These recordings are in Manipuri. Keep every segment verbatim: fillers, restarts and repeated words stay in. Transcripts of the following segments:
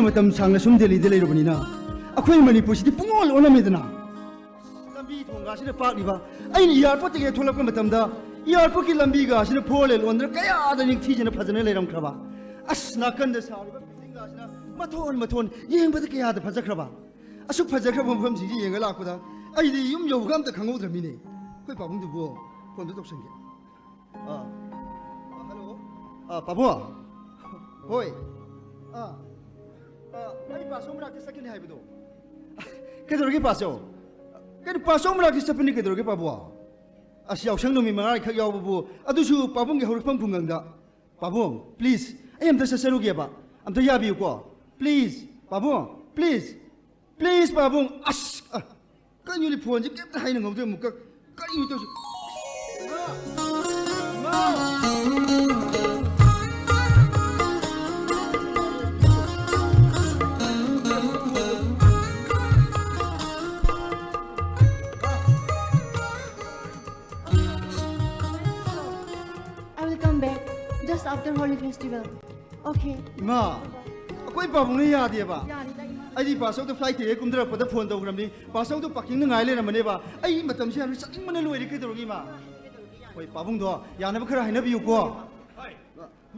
ꯃꯇꯝ ꯁꯥꯡꯅ ꯁꯨꯝ ꯗꯦꯜꯂꯤꯗ ꯂꯩꯔꯨꯕꯅꯤꯅ ꯑꯩꯈꯣꯏ ꯃꯅꯤꯄꯨꯔꯁꯤꯗꯤ ꯄꯨꯡꯑꯣꯜ ꯑꯣꯜꯂꯝꯃꯦꯗꯅ꯫ ꯂꯝꯕꯤ ꯊꯣꯡꯒꯥꯁꯤꯅ ꯄꯥꯛꯂꯤꯕ, ꯑꯩꯅ ꯑꯦꯌꯥꯔꯄꯣꯔꯠꯇꯒꯤ ꯊꯣꯛꯂꯛꯄ ꯃꯇꯝꯗ ꯑꯦꯌꯥꯔꯄꯣꯔꯠꯀꯤ ꯂꯝꯕꯤꯒꯥꯁꯤꯅ ꯐꯣꯔ ꯂꯦꯟ ꯑꯣꯟꯗꯅ ꯀꯌꯥꯗ ꯅꯤꯡꯊꯤꯖꯅ ꯐꯖꯅ ꯂꯩꯔꯝꯈ꯭ꯔꯕ꯫ ꯑꯁ, ꯅꯥꯀꯟꯗ ꯁꯥꯔꯤꯕ ꯕꯤꯜꯗꯤꯡꯒꯥꯁꯤꯅ ꯃꯊꯣꯟ ꯃꯊꯣꯟ ꯌꯦꯡꯕꯗ ꯀꯌꯥꯗ ꯐꯖꯈ꯭ꯔꯕ꯫ ꯑꯁꯨꯛ ꯐꯖꯈ꯭ꯔꯕ ꯃꯐꯝꯁꯤꯡꯁꯤ ꯌꯦꯡꯉ ꯂꯥꯛꯄꯗ ꯑꯩꯗꯤ ꯌꯨꯝ ꯌꯧꯕꯒ ꯑꯝꯇ ꯈꯪꯍꯧꯗ꯭ꯔꯃꯤꯅꯦ꯫ ꯑꯩꯈꯣꯏ ꯄꯥꯕꯨꯡꯗꯨꯕꯨ ꯐꯣꯟꯗꯣ ꯇꯧꯁꯟꯒꯦ꯫ ꯑꯥ, ꯑꯥ, ꯍꯜꯂꯣ꯫ ꯑꯥ, ꯄꯥꯕꯨꯡ꯫ ꯍꯣꯏ꯫ ꯑꯥ, ꯑꯥ, ꯑꯩ ꯄꯥꯁꯣ ꯃꯅꯥꯛꯇ ꯆꯠꯀꯅꯤ ꯍꯥꯏꯕꯗꯣ꯫ ꯀꯩꯗꯧꯔꯒꯦ ꯄꯥꯁꯣ? ꯀꯩꯅꯣ, ꯄꯥꯁꯣ ꯃꯅꯥꯛꯇ ꯆꯠꯄꯅꯤ ꯀꯩꯗꯧꯔꯒꯦ ꯄꯥꯕꯨꯡ? ꯑꯁ, ꯌꯥꯎꯁꯪ ꯅꯨꯃꯤꯠ ꯃꯉꯥꯅꯤꯈꯛ ꯌꯥꯎꯕꯕꯨ, ꯑꯗꯨꯁꯨ ꯄꯥꯕꯨꯡꯒꯤ ꯍꯧꯔꯛꯐꯝ ꯈꯨꯡꯒꯪꯗ꯫ ꯄꯥꯕꯨꯡ, please, ꯑꯩ ꯑꯝꯇ ꯆꯠꯆꯔꯨꯒꯦꯕ꯫ ꯑꯝꯇ ꯌꯥꯕꯤꯌꯨꯀꯣ꯫ Please, ꯄꯥꯕꯨꯡ, please꯫ Please, ꯄꯥꯕꯨꯡ꯫ ꯑꯁ, ꯑ, ꯀꯩꯅꯣꯅꯦ, ꯐꯣꯟꯁꯦ ꯀꯩꯝꯇ ꯍꯥꯏꯅ ꯉꯝꯗꯦ ꯑꯃꯨꯛꯀ꯫ ꯀꯔꯤꯅꯣ ꯇꯧꯔꯤꯁꯦ? ꯏꯃꯥ! ꯏꯃꯥ! I will come back just after Holi festival. Okay. ꯏꯃꯥ, ꯑꯩꯈꯣꯏ ꯄꯥꯕꯨꯡꯅ ꯌꯥꯗꯦꯕ꯫ ꯌꯥꯅꯤꯗ, ꯏꯃꯥ꯫ ꯑꯩꯗꯤ ꯄꯥꯁꯧꯗꯣ flight ticket ꯀꯨꯝꯊꯔꯛꯄꯗ ꯐꯣꯟ ꯇꯧꯈ꯭ꯔꯕꯅꯤ꯫ ꯄꯥꯁꯧꯗꯣ parkingꯗ ꯉꯥꯏ ꯂꯩꯔꯝꯃꯅꯦꯕ꯫ ꯑꯩ ꯃꯇꯝꯁꯦ ꯌꯥꯝꯅ ꯆꯠꯅꯤꯡꯕꯅ ꯂꯣꯏꯔꯦ꯫ ꯀꯩꯗꯧꯔꯒꯦ, ꯏꯃꯥ? ꯍꯣꯏ, ꯄꯥꯕꯨꯡꯗꯣ ꯌꯥꯅꯕ ꯈꯔ ꯍꯥꯏꯅꯕꯤꯌꯨꯀꯣ꯫ ꯍꯥꯏ,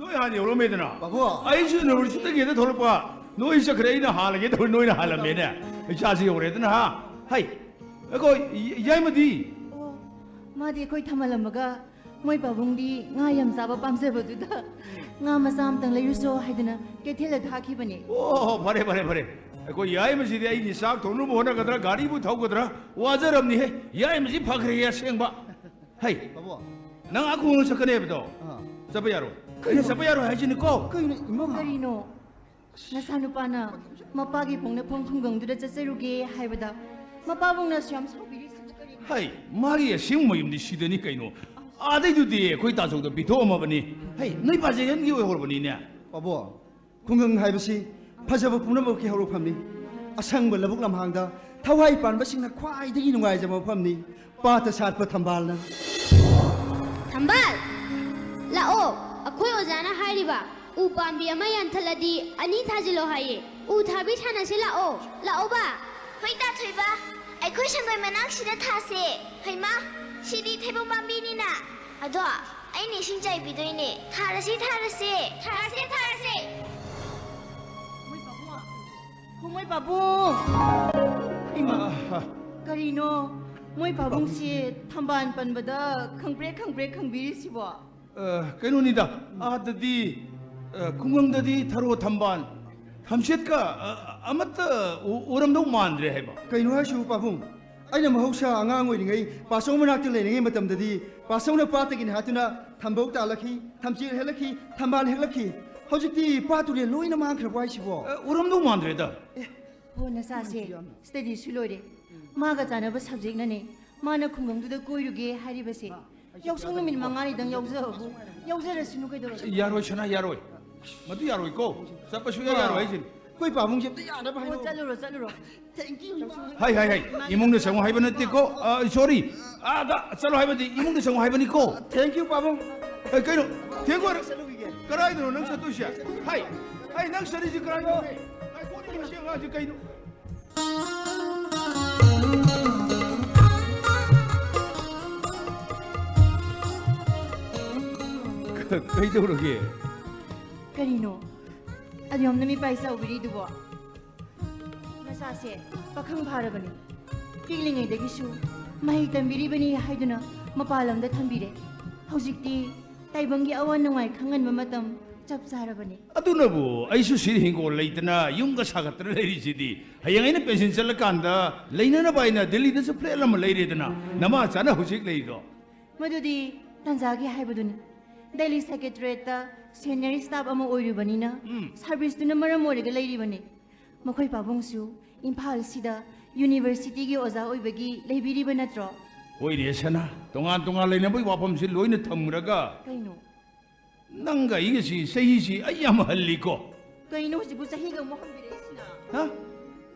ꯅꯣꯏ ꯍꯥꯟꯅ ꯌꯧꯔꯝꯃꯦꯗꯅ꯫ ꯄꯥꯕꯨꯡ꯫ ꯑꯩꯁꯨ universityꯗꯒꯤ ꯊꯣꯛꯂꯛꯄ, ꯅꯣꯏ ꯆꯠꯈ꯭ꯔꯦ, ꯑꯩꯅ ꯍꯥꯜꯂꯒꯦ ꯇꯧꯔꯤ, ꯅꯣꯏꯅ ꯍꯥꯜꯂꯝꯃꯦꯅꯦ꯫ ꯏꯆꯥꯁꯤ ꯌꯧꯔꯦꯗꯅ, ꯍꯥ? ꯍꯩ, ꯑꯩꯈꯣꯏ ꯌꯥꯏꯃꯗꯤ? ꯑꯣ, ꯃꯥꯗꯤ ꯑꯩꯈꯣꯏ ꯊꯝꯍꯜꯂꯝꯃꯒ ꯃꯣꯏ ꯄꯥꯕꯨꯡꯗꯤ ꯉꯥ ꯌꯥꯝ ꯆꯥꯕ ꯄꯥꯝꯖꯕꯗꯨꯗ ꯉꯥ ꯃꯆꯥ ꯑꯝꯇꯪ ꯂꯩꯔꯨꯁꯣ ꯍꯥꯏꯗꯅ ꯀꯩꯊꯦꯜꯗ ꯊꯥꯈꯤꯕꯅꯦ꯫ ꯑꯣ, ꯐꯔꯦ, ꯐꯔꯦ, ꯐꯔꯦ꯫ ꯑꯩꯈꯣꯏ ꯌꯥꯏꯃꯁꯤꯗꯤ ꯑꯩꯒꯤ ꯆꯥꯛ ꯊꯣꯡꯅꯕ ꯍꯣꯠꯅꯒꯗ꯭ꯔꯥ, ꯒꯥꯔꯤꯕꯨ ꯊꯧꯒꯗ꯭ꯔꯥ, ꯋꯥꯖꯔꯝꯅꯤꯍꯦ꯫ ꯌꯥꯏꯃꯁꯤ ꯐꯈ꯭ꯔꯦꯍꯦ ꯑꯁꯦꯡꯕ꯫ ꯍꯩ, ꯄꯥꯕꯨꯡ꯫ ꯅꯪ ꯑꯥ ꯈꯨꯡꯒꯪ ꯆꯠꯀꯅꯦꯕꯗꯣ? ꯑꯥ꯫ ꯆꯠꯄ ꯌꯥꯔꯣꯏ꯫ ꯀꯩꯅꯣ? ꯆꯠꯄ ꯌꯥꯔꯣꯏ ꯍꯥꯏꯁꯤꯅꯤꯀꯣ꯫ ꯀꯩꯅꯣ, ꯏꯃꯥ? ꯀꯔꯤꯅꯣ? ꯅꯆꯥꯅꯨꯄꯥꯅ ꯃꯄꯥꯒꯤ ꯄꯣꯛꯅꯐꯝ ꯈꯨꯡꯒꯪꯗꯨꯗ ꯆꯠꯆꯔꯨꯒꯦ ꯍꯥꯏꯕꯗ ꯃꯄꯥꯕꯨꯡꯅ ꯑꯁꯨꯛ ꯌꯥꯝ ꯁꯥꯎꯕꯤꯔꯤꯁꯤꯕꯨ ꯀꯔꯤꯒꯤꯅꯣ? ꯍꯩ, ꯃꯥꯒꯤ ꯑꯁꯦꯡꯕ ꯃꯌꯨꯝꯗꯤ ꯁꯤꯗꯅꯤ ꯀꯩꯅꯣ꯫ ꯑꯥꯗꯩꯗꯨꯗꯤ ꯑꯩꯈꯣꯏ ꯇꯥꯆꯧꯗ ꯄꯤꯊꯣꯛꯑꯝꯃꯕꯅꯤ꯫ ꯍꯩ, ꯅꯣꯏ ꯄꯥꯖꯦꯟꯒꯤ ꯑꯣꯏꯍꯧꯔꯕꯅꯤꯅꯦ꯫ ꯄꯥꯕꯨꯡ, ꯈꯨꯡꯒꯪ ꯍꯥꯏꯕꯁꯤ ꯐꯖꯕ ꯄꯨꯝꯅꯃꯛꯀꯤ ꯍꯧꯔꯛꯐꯝꯅꯤ꯫ ꯑꯁꯪꯕ ꯂꯧꯕꯨꯛ ꯂꯝꯍꯥꯡꯗ ꯊꯋꯥꯏ ꯄꯥꯟꯕꯁꯤꯡꯅ ꯈ꯭ꯋꯥꯏꯗꯒꯤ ꯅꯨꯡꯉꯥꯏꯖꯕ ꯃꯐꯝꯅꯤ꯫ ꯄꯥꯠꯇ ꯁꯥꯠꯄ ꯊꯝꯕꯥꯜꯅ꯫ ꯊꯝꯕꯥꯜ! ꯂꯥꯛꯑꯣ, ꯑꯩꯈꯣꯏ ꯑꯣꯖꯥꯅ ꯍꯥꯏꯔꯤꯕ ꯎ ꯄꯥꯝꯕꯤ ꯑꯃ ꯌꯥꯟꯊꯠꯂꯗꯤ ꯑꯅꯤ ꯊꯥꯖꯤꯜꯂꯣ ꯍꯥꯏꯌꯦ꯫ ꯎ ꯊꯥꯕꯤ ꯁꯥꯟꯅꯁꯤ ꯂꯥꯛꯑꯣ꯫ ꯂꯥꯛꯑꯣꯕ꯫ ꯍꯣꯏ ꯇꯥ ꯊꯣꯏꯕ, ꯑꯩꯈꯣꯏ ꯁꯪꯒꯣꯏ ꯃꯅꯥꯛꯁꯤꯗ ꯊꯥꯁꯦ꯫ ꯍꯩꯃꯥ, ꯁꯤꯗꯤ ꯊꯩꯕꯣꯡ ꯄꯥꯝꯕꯤꯅꯤꯅ꯫ ꯑꯗꯣ ꯑꯩꯅ ꯏꯁꯤꯡ ꯆꯥꯏꯕꯤꯗꯣꯏꯅꯦ꯫ ꯊꯥꯔꯁꯤ, ꯊꯥꯔꯁꯤ꯫ ꯊꯥꯔꯁꯤ, ꯊꯥꯔꯁꯤ꯫ ꯈꯣꯡꯃꯣꯏ ꯄꯥꯕꯨꯡ! ꯏꯃꯥ, ꯑꯥ, ꯀꯔꯤꯅꯣ? ꯃꯣꯏ ꯄꯥꯕꯨꯡꯁꯤ ꯊꯝꯕꯥꯜ ꯄꯟꯕꯗ ꯈꯪꯄ꯭ꯔꯦꯛ ꯈꯪꯄ꯭ꯔꯦꯛ ꯈꯪꯕꯤꯔꯤꯁꯤꯕꯣ? ꯑ, ꯀꯩꯅꯣꯅꯤꯗ, ꯑꯥꯗꯗꯤ, ꯑ, ꯈꯨꯡꯒꯪꯗꯗꯤ ꯊꯔꯣ ꯊꯝꯕꯥꯜ ꯊꯝꯆꯦꯠꯀ, ꯑ, ꯑꯃꯠꯇ ꯎ-, ꯎꯔꯝꯗꯧ ꯃꯥꯟꯗ꯭ꯔꯦ ꯍꯥꯏꯕ꯫ ꯀꯩꯅꯣ ꯍꯥꯏꯁꯤꯕꯨ ꯄꯥꯕꯨꯡ? ꯑꯩꯅ ꯃꯍꯧꯁꯥ ꯑꯉꯥꯡ ꯑꯣꯏꯔꯤꯉꯩ ꯄꯥꯆꯧ ꯃꯅꯥꯛꯇ ꯂꯩꯔꯤꯉꯩ ꯃꯇꯝꯗꯗꯤ ꯄꯥꯆꯧꯅ ꯄꯥꯠꯇꯒꯤꯅꯤ ꯍꯥꯏꯗꯨꯅ ꯊꯝꯕꯧ ꯇꯥꯜꯂꯛꯈꯤ, ꯊꯝꯆꯦꯠ ꯍꯦꯛꯂꯛꯈꯤ, ꯊꯝꯕꯥꯜ ꯍꯦꯛꯂꯛꯈꯤ꯫ ꯍꯧꯖꯤꯛꯇꯤ ꯄꯥꯠ ꯇꯨꯔꯦꯜ ꯂꯣꯏꯅ ꯃꯥꯡꯈ꯭ꯔꯕꯣ ꯍꯥꯏꯁꯤꯕꯣ? ꯑ, ꯎꯔꯝꯗꯧ ꯃꯥꯟꯗ꯭ꯔꯦꯗ꯫ ꯑꯦ, ꯍꯣ, ꯅꯆꯥꯁꯦ ꯁ꯭ꯇꯗꯤꯁꯨ ꯂꯣꯏꯔꯦ꯫ ꯃꯥꯒ ꯆꯥꯟꯅꯕ ꯁꯕꯖꯦꯛꯅꯅꯦ ꯃꯥꯅ ꯈꯨꯡꯒꯪꯗꯨꯗ ꯀꯣꯏꯔꯨꯒꯦ ꯍꯥꯏꯔꯤꯕꯁꯦ꯫ ꯌꯥꯎꯁꯪ ꯅꯨꯃꯤꯠ ꯃꯉꯥꯅꯤꯗꯪ ꯌꯥꯎꯖꯕꯕꯨ ꯌꯥꯎꯖꯔꯁꯅꯨ ꯀꯩꯗꯧꯔꯒꯦ? ꯌꯥꯔꯣꯏ ꯁꯅꯥ, ꯌꯥꯔꯣꯏ꯫ ꯃꯗꯨ ꯌꯥꯔꯣꯏꯀꯣ꯫ ꯆꯠꯄ ꯁꯨꯡꯌꯥ ꯌꯥꯔꯣꯏ ꯍꯥꯏꯁꯤꯅꯤ꯫ ꯑꯩꯈꯣꯏ ꯄꯥꯕꯨꯡꯁꯦ ꯑꯝꯇ ꯌꯥꯅꯕ ꯍꯥꯏꯅꯧ꯫ ꯆꯠꯂꯨꯔꯣ, ꯆꯠꯂꯨꯔꯣ꯫ Thank you꯫ ꯍꯥꯏ, ꯍꯥꯏ, ꯍꯥꯏ꯫ ꯏꯃꯨꯡꯗ ꯆꯪꯉꯣ ꯍꯥꯏꯕ ꯅꯠꯇꯦꯀꯣ꯫ ꯑ, sorry꯫ ꯑꯥꯗ ꯆꯠꯂꯣ ꯍꯥꯏꯕꯗꯤ ꯏꯃꯨꯡꯗ ꯆꯪꯉꯣ ꯍꯥꯏꯕꯅꯤꯀꯣ꯫ Thank you, ꯄꯥꯕꯨꯡ꯫ ꯑꯦ, ꯀꯩꯅꯣ? ꯊꯦꯡꯒꯣꯏ꯫ ꯆꯠꯂꯨꯈꯤꯒꯦ꯫ ꯀꯗꯥꯏꯗꯅꯣ ꯅꯪ ꯆꯠꯇꯣꯏꯁꯦ? ꯍꯥꯏ, ꯍꯥꯏ, ꯅꯪ ꯆꯠꯂꯤꯁꯦ ꯀꯗꯥꯏꯗꯅꯣ? ꯉꯥꯏꯈꯣꯅꯦ, ꯃꯁꯤ ꯑꯉꯥꯡꯁꯦ ꯀꯩꯅꯣ? ꯀ-, ꯀꯩꯗꯧꯔꯒꯦ? ꯀꯔꯤꯅꯣ? ꯑꯗꯨ ꯌꯥꯝꯅ ꯃꯤꯄꯥꯏ ꯆꯥꯎꯕꯤꯔꯤꯗꯨꯕꯣ? ꯃꯆꯥꯁꯦ ꯄꯥꯈꯪ ꯐꯥꯔꯕꯅꯤ꯫ ꯄꯤꯛꯂꯤꯉꯩꯗꯒꯤꯁꯨ ꯃꯍꯩ ꯇꯝꯕꯤꯔꯤꯕꯅꯤ ꯍꯥꯏꯗꯨꯅ ꯃꯄꯥꯟ ꯂꯝꯗ ꯊꯝꯕꯤꯔꯦ꯫ ꯍꯧꯖꯤꯛꯇꯤ ꯇꯥꯏꯕꯪꯒꯤ ꯑꯋꯥ ꯅꯨꯡꯉꯥꯏ ꯈꯪꯍꯟꯕ ꯃꯇꯝ ꯆꯞ ꯆꯥꯔꯕꯅꯤ꯫ ꯑꯗꯨꯅꯕꯨ ꯑꯩꯁꯨ ꯁꯤꯗ ꯍꯤꯡꯒꯣꯜ ꯂꯩꯇꯅ ꯌꯨꯝꯒ ꯁꯥꯒꯠꯇꯅ ꯂꯩꯔꯤꯁꯤꯗꯤ꯫ ꯍꯌꯦꯡ ꯑꯩꯅ ꯄꯦꯟꯁꯤꯟ ꯆꯠꯂꯀꯥꯟꯗ ꯂꯩꯅꯅꯕ ꯍꯥꯏꯅ ꯗꯤꯜꯂꯤꯗꯁꯨ flat ꯑꯃ ꯂꯩꯔꯦꯗꯅ, ꯅꯃꯥ ꯆꯥꯅ ꯍꯧꯖꯤꯛ ꯂꯩꯔꯤꯗꯣ꯫ ꯃꯗꯨꯗꯤ ꯇꯟꯖꯥꯒꯤ ꯍꯥꯏꯕꯗꯨꯅꯤ꯫ ꯗꯦꯜꯂꯤ ꯁꯦꯀ꯭ꯔꯦꯇꯔꯤꯌꯦꯠꯇ ꯁꯦꯅꯤꯌꯔ ꯁ꯭ꯇꯥꯐ ꯑꯃ ꯑꯣꯏꯔꯤꯕꯅꯤꯅ ꯎꯝ꯫ ꯁꯔꯚꯤꯁꯇꯨꯅ ꯃꯔꯝ ꯑꯣꯏꯔꯒ ꯂꯩꯔꯤꯕꯅꯤ꯫ ꯃꯈꯣꯏ ꯄꯥꯕꯨꯡꯁꯨ ꯏꯝꯐꯥꯜꯁꯤꯗ ꯌꯨꯅꯤꯚꯔꯁꯤꯇꯤꯒꯤ ꯑꯣꯖꯥ ꯑꯣꯏꯕꯒꯤ ꯂꯩꯕꯤꯔꯤꯕ ꯅꯠꯇ꯭ꯔꯣ? ꯍꯣꯏꯅꯦ ꯁꯅꯥ, ꯇꯣꯉꯥꯟ ꯇꯣꯉꯥꯟ ꯂꯩꯅꯕꯒꯤ ꯋꯥꯐꯝꯁꯤ ꯂꯣꯏꯅ ꯊꯝꯈ꯭ꯔꯒ ꯀꯩꯅꯣ? ꯅꯪꯒ ꯑꯩꯒꯁꯤ ꯆꯍꯤꯁꯤ ꯑꯩ ꯌꯥꯝ ꯍꯜꯂꯤꯀꯣ꯫ ꯀꯩꯅꯣ ꯍꯧꯖꯤꯛꯄꯨ ꯆꯍꯤꯒ ꯑꯃꯨꯛ ꯍꯟꯕꯤꯔꯛꯏꯁꯤꯅ? ꯍꯥ?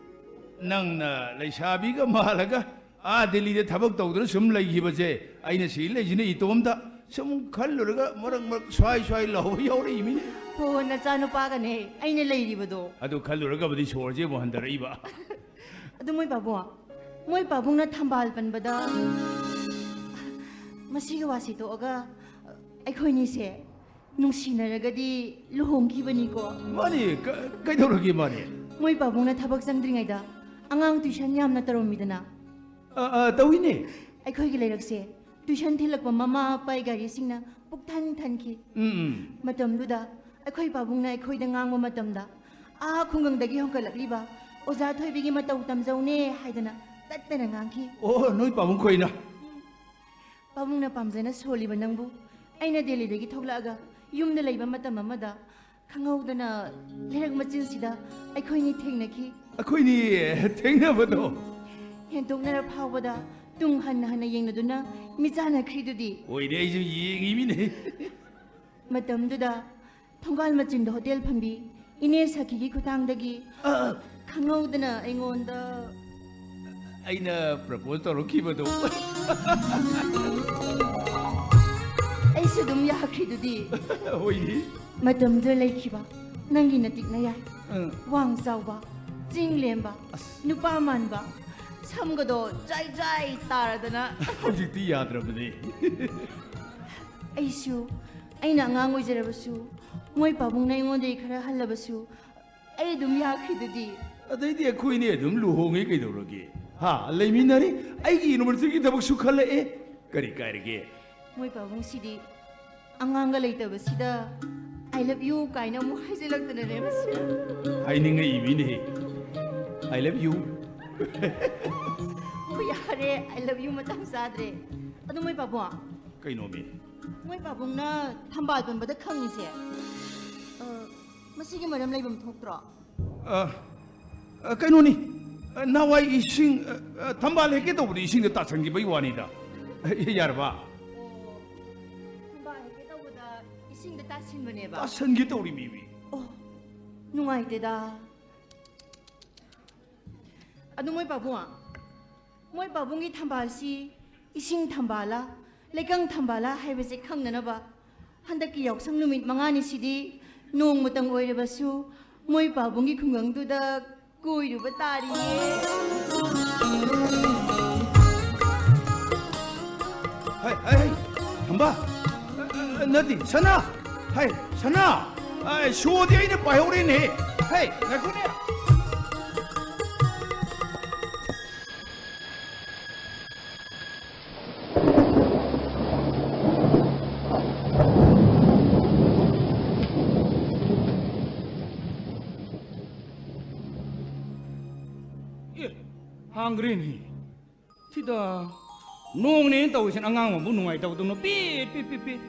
ꯅꯪꯅ ꯂꯩꯁꯥꯕꯤꯒ ꯃꯥꯜꯂꯒ ꯑꯥ ꯗꯤꯜꯂꯤꯗ ꯊꯕꯛ ꯇꯧꯗꯨꯅ ꯁꯨꯝ ꯂꯩꯈꯤꯕꯁꯦ, ꯑꯩꯅ ꯁꯤ ꯂꯩꯁꯤꯅ ꯏꯇꯣꯝꯇ ꯁꯨꯝ ꯈꯜꯂꯨꯔꯒ ꯃꯔꯛ ꯃꯔꯛ ꯁ꯭ꯋꯥꯏ ꯁ꯭ꯋꯥꯏ ꯂꯥꯎꯕ ꯌꯥꯎꯔꯛꯏꯃꯤꯅꯦ꯫ ꯍꯣ, ꯅꯆꯥꯅꯨꯄꯥꯒꯅꯦ ꯑꯩꯅ ꯂꯩꯔꯤꯕꯗꯣ꯫ ꯑꯗꯨ ꯈꯜꯂꯨꯔꯒꯕꯨꯗꯤ ꯁꯣꯔꯁꯦ ꯑꯃꯨꯛ ꯍꯟꯊꯔꯛꯏꯕ꯫ ꯑꯗꯨ ꯃꯣꯏ ꯄꯥꯕꯨꯡ, ꯃꯣꯏ ꯄꯥꯕꯨꯡꯅ ꯊꯝꯕꯥꯜ ꯄꯟꯕꯗ ꯃꯁꯤꯒꯤ ꯋꯥꯁꯤ ꯇꯣꯛꯑꯒ ꯑꯩꯈꯣꯏꯅꯤꯁꯦ ꯅꯨꯡꯁꯤꯅꯔꯒꯗꯤ ꯂꯨꯍꯣꯡꯈꯤꯕꯅꯤꯀꯣ꯫ ꯃꯥꯅꯤ, ꯀ-, ꯀꯩꯗꯧꯔꯒꯦ ꯃꯥꯅꯤ? ꯃꯣꯏ ꯄꯥꯕꯨꯡꯅ ꯊꯕꯛ ꯆꯪꯗ꯭ꯔꯤꯉꯩꯗ ꯑꯉꯥꯡ ꯇ꯭ꯌꯨꯁꯟ ꯌꯥꯝꯅ ꯇꯧꯔꯝꯃꯤꯗꯅ꯫ ꯑ, ꯑ, ꯇꯧꯏꯅꯦ꯫ ꯑꯩꯈꯣꯏꯒꯤ ꯂꯩꯔꯛꯁꯦ ꯇ꯭ꯌꯨꯁꯟ ꯊꯤꯜꯂꯛꯄ ꯃꯃꯥ ꯃꯄꯥꯒꯤ ꯒꯥꯔꯤꯁꯤꯡꯅ ꯄꯨꯛ ꯊꯟ ꯊꯟꯈꯤ꯫ ꯎꯝ, ꯎꯝ꯫ ꯃꯇꯝꯗꯨꯗ ꯑꯩꯈꯣꯏ ꯄꯥꯕꯨꯡꯅ ꯑꯩꯈꯣꯏꯗ ꯉꯥꯡꯕ ꯃꯇꯝꯗ, ꯑꯥ ꯈꯨꯡꯒꯪꯗꯒꯤ ꯍꯣꯡꯒꯠꯂꯛꯂꯤꯕ ꯑꯣꯖꯥ ꯊꯣꯏꯕꯤꯒꯤ ꯃꯇꯧ ꯇꯝꯖꯧꯅꯦ ꯍꯥꯏꯗꯅ ꯇꯠꯇꯅ ꯉꯥꯡꯈꯤ꯫ ꯑꯣ, ꯅꯣꯏ ꯄꯥꯕꯨꯡ ꯈꯣꯏꯅ? ꯄꯥꯕꯨꯡꯅ ꯄꯥꯝꯖꯅ ꯁꯣꯜꯂꯤꯕ ꯅꯪꯕꯨ ꯑꯩꯅ ꯗꯦꯜꯂꯤꯗꯒꯤ ꯊꯣꯛꯂꯛꯑꯒ ꯌꯨꯝꯗ ꯂꯩꯕ ꯃꯇꯝ ꯑꯃꯗ ꯈꯪꯍꯧꯗꯅ ꯂꯩꯔꯛ ꯃꯆꯤꯟꯁꯤꯗ ꯑꯩꯈꯣꯏꯅꯤ ꯊꯦꯡꯅꯈꯤ꯫ ꯑꯩꯈꯣꯏꯅꯤ ꯊꯦꯡꯅꯕꯗꯣ? ꯍꯦꯟꯗꯣꯛꯅꯔ ꯐꯥꯎꯕꯗ ꯇꯨꯡ ꯍꯟꯅ ꯍꯟꯅ ꯌꯦꯡꯅꯗꯨꯅ ꯃꯤꯆꯥꯟꯅꯈ꯭ꯔꯤꯗꯨꯗꯤ꯫ ꯍꯣꯏꯅꯦ, ꯑꯩꯁꯨ ꯌꯦꯡꯉꯤꯃꯤꯅꯦ꯫ ꯃꯇꯝꯗꯨꯗ ꯊꯣꯡꯒꯥꯜ ꯃꯆꯤꯟꯗ ꯍꯣꯇꯦꯜ ꯐꯝꯕꯤ ꯏꯅꯦ ꯁꯈꯤꯒꯤ ꯈꯨꯊꯥꯡꯗꯒꯤ ꯑ, ꯑ꯫ ꯈꯪꯍꯧꯗꯅ ꯑꯩꯉꯣꯟꯗ ꯑꯩꯅ ꯄ꯭ꯔꯄꯣꯖ ꯇꯧꯔꯛꯈꯤꯕꯗꯣ꯫ ꯑꯩꯁꯨ ꯑꯗꯨꯝ ꯌꯥꯈ꯭ꯔꯤꯗꯨꯗꯤ꯫ ꯍꯣꯏꯅꯦ꯫ ꯃꯇꯝꯗꯨꯗ ꯂꯩꯈꯤꯕ ꯅꯪꯒꯤ ꯅꯇꯤꯛ ꯅꯌꯥꯏ, ꯑ꯫ ꯋꯥꯡ ꯆꯥꯎꯕ, ꯆꯤꯡ ꯂꯦꯝꯕ, ꯑꯁ꯫ ꯅꯨꯄꯥ ꯃꯥꯟꯕ, ꯁꯝꯒꯗꯣ ꯖꯥꯏ ꯖꯥꯏ ꯇꯥꯔꯗꯅ꯫ ꯍꯧꯖꯤꯛꯇꯤ ꯌꯥꯗ꯭ꯔꯕꯅꯦ꯫ ꯑꯩꯁꯨ, ꯑꯩꯅ ꯑꯉꯥꯡ ꯑꯣꯏꯖꯔꯕꯁꯨ, ꯃꯣꯏ ꯄꯥꯕꯨꯡꯅ ꯑꯩꯉꯣꯟꯗꯒꯤ ꯈꯔ ꯍꯜꯂꯕꯁꯨ, ꯑꯩ ꯑꯗꯨꯝ ꯌꯥꯈ꯭ꯔꯤꯗꯨꯗꯤ꯫ ꯑꯗꯩꯗꯤ ꯑꯩꯈꯣꯏꯅꯤ ꯑꯗꯨꯝ ꯂꯨꯍꯣꯡꯉꯦ ꯀꯩꯗꯧꯔꯒꯦ? ꯍꯥ, ꯂꯩꯃꯤꯟꯅꯔꯤ, ꯑꯩꯒꯤ ꯌꯨꯅꯤꯚꯔꯁꯤꯇꯤꯒꯤ ꯊꯕꯛꯁꯨ ꯈꯜꯂꯛꯑꯦ, ꯀꯔꯤ ꯀꯥꯏꯔꯒꯦ? ꯃꯣꯏ ꯄꯥꯕꯨꯡꯁꯤꯗꯤ ꯑꯉꯥꯡꯒ ꯂꯩꯇꯕꯁꯤꯗ "I love you" ꯀꯥꯏꯅ ꯑꯃꯨꯛ ꯍꯥꯏꯖꯤꯜꯂꯛꯇꯅꯅꯦ ꯃꯁꯤꯅ꯫ ꯍꯥꯏꯅꯤꯡꯉꯛꯏ ꯃꯤꯅꯦꯍꯦ, "I love you"꯫ ꯍꯣꯏ, ꯌꯥꯔꯦ, "I love you" ꯃꯇꯥꯡ ꯆꯥꯗ꯭ꯔꯦ꯫ ꯑꯗꯨ ꯃꯣꯏ ꯄꯥꯕꯨꯡ, ꯀꯩꯅꯣꯃꯤ? ꯃꯣꯏ ꯄꯥꯕꯨꯡꯅ ꯊꯝꯕꯥꯜ ꯄꯟꯕꯗ ꯈꯪꯉꯤꯁꯦ, ꯑ, ꯃꯁꯤꯒꯤ ꯃꯔꯝ ꯂꯩꯐꯝ ꯊꯣꯛꯇ꯭ꯔꯣ? ꯑ, ꯑ, ꯀꯩꯅꯣꯅꯤ, ꯑ, ꯅꯍꯥꯟꯋꯥꯏ ꯏꯁꯤꯡ, ꯑ, ꯑ, ꯊꯝꯕꯥꯜ ꯍꯦꯛꯀꯦ ꯇꯧꯕꯗ ꯏꯁꯤꯡꯗ ꯇꯥꯁꯟꯈꯤꯕꯒꯤ ꯋꯥꯅꯤꯗ꯫ ꯌꯥꯔꯕ? ꯑꯣ, ꯊꯝꯕꯥꯜ ꯍꯦꯛꯀꯦ ꯇꯧꯕꯗ ꯏꯁꯤꯡꯗ ꯇꯥꯁꯤꯟꯕꯅꯦꯕ? ꯇꯥꯁꯟꯒꯦ ꯇꯧꯔꯤꯃꯤꯃꯤ꯫ ꯑꯣ, ꯅꯨꯡꯉꯥꯏꯇꯦꯗ꯫ ꯑꯗꯨ ꯃꯣꯏ ꯄꯥꯕꯨꯡ, ꯃꯣꯏ ꯄꯥꯕꯨꯡꯒꯤ ꯊꯝꯕꯥꯜꯁꯤ ꯏꯁꯤꯡ ꯊꯝꯕꯥꯜꯂ, ꯂꯩꯀꯪ ꯊꯝꯕꯥꯜꯂ ꯍꯥꯏꯕꯁꯦ ꯈꯪꯅꯅꯕ ꯍꯟꯗꯛꯀꯤ ꯌꯥꯎꯁꯪ ꯅꯨꯃꯤꯠ ꯃꯉꯥꯅꯤꯁꯤꯗꯤ ꯅꯣꯡꯃꯇꯪ ꯑꯣꯏꯔꯕꯁꯨ ꯃꯣꯏ ꯄꯥꯕꯨꯡꯒꯤ ꯈꯨꯡꯒꯪꯗꯨꯗ ꯀꯣꯏꯔꯨꯕ ꯇꯥꯔꯤꯌꯦ꯫ ꯍꯩ, ꯍꯩ, ꯍꯩ, ꯊꯝꯕ? ꯑ, ꯑ, ꯅꯠꯇꯦ, ꯁꯅꯥ! ꯍꯩ, ꯁꯅꯥ! ꯑ, ꯁꯣꯗꯤ ꯑꯩꯅ ꯄꯥꯏꯍꯧꯔꯦꯅꯦ! ꯍꯩ, ꯉꯥꯏꯈꯣꯅꯦ! ꯑꯦ, ꯍꯥꯡꯈ꯭ꯔꯦꯅꯦ꯫ ꯁꯤꯗ ꯅꯣꯡꯅꯦꯅ ꯇꯧꯔꯤꯁꯤꯅ ꯑꯉꯥꯡ ꯑꯃꯕꯨ ꯅꯨꯡꯉꯥꯏꯇꯕꯗꯧꯅ ꯄꯤꯠ, ꯄꯤꯠ, ꯄꯤꯠ, ꯄꯤꯠ꯫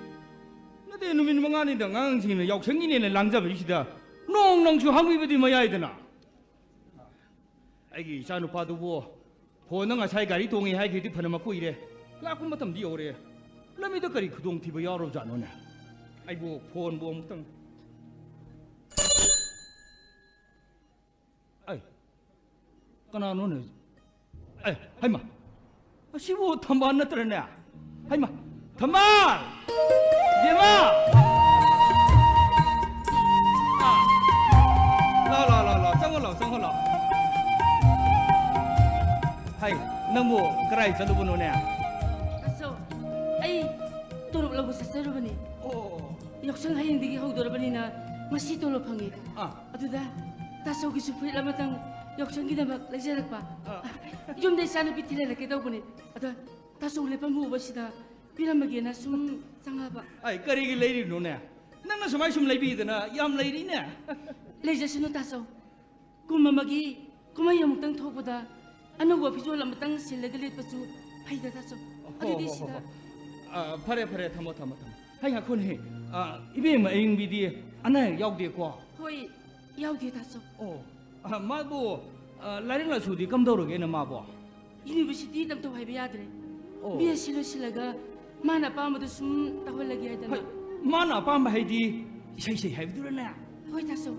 ꯅꯠꯇꯦ, ꯅꯨꯃꯤꯠ ꯃꯉꯥꯅꯤꯗ ꯑꯉꯥꯡꯁꯤꯡꯅ ꯌꯥꯎꯁꯪꯒꯤꯅꯦꯅ ꯂꯥꯡꯖꯕꯁꯤꯗ ꯅꯣꯡ ꯅꯪꯁꯨ ꯍꯥꯡꯕꯤꯕꯗꯤ ꯃꯌꯥꯏꯗꯅ꯫ ꯑꯩꯒꯤ ꯏꯆꯥꯅꯨꯄꯥꯗꯨꯕꯨ ꯐꯣꯟꯗ ꯉꯁꯥꯏ ꯒꯥꯔꯤ ꯇꯣꯡꯉꯦ ꯍꯥꯏꯈꯤꯕꯗꯤ ꯐꯅ ꯃꯀꯨꯏꯔꯦ꯫ ꯂꯥꯛꯄ ꯃꯇꯝꯗꯤ ꯌꯧꯔꯦ꯫ ꯂꯝꯕꯤꯗ ꯀꯔꯤ ꯈꯨꯗꯣꯡꯊꯤꯕ ꯌꯥꯎꯔꯕꯖꯥꯠꯅꯣꯅꯦ? ꯑꯩꯕꯨ ꯐꯣꯟꯕꯨ ꯑꯃꯨꯛꯇꯪ꯫ ꯑꯩ, ꯀꯅꯥꯅꯣꯅꯦ? ꯑꯦ, ꯍꯩꯃꯥ! ꯑꯁꯤꯕꯨ ꯊꯝꯕꯥꯜ ꯅꯠꯇ꯭ꯔꯅꯦ? ꯍꯩꯃꯥ! ꯊꯝꯕꯥꯜ! ꯕꯦꯝꯃ! ꯑꯥ! ꯂꯥꯎ, ꯂꯥꯎ, ꯂꯥꯎ, ꯂꯥꯎ, ꯆꯪꯉꯣ ꯂꯥꯎ, ꯆꯪꯉꯣ ꯂꯥꯎ꯫ ꯍꯩ, ꯅꯪꯕꯨ ꯀꯔꯥꯏ ꯆꯠꯂꯨꯕꯅꯣꯅꯦ? ꯑꯆꯧ, ꯑꯩ ꯇꯣꯂꯣꯞ ꯂꯧꯕ ꯆꯠꯆꯔꯨꯕꯅꯤ꯫ ꯑꯣ꯫ ꯌꯥꯎꯁꯪ ꯍꯌꯦꯡꯗꯒꯤ ꯍꯧꯗꯣꯔꯕꯅꯤꯅ ꯉꯁꯤ ꯇꯣꯂꯣꯞ ꯐꯪꯉꯦ꯫ ꯑꯥ꯫ ꯑꯗꯨꯗ ꯇꯥꯆꯧꯒꯤꯁꯨ ꯐꯨꯔꯤꯠ ꯑꯃꯇꯪ ꯌꯥꯎꯁꯪꯒꯤꯗꯃꯛ ꯂꯩꯖꯔꯛꯄ꯫ ꯑꯥ꯫ ꯌꯨꯝꯗ ꯏꯆꯥꯅꯨꯄꯤ ꯊꯤꯜꯍꯜꯂꯛꯀꯦ ꯇꯧꯕꯅꯤ꯫ ꯑꯗ ꯇꯥꯆꯧ ꯂꯦꯞꯐꯝ ꯎꯕꯁꯤꯗ ꯄꯤꯔꯝꯃꯒꯦꯅ ꯁꯨꯝ ꯆꯪꯉꯛꯑꯕ꯫ ꯑꯩ ꯀꯔꯤꯒꯤ ꯂꯩꯔꯤꯅꯣꯅꯦ? ꯅꯪꯅ ꯁꯨꯃꯥꯏ ꯁꯨꯝ ꯂꯩꯕꯤꯗꯅ ꯌꯥꯝ ꯂꯩꯔꯤꯅꯦ꯫ ꯂꯩꯖꯁꯅꯨ ꯇꯥꯆꯧ꯫ ꯀꯨꯝ ꯑꯃꯒꯤ ꯀꯨꯝꯍꯩ ꯑꯃꯨꯛꯇꯪ ꯊꯣꯛꯄꯗ ꯑꯅꯧꯕ ꯐꯤꯖꯣꯜ ꯑꯃꯇꯪ ꯁꯤꯜꯂꯒ ꯂꯤꯠꯄꯁꯨ ꯐꯩꯗ ꯇꯥꯆꯧ꯫ ꯍꯣ, ꯑꯗꯨꯗꯤ ꯍꯣ, ꯍꯣ, ꯁꯤꯗ ꯍꯣ꯫ ꯑ, ꯐꯔꯦ, ꯐꯔꯦ, ꯊꯝꯃꯣ, ꯊꯝꯃꯣ, ꯊꯝꯃꯣ꯫ ꯍꯩ, ꯉꯥꯏꯈꯣꯅꯦꯍꯦ꯫ ꯑ, ꯏꯕꯦꯝꯃ ꯑꯌꯤꯡꯕꯤꯗꯤ ꯑꯅꯥ ꯑꯌꯦꯛ ꯌꯥꯎꯗꯦꯀꯣ? ꯍꯣꯏ, ꯌꯥꯎꯗꯦ ꯇꯥꯆꯧ꯫ ꯑꯣ, ꯑ, ꯃꯥꯕꯨ, ꯑ, ꯂꯥꯏꯔꯤꯛ ꯂꯥꯏꯁꯨꯗꯤ ꯀꯝꯗꯧꯔꯒꯦꯅꯦ ꯃꯥꯕꯨ? ꯌꯨꯅꯤꯚꯔꯁꯤꯇꯤ ꯇꯝꯊꯧ ꯍꯥꯏꯕ ꯌꯥꯗ꯭ꯔꯦ꯫ ꯑꯣ꯫ ꯕꯤ ꯑꯦꯁ ꯁꯤ ꯂꯣꯏꯁꯤꯜꯂꯒ ꯃꯥꯅ ꯑꯄꯥꯝꯕꯗꯨ ꯁꯨꯝ ꯇꯧꯍꯜꯂꯒꯦ ꯍꯥꯏꯗꯅ꯫ ꯍꯣꯏ, ꯃꯥꯅ ꯑꯄꯥꯝꯕ ꯍꯥꯏꯗꯤ ꯏꯁꯩ ꯁꯛꯏ ꯍꯥꯏꯕꯗꯨꯔꯅꯦ? ꯍꯣꯏ, ꯇꯥꯆꯧ꯫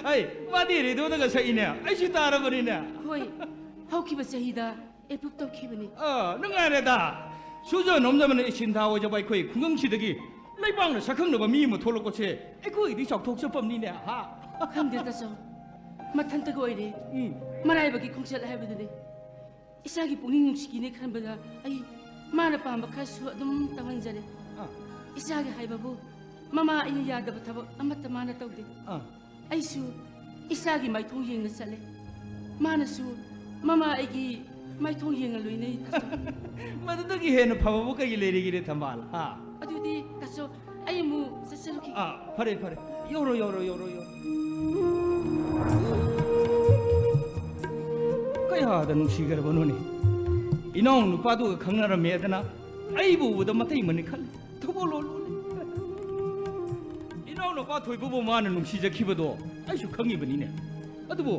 ꯑꯩ, ꯃꯥꯗꯤ ꯔꯦꯗꯤꯑꯣꯗꯒ ꯁꯛꯏꯅꯦ, ꯑꯩꯁꯨ ꯇꯥꯔꯕꯅꯤꯅꯦ꯫ ꯍꯣꯏ, ꯍꯧꯈꯤꯕ ꯆꯍꯤꯗ ꯑꯦꯄ꯭ꯔꯨꯞ ꯇꯧꯈꯤꯕꯅꯤ꯫ ꯑ, ꯅꯨꯡꯉꯥꯏꯔꯦꯗ꯫ ꯁꯨꯖ ꯅꯣꯝꯖꯕꯅ ꯏꯁꯤꯟ ꯊꯥ ꯑꯣꯏꯖꯕ ꯑꯩꯈꯣꯏ ꯈꯨꯡꯒꯪꯁꯤꯗꯒꯤ ꯂꯩꯕꯥꯛꯅ ꯁꯛꯈꯪꯅꯕ ꯃꯤ ꯑꯃ ꯊꯣꯛꯂꯛꯄꯁꯦ ꯑꯩꯈꯣꯏꯒꯤꯗꯤ ꯆꯥꯎꯊꯣꯛꯆꯐꯝꯅꯤꯅꯦ, ꯍꯥ? ꯈꯪꯗꯦ ꯇꯥꯆꯧ, ꯃꯊꯟꯇꯒ ꯑꯣꯏꯔꯦ꯫ ꯎꯝ꯫ ꯃꯔꯥꯏꯕꯛꯀꯤ ꯈꯣꯡꯆꯠ ꯍꯥꯏꯕꯗꯨꯅꯤ꯫ ꯏꯆꯥꯒꯤ ꯄꯨꯛꯅꯤꯡ ꯅꯨꯡꯁꯤꯒꯤꯅꯦ ꯈꯟꯕꯗ ꯑꯩ ꯃꯥꯅ ꯄꯥꯝꯕ ꯈꯔꯁꯨ ꯑꯗꯨꯝ ꯇꯧꯍꯟꯖꯔꯦ꯫ ꯑꯥ꯫ ꯏꯆꯥꯒꯤ ꯍꯥꯏꯕꯕꯨ ꯃꯃꯥ ꯑꯩꯅ ꯌꯥꯗꯕ ꯊꯕꯛ ꯑꯃꯠꯇ ꯃꯥꯅ ꯇꯧꯗꯦ꯫ ꯑꯥ꯫ ꯑꯩꯁꯨ ꯏꯆꯥꯒꯤ ꯃꯥꯏꯊꯣꯡ ꯌꯦꯡꯅ ꯆꯠꯂꯦ꯫ ꯃꯥꯅꯁꯨ ꯃꯃꯥ ꯑꯩꯒꯤ ꯃꯥꯏꯊꯣꯡ ꯌꯦꯡꯅ ꯂꯣꯏꯅꯩ ꯇꯥꯆꯧ꯫ ꯃꯗꯨꯗꯒꯤ ꯍꯦꯟꯅ ꯐꯕꯕꯨ ꯀꯩ ꯂꯩꯔꯤꯒꯦꯅꯦ ꯊꯝꯕꯥꯜ, ꯍꯥ? ꯑꯗꯨꯗꯤ ꯇꯥꯆꯧ, ꯑꯩ ꯑꯃꯨꯛ ꯆꯠꯆꯔꯨꯈꯤꯒꯦ꯫ ꯑꯥ, ꯐꯔꯦ, ꯐꯔꯦ꯫ ꯌꯧꯔꯣ, ꯌꯧꯔꯣ, ꯌꯧꯔꯣ, ꯌꯧꯔꯣ꯫ ꯀꯌꯥꯗ ꯅꯨꯡꯁꯤꯈ꯭ꯔꯕꯅꯣꯅꯦ꯫ ꯏꯅꯥꯎ ꯅꯨꯄꯥꯗꯨꯒ ꯈꯪꯅꯔꯝꯃꯦꯗꯅ ꯑꯩꯕꯨ ꯎꯕꯗ ꯃꯇꯩ ꯃꯅꯤ ꯈꯜꯂꯤ꯫ ꯊꯧꯒꯜꯂꯣꯟ ꯂꯣꯜꯂꯤ꯫ ꯏꯅꯥꯎ ꯅꯨꯄꯥ ꯊꯣꯏꯕꯕꯨ ꯃꯥꯅ ꯅꯨꯡꯁꯤꯖꯈꯤꯕꯗꯣ ꯑꯩꯁꯨ ꯈꯪꯉꯤꯕꯅꯤꯅꯦ꯫ ꯑꯗꯨꯕꯨ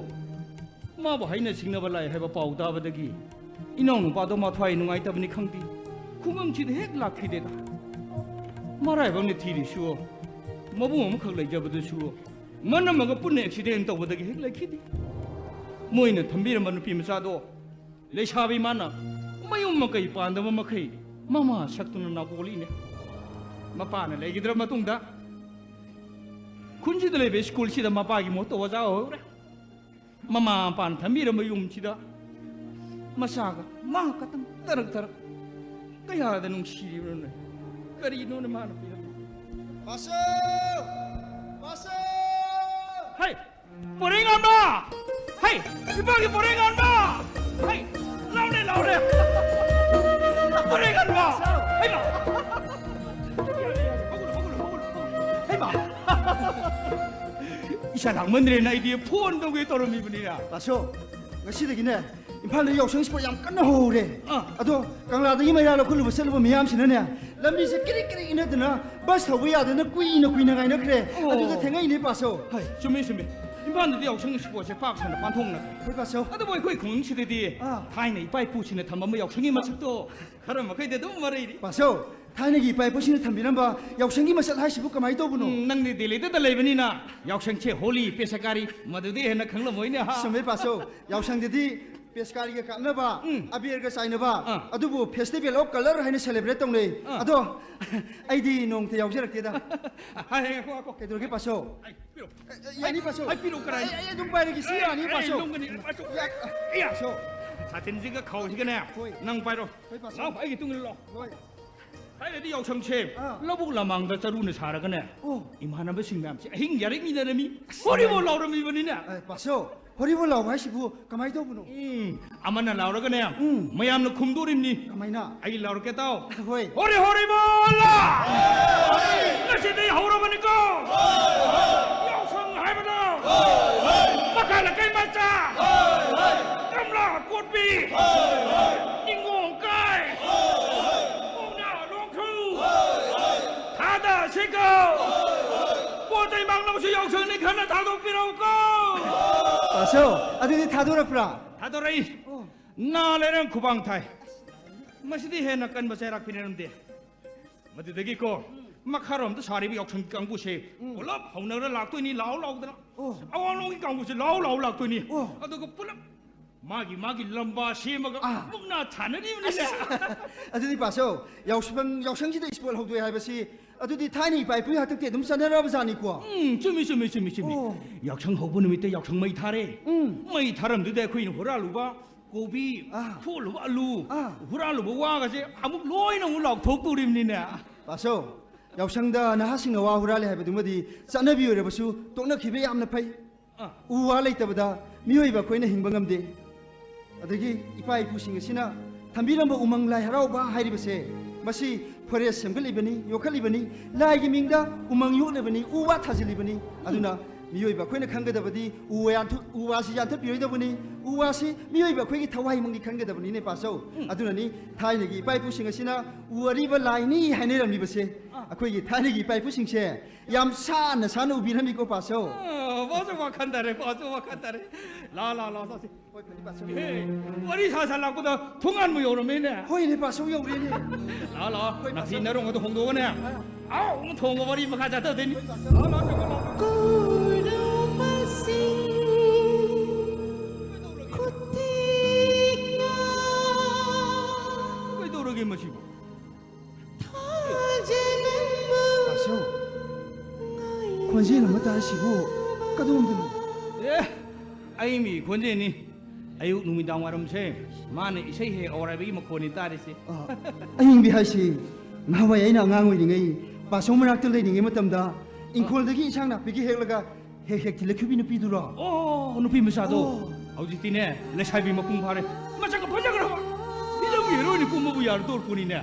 ꯃꯥꯕꯨ ꯍꯥꯏꯅ ꯁꯤꯡꯅꯕ ꯂꯥꯛꯑꯦ ꯍꯥꯏꯕ ꯄꯥꯎ ꯇꯥꯕꯗꯒꯤ ꯏꯅꯥꯎ ꯅꯨꯄꯥꯗꯣ ꯃꯊ꯭ꯋꯥꯏ ꯅꯨꯡꯉꯥꯏꯇꯕꯅꯤ ꯈꯪꯗꯦ, ꯈꯨꯡꯒꯪꯁꯤꯗ ꯍꯦꯛ ꯂꯥꯛꯈꯤꯗꯦꯗ꯫ ꯃꯔꯥꯏꯕꯛꯅ ꯊꯤꯔꯤꯁꯨ ꯃꯕꯨꯡ ꯑꯃꯈꯛ ꯂꯩꯖꯕꯗꯨꯁꯨ ꯃꯅꯝꯃꯒ ꯄꯨꯟꯅ ꯑꯦꯛꯁꯤꯗꯦꯟ ꯇꯧꯕꯗꯒꯤ ꯍꯦꯛ ꯂꯩꯈꯤꯗꯦ꯫ ꯃꯣꯏꯅ ꯊꯝꯕꯤꯔꯝꯕ ꯅꯨꯄꯤ ꯃꯆꯥꯗꯣ ꯂꯩꯁꯥꯕꯤ ꯃꯥꯅ ꯃꯌꯨꯝ ꯃꯀꯩ ꯄꯥꯟꯗꯕ ꯃꯈꯩ ꯃꯃꯥ ꯁꯛꯇꯨꯅ ꯅꯥꯀꯣꯜꯂꯤꯅꯦ꯫ ꯃꯄꯥꯅ ꯂꯩꯈꯤꯗ꯭ꯔ ꯃꯇꯨꯡꯗ ꯈꯨꯟꯁꯤꯗ ꯂꯩꯕ ꯁ꯭ꯀꯨꯜꯁꯤꯗ ꯃꯄꯥꯒꯤ ꯃꯍꯨꯠꯇ ꯑꯣꯖꯥ ꯑꯣꯏꯍꯧꯔꯦ꯫ ꯃꯃꯥ ꯃꯄꯥꯅ ꯊꯝꯕꯤꯔꯝꯕ ꯌꯨꯝꯁꯤꯗ ꯃꯆꯥꯒ ꯃꯥ ꯈꯛꯇꯪ ꯇꯔꯛ ꯇꯔꯛ꯫ ꯀꯌꯥꯗ ꯅꯨꯡꯁꯤꯔꯤꯕꯅꯣꯅꯦ꯫ ꯀꯔꯤꯅꯣꯅꯦ ꯃꯥꯅ ꯄꯤꯔꯝꯃꯤꯁꯦ? ꯄꯥꯁꯣ! ꯄꯥꯁꯣ! ꯍꯩ! ꯄꯣꯔꯩꯉꯥꯟꯕ! ꯍꯩ! ꯏꯄꯥꯒꯤ ꯄꯣꯔꯩꯉꯥꯟꯕ! ꯍꯩ! ꯂꯥꯎꯔꯦ, ꯂꯥꯎꯔꯦ! ꯄꯣꯔꯩꯉꯥꯟꯕ! ꯍꯩꯃꯥ! ꯍꯩꯃꯥ! ꯏꯁꯥ ꯂꯥꯡꯃꯟꯗ꯭ꯔꯦꯅ ꯑꯩꯗꯤ ꯐꯣꯟ ꯇꯧꯒꯦ ꯇꯧꯔꯝꯃꯤꯕꯅꯤꯅ꯫ ꯄꯥꯁꯣ, ꯉꯁꯤꯗꯒꯤꯅꯦ ꯏꯝꯐꯥꯜꯗ ꯌꯥꯎꯁꯪ ꯁ꯭ꯄꯣꯔꯠ ꯌꯥꯝ ꯀꯟꯅ ꯍꯧꯍꯧꯔꯦ꯫ ꯑꯥ꯫ ꯑꯗꯣ ꯀꯪꯂꯥꯗꯒꯤ ꯃꯩꯔꯥ ꯂꯧꯈꯠꯂꯨꯕ ꯆꯠꯂꯨꯕ ꯃꯤꯌꯥꯝꯁꯤꯅꯅꯦ ꯂꯝꯕꯤꯁꯦ ꯀ꯭ꯔꯤꯛ ꯀ꯭ꯔꯤꯛ ꯏꯟꯅꯗꯅ ꯕꯁ ꯊꯧꯕ ꯌꯥꯗꯅ ꯀꯨꯏꯅ ꯀꯨꯏꯅ ꯉꯥꯏꯅꯈ꯭ꯔꯦ꯫ ꯑꯣ꯫ ꯑꯗꯨꯗ ꯊꯦꯡꯉꯛꯏꯅꯦ ꯄꯥꯁꯣ꯫ ꯍꯣꯏ, ꯆꯨꯝꯃꯤ, ꯆꯨꯝꯃꯤ꯫ ꯏꯝꯐꯥꯜꯗꯗꯤ ꯌꯥꯎꯁꯪ ꯁ꯭ꯄꯣꯔꯠꯁꯦ ꯄꯥꯛ ꯁꯟꯅ ꯄꯥꯡꯊꯣꯛꯅꯈ꯭ꯔꯦ꯫ ꯍꯣꯏ ꯄꯥꯁꯣ꯫ ꯑꯗꯨꯕꯨ ꯑꯩꯈꯣꯏ ꯈꯨꯡꯒꯪꯁꯤꯗꯗꯤ ꯑꯥ꯫ ꯊꯥꯏꯅ ꯏꯄꯥ ꯏꯄꯨꯁꯤꯡꯅ ꯊꯝꯃꯝꯕ ꯌꯥꯎꯁꯪꯒꯤ ꯃꯁꯛꯇꯣ ꯈꯔ ꯃꯈꯩꯗꯤ ꯑꯗꯨꯝ ꯃꯔꯩꯔꯤ꯫ ꯄꯥꯁꯣ, ꯊꯥꯏꯅꯒꯤ ꯏꯄꯥ ꯏꯄꯨꯁꯤꯡꯅ ꯊꯝꯕꯤꯔꯝꯕ ꯌꯥꯎꯁꯪꯒꯤ ꯃꯁꯛ ꯍꯥꯏꯁꯤꯕꯨ ꯀꯃꯥꯏꯅ ꯇꯧꯕꯅꯣ? ꯎꯝ, ꯅꯪꯗꯤ ꯗꯦꯜꯂꯤꯗꯇ ꯂꯩꯕꯅꯤꯅ ꯌꯥꯎꯁꯪꯁꯦ ꯍꯣꯂꯤ, ꯄꯦꯁꯀꯥꯔꯤ ꯃꯗꯨꯗꯤ ꯍꯦꯟꯅ ꯈꯪꯂꯝꯃꯣꯏꯅꯦ, ꯍꯥ? ꯆꯨꯝꯃꯦ ꯄꯥꯁꯣ, ꯌꯥꯎꯁꯪꯗꯗꯤ ꯄꯦꯁꯀꯥꯔꯤꯒ ꯀꯥꯞꯅꯕ, ꯎꯝ꯫ ꯑꯕꯦꯔꯒ ꯆꯥꯏꯅꯕ, ꯑꯥ꯫ ꯑꯗꯨꯕꯨ Festival of Colour ꯍꯥꯏꯅ celebrate ꯇꯧꯅꯩ꯫ ꯑꯥ꯫ ꯑꯗꯣ ꯑꯩꯗꯤ ꯅꯣꯡꯃꯇ ꯌꯥꯎꯖꯔꯛꯇꯦꯗ꯫ ꯍꯥꯏ, ꯉꯥꯏꯈꯣ, ꯉꯥꯏꯈꯣ꯫ ꯀꯩꯗꯧꯔꯒꯦ, ꯄꯥꯁꯣ? ꯑꯩ, ꯄꯤꯔꯛꯑꯣ꯫ ꯑꯦ, ꯑꯦ, ꯌꯥꯅꯤ, ꯄꯥꯁꯣ꯫ ꯑꯩ ꯄꯤꯔꯛꯑꯣ, ꯀꯔꯥꯏ? ꯑꯩ, ꯑꯩ ꯑꯗꯨꯝ ꯄꯥꯏꯔꯒꯦ, ꯁꯤ ꯌꯥꯅꯤ, ꯑꯩ ꯄꯥꯁꯣ꯫ ꯂꯣꯡꯒꯅꯤ, ꯄꯥꯁꯣ꯫ ꯌꯥ-, ꯏꯌꯥ꯫ ꯄꯥꯁꯣ꯫ ꯁꯥꯇꯤꯟꯁꯤꯒ ꯈꯥꯎꯁꯤꯒꯅꯦ, ꯍꯣꯏ꯫ ꯅꯪ ꯄꯥꯏꯔꯣ꯫ ꯍꯣꯏ, ꯄꯥꯁꯣ꯫ ꯂꯥꯎ, ꯑꯩꯒꯤ ꯇꯨꯡ ꯏꯜꯂꯣ꯫ ꯍꯣꯏ꯫ ꯊꯥꯏꯅꯗꯤ ꯌꯥꯎꯁꯪꯁꯦ ꯑꯥ꯫ ꯂꯧꯕꯨꯛ ꯂꯃꯥꯡꯗ ꯆꯔꯨꯅ ꯁꯥꯔꯒꯅꯦ, ꯑꯣ꯫ ꯏꯃꯥꯟꯅꯕꯁꯤꯡ ꯃꯌꯥꯝꯁꯦ ꯑꯍꯤꯡ ꯌꯥꯔꯦꯛ ꯃꯤꯟꯅꯔꯝꯃꯤ, ꯑꯁ, ꯍꯣꯔꯤꯕꯣꯜ ꯂꯥꯎꯔꯝꯃꯤꯕꯅꯤꯅꯦ꯫ ꯑꯦ, ꯄꯥꯁꯣ, ꯍꯣꯔꯤꯕꯣꯜ ꯂꯥꯎꯕ ꯍꯥꯏꯁꯤꯕꯨ ꯀꯃꯥꯏꯅ ꯇꯧꯕꯅꯣ? ꯎꯝ, ꯑꯃꯅ ꯂꯥꯎꯔꯒꯅꯦ, ꯎꯝ꯫ ꯃꯌꯥꯝꯅ ꯈꯨꯝꯗꯣꯔꯤꯕꯅꯤ꯫ ꯀꯃꯥꯏꯅ? ꯑꯩ ꯂꯥꯎꯔꯛꯀꯦ ꯇꯥꯎ꯫ ꯍꯣꯏ꯫ ꯍꯣꯔꯤ ꯍꯣꯔꯤꯕꯣꯜ! ꯉꯁꯤꯗꯤ ꯍꯧꯔꯕꯅꯤꯀꯣ! ꯌꯥꯎꯁꯪ ꯍꯥꯏꯕꯗꯣ! ꯃꯈꯥ ꯂꯩꯀꯥꯏ ꯃꯆꯥ! ꯀꯝꯂꯥ ꯀꯣꯠꯄꯤ! ꯅꯤꯡꯉꯣꯜ ꯀꯥꯏ! ꯄꯥꯎꯅꯥ ꯂꯣꯡꯈ꯭ꯔꯨ! ꯊꯥꯗꯁꯤꯀꯣ! ꯄꯣꯠ ꯆꯩ ꯃꯥꯡꯂꯕꯁꯨ ꯌꯥꯎꯁꯪꯅꯤ ꯈꯟꯅ ꯊꯥꯗꯣꯛꯄꯤꯔꯛꯎꯀꯣ! ꯄꯥꯁꯣ, ꯑꯗꯨꯗꯤ ꯊꯥꯗꯣꯔꯛꯄ꯭ꯔꯥ? ꯊꯥꯗꯣꯔꯛꯏ꯫ ꯑꯣ꯫ ꯅꯥ ꯂꯩꯔꯪ ꯈꯨꯕꯥꯡ ꯊꯥꯏ꯫ ꯃꯁꯤꯗꯤ ꯍꯦꯟꯅ ꯀꯟꯕ ꯆꯩꯔꯥꯛ ꯄꯤꯅꯔꯝꯗꯦ꯫ ꯃꯗꯨꯗꯒꯤꯀꯣ, ꯃꯈꯥꯔꯣꯝꯗ ꯁꯥꯔꯤꯕ ꯌꯥꯎꯁꯪ ꯀꯥꯡꯕꯨꯁꯦ ꯄꯨꯂꯞ ꯍꯧꯅꯔ ꯂꯥꯛꯇꯣꯏꯅꯤ, ꯂꯥꯎ ꯂꯥꯎꯗꯅ꯫ ꯑꯣ꯫ ꯑꯋꯥꯡꯂꯣꯝꯒꯤ ꯀꯥꯡꯕꯨꯁꯦ ꯂꯥꯎ ꯂꯥꯎ ꯂꯥꯛꯇꯣꯏꯅꯤ꯫ ꯑꯣ꯫ ꯑꯗꯨꯒ ꯄꯨꯂꯞ ꯃꯥꯒꯤ ꯃꯥꯒꯤ ꯂꯝꯕꯥ ꯁꯦꯝꯃꯒ ꯑꯥ꯫ ꯃꯨꯛꯅꯥ ꯊꯥꯅꯔꯤꯕꯅꯤꯅꯦ꯫ ꯑꯁ, ꯑꯗꯨꯗꯤ ꯄꯥꯁꯣ, ꯌꯥꯎꯁꯪ, ꯌꯥꯎꯁꯪꯁꯤꯗ ꯏꯁꯄꯣꯔꯠ ꯍꯧꯗꯣꯛꯑꯦ ꯍꯥꯏꯕꯁꯤ ꯑꯗꯨꯗꯤ ꯊꯥꯏꯅ ꯏꯄꯥ ꯏꯄꯨꯒꯤ ꯍꯥꯛꯇꯛꯇꯤ ꯑꯗꯨꯝ ꯆꯠꯅꯔꯕ ꯖꯥꯠꯅꯤꯀꯣ? ꯎꯝ, ꯆꯨꯝꯃꯤ, ꯆꯨꯝꯃꯤ, ꯆꯨꯝꯃꯤ, ꯆꯨꯝꯃꯤ꯫ ꯑꯣ꯫ ꯌꯥꯎꯁꯪ ꯍꯧꯕ ꯅꯨꯃꯤꯠꯇ ꯌꯥꯎꯁꯪ ꯃꯩ ꯊꯥꯔꯦ꯫ ꯎꯝ꯫ ꯃꯩ ꯊꯥꯔꯝꯗꯨꯗ ꯑꯩꯈꯣꯏꯅ ꯍꯨꯔꯥꯜꯂꯨꯕ ꯀꯣꯕꯤ, ꯑꯥ꯫ ꯐꯨꯜꯂꯨꯕ ꯑꯂꯨ, ꯑꯥ꯫ ꯍꯨꯔꯥꯜꯂꯨꯕ ꯋꯥꯒꯁꯦ ꯑꯃꯨꯛ ꯂꯣꯏꯅ ꯑꯃꯨꯛ ꯂꯥꯎꯊꯣꯛꯇꯣꯔꯤꯕꯅꯤꯅꯦ꯫ ꯄꯥꯁꯣ, ꯌꯥꯎꯁꯪꯗ ꯅꯍꯥꯁꯤꯡꯅ ꯋꯥ ꯍꯨꯔꯥꯜꯂꯦ ꯍꯥꯏꯕꯗꯨꯃꯗꯤ ꯆꯠꯅꯕꯤ ꯑꯣꯏꯔꯕꯁꯨ ꯇꯣꯛꯅꯈꯤꯕ ꯌꯥꯝꯅ ꯐꯩ꯫ ꯑꯥ꯫ ꯎ ꯋꯥ ꯂꯩꯇꯕꯗ ꯃꯤꯑꯣꯏꯕ ꯑꯩꯈꯣꯏꯅ ꯍꯤꯡꯕ ꯉꯝꯗꯦ꯫ ꯑꯗꯒꯤ ꯏꯄꯥ ꯏꯄꯨꯁꯤꯡ ꯑꯁꯤꯅ ꯊꯝꯕꯤꯔꯝꯕ ꯎꯃꯪ ꯂꯥꯏ ꯍꯔꯥꯎꯕ ꯍꯥꯏꯔꯤꯕꯁꯦ, ꯃꯁꯤ ꯐꯣꯔꯦꯁ ꯁꯦꯝꯒꯠꯂꯤꯕꯅꯤ, ꯌꯣꯛꯈꯠꯂꯤꯕꯅꯤ, ꯂꯥꯏꯒꯤ ꯃꯤꯡꯗ ꯎꯃꯪ ꯌꯣꯛꯂꯤꯕꯅꯤ, ꯎ ꯋꯥ ꯊꯥꯖꯤꯜꯂꯤꯕꯅꯤ꯫ ꯑꯗꯨꯅ ꯃꯤꯑꯣꯏꯕ ꯑꯩꯈꯣꯏꯅ ꯈꯪꯒꯗꯕꯗꯤ ꯎ ꯋꯥ ꯌꯥꯟꯊ-, ꯎ ꯋꯥꯁꯤ ꯌꯥꯟꯊꯠꯄꯤꯔꯣꯏꯗꯕꯅꯤ, ꯎ ꯋꯥꯁꯤ ꯃꯤꯑꯣꯏꯕ ꯑꯩꯈꯣꯏꯒꯤ ꯊꯋꯥꯏꯃꯛꯅꯤ ꯈꯟꯒꯗꯕꯅꯤꯅꯦ, ꯄꯥꯁꯧ꯫ ꯑꯗꯨꯅꯅꯤ ꯊꯥꯏꯅꯒꯤ ꯏꯄꯥ ꯏꯄꯨꯁꯤꯡ ꯑꯁꯤꯅ ꯎ ꯑꯔꯤꯕ ꯂꯥꯏꯅꯤ ꯍꯥꯏꯅꯔꯝꯂꯤꯕꯁꯦ꯫ ꯑꯩꯈꯣꯏꯒꯤ ꯊꯥꯏꯅꯒꯤ ꯏꯄꯥ ꯏꯄꯨꯁꯤꯡꯁꯦ ꯌꯥꯝ ꯁꯥꯟꯅ ꯁꯥꯟꯅ ꯎꯕꯤꯔꯝꯃꯤꯀꯣ, ꯄꯥꯁꯧ꯫ ꯑ, ꯄꯥꯁꯧ ꯋꯥꯈꯟ ꯇꯥꯔꯦ, ꯄꯥꯁꯧ ꯋꯥꯈꯟ ꯇꯥꯔꯦ꯫ ꯂꯥ, ꯂꯥ, ꯂꯥ, ꯆꯥꯁꯤ꯫ ꯍꯣꯏ, ꯐꯅꯤ, ꯄꯥꯁꯧ꯫ ꯍꯦ, ꯋꯥꯔꯤ ꯁꯥ ꯁꯥ ꯂꯥꯛꯄꯗ ꯊꯣꯡꯒꯥꯟꯕꯨ ꯌꯧꯔꯝꯃꯦꯅꯦ꯫ ꯍꯣꯏꯅꯦ, ꯄꯥꯁꯧ ꯌꯧꯔꯦꯅꯦ꯫ ꯂꯥ, ꯂꯥ, ꯍꯣꯏ, ꯅꯥꯊꯤ ꯄꯥꯁꯧ꯫ ꯅꯔꯣꯡ ꯑꯗꯨ ꯍꯣꯡꯗꯣꯛꯑꯒꯅꯦ꯫ ꯑꯥ꯫ ꯑꯥꯎ, ꯑꯃ ꯊꯣꯡꯕ ꯋꯥꯔꯤ ꯃꯈꯥ ꯆꯠꯊꯗꯣꯏꯅꯤ꯫ ꯍꯣꯏ, ꯄꯥꯁꯧ꯫ ꯂꯥ, ꯂꯥ, ꯆꯪꯉꯣ, ꯂꯥ, ꯆꯪꯉꯣ꯫ ꯀꯨꯏꯔꯕꯁꯤꯡ ꯈꯨꯠꯇꯤ ꯃꯁꯤꯕꯨ? ꯇꯥꯁꯤꯌꯣ, ꯈꯣꯟꯖꯦꯜ ꯑꯃ ꯇꯥꯔꯤꯁꯤꯕꯨ ꯀꯗꯣꯝꯗꯅꯣ? ꯑꯦ, ꯑꯩ ꯃꯤ ꯈꯣꯟꯖꯦꯜꯅꯤ꯫ ꯑꯌꯨꯛ ꯅꯨꯃꯤꯗꯥꯡ ꯋꯥꯏꯔꯝꯁꯦ ꯃꯥꯅ ꯏꯁꯩ ꯍꯦꯛ ꯍꯧꯔꯕꯒꯤ ꯃꯈꯣꯟꯅꯤ ꯇꯥꯔꯤꯁꯦ꯫ ꯑ, ꯑꯌꯤꯡꯕꯤ ꯍꯥꯏꯁꯤ ꯅꯍꯥꯟꯋꯥꯏ ꯑꯩꯅ ꯑꯉꯥꯡ ꯑꯣꯏꯔꯤꯉꯩ ꯄꯥꯁꯣ ꯃꯅꯥꯛꯇ ꯂꯩꯔꯤꯉꯩ ꯃꯇꯝꯗ ꯏꯪꯈꯣꯜꯗꯒꯤ ꯏꯟꯁꯥꯡ ꯅꯥꯄꯤꯒ ꯍꯦꯛꯂꯒ ꯍꯦꯛ ꯍꯦꯛ ꯊꯤꯜꯂꯛꯈꯤꯕꯤ ꯅꯨꯄꯤꯗꯨꯔꯣ? ꯑꯣ, ꯅꯨꯄꯤ ꯃꯆꯥꯗꯣ꯫ ꯑꯣ꯫ ꯍꯧꯖꯤꯛꯇꯤꯅꯦ, ꯂꯩꯁꯥꯕꯤ ꯃꯄꯨꯡ ꯐꯥꯔꯦ꯫ ꯃꯁꯛꯀ ꯐꯖꯈ꯭ꯔꯕ꯫ ꯐꯤꯂꯝꯒꯤ ꯍꯦꯔꯣꯏꯟ ꯀꯨꯝꯕꯕꯨ ꯌꯥꯔꯗꯧꯔꯄꯣꯠꯅꯤꯅꯦ꯫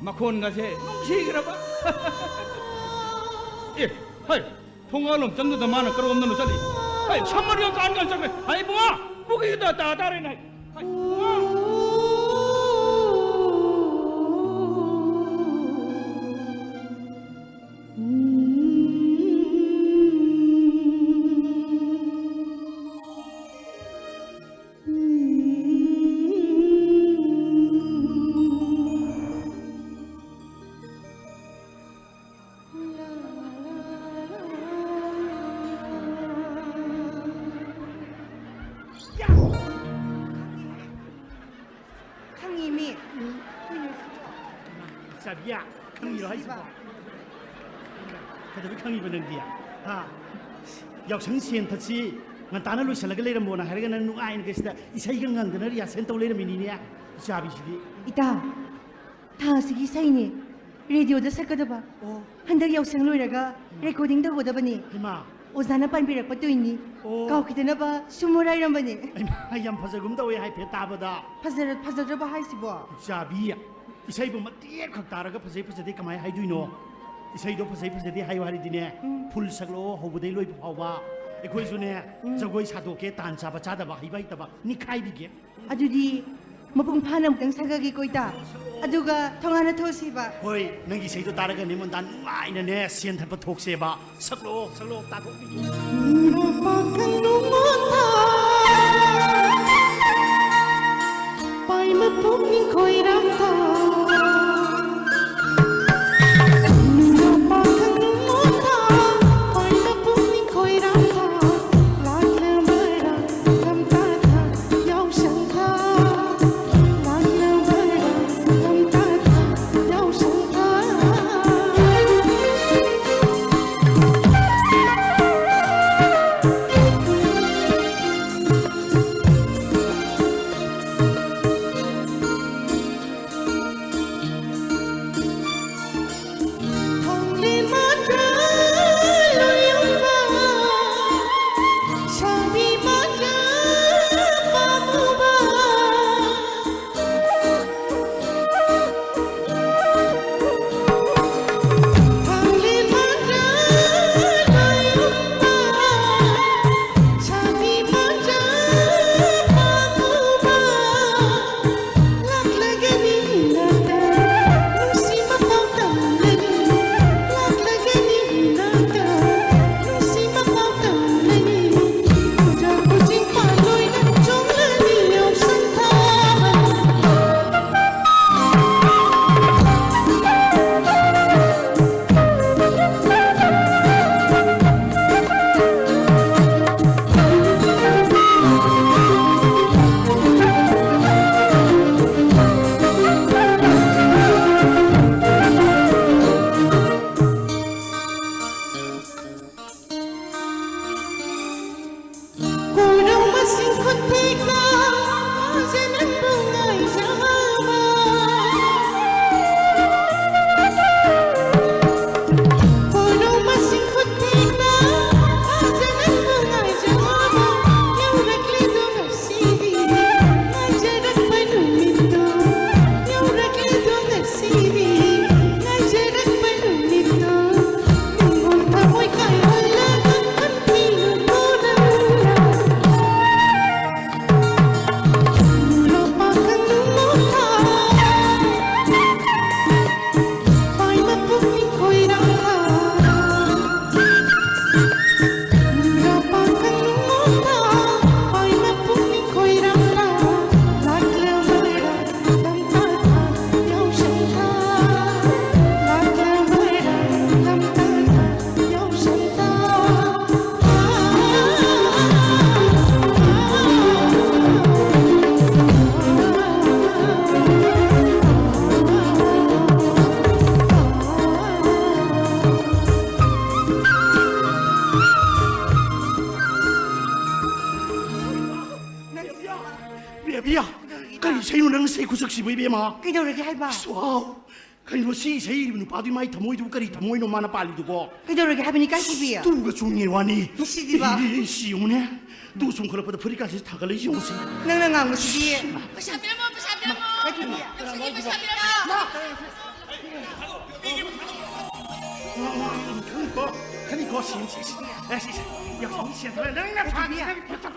ꯃꯈꯣꯟꯒꯁꯦ ꯅꯨꯡꯁꯤꯈ꯭ꯔꯕ꯫ ꯑꯦ, ꯍꯩ, ꯊꯣꯡꯒꯥꯜꯂꯣꯝ ꯆꯪꯗꯨꯗ ꯃꯥꯅ ꯀꯔꯣꯝꯗꯅꯣ ꯆꯠꯂꯤ? ꯍꯩ, ꯁꯝꯃꯔꯤꯌꯣ ꯀꯥꯟ ꯀꯥꯟ ꯆꯠꯈ꯭ꯔꯦ꯫ ꯍꯩ, ꯏꯕꯨꯡꯉꯣ, ꯄꯨꯈ꯭ꯔꯤꯗ ꯇꯥ ꯇꯥꯔꯦꯅꯦ꯫ ꯍꯩ, ꯏꯕꯨꯡꯉꯣ꯫ ꯈꯪꯉꯤ ꯃꯤ꯫ ꯆꯥꯕꯤꯌꯥ, ꯈꯪꯉꯤꯔꯣ ꯍꯥꯏꯁꯤꯕꯣ? ꯅꯨꯡꯁꯤꯕ꯫ ꯀꯩꯗꯧꯕꯩ ꯈꯪꯉꯤꯕ ꯅꯪꯗꯤ? ꯍꯥ? ꯌꯥꯎꯁꯪ ꯁꯦꯟ ꯊꯠꯁꯤ ꯉꯟꯇꯥꯅ ꯂꯣꯏꯁꯤꯜꯂꯒ ꯂꯩꯔꯝꯃꯣꯅ ꯍꯥꯏꯔꯒ ꯅꯪ ꯅꯨꯡꯉꯥꯏꯅ ꯀꯩꯁꯤꯗ ꯏꯁꯩꯒ ꯉꯪꯗꯅ ꯔꯤꯍꯥꯔꯁꯦꯜ ꯇꯧ ꯂꯩꯔꯝꯃꯤꯅꯤꯅꯦ, ꯏꯆꯥꯕꯤꯁꯤꯗꯤ꯫ ꯏꯇꯥ, ꯊꯥ ꯑꯁꯤꯒꯤ ꯏꯁꯩꯅꯦ ꯔꯦꯗꯤꯑꯣꯗ ꯁꯛꯀꯗꯕ꯫ ꯑꯣ꯫ ꯍꯟꯗꯛ ꯌꯥꯎꯁꯪ ꯂꯣꯏꯔꯒ ꯔꯦꯀꯣꯔꯗꯤꯡ ꯇꯧꯒꯗꯕꯅꯦ꯫ ꯍꯩꯃꯥ꯫ ꯑꯣꯖꯥꯅ ꯄꯥꯟꯕꯤꯔꯛꯄ ꯇꯨꯏꯅꯤ꯫ ꯑꯣ꯫ ꯀꯥꯎꯈꯤꯗꯅꯕ ꯁꯨꯝ ꯍꯣꯔꯥꯏꯔꯝꯕꯅꯦ꯫ ꯍꯩꯃꯥ, ꯌꯥꯝ ꯐꯖꯒꯨꯝ ꯇꯧꯋꯦ ꯍꯥꯏꯐꯦꯠ ꯇꯥꯕꯗ꯫ ꯐꯖꯔ-, ꯐꯖꯗ꯭ꯔꯕ ꯍꯥꯏꯁꯤꯕꯣ? ꯏꯆꯥꯕꯤ, ꯏꯁꯩꯕꯨ ꯃꯇꯦꯛ ꯈꯛ ꯇꯥꯔꯒ ꯐꯖꯩ ꯐꯖꯗꯦ ꯀꯃꯥꯏ ꯍꯥꯏꯗꯣꯏꯅꯣ? ꯏꯁꯩꯗꯣ ꯐꯖꯩ ꯐꯖꯗꯦ ꯍꯥꯏꯌꯨ ꯍꯥꯏꯔꯗꯤꯅꯦ, ꯎꯝ꯫ ꯐꯨꯜ ꯁꯛꯂꯛꯑꯣ ꯍꯧꯕꯗꯩ ꯂꯣꯏꯕ ꯐꯥꯎꯕ꯫ ꯑꯩꯈꯣꯏꯁꯨꯅꯦ, ꯎꯝ꯫ ꯖꯒꯣꯏ ꯁꯥꯗꯣꯛꯀꯦ, ꯇꯥꯟ ꯆꯥꯕ ꯆꯥꯗꯕ, ꯍꯩꯕ ꯍꯩꯇꯕ ꯅꯤꯈꯥꯏꯕꯤꯒꯦ꯫ ꯑꯗꯨꯗꯤ ꯃꯄꯨꯡ ꯐꯥꯅ ꯑꯃꯨꯛꯇꯪ ꯁꯛꯑꯒꯦꯀꯣ, ꯏꯇꯥ꯫ ꯑꯗꯨꯒ ꯊꯣꯡꯍꯥꯟꯅ ꯊꯣꯛꯁꯤꯕ꯫ ꯍꯣꯏ, ꯅꯪꯒꯤ ꯏꯁꯩꯗꯣ ꯇꯥꯔꯒꯅꯦ ꯃꯣꯟꯗꯥ ꯅꯨꯡꯉꯥꯏꯅꯅꯦ ꯁꯦꯟ ꯊꯠꯄ ꯊꯣꯛꯁꯦꯕ꯫ ꯁꯛꯂꯛꯑꯣ, ꯁꯛꯂꯛꯑꯣ, ꯇꯥꯊꯣꯛꯄꯤꯒꯦ꯫ ꯅꯨꯔꯥ ꯄꯥꯈꯪ ꯅꯨꯡꯉꯣꯟꯊꯥ, ꯄꯥꯏꯃ ꯄꯨꯛꯅꯤꯡ ꯈꯣꯏꯔꯥꯡꯊꯥ꯫ ꯅꯨꯔꯥ ꯄꯥꯈꯪ ꯅꯨꯡꯉꯣꯟꯊꯥ, ꯄꯥꯏꯃ ꯄꯨꯛꯅꯤꯡ ꯈꯣꯏꯔꯥꯡꯊꯥ꯫ ꯂꯥꯛꯂꯕꯔꯥ ꯂꯝꯇꯥꯊꯥ ꯌꯥꯎꯁꯪꯊꯥ꯫ ꯂꯥꯛꯂꯕꯔꯥ ꯂꯝꯇꯥ ꯕꯦꯕꯤꯌꯥ, ꯀꯔꯤ ꯏꯁꯩꯅꯣ ꯅꯪꯅ ꯁꯛꯏ ꯈꯨꯁꯛꯁꯤꯕꯨ, ꯏꯕꯦꯝꯃ? ꯀꯩꯗꯧꯔꯒꯦ ꯍꯥꯏꯕ? ꯁ꯭ꯋꯥꯎ! ꯀꯩꯅꯣ ꯁꯤ ꯏꯁꯩ ꯏꯔꯤꯕ ꯅꯨꯄꯥꯗꯨꯒꯤ ꯃꯥꯏ ꯊꯃꯣꯏꯗꯨꯕꯨ ꯀꯔꯤ ꯊꯃꯣꯏꯅꯣ ꯃꯥꯅ ꯄꯥꯜꯂꯤꯗꯨꯕꯣ? ꯀꯩꯗꯧꯔꯒꯦ ꯍꯥꯏꯕꯅꯤ, ꯏꯀꯥꯏꯊꯤꯕꯤ? ꯇꯨꯒ ꯆꯨꯡꯉꯦ ꯋꯥꯅꯤ꯫ ꯃꯁꯤꯗꯤꯕ꯫ ꯏ, ꯏ, ꯏ, ꯁꯤ ꯌꯦꯡꯉꯨꯅꯦ꯫ ꯇꯨ ꯆꯨꯡꯈꯠꯂꯛꯄꯗ ꯐꯨꯔꯤꯠꯀꯥꯁꯦ ꯊꯥꯒꯠꯂꯛꯏ ꯌꯦꯡꯉꯨꯁꯤ꯫ ꯅꯪꯅ ꯉꯥꯡꯕꯁꯤꯗꯤ꯫ ꯄꯩꯁꯥ ꯄꯤꯔꯝꯃꯣ, ꯄꯩꯁꯥ ꯄꯤꯔꯝꯃꯣ꯫ ꯏꯀꯥꯏꯊꯤꯕꯤ꯫ ꯅꯨꯡꯁꯤꯠꯀꯤ ꯄꯩꯁꯥ ꯄꯤꯔꯝꯃꯣ꯫ ꯈꯪꯉꯤꯀꯣ, ꯈꯪꯉꯤꯀꯣ, ꯁꯤ, ꯁꯤ, ꯁꯤ, ꯑꯦ, ꯁꯤ, ꯁꯤ, ꯌꯥꯎꯁꯪꯒꯤ ꯁꯦꯟ ꯊꯥꯔꯦ, ꯅꯪꯅ ꯐꯥꯅꯤ ꯍꯥꯏꯕ ꯄꯣꯠꯇꯣ꯫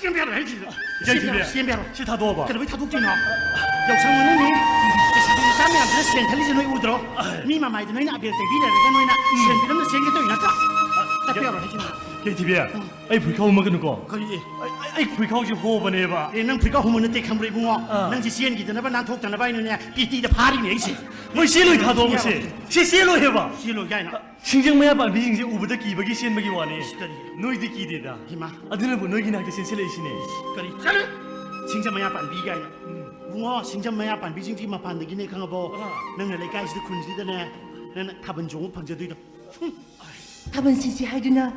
ꯁꯦꯝꯕ ꯌꯥꯔꯣꯏ ꯍꯥꯏꯁꯤꯗ꯫ ꯏꯆꯟ ꯊꯤꯕꯤ, ꯁꯦꯝꯕ ꯌꯥꯔꯣꯏ꯫ ꯁꯤ ꯊꯥꯗꯣꯛꯑꯕ? ꯀꯩꯗꯧꯕꯩ ꯊꯥꯗꯣꯛꯇꯣꯏꯅꯣ? ꯌꯥꯎꯁꯪ ꯃꯅꯨꯡꯅꯤ꯫ ꯂꯩꯁꯥꯕꯤ ꯃꯆꯥ ꯃꯌꯥꯝꯁꯤꯅ ꯁꯦꯟ ꯊꯠꯂꯤꯁꯦ ꯅꯣꯏ ꯎꯗ꯭ꯔꯣ? ꯃꯤ ꯃꯃꯥꯏꯗ ꯅꯣꯏꯅ ꯑꯕꯦꯔ ꯇꯩꯕꯤ ꯂꯩꯔꯒ ꯅꯣꯏꯅ ꯁꯦꯟ ꯄꯤꯔꯝꯗ ꯆꯦꯟꯒꯦ ꯇꯧꯔꯤ ꯅꯠꯇ꯭ꯔꯥ? ꯆꯠꯄ ꯌꯥꯔꯣꯏ ꯍꯥꯏꯁꯤꯅ꯫ ꯏꯆꯟ ꯊꯤꯕꯤ, ꯑꯩ ꯐꯨꯔꯤꯠ ꯈꯥꯎ ꯍꯨꯝꯃꯛꯀꯅꯨꯀꯣ꯫ ꯀꯔꯤ? ꯑꯩ, ꯑꯩ ꯐꯨꯔꯤꯠ ꯈꯥꯎꯁꯦ ꯍꯣꯕꯅꯦꯕ꯫ ꯑꯦ, ꯅꯪ ꯐꯨꯔꯤꯠ ꯈꯥꯎ ꯍꯨꯝꯃ ꯅꯠꯇꯦ ꯈꯪꯕ꯭ꯔꯥ, ꯏꯕꯨꯡꯉꯣ? ꯑꯥ꯫ ꯅꯪꯁꯦ ꯆꯦꯟꯈꯤꯗꯅꯕ, ꯅꯥꯟꯊꯣꯛꯇꯅꯕ ꯍꯥꯏꯅꯅꯦ, ꯄꯦꯇꯤꯗ ꯐꯥꯔꯤꯅꯦ ꯑꯩꯁꯦ꯫ ꯍꯣꯏ, ꯆꯦꯜꯂꯣꯏ ꯊꯥꯗꯣꯛꯑꯣ ꯃꯁꯦ꯫ ꯆꯦꯜꯂꯣꯏ ꯍꯥꯏꯕ꯫ ꯆꯦꯜꯂꯣꯏ ꯀꯥꯏꯅ꯫ ꯁꯤꯡꯖꯪ ꯃꯌꯥ ꯄꯥꯟꯕꯤꯁꯤꯡꯁꯦ ꯎꯕꯗ ꯀꯤꯕꯒꯤ ꯆꯦꯟꯕꯒꯤ ꯋꯥꯅꯤ꯫ ꯏꯁ, ꯀꯔꯤ? ꯅꯣꯏꯗꯤ ꯀꯤꯗꯦꯗ꯫ ꯍꯩꯃꯥ꯫ ꯑꯗꯨꯅꯕꯨ ꯅꯣꯏꯒꯤ ꯅꯥꯛꯇ ꯆꯦꯟꯁꯤꯜꯂꯛꯏꯁꯤꯅꯦ꯫ ꯀꯔꯤ? ꯆꯠꯂꯨ! ꯁꯤꯡꯖꯪ ꯃꯌꯥ ꯄꯥꯟꯕꯤ ꯀꯥꯏꯅ꯫ ꯎꯝ꯫ ꯏꯕꯨꯡꯉꯣ, ꯁꯤꯡꯖꯪ ꯃꯌꯥ ꯄꯥꯟꯕꯤꯁꯤꯡꯁꯤ ꯃꯄꯥꯟꯗꯒꯤꯅꯦ, ꯈꯪꯉꯕꯣ? ꯑꯥ꯫ ꯅꯪꯅ ꯂꯩꯀꯥꯏꯁꯤꯗ, ꯈꯨꯟꯁꯤꯗꯅꯦ, ꯅꯪꯅ ꯊꯥꯕꯜ ꯆꯣꯡꯕ ꯐꯪꯖꯗꯣꯏꯗꯣ꯫ ꯊꯥꯕꯜ ꯁꯤꯟꯁꯤ ꯍꯥꯏꯗꯨꯅ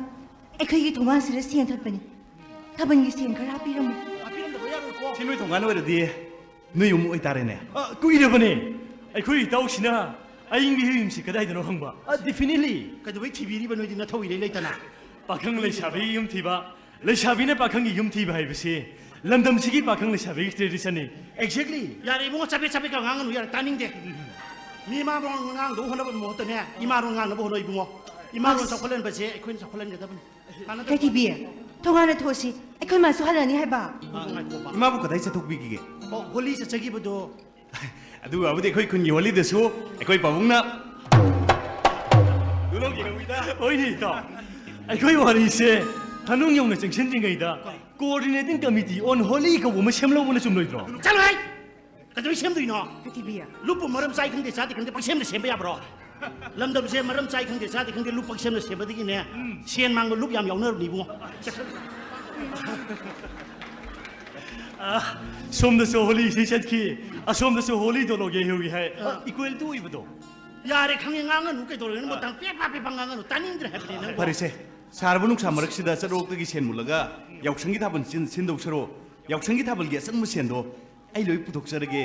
ꯑꯩꯈꯣꯏꯒꯤ ꯊꯣꯡꯒꯥꯟꯁꯤꯗ ꯁꯦꯟ ꯊꯠꯄꯅꯤ꯫ ꯊꯥꯕꯜꯒꯤ ꯁꯦꯟ ꯈꯔ ꯍꯥꯞꯄꯤꯔꯝꯃꯨ꯫ ꯍꯥꯞꯄꯤꯔꯝꯗꯕ ꯌꯥꯔꯣꯏꯀꯣ꯫ ꯁꯤ ꯅꯣꯏ ꯊꯣꯡꯒꯥꯟ ꯑꯣꯏꯔꯗꯤ ꯅꯣꯏ ꯌꯨꯝ ꯑꯣꯏꯇꯥꯔꯦꯅꯦ꯫ ꯑ, ꯀꯨꯏꯔꯕꯅꯦ ꯑꯩꯈꯣꯏ ꯏꯇꯥꯎꯁꯤꯅ ꯑꯏꯪꯕꯤ ꯌꯨꯝꯁꯤ ꯀꯗꯥꯏꯗꯅꯣ ꯍꯪꯕ꯫ ꯑ, definitely꯫ ꯀꯩꯗꯧꯕꯩ ꯊꯤꯕꯤꯔꯤꯕ ꯅꯣꯏꯗꯤ ꯅꯊꯧ ꯏꯔꯩ ꯂꯩꯇꯅ? ꯄꯥꯈꯪ ꯂꯩꯁꯥꯕꯤꯒꯤ ꯌꯨꯝ ꯊꯤꯕ, ꯂꯩꯁꯥꯕꯤꯅ ꯄꯥꯈꯪꯒꯤ ꯌꯨꯝ ꯊꯤꯕ ꯍꯥꯏꯕꯁꯤ ꯂꯝꯗꯝꯁꯤꯒꯤ ꯄꯥꯈꯪ ꯂꯩꯁꯥꯕꯤꯒꯤ traditionꯅꯤ꯫ Exactly꯫ ꯌꯥꯔꯦ ꯏꯕꯨꯡꯉꯣ, ꯆꯕꯦꯠ ꯆꯕꯦꯠꯀ ꯉꯥꯡꯒꯅꯨ, ꯌꯥꯔꯦ, ꯇꯥꯅꯤꯡꯗꯦ꯫ ꯃꯤ ꯃꯥ ꯉꯥꯡꯗꯧ ꯍꯣꯠꯅꯕ ꯃꯍꯨꯠꯇꯅꯦ, ꯏꯃꯥ ꯂꯣꯟ ꯉꯥꯡꯅꯕ ꯍꯣꯠꯅꯧ ꯏꯕꯨꯡꯉꯣ꯫ ꯏꯃꯥ ꯂꯣꯟ ꯑꯁ꯫ ꯆꯥꯎꯈꯠꯍꯟꯕꯁꯦ ꯑꯩꯈꯣꯏꯅ ꯆꯥꯎꯈꯠꯍꯟꯒꯗꯕꯅꯤ꯫ ꯀꯥꯟꯅꯗꯕ꯫ ꯀꯩꯊꯤꯕꯤ, ꯊꯣꯡꯒꯥꯟꯗ ꯊꯣꯛꯁꯤ꯫ ꯑꯩꯈꯣꯏ ꯃꯥꯁꯨ ꯍꯜꯂꯛꯑꯅꯤ ꯍꯥꯏꯕ꯫ ꯑ, ꯉꯥꯏꯈꯣ, ꯄꯥ-, ꯏꯃꯥꯕꯨ ꯀꯗꯥꯏ ꯆꯠꯊꯣꯛꯄꯤꯈꯤꯒꯦ? ꯑꯣ, ꯍꯣꯂꯤ ꯆꯠꯆꯈꯤꯕꯗꯣ꯫ ꯑꯗꯨꯒ ꯑꯕꯨꯗꯤ ꯑꯩꯈꯣꯏ ꯈꯨꯟꯒꯤ ꯍꯣꯂꯤꯗꯁꯨ ꯑꯩꯈꯣꯏ ꯄꯥꯕꯨꯡꯅ ꯂꯧꯒꯦ ꯍꯧꯏꯗ꯫ ꯍꯣꯏꯅꯦ, ꯏꯇꯥꯎ꯫ ꯑꯩꯈꯣꯏ ꯋꯥꯔꯤꯁꯦ ꯊꯅꯨꯡ ꯌꯧꯅ ꯆꯪꯁꯤꯟꯗ꯭ꯔꯤꯉꯩꯗ coordinating committee on Holi ꯀꯧꯕ ꯑꯃ ꯁꯦꯝꯂꯧꯕꯅ ꯆꯨꯝꯂꯣꯏꯗ꯭ꯔꯣ? ꯆꯠꯂꯣꯍꯦ! ꯀꯩꯗꯧꯕꯩ ꯁꯦꯝꯗꯣꯏꯅꯣ? ꯀꯩꯊꯤꯕꯤ꯫ ꯂꯨꯞꯄꯨ ꯃꯔꯝ ꯆꯥꯏ ꯈꯪꯗꯦ, ꯆꯥꯗꯦ ꯈꯪꯗꯦ, ꯄꯪꯁꯦꯝꯗ ꯁꯦꯝꯕ ꯌꯥꯕ꯭ꯔꯣ? ꯂꯝꯗꯝꯁꯦ ꯃꯔꯝ ꯆꯥꯏ ꯈꯪꯗꯦ, ꯆꯥꯗꯦ ꯈꯪꯗꯦ, ꯂꯨꯞ ꯄꯪꯁꯦꯝꯗ ꯁꯦꯝꯕꯗꯒꯤꯅꯦ, ꯎꯝ꯫ ꯁꯦꯟ ꯃꯥꯡꯕ ꯂꯨꯞ ꯌꯥꯝ ꯌꯥꯎꯅꯔꯕꯅꯤ ꯏꯕꯨꯡꯉꯣ꯫ ꯑ, ꯁꯣꯝꯗꯁꯨ ꯍꯣꯂꯤ ꯏꯁꯩ ꯆꯠꯈꯤ, ꯑꯁꯣꯝꯗꯁꯨ ꯍꯣꯂꯤ ꯗꯣꯂꯣꯒꯦ ꯍꯧꯏ ꯍꯥꯏ꯫ ꯑ꯫ Equal to ꯑꯣꯏꯕꯗꯣ꯫ ꯌꯥꯔꯦ, ꯈꯪꯉꯦ, ꯉꯥꯡꯉꯅꯨ, ꯀꯩꯗꯧꯔꯒꯦ? ꯅꯪꯕꯨ ꯑ꯫ ꯇꯪ ꯄꯦ ꯄꯥ ꯄꯦ ꯄꯥ ꯉꯥꯡꯉꯅꯨ, ꯇꯥꯅꯤꯡꯗ꯭ꯔꯦ ꯍꯥꯏꯕꯅꯦ ꯅꯪꯕꯨ꯫ ꯐꯔꯦꯁꯦ, ꯁꯥꯔꯕ ꯅꯨꯡꯁꯥ ꯃꯔꯛꯁꯤꯗ ꯆꯠꯂꯣꯛꯇꯒꯤ ꯁꯦꯟ ꯃꯨꯜꯂꯒ ꯌꯥꯎꯁꯪꯒꯤ ꯊꯥꯕꯜ ꯁꯤꯟ-, ꯁꯤꯟꯗꯧ ꯁꯔꯨꯛ, ꯌꯥꯎꯁꯪꯒꯤ ꯊꯥꯕꯜꯒꯤ ꯑꯆꯪꯕ ꯁꯦꯟꯗꯣ ꯑꯩ ꯂꯣꯏ ꯄꯨꯊꯣꯛꯆꯔꯒꯦ꯫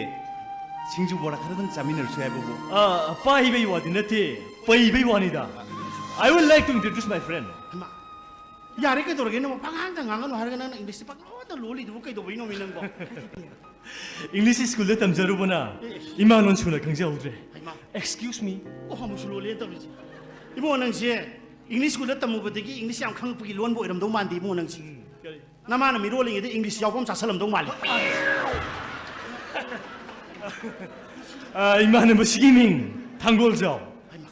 ꯁꯤꯡꯖꯨ ꯕꯣꯔꯥ ꯈꯔꯗꯪ ꯆꯥꯃꯤꯟꯅꯔꯁꯨ ꯍꯥꯏꯕꯕꯨ꯫ ꯑ, ꯄꯥꯏꯕꯩ ꯋꯥꯗꯤ ꯅꯠꯇꯦ, ꯄꯩꯕꯩ ꯋꯥꯅꯤꯗ꯫ I would like to introduce my friend. ꯍꯩꯃꯥ, ꯌꯥꯔꯦ, ꯀꯩꯗꯧꯔꯒꯦ? ꯅꯪꯕꯨ ꯄꯉꯥꯡꯗ ꯉꯥꯡꯉꯅꯨ ꯍꯥꯏꯔꯒ ꯅꯪꯅ Englishꯁꯤ ꯄꯪꯂꯣꯟꯗ ꯂꯣꯜꯂꯤꯗꯨꯕꯨ ꯀꯩꯗꯧꯕꯩꯅꯣꯃꯤ ꯅꯪꯕꯣ? English schoolꯗ ꯇꯝꯖꯔꯨꯕꯅ ꯑꯦ꯫ ꯏꯃꯥ ꯂꯣꯟ ꯁꯨꯅ ꯈꯪꯖꯍꯧꯗ꯭ꯔꯦ꯫ ꯍꯩꯃꯥ꯫ Excuse me. ꯑꯣ, ꯑꯃꯨꯛꯁꯨ ꯂꯣꯜꯂꯦ ꯇꯧꯔꯤꯁꯦ꯫ ꯏꯕꯨꯡꯉꯣ, ꯅꯪꯁꯦ English schoolꯗ ꯇꯝꯃꯨꯕꯗꯒꯤ English ꯌꯥꯝ ꯈꯪꯉꯛꯄꯒꯤ ꯂꯣꯟꯕ ꯑꯣꯏꯔꯝꯗꯧ ꯃꯥꯟꯗꯦ ꯏꯕꯨꯡꯉꯣ ꯅꯪꯁꯦ꯫ ꯎꯝ, ꯀꯔꯤ? ꯅꯃꯥꯅ ꯃꯤꯔꯣꯜꯂꯤꯉꯩꯗ English ꯌꯥꯎꯕ ꯑꯃ ꯆꯥꯁꯜꯂꯝꯗꯧ ꯃꯥꯜꯂꯤ꯫ ꯑ, ꯏꯃꯥꯟꯅꯕꯁꯤꯒꯤ ꯃꯤꯡ ꯊꯥꯡꯒꯣꯜꯖꯥꯎ꯫ ꯍꯩꯃꯥ꯫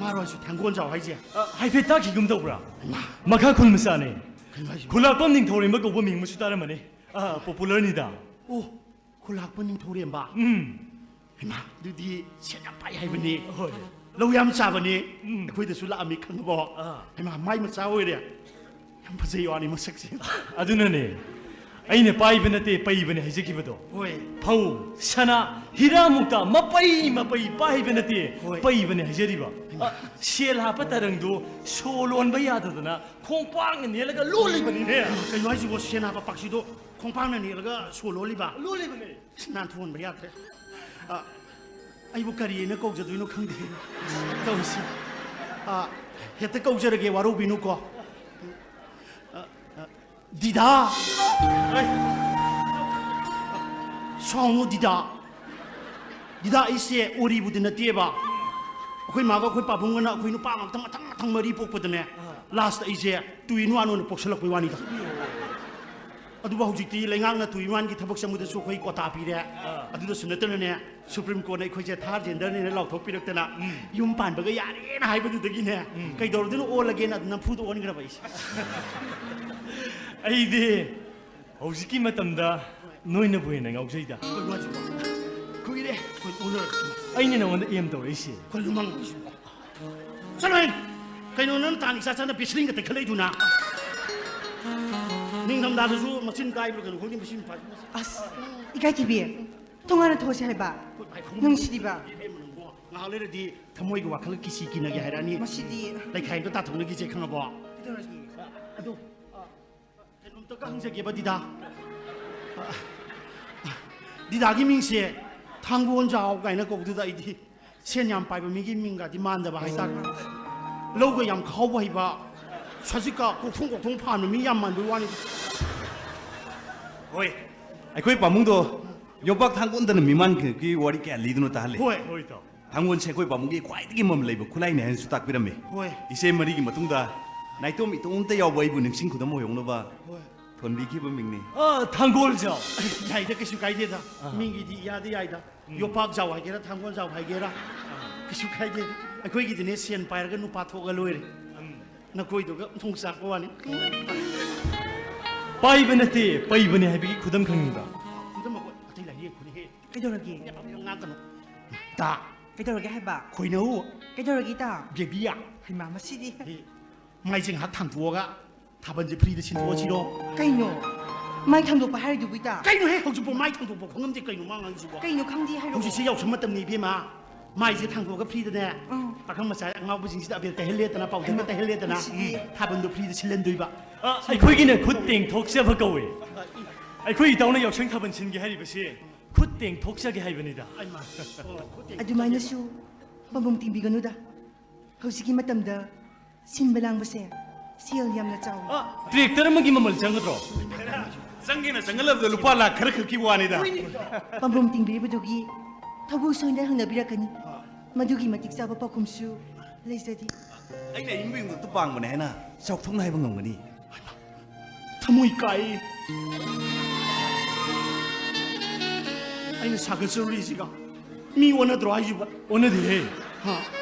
ꯃꯥꯔꯣ ꯍꯥꯏꯁꯦ ꯊꯥꯡꯒꯣꯜꯖꯥꯎ ꯍꯥꯏꯁꯦ? ꯑ, ꯍꯥꯏꯐꯦꯠ ꯇꯥꯈꯤꯒꯨꯝ ꯇꯧꯕ꯭ꯔꯥ? ꯍꯩꯃꯥ꯫ ꯃꯈꯥ ꯈꯨꯜ ꯃꯆꯥꯅꯦ꯫ ꯀꯩꯅꯣ ꯍꯥꯏꯁꯤꯕꯣ? ꯈꯨꯂꯥꯛꯄꯝ ꯅꯤꯡꯊꯧꯔꯦꯝꯕ ꯀꯧꯕ ꯃꯤꯡ ꯑꯃꯁꯨ ꯇꯥꯔꯝꯃꯅꯤ꯫ ꯑ, popularꯅꯤꯗ꯫ ꯑꯣ, ꯈꯨꯂꯥꯛꯄ ꯅꯤꯡꯊꯧꯔꯦꯝꯕ? ꯎꯝ꯫ ꯍꯩꯃꯥ, ꯑꯗꯨꯗꯤ ꯁꯦꯟ ꯌꯥꯝ ꯄꯥꯏ ꯍꯥꯏꯕꯅꯤ꯫ ꯍꯣꯏ꯫ ꯂꯧ ꯌꯥꯝ ꯆꯥꯕꯅꯤ꯫ ꯎꯝ꯫ ꯑꯩꯈꯣꯏꯗꯁꯨ ꯂꯥꯛꯑꯝꯃꯤ, ꯈꯪꯉꯕꯣ? ꯑꯥ꯫ ꯍꯩꯃꯥ, ꯃꯥꯏ ꯃꯆꯥ ꯑꯣꯏꯔꯦ꯫ ꯌꯥꯝ ꯐꯖꯩ ꯋꯥꯅꯤ ꯃꯁꯛꯁꯦ꯫ ꯑꯗꯨꯅꯅꯦ ꯑꯩꯅ ꯄꯥꯏꯕ ꯅꯠꯇꯦ, ꯄꯩꯕꯅꯦ ꯍꯥꯏꯖꯈꯤꯕꯗꯣ꯫ ꯍꯣꯏ꯫ ꯐꯧ, ꯁꯅꯥ, ꯍꯤꯔꯥ ꯃꯨꯛꯇꯥ ꯃꯄꯩ ꯃꯄꯩ ꯄꯥꯏꯕ ꯅꯠꯇꯦ, ꯍꯣꯏ꯫ ꯄꯩꯕꯅꯦ ꯍꯥꯏꯖꯔꯤꯕ꯫ ꯁꯦꯜ ꯍꯥꯞꯄ ꯇꯔꯪꯗꯨ ꯁꯣ ꯂꯣꯟꯕ ꯌꯥꯗꯗꯅ ꯈꯣꯡꯄꯥꯛꯅ ꯅꯦꯠꯂꯒ ꯂꯣꯜꯂꯤꯕꯅꯤꯅꯦ꯫ ꯀꯩꯅꯣ ꯍꯥꯏꯁꯤꯕꯣ? ꯁꯦꯟ ꯍꯥꯞꯄ ꯄꯥꯛꯁꯤꯗꯣ ꯈꯣꯡꯄꯥꯛꯅ ꯅꯦꯠꯂꯒ ꯁꯣ ꯂꯣꯜꯂꯤꯕ? ꯂꯣꯜꯂꯤꯕꯅꯦ꯫ ꯅꯥꯟꯊꯣꯛꯍꯟꯕ ꯌꯥꯗ꯭ꯔꯦ꯫ ꯑ, ꯑꯩꯕꯨ ꯀꯔꯤꯅ ꯀꯧꯖꯗꯣꯏꯅꯣ ꯈꯪꯗꯦ ꯇꯧꯔꯤꯁꯤ꯫ ꯑ, ꯍꯦꯛꯇ ꯀꯧꯖꯔꯒꯦ, ꯋꯥꯔꯧꯕꯤꯅꯨꯀꯣ꯫ ꯑ, ꯑ, ꯗꯤꯗꯥ! ꯁꯥꯎꯅꯨ ꯗꯤꯗꯥ꯫ ꯗꯤꯗꯥ, ꯑꯩꯁꯦ ꯑꯣꯔꯤꯕꯨꯗꯤ ꯅꯠꯇꯦꯕ꯫ ꯑꯩꯈꯣꯏ ꯃꯥꯒ ꯑꯩꯈꯣꯏ ꯄꯥꯕꯨꯡꯒꯅ ꯑꯩꯈꯣꯏ ꯅꯨꯄꯥ ꯉꯥꯛꯇꯪ ꯃꯊꯪ ꯃꯊꯪ ꯃꯔꯤ ꯄꯣꯛꯄꯗꯅꯦ, ꯂꯥꯁꯇ ꯑꯩꯁꯦ ꯇꯨ ꯏꯟ ꯋꯥꯟ ꯑꯣꯏꯅ ꯄꯣꯛꯁꯜꯂꯛꯄꯩ ꯋꯥꯅꯤꯗ꯫ ꯑꯗꯨꯕꯨ ꯍꯧꯖꯤꯛꯇꯤ ꯂꯩꯉꯥꯛꯅ ꯇꯨ ꯏꯟ ꯋꯥꯟꯒꯤ ꯊꯕꯛ ꯆꯪꯕꯗꯁꯨ ꯑꯩꯈꯣꯏ ꯀ꯭ꯋꯥꯇꯥ ꯄꯤꯔꯦ꯫ ꯑꯗꯨꯗꯁꯨ ꯅꯠꯇꯅꯅꯦ, ꯁꯨꯄ꯭ꯔꯤꯝ ꯀꯣꯔꯠꯅ ꯑꯩꯈꯣꯏꯁꯦ ꯊꯥꯔ ꯖꯦꯟꯗꯔꯅꯦꯅ ꯂꯥꯎꯊꯣꯛꯄꯤꯔꯛꯇꯅ ꯌꯨꯝ ꯄꯥꯟꯕꯒ ꯌꯥꯔꯦꯅ ꯍꯥꯏꯕꯗꯨꯗꯒꯤꯅꯦ, ꯀꯩꯗꯧꯔꯗꯣꯏꯅꯣ ꯑꯣꯜꯂꯒꯦꯅ ꯑꯗꯨ ꯅꯝꯐꯨꯗ ꯑꯣꯟꯈ꯭ꯔꯕ ꯑꯩꯁꯦ꯫ ꯑꯩꯗꯤ ꯍꯧꯖꯤꯛꯀꯤ ꯃꯇꯝꯗ ꯅꯣꯏꯅꯕꯨ ꯍꯦꯟꯅ ꯉꯥꯎꯖꯩꯗ꯫ ꯀꯩꯅꯣ ꯍꯥꯏꯁꯤꯕꯣ? ꯀꯨꯏꯔꯦ ꯑꯩꯈꯣꯏ ꯎꯅꯔꯛꯇꯕ꯫ ꯑꯩꯅ ꯅꯉꯣꯟꯗ ꯑꯦꯝ ꯇꯧꯔꯛꯏꯁꯦ꯫ ꯀꯩꯅꯣ ꯃꯥꯡꯉꯤꯁꯤꯕꯣ? ꯆꯠꯂꯣꯍꯦ! ꯀꯩꯅꯣ ꯅꯪ ꯇꯥꯟ ꯏꯆꯥ ꯆꯥꯅ ꯄꯦꯁꯤꯂꯤꯟꯒ ꯇꯩꯈꯠꯂꯛꯏꯗꯨꯅ? ꯅꯤꯡꯊꯝꯊꯥꯗꯁꯨ ꯃꯆꯤꯟ ꯀꯥꯏꯕ꯭ꯔꯥ ꯀꯩꯅꯣ ꯈꯪꯗꯦ ꯃꯁꯤ ꯅꯨꯄꯥꯁꯤ꯫ ꯑꯁ, ꯏꯀꯥꯏꯊꯤꯕꯤ, ꯊꯣꯡ ꯍꯥꯟꯅ ꯊꯣꯛꯁꯤ ꯍꯥꯏꯕ꯫ ꯅꯨꯡꯁꯤꯗꯤꯕ꯫ ꯏꯕꯦꯝꯃ ꯅꯪꯕꯣ, ꯉꯥꯏꯍꯥꯛ ꯂꯩꯔꯗꯤ ꯊꯃꯣꯏꯒꯤ ꯋꯥꯈꯜ ꯀꯤꯁꯤ ꯀꯤꯅꯒꯦ ꯍꯥꯏꯔꯛꯑꯅꯤ꯫ ꯃꯁꯤꯗꯤ꯫ ꯂꯩꯈꯥꯏ ꯑꯝꯇ ꯇꯥꯊꯣꯛꯅꯈꯤꯁꯦ, ꯈꯪꯉꯕꯣ? ꯀꯩꯗꯧꯔꯒꯦ? ꯑꯗꯣ, ꯀꯩꯅꯣꯝꯇꯒ ꯍꯪꯖꯒꯦꯕ ꯗꯤꯗꯥ꯫ ꯗꯤꯗꯥꯒꯤ ꯃꯤꯡꯁꯦ ꯊꯥꯡꯒꯣꯟꯖꯥꯎ ꯀꯥꯏꯅ ꯀꯧꯕꯗꯨꯗ ꯑꯩꯗꯤ ꯁꯦꯟ ꯌꯥꯝ ꯄꯥꯏꯕ ꯃꯤꯒꯤ ꯃꯤꯡꯒꯗꯤ ꯃꯥꯟꯗꯕ ꯍꯥꯏꯇꯥꯔꯦ꯫ ꯂꯧꯒ ꯌꯥꯝ ꯈꯥꯎꯕ ꯍꯩꯕ, ꯁꯖꯤꯛꯀ ꯀꯣꯛꯊꯣꯡ ꯀꯣꯛꯊꯣꯡ ꯐꯥꯟꯕ ꯃꯤ ꯌꯥꯝ ꯃꯥꯟꯕꯩ ꯋꯥꯅꯤ꯫ ꯍꯣꯏ, ꯑꯩꯈꯣꯏ ꯄꯥꯕꯨꯡꯗꯣ ꯌꯣꯄꯥꯛ ꯊꯥꯡꯒꯣꯟꯗꯅ ꯃꯤꯃꯥꯟꯒꯤ ꯋꯥꯔꯤ ꯀꯌꯥ ꯂꯤꯗꯨꯅ ꯇꯥꯍꯜꯂꯤ꯫ ꯍꯣꯏ꯫ ꯍꯣꯏ, ꯏꯇꯥꯎ꯫ ꯊꯥꯡꯒꯣꯟꯁꯦ ꯑꯩꯈꯣꯏ ꯄꯥꯕꯨꯡꯒꯤ ꯈ꯭ꯋꯥꯏꯗꯒꯤ ꯃꯃꯜ ꯂꯩꯕ ꯈꯨꯠꯂꯥꯏꯅꯦ ꯍꯥꯏꯅꯁꯨ ꯇꯥꯛꯄꯤꯔꯝꯃꯤ꯫ ꯍꯣꯏ꯫ ꯏꯆꯦ ꯃꯔꯤꯒꯤ ꯃꯇꯨꯡꯗ ꯅꯥꯏꯇꯣꯝ ꯏꯇꯣꯝꯇ ꯌꯥꯎꯕ ꯑꯩꯕꯨ ꯅꯤꯡꯁꯤꯡ ꯈꯨꯗꯝ ꯑꯣꯏꯍꯧꯅꯕ ꯍꯣꯏ꯫ ꯊꯣꯟꯕꯤꯈꯤꯕ ꯃꯤꯡꯅꯤ꯫ ꯑ, ꯊꯥꯡꯒꯣꯜꯖꯥꯎ꯫ ꯌꯥꯏꯗ, ꯀꯩꯁꯨ ꯀꯥꯏꯗꯦꯗ꯫ ꯃꯤꯒꯤꯗꯤ ꯏꯌꯥꯗ ꯌꯥꯏꯗ꯫ ꯌꯣꯄꯥꯛ ꯖꯥꯎ ꯍꯥꯏꯒꯦꯔꯥ, ꯊꯥꯡꯒꯣꯜ ꯖꯥꯎ ꯍꯥꯏꯒꯦꯔꯥ, ꯀꯩꯁꯨ ꯀꯥꯏꯗꯦ꯫ ꯑꯩꯈꯣꯏꯒꯤꯗꯤꯅꯦ, ꯁꯦꯟ ꯄꯥꯏꯔꯒ ꯅꯨꯄꯥ ꯊꯣꯛꯑꯒ ꯂꯣꯏꯔꯦ꯫ ꯅꯈꯣꯏꯗꯨꯒ ꯊꯣꯡ ꯆꯥꯛꯄ ꯋꯥꯅꯤ꯫ ꯄꯥꯏꯕ ꯅꯠꯇꯦ, ꯄꯩꯕꯅꯦ ꯍꯥꯏꯕꯒꯤ ꯈꯨꯗꯝ ꯈꯪꯉꯤꯕ꯫ ꯈꯨꯗꯝ ꯑꯩꯈꯣꯏ ꯑꯇꯩ ꯂꯥꯏꯔꯤ ꯌꯦꯡꯈꯨꯅꯦꯍꯦ꯫ ꯀꯩꯗꯧꯔꯒꯦ? ꯌꯥꯝ ꯉꯥꯡꯀꯅꯨ꯫ ꯇꯥ, ꯀꯩꯗꯧꯔꯒꯦ ꯍꯥꯏꯕ? ꯈꯣꯏꯅꯧ, ꯀꯩꯗꯧꯔꯒꯦ ꯏꯇꯥ? ꯕꯦꯕꯤꯌꯥ꯫ ꯍꯩꯃꯥ, ꯃꯁꯤꯗꯤ꯫ ꯃꯥꯏꯁꯦ ꯉꯥꯏꯍꯥꯛ ꯊꯥꯡꯇꯣꯛꯑꯒ ꯊꯥꯕꯜꯁꯦ ꯐ꯭ꯔꯤꯗ ꯁꯤꯟꯗꯣꯛꯑꯁꯤꯔꯣ? ꯀꯩꯅꯣ? ꯃꯥꯏ ꯊꯥꯡꯗꯣꯛꯄ ꯍꯥꯏꯔꯤꯗꯨꯕꯨ ꯏꯇꯥ? ꯀꯩꯅꯣꯍꯦ, ꯍꯧꯖꯤꯛꯄꯨ ꯃꯥꯏ ꯊꯥꯡꯗꯣꯛꯄ ꯈꯪꯉꯝꯗꯦ, ꯀꯩꯅꯣ ꯃꯥ ꯉꯥꯡꯉꯤꯁꯤꯕꯣ? ꯀꯩꯅꯣ ꯈꯪꯗꯦ ꯍꯥꯏꯔꯣ? ꯍꯧꯖꯤꯛꯁꯦ ꯌꯥꯎꯁꯪ ꯃꯇꯝꯅꯤ ꯏꯕꯦꯝꯃ꯫ ꯃꯥꯏꯁꯦ ꯊꯥꯡꯗꯣꯛꯑꯒ ꯐ꯭ꯔꯤꯗꯅꯦ, ꯎꯝ꯫ ꯄꯥꯈꯪ ꯃꯆꯥ ꯑꯉꯥꯎꯕꯁꯤꯡꯁꯤꯗ ꯑꯕꯦꯔ ꯇꯩꯍꯜꯂꯦꯗꯅ, ꯄꯥꯎꯗꯔꯒ ꯍꯩꯃꯥ, ꯇꯩꯍꯜꯂꯦꯗꯅ, ꯃꯁꯤꯗꯤ꯫ ꯎꯝ, ꯊꯥꯕꯜꯗꯣ ꯐ꯭ꯔꯤꯗ ꯁꯤꯜꯍꯟꯗꯣꯏꯕ꯫ ꯑ, ꯑꯩꯈꯣꯏꯒꯤꯅ ꯈꯨꯠ ꯇꯦꯡꯊꯣꯛꯆꯕ ꯀꯧꯏ꯫ ꯑꯩꯈꯣꯏ ꯏꯇꯥꯎꯅ ꯌꯥꯎꯁꯪ ꯊꯥꯕꯜ ꯁꯤꯟꯒꯦ ꯍꯥꯏꯔꯤꯕꯁꯤ ꯈꯨꯠ ꯇꯦꯡꯊꯣꯛꯆꯒꯦ ꯍꯥꯏꯕꯅꯤꯗ꯫ ꯑꯩꯃꯥ, ꯑꯣ, ꯈꯨꯠ ꯇꯦꯡꯊꯣꯛꯆꯒꯦ꯫ ꯑꯗꯨꯃꯥꯏꯅꯁꯨ ꯄꯥꯝꯕꯣꯝ ꯇꯤꯡꯕꯤꯒꯅꯨꯗ꯫ ꯍꯧꯖꯤꯛꯀꯤ ꯃꯇꯝꯗ ꯁꯤꯟꯕ ꯂꯥꯡꯕꯁꯦ ꯁꯦꯜ ꯌꯥꯝꯅ ꯆꯥꯎꯏ꯫ ꯑ, ꯇ꯭ꯔꯦꯛꯇꯔ ꯑꯃꯒꯤ ꯃꯃꯜ ꯆꯪꯒꯗ꯭ꯔꯣ? ꯆꯪꯒꯦꯅ ꯆꯪꯒꯜꯂꯕꯗ ꯂꯨꯄꯥ ꯂꯥꯛ ꯈꯔ ꯈꯛꯀꯤ ꯋꯥꯅꯤꯗ꯫ ꯄꯥꯝꯕꯣꯝ ꯇꯤꯡꯕꯤꯔꯤꯕꯗꯨꯒꯤ ꯊꯧꯕꯨ ꯁꯣꯏꯅ ꯍꯪꯅꯕꯤꯔꯛꯀꯅꯤ꯫ ꯃꯗꯨꯒꯤ ꯃꯇꯤꯛ ꯆꯥꯕ ꯄꯥꯎꯈꯨꯝꯁꯨ ꯂꯩꯖꯗꯦ꯫ ꯑꯩꯅ ꯑꯏꯪꯕ ꯌꯨꯝꯗ ꯄꯥꯡꯕꯅꯦ ꯍꯥꯏꯅ ꯆꯥꯎꯊꯣꯛꯅ ꯍꯥꯏꯕ ꯉꯝꯒꯅꯤ꯫ ꯊꯃꯣꯏ ꯀꯥꯏ꯫ ꯑꯩꯅ ꯁꯥꯒꯠꯆꯔꯨꯔꯤꯁꯤꯒ ꯃꯤ ꯑꯣꯟꯅꯗ꯭ꯔꯣ ꯍꯥꯏꯁꯤꯕꯣ? ꯑꯣꯟꯅꯗꯦꯍꯦ꯫ ꯍꯥ?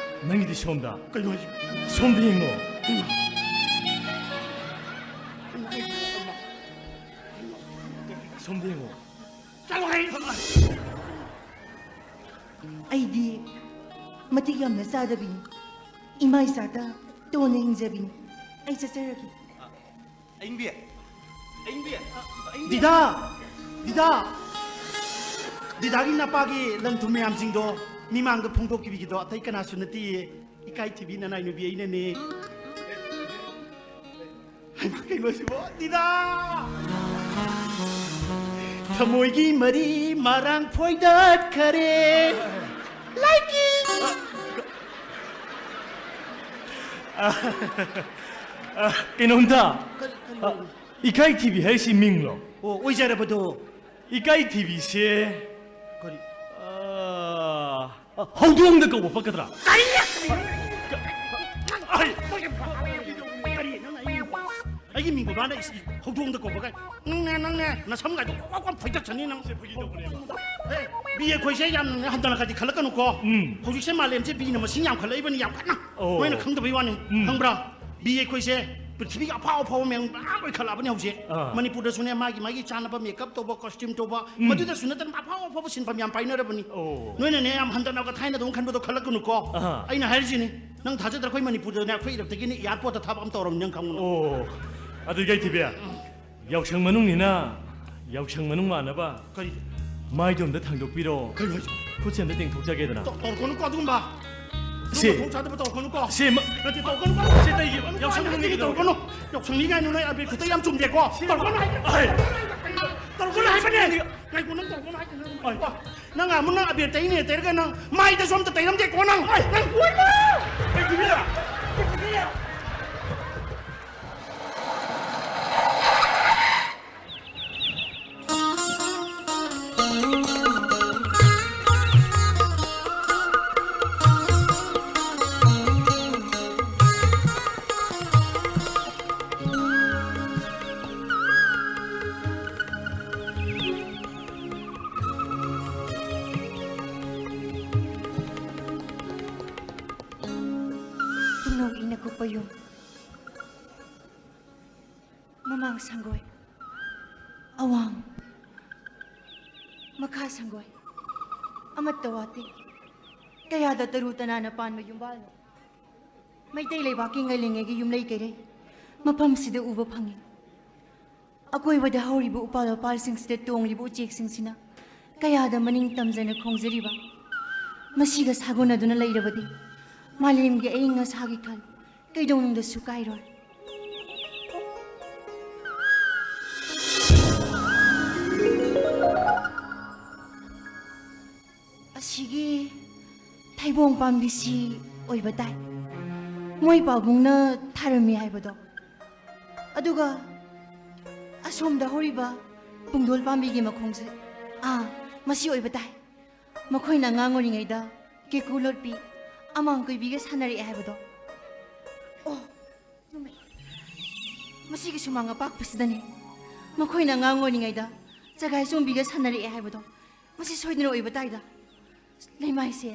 ꯅꯪꯒꯤꯗꯤ ꯁꯣꯝꯗ꯫ ꯀꯩꯅꯣ ꯍꯥꯏꯁꯤꯕꯣ? ꯁꯣꯝꯗ ꯌꯦꯡꯉꯣ꯫ ꯀꯩꯅꯣ? ꯁꯣꯝꯗ ꯌꯦꯡꯉꯣ꯫ ꯆꯠꯂꯣ ꯍꯩ! ꯑꯩꯗꯤ ꯃꯇꯤꯛ ꯌꯥꯝꯅ ꯆꯥꯗꯕꯤꯅꯤ꯫ ꯏꯃꯥ ꯏꯆꯥꯇ ꯇꯣꯟꯅ ꯍꯤꯡꯖꯕꯤꯅꯤ꯫ ꯑꯩ ꯆꯠꯆꯔꯒꯦ꯫ ꯑꯏꯪꯕꯤ! ꯑꯏꯪꯕꯤ! ꯑꯏꯪꯕꯤ! ꯗꯤꯗꯥ! ꯗꯤꯗꯥ! ꯗꯤꯗꯥꯒꯤ ꯅꯄꯥꯒꯤ ꯂꯟ ꯊꯨꯝ ꯃꯌꯥꯝꯁꯤꯡꯗꯣ ꯃꯤꯃꯥꯡꯗ ꯐꯣꯡꯗꯣꯛꯄꯤꯈꯤꯗꯣ ꯑꯇꯩ ꯀꯅꯥꯁꯨ ꯅꯠꯇꯤꯌꯦ꯫ ꯏꯀꯥꯏ ꯊꯤꯕꯤ ꯅꯅꯥꯏ ꯅꯨꯄꯤ ꯑꯩꯅꯅꯦ꯫ ꯍꯩꯃꯥ, ꯀꯩꯅꯣꯁꯤꯕꯣ? ꯗꯤꯗꯥ! ꯊꯃꯣꯏꯒꯤ ꯃꯔꯤ ꯃꯔꯥꯡ ꯐꯣꯏꯗꯠꯈꯔꯦ꯫ ꯂꯥꯏꯀꯤ! ꯑ, ꯑ, ꯀꯩꯅꯣꯝꯇ꯫ ꯀꯔꯤ, ꯀꯔꯤ ꯑ, ꯑꯣꯏꯔꯤꯅꯣ? ꯏꯀꯥꯏ ꯊꯤꯕꯤ ꯍꯥꯏꯁꯤ ꯃꯤꯡꯂꯣ? ꯑꯣ, ꯑꯣꯏꯖꯔꯕꯗꯣ꯫ ꯏꯀꯥꯏ ꯊꯤꯕꯤꯁꯦ, ꯀꯔꯤ? ꯑ, ꯍꯧꯗꯣꯡꯗ ꯀꯧꯕ ꯄꯛꯀꯗ꯭ꯔꯥ? ꯀꯔꯤ? ꯀ-, ꯑꯩ-, ꯀꯔꯤ? ꯅꯪ ꯑꯩ-, ꯑꯩꯒꯤ ꯃꯤꯡꯗꯣ ꯃꯥꯅ ꯏꯁ-, ꯍꯧꯗꯣꯡꯗ ꯀꯧꯕ ꯀꯥꯏ? ꯅꯪꯅꯦ, ꯅꯪꯅꯦ, ꯅꯁꯝꯒꯥꯏꯗꯣ ꯀ꯭ꯋꯥꯛ ꯀ꯭ꯋꯥꯛ ꯐꯣꯏꯗꯠꯆꯅꯤ ꯅꯪ꯫ ꯁꯦ, ꯐꯥꯒꯤ ꯇꯧꯕꯅꯦꯕ꯫ ꯑꯦ, ꯕꯤ ꯑꯦ ꯈꯣꯏꯁꯦ ꯌꯥꯝꯅ ꯍꯟꯊꯅ ꯈꯗꯤ ꯈꯜꯂꯛꯀꯅꯨꯀꯣ꯫ ꯎꯝ꯫ ꯍꯧꯖꯤꯛꯁꯦ ꯃꯥꯂꯦꯝꯁꯦ ꯕꯤꯅ ꯃꯁꯤꯡ ꯌꯥꯝꯈꯠꯂꯛꯏꯕꯅꯤ, ꯌꯥꯝ ꯀꯟꯅ꯫ ꯑꯣ꯫ ꯅꯣꯏꯅ ꯈꯪꯗꯕꯩ ꯋꯥꯅꯤ꯫ ꯎꯝ꯫ ꯈꯪꯕ꯭ꯔꯥ? ꯕꯤ ꯑꯩꯈꯣꯏꯁꯦ ꯄ꯭ꯔꯤꯊꯤꯕꯤꯒꯤ ꯑꯐꯥꯎ ꯑꯐꯥꯎꯕ ꯃꯌꯥꯝ ꯃꯌꯥꯝ ꯑꯣꯏꯈꯠꯂꯛꯑꯕꯅꯦ ꯍꯧꯖꯤꯛ꯫ ꯑꯥ꯫ ꯃꯅꯤꯄꯨꯔꯗꯁꯨꯅꯦ, ꯃꯥꯒꯤ ꯃꯥꯒꯤ ꯆꯥꯅꯕ ꯃꯦꯀꯞ ꯇꯧꯕ, ꯀꯣꯁꯇ꯭ꯌꯨꯝ ꯇꯧꯕ, ꯎꯝ꯫ ꯃꯗꯨꯗꯁꯨ ꯅꯠꯇꯅ ꯑꯐꯥꯎ ꯑꯐꯥꯎꯕ ꯁꯤꯟꯐꯝ ꯌꯥꯝ ꯄꯥꯏꯅꯔꯕꯅꯤ꯫ ꯑꯣ꯫ ꯅꯣꯏꯅꯅꯦ, ꯌꯥꯝ ꯍꯟꯊꯅꯒ ꯊꯥꯏꯅꯗꯧꯅ ꯈꯟꯕꯗꯣ ꯈꯜꯂꯛꯀꯅꯨꯀꯣ꯫ ꯑꯍꯥ꯫ ꯑꯩꯅ ꯍꯥꯏꯔꯤꯁꯤꯅꯤ, ꯅꯪ ꯊꯥꯖꯗ꯭ꯔ? ꯑꯩꯈꯣꯏ ꯃꯅꯤꯄꯨꯔꯗꯅꯦ, ꯑꯩꯈꯣꯏ ꯏꯔꯛꯇꯒꯤꯅꯦ ꯑꯦꯌꯥꯔꯄꯣꯔꯠꯇ ꯊꯥꯕ ꯑꯃ ꯇꯧꯔꯝꯅꯤ, ꯅꯪ ꯈꯪꯉꯨꯅꯨ꯫ ꯑꯣ, ꯑꯗꯨ ꯏꯀꯥꯏ ꯊꯤꯕꯤ, ꯌꯥꯎꯁꯪ ꯃꯅꯨꯡꯅꯤꯅ ꯌꯥꯎꯁꯪ ꯃꯅꯨꯡ ꯃꯥꯟꯅꯕ ꯀꯔꯤ? ꯃꯥꯏꯗꯣ ꯑꯝꯇ ꯊꯥꯡꯗꯣꯛꯄꯤꯔꯣ꯫ ꯀꯩꯅꯣ ꯍꯥꯏꯁꯤꯕꯣ? ꯈꯨꯠꯁꯦ ꯑꯝꯇ ꯇꯦꯡꯊꯣꯛꯆꯒꯦꯗꯅ꯫ ꯇꯧ-, ꯇꯧꯔꯛꯀꯅꯨꯀꯣ ꯑꯗꯨꯒꯨꯝꯕ꯫ ꯁꯤ, ꯃꯊꯣꯡ ꯆꯥꯗꯕ ꯇꯧꯔꯛꯀꯅꯨꯀꯣ꯫ ꯁꯤ ꯃ-, ꯅꯠꯇꯦ, ꯇꯧꯔꯛꯀꯅꯨꯀꯣ꯫ ꯁꯤ ꯇꯧꯔꯛꯀꯅꯨ ꯀꯩꯒꯤ ꯍꯥꯏꯕꯅꯤ, ꯌꯥꯎꯁꯪ ꯃꯅꯨꯡꯒꯤ ꯇꯧꯔꯛꯀꯅꯨ꯫ ꯌꯥꯎꯁꯪꯅꯤ ꯀꯥꯏꯅ ꯅꯣꯏ ꯑꯕꯦꯔ ꯈꯨꯠꯇ ꯌꯥꯝ ꯆꯨꯝꯗꯦꯀꯣ꯫ ꯁꯤ ꯇꯧꯔꯛꯀꯅꯨ ꯍꯥꯏ-, ꯑꯩ! ꯇꯧꯔꯛꯀꯅꯨ ꯍꯥꯏꯕꯅꯦ꯫ ꯉꯥꯏꯈꯣ, ꯅꯪ ꯇꯧꯔꯛꯀꯅꯨ ꯍꯥꯏꯕꯅꯦ꯫ ꯑꯩ! ꯅꯪ ꯑꯃꯨꯛ ꯅꯪ ꯑꯕꯦꯔ ꯇꯩꯅꯦ ꯇꯩꯔꯒ ꯅꯪ ꯃꯥꯏꯗꯁꯨ ꯑꯝꯇ ꯇꯩꯔꯝꯗꯦꯀꯣ ꯅꯪ꯫ ꯑꯩ! ꯅꯪ ꯀꯣꯏꯕ! ꯇꯨꯝꯅꯧ ꯏꯅ ꯀꯨꯞꯄ ꯌꯨꯝ꯫ ꯃꯃꯥꯡ ꯁꯪꯒꯣꯏ, ꯑꯋꯥꯡ, ꯃꯈꯥ ꯁꯪꯒꯣꯏ, ꯑꯃꯠꯇ ꯋꯥꯠꯇꯦ꯫ ꯀꯌꯥꯗ ꯇꯔꯨ ꯇꯅꯥꯟꯅ ꯄꯥꯟꯕ ꯌꯨꯝꯕꯥꯜꯅꯣ꯫ ꯃꯩꯇꯩ ꯂꯩꯕꯥꯛꯀꯤ ꯉꯜꯂꯤꯉꯩꯒꯤ ꯌꯨꯝꯂꯩ ꯀꯩꯔꯩ ꯃꯐꯝꯁꯤꯗ ꯎꯕ ꯐꯪꯉꯤ꯫ ꯑꯀꯣꯏꯕꯗ ꯍꯧꯔꯤꯕ ꯎꯄꯥꯜ ꯋꯥꯄꯥꯜꯁꯤꯡꯁꯤꯗ ꯇꯣꯡꯂꯤꯕ ꯎꯆꯦꯛꯁꯤꯡꯁꯤꯅ ꯀꯌꯥꯗ ꯃꯅꯤꯡ ꯇꯝꯖꯅ ꯈꯣꯡꯖꯔꯤꯕ꯫ ꯃꯁꯤꯒ ꯁꯥꯒꯣꯟꯅꯗꯨꯅ ꯂꯩꯔꯕꯗꯤ ꯃꯥꯂꯦꯝꯒꯤ ꯑꯏꯪ ꯑꯁꯥꯒꯤ ꯈꯜ ꯀꯩꯗꯧꯅꯨꯡꯗꯁꯨ ꯀꯥꯏꯔꯣꯏ꯫ ꯑꯁꯤꯒꯤ ꯊꯩꯕꯣꯡ ꯄꯥꯝꯕꯤꯁꯤ ꯑꯣꯏꯕ ꯇꯥꯏ꯫ ꯃꯣꯏ ꯄꯥꯕꯨꯡꯅ ꯊꯥꯔꯝꯃꯤ ꯍꯥꯏꯕꯗꯣ꯫ ꯑꯗꯨꯒ ꯑꯁꯣꯝꯗ ꯍꯧꯔꯤꯕ ꯄꯨꯡꯗꯣꯜ ꯄꯥꯝꯕꯤꯒꯤ ꯃꯈꯣꯡꯁꯦ, ꯑꯥ, ꯃꯁꯤ ꯑꯣꯏꯕ ꯇꯥꯏ꯫ ꯃꯈꯣꯏꯅ ꯑꯉꯥꯡ ꯑꯣꯏꯔꯤꯉꯩꯗ ꯀꯦꯀꯨ ꯂꯣꯠꯄꯤ, ꯑꯃꯥꯡ ꯀꯣꯏꯕꯤꯒ ꯁꯥꯟꯅꯔꯛꯑꯦ ꯍꯥꯏꯕꯗꯣ꯫ ꯑꯣ, ꯆꯨꯝꯃꯦ꯫ ꯃꯁꯤꯒꯤ ꯁꯨꯃꯥꯡ ꯑꯄꯥꯛꯄꯁꯤꯗꯅꯦ ꯃꯈꯣꯏꯅ ꯑꯉꯥꯡ ꯑꯣꯏꯔꯤꯉꯩꯗ ꯆꯒꯥꯏ ꯆꯣꯡꯕꯤꯒ ꯁꯥꯟꯅꯔꯛꯑꯦ ꯍꯥꯏꯕꯗꯣ꯫ ꯃꯁꯤ ꯁꯣꯏꯗꯅ ꯑꯣꯏꯕ ꯇꯥꯏꯗ꯫ ꯂꯩꯃꯥꯏꯁꯦ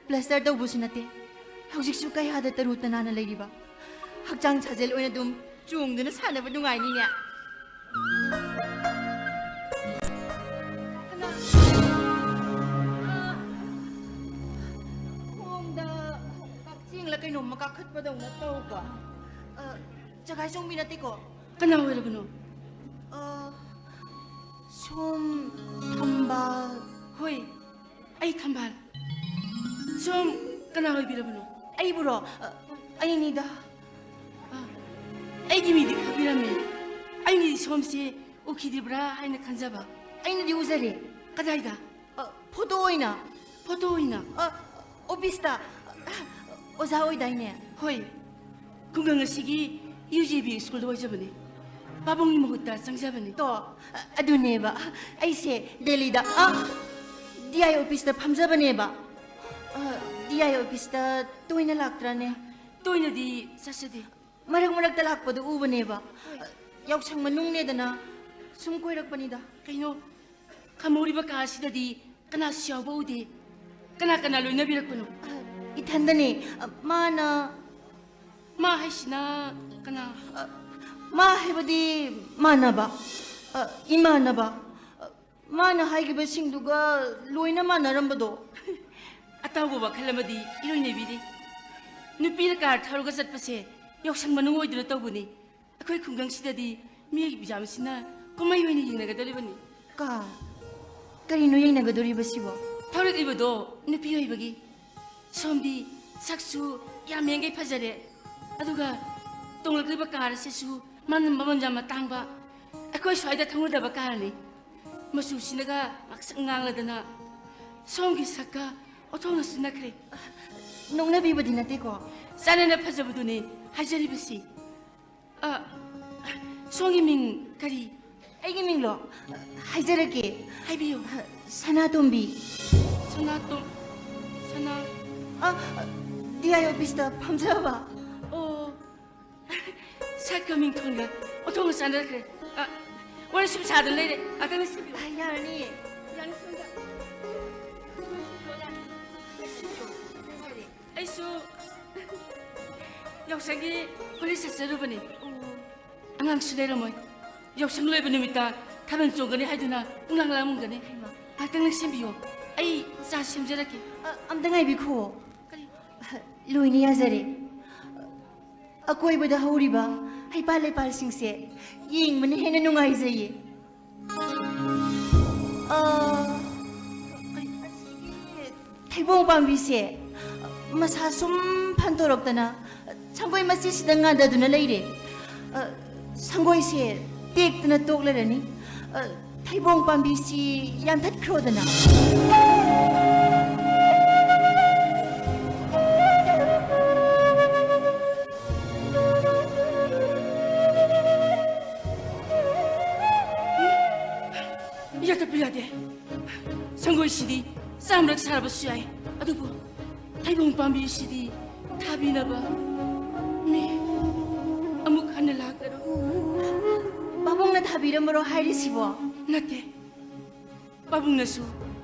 ꯄ꯭ꯂꯥꯁꯇꯔ ꯇꯧꯕꯁꯨ ꯅꯠꯇꯦ꯫ ꯍꯧꯖꯤꯛꯁꯨ ꯀꯌꯥꯗ ꯇꯔꯨ ꯇꯅꯥꯟꯅ ꯂꯩꯔꯤꯕ꯫ ꯍꯛꯆꯥꯡ ꯁꯥꯖꯦꯜ ꯑꯣꯏꯅ ꯑꯗꯨꯝ ꯆꯣꯡꯗꯨꯅ ꯁꯥꯟꯅꯕ ꯅꯨꯡꯉꯥꯏꯅꯤꯅꯦ꯫ ꯀꯅꯥ? ꯑꯥ! ꯈꯣꯡꯗ ꯀꯛꯆꯦꯡꯂ ꯀꯩꯅꯣꯝꯃ ꯀꯥꯈꯠꯄꯗꯧꯅ ꯇꯧꯕ꯫ ꯑ, ꯆꯒꯥꯏ ꯆꯣꯡꯕꯤ ꯅꯠꯇꯦꯀꯣ? ꯀꯅꯥ ꯑꯣꯏꯔꯕꯅꯣ? ꯑ, ꯁꯣꯝ ꯊꯝꯕꯥꯜ꯫ ꯍꯣꯏ, ꯑꯩ ꯊꯝꯕꯥꯜ꯫ ꯁꯣꯝ ꯀꯅꯥ ꯑꯣꯏꯕꯤꯔꯕꯅꯣ? ꯑꯩꯕꯨꯔꯣ? ꯑ, ꯑꯩꯅꯤꯗ꯫ ꯑ, ꯑꯩꯒꯤ ꯃꯤꯡꯗꯤ ꯈꯪꯕꯤꯔꯝꯃꯦ꯫ ꯑꯩꯅꯗꯤ ꯁꯣꯝꯁꯦ ꯎꯈꯤꯗ꯭ꯔꯤꯕ꯭ꯔꯥ ꯍꯥꯏꯅ ꯈꯟꯖꯕ꯫ ꯑꯩꯅꯗꯤ ꯎꯖꯔꯦ꯫ ꯀꯗꯥꯏꯗ? ꯑ, ꯐꯣꯇꯣ ꯑꯣꯏꯅ꯫ ꯐꯣꯇꯣ ꯑꯣꯏꯅ? ꯑ, ꯑꯣꯐꯤꯁꯇ꯫ ꯑꯣꯖꯥ ꯑꯣꯏꯗꯥꯏꯅꯦ? ꯍꯣꯏ꯫ ꯈꯨꯡꯒꯪ ꯑꯁꯤꯒꯤ ꯌꯨ ꯖꯤ ꯕꯤ ꯁ꯭ꯀꯨꯜꯗ ꯑꯣꯏꯖꯕꯅꯤ꯫ ꯄꯥꯕꯨꯡꯒꯤ ꯃꯍꯨꯠꯇ ꯆꯪꯖꯕꯅꯤ꯫ ꯇꯣ, ꯑꯗꯨꯅꯦꯕ꯫ ꯑꯩꯁꯦ ꯗꯦꯜꯂꯤꯗ, ꯑ, ꯗꯤ ꯑꯥꯏ ꯑꯣꯐꯤꯁꯇ ꯐꯝꯖꯕꯅꯦꯕ꯫ ꯑ, ꯗꯤ ꯑꯥꯏ ꯑꯣꯐꯤꯁꯇ ꯇꯣꯏꯅ ꯂꯥꯛꯇ꯭ꯔꯥꯅꯦ? ꯇꯣꯏꯅꯗꯤ ꯆꯠꯆꯗꯦ꯫ ꯃꯔꯛ ꯃꯔꯛꯇ ꯂꯥꯛꯄꯗ ꯎꯕꯅꯦꯕ꯫ ꯍꯣꯏ꯫ ꯌꯥꯎꯁꯪ ꯃꯅꯨꯡꯅꯦꯗꯅ ꯁꯨꯝ ꯀꯣꯏꯔꯛꯄꯅꯤꯗ꯫ ꯀꯩꯅꯣ, ꯈꯝꯍꯧꯔꯤꯕ ꯀꯥ ꯑꯁꯤꯗꯗꯤ ꯀꯅꯥꯁꯨ ꯌꯥꯎꯕ ꯎꯗꯦ꯫ ꯀꯅꯥ ꯀꯅꯥ ꯂꯣꯏꯅꯕꯤꯔꯛꯄꯅꯣ? ꯑ, ꯏꯊꯟꯗꯅꯦ꯫ ꯑ, ꯃꯥꯅ ꯃꯥ ꯍꯥꯏꯁꯤꯅ ꯀꯅꯥ? ꯑ, ꯃꯥ ꯍꯥꯏꯕꯗꯤ ꯃꯥꯟꯅꯕ꯫ ꯑ, ꯏꯃꯥꯟꯅꯕ꯫ ꯑ, ꯃꯥꯅ ꯍꯥꯏꯈꯤꯕꯁꯤꯡꯗꯨꯒ ꯂꯣꯏꯅ ꯃꯥꯟꯅꯔꯝꯕꯗꯣ꯫ ꯑꯇꯥꯎꯕ ꯋꯥꯈꯜ ꯑꯃꯗꯤ ꯏꯔꯣꯏꯅꯕꯤꯔꯤ꯫ ꯅꯨꯄꯤꯅ ꯀꯥꯔ ꯊꯧꯔꯒ ꯆꯠꯄꯁꯦ ꯌꯥꯎꯁꯪ ꯃꯅꯨꯡ ꯑꯣꯏꯗꯨꯅ ꯇꯧꯕꯅꯤ꯫ ꯑꯩꯈꯣꯏ ꯈꯨꯡꯒꯪꯁꯤꯗꯗꯤ ꯃꯤꯑꯣꯏ ꯃꯌꯥꯝꯁꯤꯅ ꯀꯨꯝꯍꯩ ꯑꯣꯏꯅ ꯌꯦꯡꯅꯒꯗꯧꯔꯤꯕꯅꯤ꯫ ꯀꯥ, ꯀꯔꯤꯅꯣ ꯌꯦꯡꯅꯒꯗꯧꯔꯤꯕꯁꯤꯕꯣ? ꯊꯧꯔꯛꯂꯤꯕꯗꯣ ꯅꯨꯄꯤ ꯑꯣꯏꯕꯒꯤ꯫ ꯁꯣꯝꯗꯤ ꯁꯛꯁꯨ ꯌꯥꯝ ꯌꯦꯡꯒꯩ ꯐꯖꯔꯦ, ꯑꯗꯨꯒ ꯇꯣꯡꯂꯛꯂꯤꯕ ꯀꯥꯔ ꯑꯁꯤꯁꯨ ꯃꯃꯜ, ꯃꯃꯜ ꯌꯥꯝꯅ ꯇꯥꯡꯕ, ꯑꯩꯈꯣꯏ ꯁ꯭ꯋꯥꯏꯗ ꯊꯨꯡꯂꯗꯕ ꯀꯥꯔꯅꯤ꯫ ꯃꯆꯨꯁꯤꯅꯒ ꯉꯥꯛꯁꯪ ꯉꯥꯡꯂꯗꯅ ꯁꯣꯝꯒꯤ ꯁꯛꯀ ꯑꯣꯟꯊꯣꯛꯅ ꯆꯨꯅꯈ꯭ꯔꯦ꯫ ꯅꯣꯛꯅꯕꯤꯕꯗꯤ ꯅꯠꯇꯦꯀꯣ? ꯆꯥꯟꯅꯅ ꯐꯖꯕꯗꯨꯅꯤ ꯍꯥꯏꯖꯔꯤꯕꯁꯤ꯫ ꯑ, ꯁꯣꯝꯒꯤ ꯃꯤꯡ ꯀꯔꯤ? ꯑꯩꯒꯤ ꯃꯤꯡꯂꯣ? ꯍꯥꯏꯖꯔꯛꯀꯦ꯫ ꯍꯥꯏꯕꯤꯌꯨ꯫ ꯁꯅꯥꯇꯣꯝꯕꯤ꯫ ꯁꯅꯥꯇꯣꯝ-, ꯁꯅꯥ- ꯑ, ꯗꯤ ꯑꯥꯏ ꯑꯣꯐꯤꯁꯇ ꯐꯝꯖꯕ꯫ ꯑꯣ, ꯁꯛꯀ ꯃꯤꯡꯊꯣꯟꯒ ꯑꯣꯟꯊꯣꯛꯅ ꯆꯥꯟꯅꯈ꯭ꯔꯦ꯫ ꯑ, ꯋꯥꯔꯤ ꯁꯨꯝ ꯁꯥꯗꯨꯅ ꯂꯩꯔꯦ꯫ ꯉꯥꯛꯇꯪ ꯂꯩꯁꯤꯟꯕꯤꯌꯨ꯫ ꯑ, ꯌꯥꯔꯅꯤꯌꯦ꯫ ꯌꯥꯅꯤ, ꯁꯣꯝꯗ꯫ ꯑꯩꯁꯨ ꯌꯥꯎꯁꯪꯒꯤ ꯍꯣꯂꯤ ꯆꯠꯆꯔꯨꯕꯅꯤ꯫ ꯑꯉꯥꯡꯁꯨ ꯂꯩꯔꯝꯃꯣꯏ꯫ ꯌꯥꯎꯁꯪ ꯂꯣꯏꯕ ꯅꯨꯃꯤꯠꯇ ꯊꯥꯕꯜ ꯆꯣꯡꯒꯅꯤ ꯍꯥꯏꯗꯨꯅ ꯄꯨꯡꯂꯥꯡ ꯂꯥꯡꯂꯝꯒꯅꯤ꯫ ꯍꯩꯃꯥ꯫ ꯉꯥꯛꯇꯪ ꯂꯦꯡꯁꯤꯟꯕꯤꯌꯣ꯫ ꯑꯩ ꯆꯥ ꯁꯦꯝꯖꯔꯛꯀꯦ꯫ ꯑ, ꯑꯝꯇ ꯉꯥꯏꯕꯤꯈꯣ꯫ ꯀꯔꯤ? ꯂꯣꯏꯅ ꯌꯥꯖꯔꯦ꯫ ꯑꯀꯣꯏꯕꯗ ꯍꯧꯔꯤꯕ ꯍꯩꯄꯥꯜ ꯂꯩꯄꯥꯜꯁꯤꯡꯁꯦ ꯌꯦꯡꯕꯅ ꯍꯦꯟꯅ ꯅꯨꯡꯉꯥꯏꯖꯩꯌꯦ꯫ ꯑ, ꯀꯔꯤ? ꯑꯁꯤꯒꯤ ꯊꯩꯕꯣꯡ ꯄꯥꯝꯕꯤꯁꯦ ꯃꯁꯥ ꯁꯨꯝ ꯐꯟꯗꯣꯔꯛꯇꯅ ꯁꯪꯒꯣꯏ ꯃꯆꯤꯁꯤꯗ ꯉꯥꯟꯗꯗꯨꯅ ꯂꯩꯔꯦ꯫ ꯑ, ꯁꯪꯒꯣꯏꯁꯦ ꯇꯦꯛꯇꯅ ꯇꯣꯛꯂꯔꯅꯤ꯫ ꯑ, ꯊꯩꯕꯣꯡ ꯄꯥꯝꯕꯤꯁꯤ ꯌꯥꯟꯊꯠꯈ꯭ꯔꯣꯗꯅ꯫ ꯌꯥꯊꯠꯄ ꯌꯥꯗꯦ꯫ ꯁꯪꯒꯣꯏꯁꯤꯗꯤ ꯆꯥꯝꯔꯛ ꯁꯥꯔꯕꯁꯨ ꯌꯥꯏ, ꯑꯗꯨꯕꯨ ꯊꯩꯕꯣꯡ ꯄꯥꯝꯕꯤꯁꯤꯗꯤ ꯊꯥꯕꯤꯅꯕ ꯃꯤ ꯑꯃꯨꯛ ꯍꯟꯅ ꯂꯥꯛꯂꯔꯣꯏ꯫ ꯄꯥꯕꯨꯡꯅ ꯊꯥꯕꯤꯔꯝꯃꯔꯣ ꯍꯥꯏꯔꯤꯁꯤꯕꯣ? ꯅꯠꯇꯦ, ꯄꯥꯕꯨꯡꯅꯁꯨ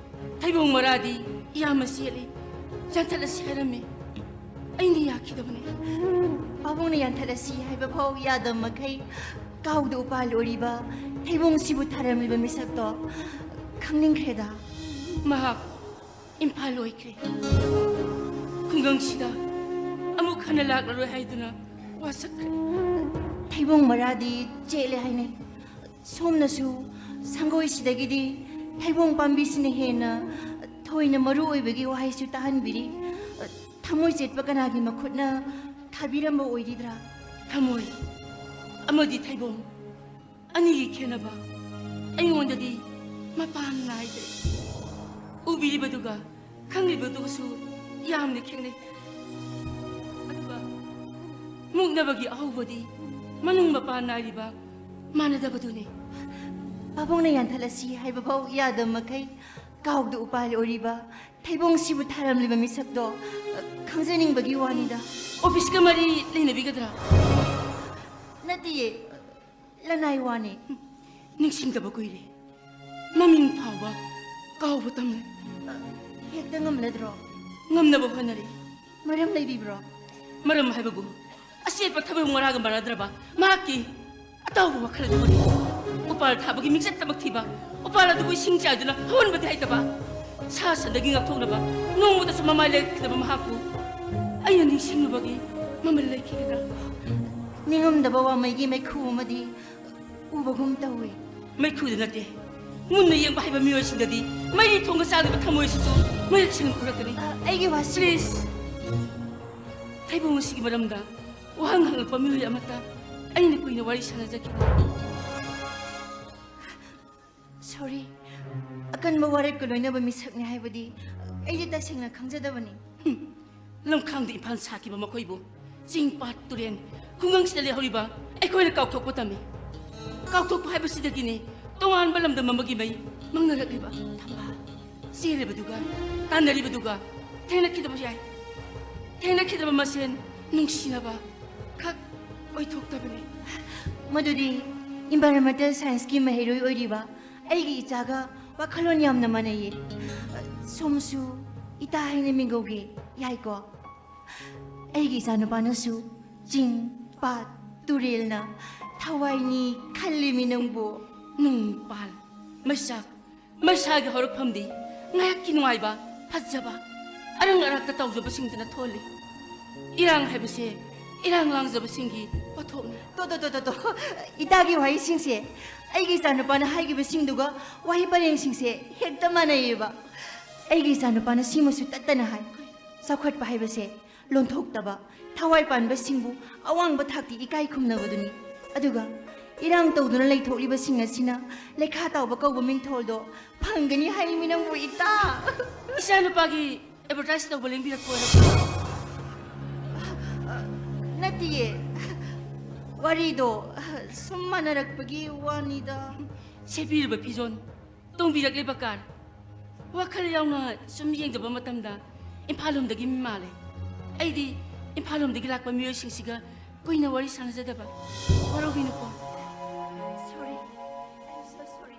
ꯊꯩꯕꯣꯡ ꯃꯔꯥꯗꯤ ꯏꯌꯥꯝꯕ ꯆꯦꯠꯂꯤ, ꯌꯥꯟꯊꯠꯂꯁꯤ ꯍꯥꯏꯔꯝꯃꯤ꯫ ꯑꯩꯅ ꯌꯥꯈꯤꯗꯕꯅꯤ꯫ ꯄꯥꯕꯨꯡꯅ ꯌꯥꯟꯊꯠꯂꯁꯤ ꯍꯥꯏꯕ ꯐꯥꯎ ꯌꯥꯗꯕ ꯃꯈꯩ ꯀꯥꯎꯗ ꯎꯄꯥꯜ ꯑꯣꯏꯔꯤꯕ ꯊꯩꯕꯣꯡꯁꯤꯕꯨ ꯊꯥꯔꯝꯂꯤꯕ ꯃꯤꯁꯛꯇꯣ ꯈꯪꯅꯤꯡꯈ꯭ꯔꯦꯗ꯫ ꯃꯍꯥꯛ ꯏꯝꯐꯥꯜ ꯑꯣꯏꯈ꯭ꯔꯦ꯫ ꯈꯨꯡꯒꯪꯁꯤꯗ ꯑꯃꯨꯛ ꯍꯟꯅ ꯂꯥꯛꯂꯔꯣꯏ ꯍꯥꯏꯗꯨꯅ ꯋꯥꯁꯛꯈ꯭ꯔꯦ꯫ ꯊꯩꯕꯣꯡ ꯃꯔꯥꯗꯤ ꯆꯦꯠꯂꯦ ꯍꯥꯏꯅꯩ꯫ ꯁꯣꯝꯅꯁꯨ ꯁꯪꯒꯣꯏꯁꯤꯗꯒꯤꯗꯤ ꯊꯩꯕꯣꯡ ꯄꯥꯝꯕꯤꯁꯤꯅ ꯍꯦꯟꯅ ꯊꯣꯏꯅ ꯃꯔꯨ ꯑꯣꯏꯕꯒꯤ ꯋꯥꯍꯩꯁꯨ ꯇꯥꯍꯟꯕꯤꯔꯤ꯫ ꯊꯃꯣꯏ ꯆꯦꯠꯄ ꯀꯅꯥꯒꯤ ꯃꯈꯨꯠꯅ ꯊꯥꯕꯤꯔꯝꯕ ꯑꯣꯏꯔꯤꯗ꯭ꯔꯥ? ꯊꯃꯣꯏ ꯑꯃꯗꯤ ꯊꯩꯕꯣꯡ ꯑꯅꯤꯒꯤ ꯈꯦꯠꯅꯕ ꯑꯩꯉꯣꯟꯗꯗꯤ ꯃꯄꯥꯟ ꯅꯥꯏꯗ꯭ꯔꯦ꯫ ꯎꯕꯤꯔꯤꯕꯗꯨꯒ ꯈꯪꯂꯤꯕꯗꯨꯒꯁꯨ ꯌꯥꯝꯅ ꯈꯦꯠꯅꯩ꯫ ꯑꯗꯨꯒ ꯃꯨꯛꯅꯕꯒꯤ ꯑꯍꯧꯕꯗꯤ ꯃꯅꯨꯡ ꯃꯄꯥꯟ ꯅꯥꯏꯔꯤꯕ ꯃꯥꯟꯅꯗꯕꯗꯨꯅꯤ꯫ ꯄꯥꯕꯨꯡꯅ ꯌꯥꯟꯊꯠꯂꯁꯤ ꯍꯥꯏꯕꯐꯥꯎ ꯌꯥꯗꯕ ꯃꯈꯩ ꯀꯥꯎꯗ ꯎꯄꯥꯜ ꯑꯣꯏꯔꯤꯕ ꯊꯩꯕꯣꯡꯁꯤꯕꯨ ꯊꯥꯔꯝꯂꯤꯕ ꯃꯤꯁꯛꯇꯣ, ꯑ, ꯈꯪꯖꯅꯤꯡꯕꯒꯤ ꯋꯥꯅꯤꯗ꯫ ꯑꯣꯐꯤꯁꯀ ꯃꯔꯤ ꯂꯩꯅꯕꯤꯒꯗ꯭ꯔꯥ? ꯅꯠꯇꯤꯌꯦ, ꯂꯅꯥꯏ ꯋꯥꯅꯤ꯫ ꯅꯤꯡꯁꯤꯡꯗꯕ ꯀꯨꯏꯔꯦ꯫ ꯃꯃꯤꯡ ꯐꯥꯎꯕ ꯀꯥꯎꯕ ꯇꯝꯂꯦ꯫ ꯑ, ꯍꯦꯛꯇ ꯉꯝꯂꯗ꯭ꯔꯣ? ꯉꯝꯅꯕ ꯍꯣꯠꯅꯔꯤ꯫ ꯃꯔꯝ ꯂꯩꯕꯤꯕ꯭ꯔꯣ? ꯃꯔꯝ ꯍꯥꯏꯕꯕꯨ ꯑꯆꯦꯠꯄ ꯊꯩꯕꯣꯡ ꯃꯔꯥꯒ ꯃꯥꯟꯅꯗ꯭ꯔꯕ ꯃꯍꯥꯛꯀꯤ ꯑꯇꯥꯎꯕ ꯋꯥꯈꯜ ꯑꯗꯨꯕꯨꯅꯤ꯫ ꯎꯄꯥꯜ ꯊꯥꯕꯒꯤ ꯃꯤꯡꯆꯠꯇꯃꯛ ꯊꯤꯕ, ꯎꯄꯥꯜ ꯑꯗꯨꯕꯨ ꯏꯁꯤꯡ ꯆꯥꯏꯗꯨꯅ ꯍꯧꯍꯟꯕꯗꯤ ꯍꯩꯇꯕ, ꯁꯥ ꯁꯟꯗꯒꯤ ꯉꯥꯛꯊꯣꯛꯅꯕ ꯅꯣꯡꯃꯇꯁꯨ ꯃꯃꯥꯏ ꯂꯩꯈꯤꯗꯕ ꯃꯍꯥꯛꯄꯨ ꯑꯩꯅ ꯅꯤꯡꯁꯤꯡꯂꯨꯕꯒꯤ ꯃꯃꯜ ꯂꯩꯈꯤꯒꯗ꯭ꯔꯥ? ꯅꯤꯡꯉꯝꯗꯕ ꯋꯥꯃꯩꯒꯤ ꯃꯩꯈꯨ ꯑꯃꯗꯤ ꯎꯕꯒꯨꯝ ꯇꯧꯏ꯫ ꯃꯩꯈꯨꯗꯨ ꯅꯠꯇꯦ, ꯃꯨꯟꯅ ꯌꯦꯡꯕ ꯍꯩꯕ ꯃꯤꯑꯣꯏꯁꯤꯡꯗꯗꯤ ꯃꯩ ꯊꯣꯡꯕ ꯆꯥꯗꯕ ꯊꯃꯣꯏꯁꯤꯁꯨ ꯃꯌꯦꯛ ꯁꯦꯡꯅ ꯎꯔꯛꯀꯅꯤ꯫ ꯑ, ꯑꯩꯒꯤ ꯋꯥꯁꯤ- Please꯫ ꯊꯩꯕꯣꯡ ꯑꯁꯤꯒꯤ ꯃꯔꯝꯗ ꯋꯥꯍꯪ ꯍꯪꯂꯛꯄ ꯃꯤꯑꯣꯏ ꯑꯃꯠꯇ ꯑꯩꯅ ꯀꯨꯏꯅ ꯋꯥꯔꯤ ꯁꯥꯟꯅꯖꯈꯤꯗꯦ꯫ Sorry꯫ ꯑꯀꯟꯕ ꯋꯥꯔꯦꯞꯀ ꯂꯣꯏꯅꯕ ꯃꯤꯁꯛꯅꯤ ꯍꯥꯏꯕꯗꯤ ꯑꯩꯗꯤ ꯇꯁꯦꯡꯅ ꯈꯪꯖꯗꯕꯅꯤ꯫ ꯍꯨꯝ꯫ ꯂꯝꯈꯥꯡꯗ ꯏꯝꯐꯥꯜ ꯁꯥꯈꯤꯕ ꯃꯈꯣꯏꯕꯨ ꯆꯤꯡ, ꯄꯥꯠ, ꯇꯨꯔꯦꯟ, ꯈꯨꯡꯒꯪꯁꯤꯗ ꯂꯩꯍꯧꯔꯤꯕ ꯑꯩꯈꯣꯏꯅ ꯀꯥꯎꯊꯣꯛꯄ ꯇꯝꯃꯤ꯫ ꯀꯥꯎꯊꯣꯛꯄ ꯍꯥꯏꯕꯁꯤꯗꯒꯤꯅꯤ ꯇꯣꯉꯥꯟꯕ ꯂꯝꯗꯝ ꯑꯃꯒꯤ ꯃꯩ ꯃꯪꯅꯔꯛꯂꯤꯕ꯫ ꯊꯝꯕꯥꯜ꯫ ꯆꯦꯜꯂꯤꯕꯗꯨꯒ ꯇꯥꯟꯅꯔꯤꯕꯗꯨꯒ ꯊꯦꯡꯅꯈꯤꯗꯕ ꯌꯥꯏ꯫ ꯊꯦꯡꯅꯈꯤꯗꯕ ꯃꯁꯦꯟ ꯅꯨꯡꯁꯤꯅꯕ ꯈꯛ ꯑꯣꯏꯊꯣꯛꯇꯕꯅꯤ꯫ ꯃꯗꯨꯗꯤ environmental scienceꯀꯤ ꯃꯍꯩꯔꯣꯏ ꯑꯣꯏꯔꯤꯕ ꯑꯩꯒꯤ ꯏꯆꯥꯒ ꯋꯥꯈꯜꯂꯣꯟ ꯌꯥꯝꯅ ꯃꯥꯟꯅꯩꯌꯦ꯫ ꯁꯣꯝꯁꯨ ꯏꯇꯥ ꯍꯥꯏꯅ ꯃꯤꯡꯒꯧꯒꯦ, ꯌꯥꯏꯀꯣ? ꯑꯩꯒꯤ ꯏꯆꯥꯅꯨꯄꯥꯅꯁꯨ ꯆꯤꯡ, ꯄꯥꯠ, ꯇꯨꯔꯦꯜꯅ ꯊꯋꯥꯏꯅꯤ ꯈꯜꯂꯤꯃꯤ ꯅꯪꯕꯨ꯫ ꯅꯨꯡ, ꯄꯥꯜ, ꯃꯩꯁꯥ, ꯃꯩꯁꯥꯒꯤ ꯍꯧꯔꯛꯐꯝꯗꯤ ꯉꯥꯏꯍꯥꯛꯀꯤ ꯅꯨꯡꯉꯥꯏꯕ, ꯐꯖꯕ, ꯑꯔꯪ ꯑꯔꯥꯛꯇ ꯇꯧꯖꯕꯁꯤꯡꯗꯨꯅ ꯊꯣꯜꯂꯤ꯫ ꯏꯔꯥꯡ ꯍꯥꯏꯕꯁꯦ ꯏꯔꯥꯡ ꯂꯥꯡꯖꯕꯁꯤꯡꯒꯤ ꯄꯣꯠꯊꯣꯛꯅꯤ꯫ ꯇꯣ, ꯇꯣ, ꯇꯣ, ꯇꯣ, ꯇꯣ꯫ ꯏꯇꯥꯒꯤ ꯋꯥꯍꯩꯁꯤꯡꯁꯦ ꯑꯩꯒꯤ ꯏꯆꯥꯅꯨꯄꯥꯅ ꯍꯥꯏꯈꯤꯕꯁꯤꯡꯗꯨꯒ ꯋꯥꯍꯩ ꯄꯔꯦꯡꯁꯤꯡꯁꯦ ꯍꯦꯛꯇ ꯃꯥꯟꯅꯩꯌꯦꯕ꯫ ꯑꯩꯒꯤ ꯏꯆꯥꯅꯨꯄꯥꯅ ꯁꯤꯃꯁꯨ ꯇꯠꯇꯅ ꯍꯥꯏ, "ꯆꯥꯎꯈꯠꯄ ꯍꯥꯏꯕꯁꯦ ꯂꯣꯟꯊꯣꯛꯇꯕ, ꯊꯋꯥꯏ ꯄꯥꯟꯕꯁꯤꯡꯕꯨ ꯑꯋꯥꯡꯕ ꯊꯥꯛꯇꯤ ꯏꯀꯥꯏ ꯈꯨꯝꯅꯕꯗꯨꯅꯤ꯫ ꯑꯗꯨꯒ ꯏꯔꯥꯡ ꯇꯧꯗꯨꯅ ꯂꯩꯊꯣꯛꯂꯤꯕꯁꯤꯡ ꯑꯁꯤꯅ ꯂꯩꯈꯥ ꯇꯥꯎꯕ ꯀꯧꯕ ꯃꯤꯡꯊꯣꯜꯗꯣ ꯐꯪꯒꯅꯤ ꯍꯥꯏꯔꯤꯃꯤ ꯅꯪꯕꯨ, ꯏꯇꯥ!" ꯏꯆꯥꯅꯨꯄꯥꯒꯤ advertise ꯇꯧꯕ ꯂꯦꯡꯕꯤꯔꯛꯄ ꯑꯣꯏꯔꯕ꯭ꯔꯥ? ꯅꯠꯇꯤꯌꯦ꯫ ꯋꯥꯔꯤꯗꯣ ꯁꯨꯝ ꯃꯥꯟꯅꯔꯛꯄꯒꯤ ꯋꯥꯅꯤꯗ꯫ ꯁꯦꯠꯄꯤꯔꯤꯕ ꯐꯤꯖꯣꯜ, ꯇꯣꯡꯕꯤꯔꯛꯂꯤꯕ car, ꯋꯥꯈꯜ ꯌꯥꯎꯅ ꯁꯨꯝ ꯌꯦꯡꯖꯕ ꯃꯇꯝꯗ ꯏꯝꯐꯥꯜ ꯂꯣꯝꯗꯒꯤ ꯃꯤ ꯃꯥꯜꯂꯦ꯫ ꯑꯩꯗꯤ ꯏꯝꯐꯥꯜ ꯂꯣꯝꯗꯒꯤ ꯂꯥꯛꯄ ꯃꯤꯑꯣꯏꯁꯤꯡꯁꯤꯒ ꯀꯨꯏꯅ ꯋꯥꯔꯤ ꯁꯥꯟꯅꯖꯗꯕ꯫ ꯋꯥꯔꯧꯕꯤꯅꯨꯀꯣ꯫ Sorry. I'm so sorry.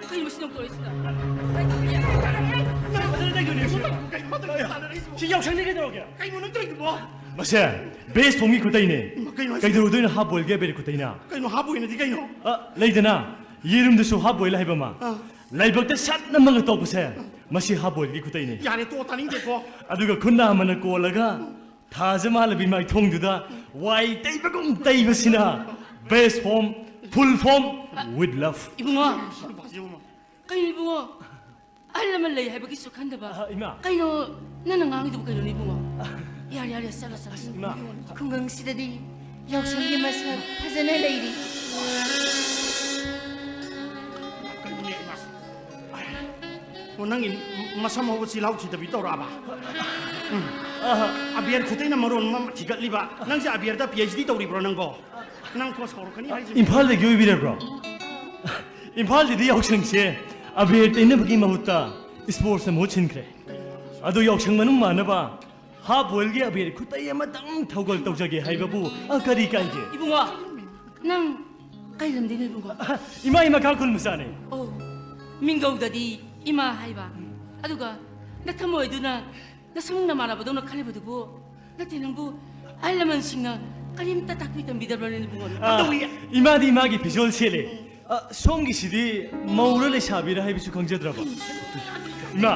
ꯀꯩꯅꯣ ꯃꯁꯤ ꯅꯪ ꯇꯧꯔꯤꯁꯤꯅ? ꯁꯤ ꯌꯥꯎꯁꯪꯗꯤ ꯀꯩꯗꯧꯔꯒꯦ? ꯀꯩꯅꯣ ꯅꯪ ꯇꯧꯔꯤꯗꯨꯕꯣ? ꯃꯁꯦ best formꯒꯤ ꯈꯨꯇꯩꯅꯦ꯫ ꯏꯃꯥ, ꯀꯩꯅꯣ ꯍꯥꯏꯁꯤꯕꯣ? ꯀꯩꯗꯧꯔꯨꯗꯣꯏꯅꯣ half boilꯒꯤ ꯑꯕꯦꯔ ꯈꯨꯇꯩꯅ? ꯀꯩꯅꯣ half boilꯅꯗꯤ ꯀꯩꯅꯣ? ꯑ, ꯂꯩꯗꯅ, ꯌꯦꯔꯨꯝꯗꯁꯨ half boil ꯍꯥꯏꯕ ꯑꯃ꯫ ꯑꯥ꯫ ꯂꯥꯏꯕꯛꯇ ꯁꯠ ꯅꯝꯃꯒ ꯇꯧꯕꯁꯦ, ꯃꯁꯤ half boilꯒꯤ ꯈꯨꯇꯩꯅꯦ꯫ ꯌꯥꯔꯦ, ꯇꯣꯛꯑꯣ, ꯇꯥꯅꯤꯡꯗꯦꯀꯣ꯫ ꯑꯗꯨꯒ ꯈꯨꯟꯗꯥ ꯑꯃꯅ ꯀꯣꯜꯂꯒ ꯊꯥꯖ ꯃꯥꯜꯂꯕꯤ ꯃꯥꯏꯊꯣꯡꯗꯨꯗ ꯋꯥꯏ ꯇꯩꯕꯒꯨꯝ ꯇꯩꯕꯁꯤꯅ best form, full form, With love. ꯏꯕꯨꯡꯉꯣ, ꯀꯩꯅꯣ ꯏꯕꯨꯡꯉꯣ? ꯑꯍꯜ ꯂꯃꯟ ꯂꯩ ꯍꯥꯏꯕꯒꯤꯁꯨ ꯈꯟꯗꯕ꯫ ꯑ, ꯏꯃꯥ꯫ ꯀꯩꯅꯣ ꯅꯪꯅ ꯉꯥꯡꯉꯤꯗꯨꯕꯨ ꯀꯩꯅꯣꯅꯦ ꯏꯕꯨꯡꯉꯣ? ꯌꯥꯔꯦ, ꯌꯥꯔꯦ, ꯆꯠꯂꯣ, ꯆꯠꯂꯣ꯫ ꯑꯁ, ꯏꯃꯥ꯫ ꯈꯨꯡꯒꯪꯁꯤꯗꯗꯤ ꯌꯥꯎꯁꯪꯒꯤ ꯃꯁꯛ ꯐꯖꯅ ꯂꯩꯔꯤ꯫ ꯑꯣ, ꯅꯪꯒꯤ ꯃꯁꯝ ꯍꯧꯕ ꯆꯤꯜꯍꯥꯎ ꯊꯤꯗꯕꯤ ꯇꯧꯔꯛꯑꯕ? ꯎꯝ꯫ ꯑꯕꯦꯔ ꯈꯨꯇꯩꯅ ꯃꯔꯣꯟ ꯑꯃ ꯊꯤꯒꯠꯂꯤꯕ꯫ ꯅꯪꯁꯦ ꯑꯕꯦꯔꯗ ꯄꯤ ꯑꯩꯆ ꯗꯤ ꯇꯧꯔꯤꯕ꯭ꯔꯣ ꯅꯪꯕꯣ? ꯅꯪ ꯀꯣ ꯁꯥꯎꯔꯛꯀꯅꯤ ꯍꯥꯏꯁꯤꯅꯤ꯫ ꯏꯝꯐꯥꯜꯗꯒꯤ ꯑꯣꯏꯕꯤꯔꯕ꯭ꯔꯣ? ꯏꯝꯐꯥꯜꯗꯗꯤ ꯌꯥꯎꯁꯪꯁꯦ ꯑꯕꯦꯔ ꯇꯩꯅꯕꯒꯤ ꯃꯍꯨꯠꯇ ꯁ꯭ꯄꯣꯔꯠꯁꯅ ꯃꯍꯨꯠ ꯁꯤꯟꯈ꯭ꯔꯦ꯫ ꯑꯗꯣ ꯌꯥꯎꯁꯪ ꯃꯅꯨꯡ ꯃꯥꯟꯅꯕ ꯍꯥꯐ ꯕꯣꯏꯜꯒꯤ ꯑꯕꯦꯔ ꯈꯨꯇꯩ ꯑꯃꯇꯪ ꯊꯧꯒꯜ ꯇꯧꯖꯒꯦ ꯍꯥꯏꯕꯕꯨ, ꯑ, ꯀꯔꯤ ꯀꯥꯏꯒꯦ? ꯏꯕꯨꯡꯉꯣ, ꯅꯪ ꯀꯩ ꯂꯝꯗꯩꯅꯣ ꯏꯕꯨꯡꯉꯣ? ꯏꯃꯥ, ꯏꯃꯥ ꯈꯥ ꯈꯨꯜ ꯃꯆꯥꯅꯦ꯫ ꯑꯣ, ꯃꯤꯡꯒꯧꯗꯗꯤ ꯏꯃꯥ ꯍꯥꯏꯕ꯫ ꯑꯗꯨꯒ ꯅꯊꯃꯣꯏꯗꯨꯅ ꯅꯁꯨꯡ ꯅꯃꯥꯟꯅꯕꯗꯧꯅ ꯈꯜꯂꯤꯕꯗꯨꯕꯨ, ꯅꯠꯇꯦ ꯅꯪꯕꯨ ꯑꯍꯜ ꯂꯃꯟꯁꯤꯡꯅ ꯀꯔꯤꯝꯇ ꯇꯥꯛꯄꯤ ꯇꯝꯕꯤꯗꯕ꯭ꯔꯅꯦ ꯏꯕꯨꯡꯉꯣ? ꯑ, ꯀꯝꯗꯧꯏ? ꯏꯃꯥꯗꯤ ꯏꯃꯥꯒꯤ ꯐꯤꯖꯣꯜ ꯁꯦꯠꯂꯦ꯫ ꯑ, ꯁꯣꯝꯒꯤꯁꯤꯗꯤ ꯃꯧꯔ ꯂꯩꯁꯥꯕꯤꯔ ꯍꯥꯏꯕꯁꯨ ꯈꯪꯖꯗ꯭ꯔꯕ? ꯏꯃꯥ,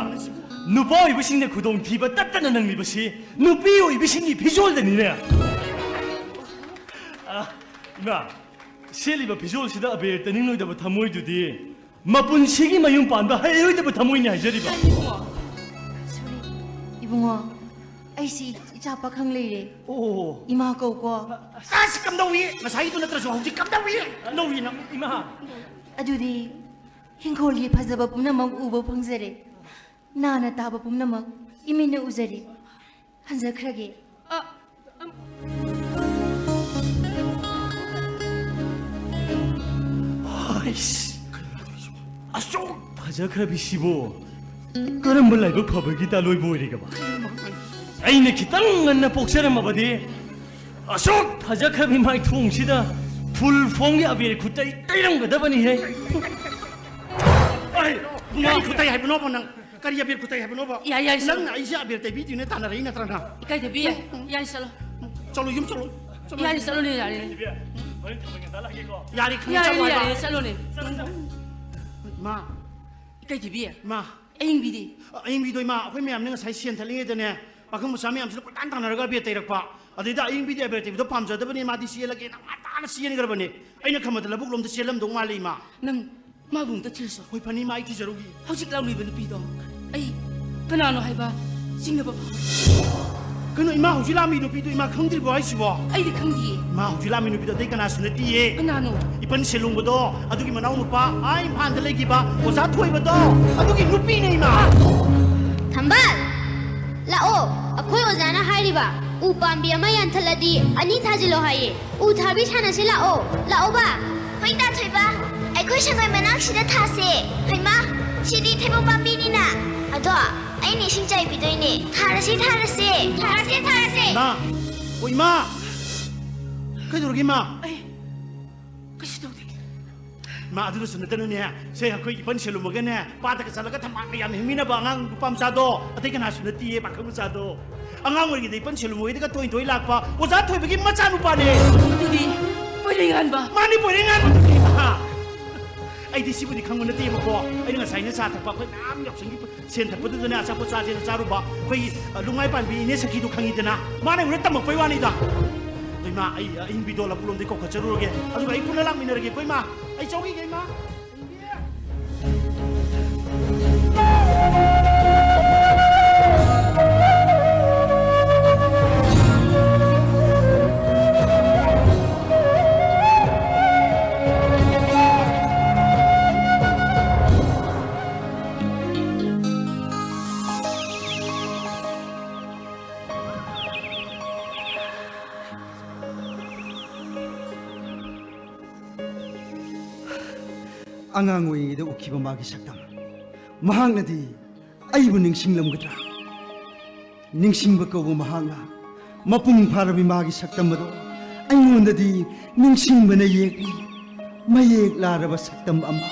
ꯅꯨꯄꯥ ꯑꯣꯏꯕꯁꯤꯡꯅ ꯈꯨꯗꯣꯡꯊꯤꯕ ꯇꯠꯇꯅ ꯅꯪꯂꯤꯕꯁꯤ ꯅꯨꯄꯤ ꯑꯣꯏꯕꯁꯤꯡꯒꯤ ꯐꯤꯖꯣꯜꯗꯅꯤꯅꯦ꯫ ꯑ, ꯏꯃꯥ, ꯁꯦꯠꯂꯤꯕ ꯐꯤꯖꯣꯜꯁꯤꯗ ꯑꯕꯦꯔ ꯇꯩꯅꯤꯡꯂꯣꯏꯗꯕ ꯊꯃꯣꯏꯗꯨꯗꯤ ꯃꯄꯨꯟꯁꯤꯒꯤ ꯃꯌꯨꯝ ꯄꯥꯟꯕ ꯍꯩꯔꯣꯏꯗꯕ ꯊꯃꯣꯏꯅꯤ ꯍꯥꯏꯖꯔꯤꯕ꯫ ꯏꯕꯨꯡꯉꯣ, ꯁꯣꯔꯤ, ꯏꯕꯨꯡꯉꯣ, ꯑꯩꯁꯤ ꯏꯆꯥ ꯄꯥꯈꯪ ꯂꯩꯔꯦ꯫ ꯑꯣ꯫ ꯏꯃꯥ ꯀꯧꯀꯣ꯫ ꯑꯁ, ꯀꯝꯗꯧꯏ? ꯉꯁꯥꯏꯗꯨ ꯅꯠꯇ꯭ꯔꯁꯨ ꯍꯧꯖꯤꯛ ꯀꯝꯗꯧꯏ? ꯀꯝꯗꯧꯏ ꯅꯪ? ꯏꯃꯥ꯫ ꯑꯗꯨꯗꯤ ꯍꯤꯡꯈꯣꯜꯒꯤ ꯐꯖꯕ ꯄꯨꯝꯅꯃꯛ ꯎꯕ ꯐꯪꯖꯔꯦ꯫ ꯅꯥꯅ ꯇꯥꯕ ꯄꯨꯝꯅꯃꯛ ꯏꯃꯤꯠꯅ ꯎꯖꯔꯦ꯫ ꯍꯟꯖꯈ꯭ꯔꯒꯦ꯫ ꯑ, ꯑꯝ꯫ ꯑꯩꯁ, ꯑꯁꯨꯛ ꯐꯖꯈ꯭ꯔꯕꯤꯁꯤꯕꯨ ꯀꯔꯝꯕ ꯂꯥꯏꯕꯛ ꯐꯕꯒꯤ ꯇꯥꯂꯣꯏꯕꯨ ꯑꯣꯏꯔꯤꯒꯕ? ꯑꯩꯅ ꯈꯤꯇꯪ ꯉꯟꯅ ꯄꯣꯛꯆꯔꯝꯃꯕꯗꯤ ꯑꯁꯨꯛ ꯐꯖꯈ꯭ꯔꯕꯤ ꯃꯥꯏꯊꯣꯡꯁꯤꯗ ꯐꯨꯜ ꯐꯣꯝꯒꯤ ꯑꯕꯦꯔ ꯈꯨꯇꯩ ꯇꯩꯔꯝꯒꯗꯕꯅꯤꯍꯦ꯫ ꯑꯩ, ꯀꯔꯤ ꯈꯨꯇꯩ ꯍꯥꯏꯕꯅꯣꯕ ꯅꯪ? ꯀꯔꯤ ꯑꯕꯦꯔ ꯈꯨꯇꯩ ꯍꯥꯏꯕꯅꯣꯕ? ꯌꯥꯏ, ꯌꯥꯏ, ꯁꯥꯔ꯫ ꯅꯪꯅ ꯑꯩꯁꯦ ꯑꯕꯦꯔ ꯇꯩꯕꯤꯗꯨꯅ ꯇꯥꯟꯅꯔꯛꯏ ꯅꯠꯇ꯭ꯔ ꯅꯪ? ꯏꯀꯥꯏꯊꯕꯤ, ꯌꯥꯏ, ꯆꯠꯂꯣ꯫ ꯆꯠꯂꯣ, ꯌꯨꯝ ꯆꯠꯂꯣ꯫ ꯆꯠꯂꯣ꯫ ꯌꯥꯔꯦ, ꯆꯠꯂꯣꯅꯦ, ꯌꯥꯔꯦ꯫ ꯌꯥꯔꯦ, ꯈꯪꯉꯦ, ꯌꯥꯔꯦ, ꯆꯠꯂꯣ ꯍꯥꯏꯕ꯫ ꯌꯥꯔꯦ, ꯆꯠꯂꯣꯅꯦ꯫ ꯃꯥ꯫ ꯏꯀꯥꯏꯊꯕꯤ꯫ ꯃꯥ꯫ ꯑꯌꯤꯡꯕꯤꯗꯤ? ꯑꯌꯤꯡꯕꯤꯗꯣ ꯏꯃꯥ, ꯑꯩꯈꯣꯏ ꯃꯌꯥꯝꯅ ꯉꯁꯥꯏ ꯁꯦꯟ ꯊꯠꯂꯤꯉꯩꯗꯅꯦ, ꯄꯥꯈꯪ ꯃꯆꯥ ꯃꯌꯥꯝꯁꯤꯅ ꯀꯣꯏ ꯇꯥꯟ ꯇꯥꯟꯅꯔꯒ ꯑꯕꯦꯔ ꯇꯩꯔꯛꯄ꯫ ꯑꯗꯩꯗ ꯑꯌꯤꯡꯕꯤꯗꯤ ꯑꯕꯦꯔ ꯇꯩꯕꯗꯣ ꯄꯥꯝꯖꯗꯕꯅꯦ, ꯃꯥꯗꯤ ꯆꯦꯜꯂꯒꯦꯅ ꯉꯟꯇꯥꯅ ꯆꯦꯟꯈ꯭ꯔꯕꯅꯦ꯫ ꯑꯩꯅ ꯈꯟꯕꯗ ꯂꯧꯕꯨꯛ ꯂꯣꯝꯗ ꯆꯦꯜꯂꯝꯗꯧ ꯃꯥꯜꯂꯦ, ꯏꯃꯥ꯫ ꯅꯪ ꯃꯥꯕꯨ ꯑꯝꯇ ꯊꯤꯔꯁꯨ꯫ ꯍꯣꯏ, ꯐꯅꯤ, ꯏꯃꯥ, ꯑꯩ ꯊꯤꯖꯔꯨꯒꯦ꯫ ꯍꯧꯖꯤꯛ ꯂꯥꯛꯂꯤꯕ ꯅꯨꯄꯤꯗꯣ ꯑꯩ ꯀꯅꯥꯅꯣ ꯍꯥꯏꯕ ꯆꯤꯡꯅꯕ ꯐꯥꯎ꯫ ꯀꯩꯅꯣ, ꯏꯃꯥ, ꯍꯧꯖꯤꯛ ꯂꯥꯛꯃꯤ ꯅꯨꯄꯤꯗꯣ ꯏꯃꯥ ꯈꯪꯗ꯭ꯔꯤꯕꯣ ꯍꯥꯏꯁꯤꯕꯣ? ꯑꯩꯗꯤ ꯈꯪꯗꯤꯌꯦ꯫ ꯏꯃꯥ, ꯍꯧꯖꯤꯛ ꯂꯥꯛꯃꯤ ꯅꯨꯄꯤꯗꯣ ꯑꯇꯩ ꯀꯅꯥꯁꯨ ꯅꯠꯇꯤꯌꯦ꯫ ꯀꯅꯥꯅꯣ? ꯏꯄꯟ ꯁꯦꯂꯨꯡꯕꯗꯣ, ꯑꯗꯨꯒꯤ ꯃꯅꯥꯎ ꯅꯨꯄꯥ, ꯑꯥ ꯏꯝꯐꯥꯜꯗ ꯂꯩꯈꯤꯕ ꯑꯣꯖꯥ ꯊꯣꯏꯕꯗꯣ, ꯑꯗꯨꯒꯤ ꯅꯨꯄꯤꯅꯦ, ꯏꯃꯥ꯫ ꯊꯝꯕꯥꯜ, ꯂꯥꯛꯑꯣ, ꯑꯩꯈꯣꯏ ꯑꯣꯖꯥꯅ ꯍꯥꯏꯔꯤꯕ ꯎ ꯄꯥꯝꯕꯤ ꯑꯃ ꯌꯥꯟꯊꯠꯂꯗꯤ ꯑꯅꯤ ꯊꯥꯖꯤꯜꯂꯣ ꯍꯥꯏꯌꯦ꯫ ꯎ ꯊꯥꯕꯤ ꯁꯥꯟꯅꯁꯤ ꯂꯥꯛꯑꯣ, ꯂꯥꯛꯑꯣꯕ꯫ ꯍꯣꯏ, ꯇꯥ ꯊꯣꯏꯕ, ꯑꯩꯈꯣꯏ ꯁꯪꯒꯣꯏ ꯃꯅꯥꯛꯁꯤꯗ ꯊꯥꯁꯦ꯫ ꯍꯩꯃꯥ, ꯁꯤꯗꯤ ꯊꯩꯕꯣꯡ ꯄꯥꯝꯕꯤꯅꯤꯅ꯫ ꯑꯗꯣ ꯑꯩꯅ ꯏꯁꯤꯡ ꯆꯥꯏꯕꯤꯗꯣꯏꯅꯦ꯫ ꯊꯥꯔꯁꯦ, ꯊꯥꯔꯁꯦ꯫ ꯊꯥꯔꯁꯦ, ꯊꯥꯔꯁꯦ꯫ ꯏꯃꯥ! ꯑꯣ, ꯏꯃꯥ! ꯀꯩꯗꯧꯔꯒꯦ, ꯏꯃꯥ? ꯑꯩ ꯀꯩꯁꯨ ꯇꯧꯗꯦ꯫ ꯏꯃꯥ, ꯑꯗꯨꯗꯁꯨ ꯅꯠꯇꯅꯅꯦ, ꯁꯦ, ꯑꯩꯈꯣꯏ ꯏꯄꯟ ꯁꯦꯂꯨꯝꯃꯒꯅꯦ, ꯄꯥꯠꯇꯒ ꯆꯠꯂꯒ ꯊꯝꯕꯥꯜ ꯃꯌꯥꯝ ꯍꯦꯛꯃꯤꯟꯅꯕ ꯑꯉꯥꯡ ꯅꯨꯄꯥ ꯃꯆꯥꯗꯣ, ꯑꯇꯩ ꯀꯅꯥꯁꯨ ꯅꯠꯇꯤꯌꯦ, ꯄꯥꯈꯪ ꯃꯆꯥꯗꯣ꯫ ꯑꯉꯥꯡ ꯑꯣꯏꯔꯤꯉꯩꯗ ꯏꯄꯟ ꯁꯦꯂꯨꯝꯃꯒꯤꯗꯒ ꯇꯣꯏ ꯇꯣꯏ ꯂꯥꯛꯄ ꯑꯣꯖꯥ ꯊꯣꯏꯕꯒꯤ ꯃꯆꯥꯅꯨꯄꯥꯅꯦ꯫ ꯑꯗꯨꯗꯤ ꯄꯣꯏꯔꯩꯉꯥꯟꯕ꯫ ꯃꯥꯅꯤ, ꯄꯣꯏꯔꯩꯉꯥꯟꯕꯗꯨꯅꯦ, ꯏꯃꯥ꯫ ꯑꯩꯗꯤ ꯁꯤꯕꯨꯗꯤ ꯈꯪꯕ ꯅꯠꯇꯦꯕꯀꯣ꯫ ꯑꯩꯅ ꯉꯁꯥꯏ ꯉꯥ ꯆꯥ ꯊꯛꯄ ꯑꯩꯈꯣꯏ ꯃꯌꯥꯝ ꯌꯥꯎꯁꯪꯒꯤ ꯁꯦꯟ ꯊꯛꯄꯗꯨꯗꯅꯦ, ꯑꯆꯥꯄꯣꯠ ꯆꯥꯁꯦꯅ ꯆꯥꯔꯨꯕ ꯑꯩꯈꯣꯏꯒꯤ, ꯑ, ꯂꯨꯡꯃꯥꯏ ꯄꯥꯟꯕꯤ ꯏꯅꯦ ꯁꯈꯤꯗꯣ ꯈꯪꯉꯤꯗꯅ? ꯃꯥꯅ ꯑꯩꯉꯣꯟꯗ ꯇꯝꯃꯛꯄꯩ ꯋꯥꯅꯤꯗ꯫ ꯑꯗꯣ ꯏꯃꯥ, ꯑꯩ, ꯑ, ꯑꯌꯤꯡꯕꯤꯗꯣ ꯂꯕꯨꯛꯂꯣꯝꯗꯒꯤ ꯀꯧꯈꯠꯆꯔꯨꯔꯒꯦ꯫ ꯑꯗꯨꯒ ꯑꯩ ꯄꯨꯟꯅ ꯂꯥꯛꯃꯤꯟꯅꯔꯒꯦꯀꯣ, ꯏꯃꯥ꯫ ꯑꯩ ꯆꯧꯈꯤꯒꯦ, ꯏꯃꯥ꯫ ꯑꯉꯥꯡ ꯑꯣꯏꯔꯤꯉꯩꯗ ꯎꯈꯤꯕ ꯃꯥꯒꯤ ꯁꯛꯇꯝ, ꯃꯍꯥꯛꯅꯗꯤ ꯑꯩꯕꯨ ꯅꯤꯡꯁꯤꯡꯂꯝꯒꯗ꯭ꯔꯥ? ꯅꯤꯡꯁꯤꯡꯕ ꯀꯧꯕ ꯃꯍꯥꯛꯅ ꯃꯄꯨꯡ ꯐꯥꯔꯕꯤ ꯃꯥꯒꯤ ꯁꯛꯇꯝ ꯑꯗꯣ ꯑꯩꯉꯣꯟꯗꯗꯤ ꯅꯤꯡꯁꯤꯡꯕꯅ ꯌꯦꯛꯂꯤ, ꯃꯌꯦꯛ ꯂꯥꯔꯕ ꯁꯛꯇꯝ ꯑꯃ꯫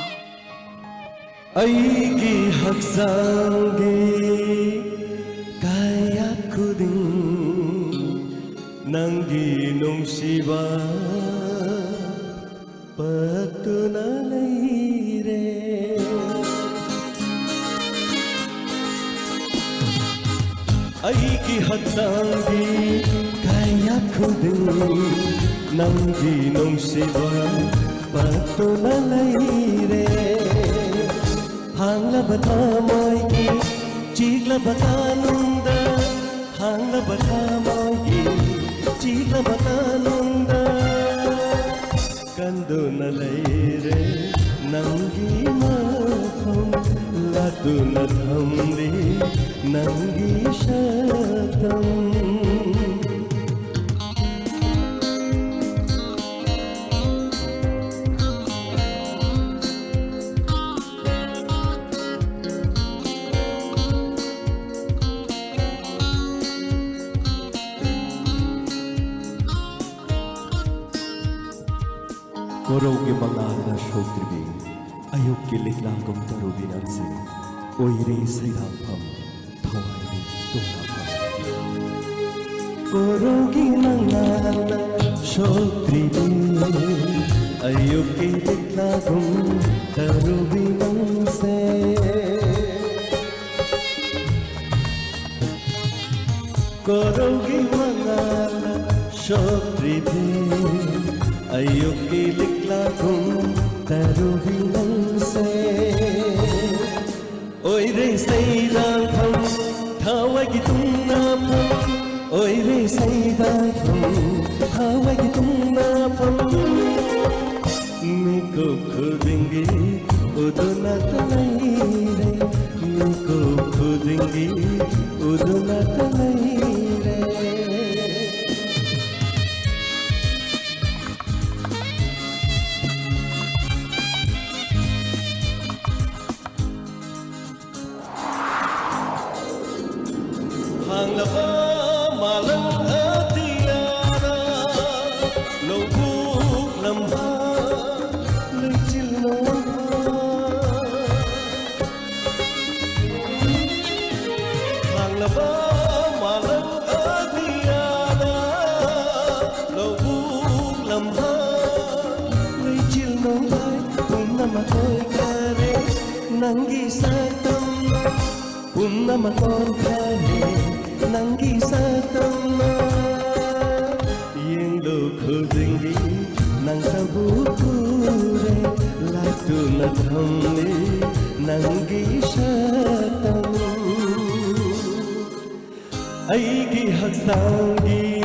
ꯑꯩꯒꯤ ꯍꯛꯆꯥꯡꯒꯤ ꯀꯌꯥꯠ ꯈꯨꯗꯤꯡ ꯅꯪꯒꯤ ꯅꯨꯡꯁꯤꯕ ꯄꯛꯇꯨꯅ ꯂꯩꯔꯦ꯫ ꯑꯩꯒꯤ ꯍꯛꯆꯥꯡꯒꯤ ꯀꯌꯥꯠ ꯈꯨꯗꯤꯡ ꯅꯪꯒꯤ ꯅꯨꯡꯁꯤꯕ ꯄꯥꯛꯇꯨꯅ ꯂꯩꯔꯦ꯫ ꯍꯥꯡꯂꯕ ꯊꯃꯣꯏꯒꯤ ꯆꯤꯛꯂꯕ ꯀꯥꯅꯨꯡꯗ, ꯍꯥꯡꯂꯕ ꯊꯃꯣꯏꯒꯤ ꯆꯤꯛꯂꯕ ꯀꯥꯅꯨꯡꯗ ꯀꯟꯗꯨꯅ ꯂꯩꯔꯦ ꯅꯪꯒꯤ ꯃꯐꯝ, ꯂꯥꯠꯇꯨꯅ ꯊꯝꯂꯤ ꯅꯪꯒꯤ ꯁꯛꯇꯝ꯫ ꯀꯣꯔꯧꯒꯤ ꯃꯉꯥꯜꯅ ꯁꯣꯛꯇ꯭ꯔꯤꯕꯤ, ꯑꯌꯨꯛꯀꯤ ꯂꯤꯛꯂꯥꯒꯨꯝ ꯇꯔꯨꯕꯤ ꯅꯪꯁꯦ ꯑꯣꯏꯔꯦ ꯁꯩꯗꯥꯡꯐꯝ, ꯊꯋꯥꯏꯒꯤ ꯇꯨꯝꯅꯐꯝ꯫ ꯀꯣꯔꯧꯒꯤ ꯃꯉꯥꯜꯅ ꯁꯣꯛꯇ꯭ꯔꯤꯕꯤ, ꯑꯌꯨꯛꯀꯤ ꯂꯤꯛꯂꯥꯒꯨꯝ ꯇꯔꯨꯕꯤ ꯅꯪꯁꯦ꯫ ꯀꯣꯔꯧꯒꯤ ꯃꯉꯥꯜꯅ ꯁꯣꯛꯇ꯭ꯔꯤꯕꯤ, ꯑꯌꯨꯛꯀꯤ ꯂꯤꯛꯂꯥꯒꯨꯝ ꯇꯔꯨꯕꯤ ꯅꯪꯁꯦ꯫ ꯑꯣꯏꯔꯦ ꯁꯩꯗꯥꯡꯐꯝ, ꯊꯋꯥꯏꯒꯤ ꯇꯨꯝꯅꯐꯝ, ꯑꯣꯏꯔꯦ ꯁꯩꯗꯥꯡꯐꯝ, ꯊꯋꯥꯏꯒꯤ ꯇꯨꯝꯅꯐꯝ꯫ ꯃꯤꯀꯨꯞ ꯈꯨꯗꯤꯡꯒꯤ ꯎꯗꯨꯅꯇ ꯂꯩꯔꯦ, ꯃꯤꯀꯨꯞ ꯈꯨꯗꯤꯡꯒꯤ ꯎꯗꯨꯅꯇ ꯂꯩꯔꯦ꯫ ꯍꯥꯡꯂꯕ ꯃꯥꯂꯪ ꯑꯇꯤꯌꯥꯗ, ꯂꯧꯕꯨꯛ ꯂꯝꯍꯥꯡ ꯂꯩꯆꯤꯜ ꯅꯣꯡꯐꯥ꯫ ꯍꯥꯡꯂꯕ ꯃꯥꯂꯪ ꯑꯇꯤꯌꯥꯗ, ꯂꯧꯕꯨꯛ ꯂꯝꯍꯥꯡ ꯂꯩꯆꯤꯜ ꯅꯣꯡꯐꯥ꯫ ꯄꯨꯝꯅꯃꯛ ꯑꯣꯏꯈꯔꯦ ꯅꯪꯒꯤ ꯁꯛꯇꯝꯅ, ꯄꯨꯝꯅꯃꯛ ꯑꯣꯟꯈꯔꯦ ꯁꯥꯡꯒꯤ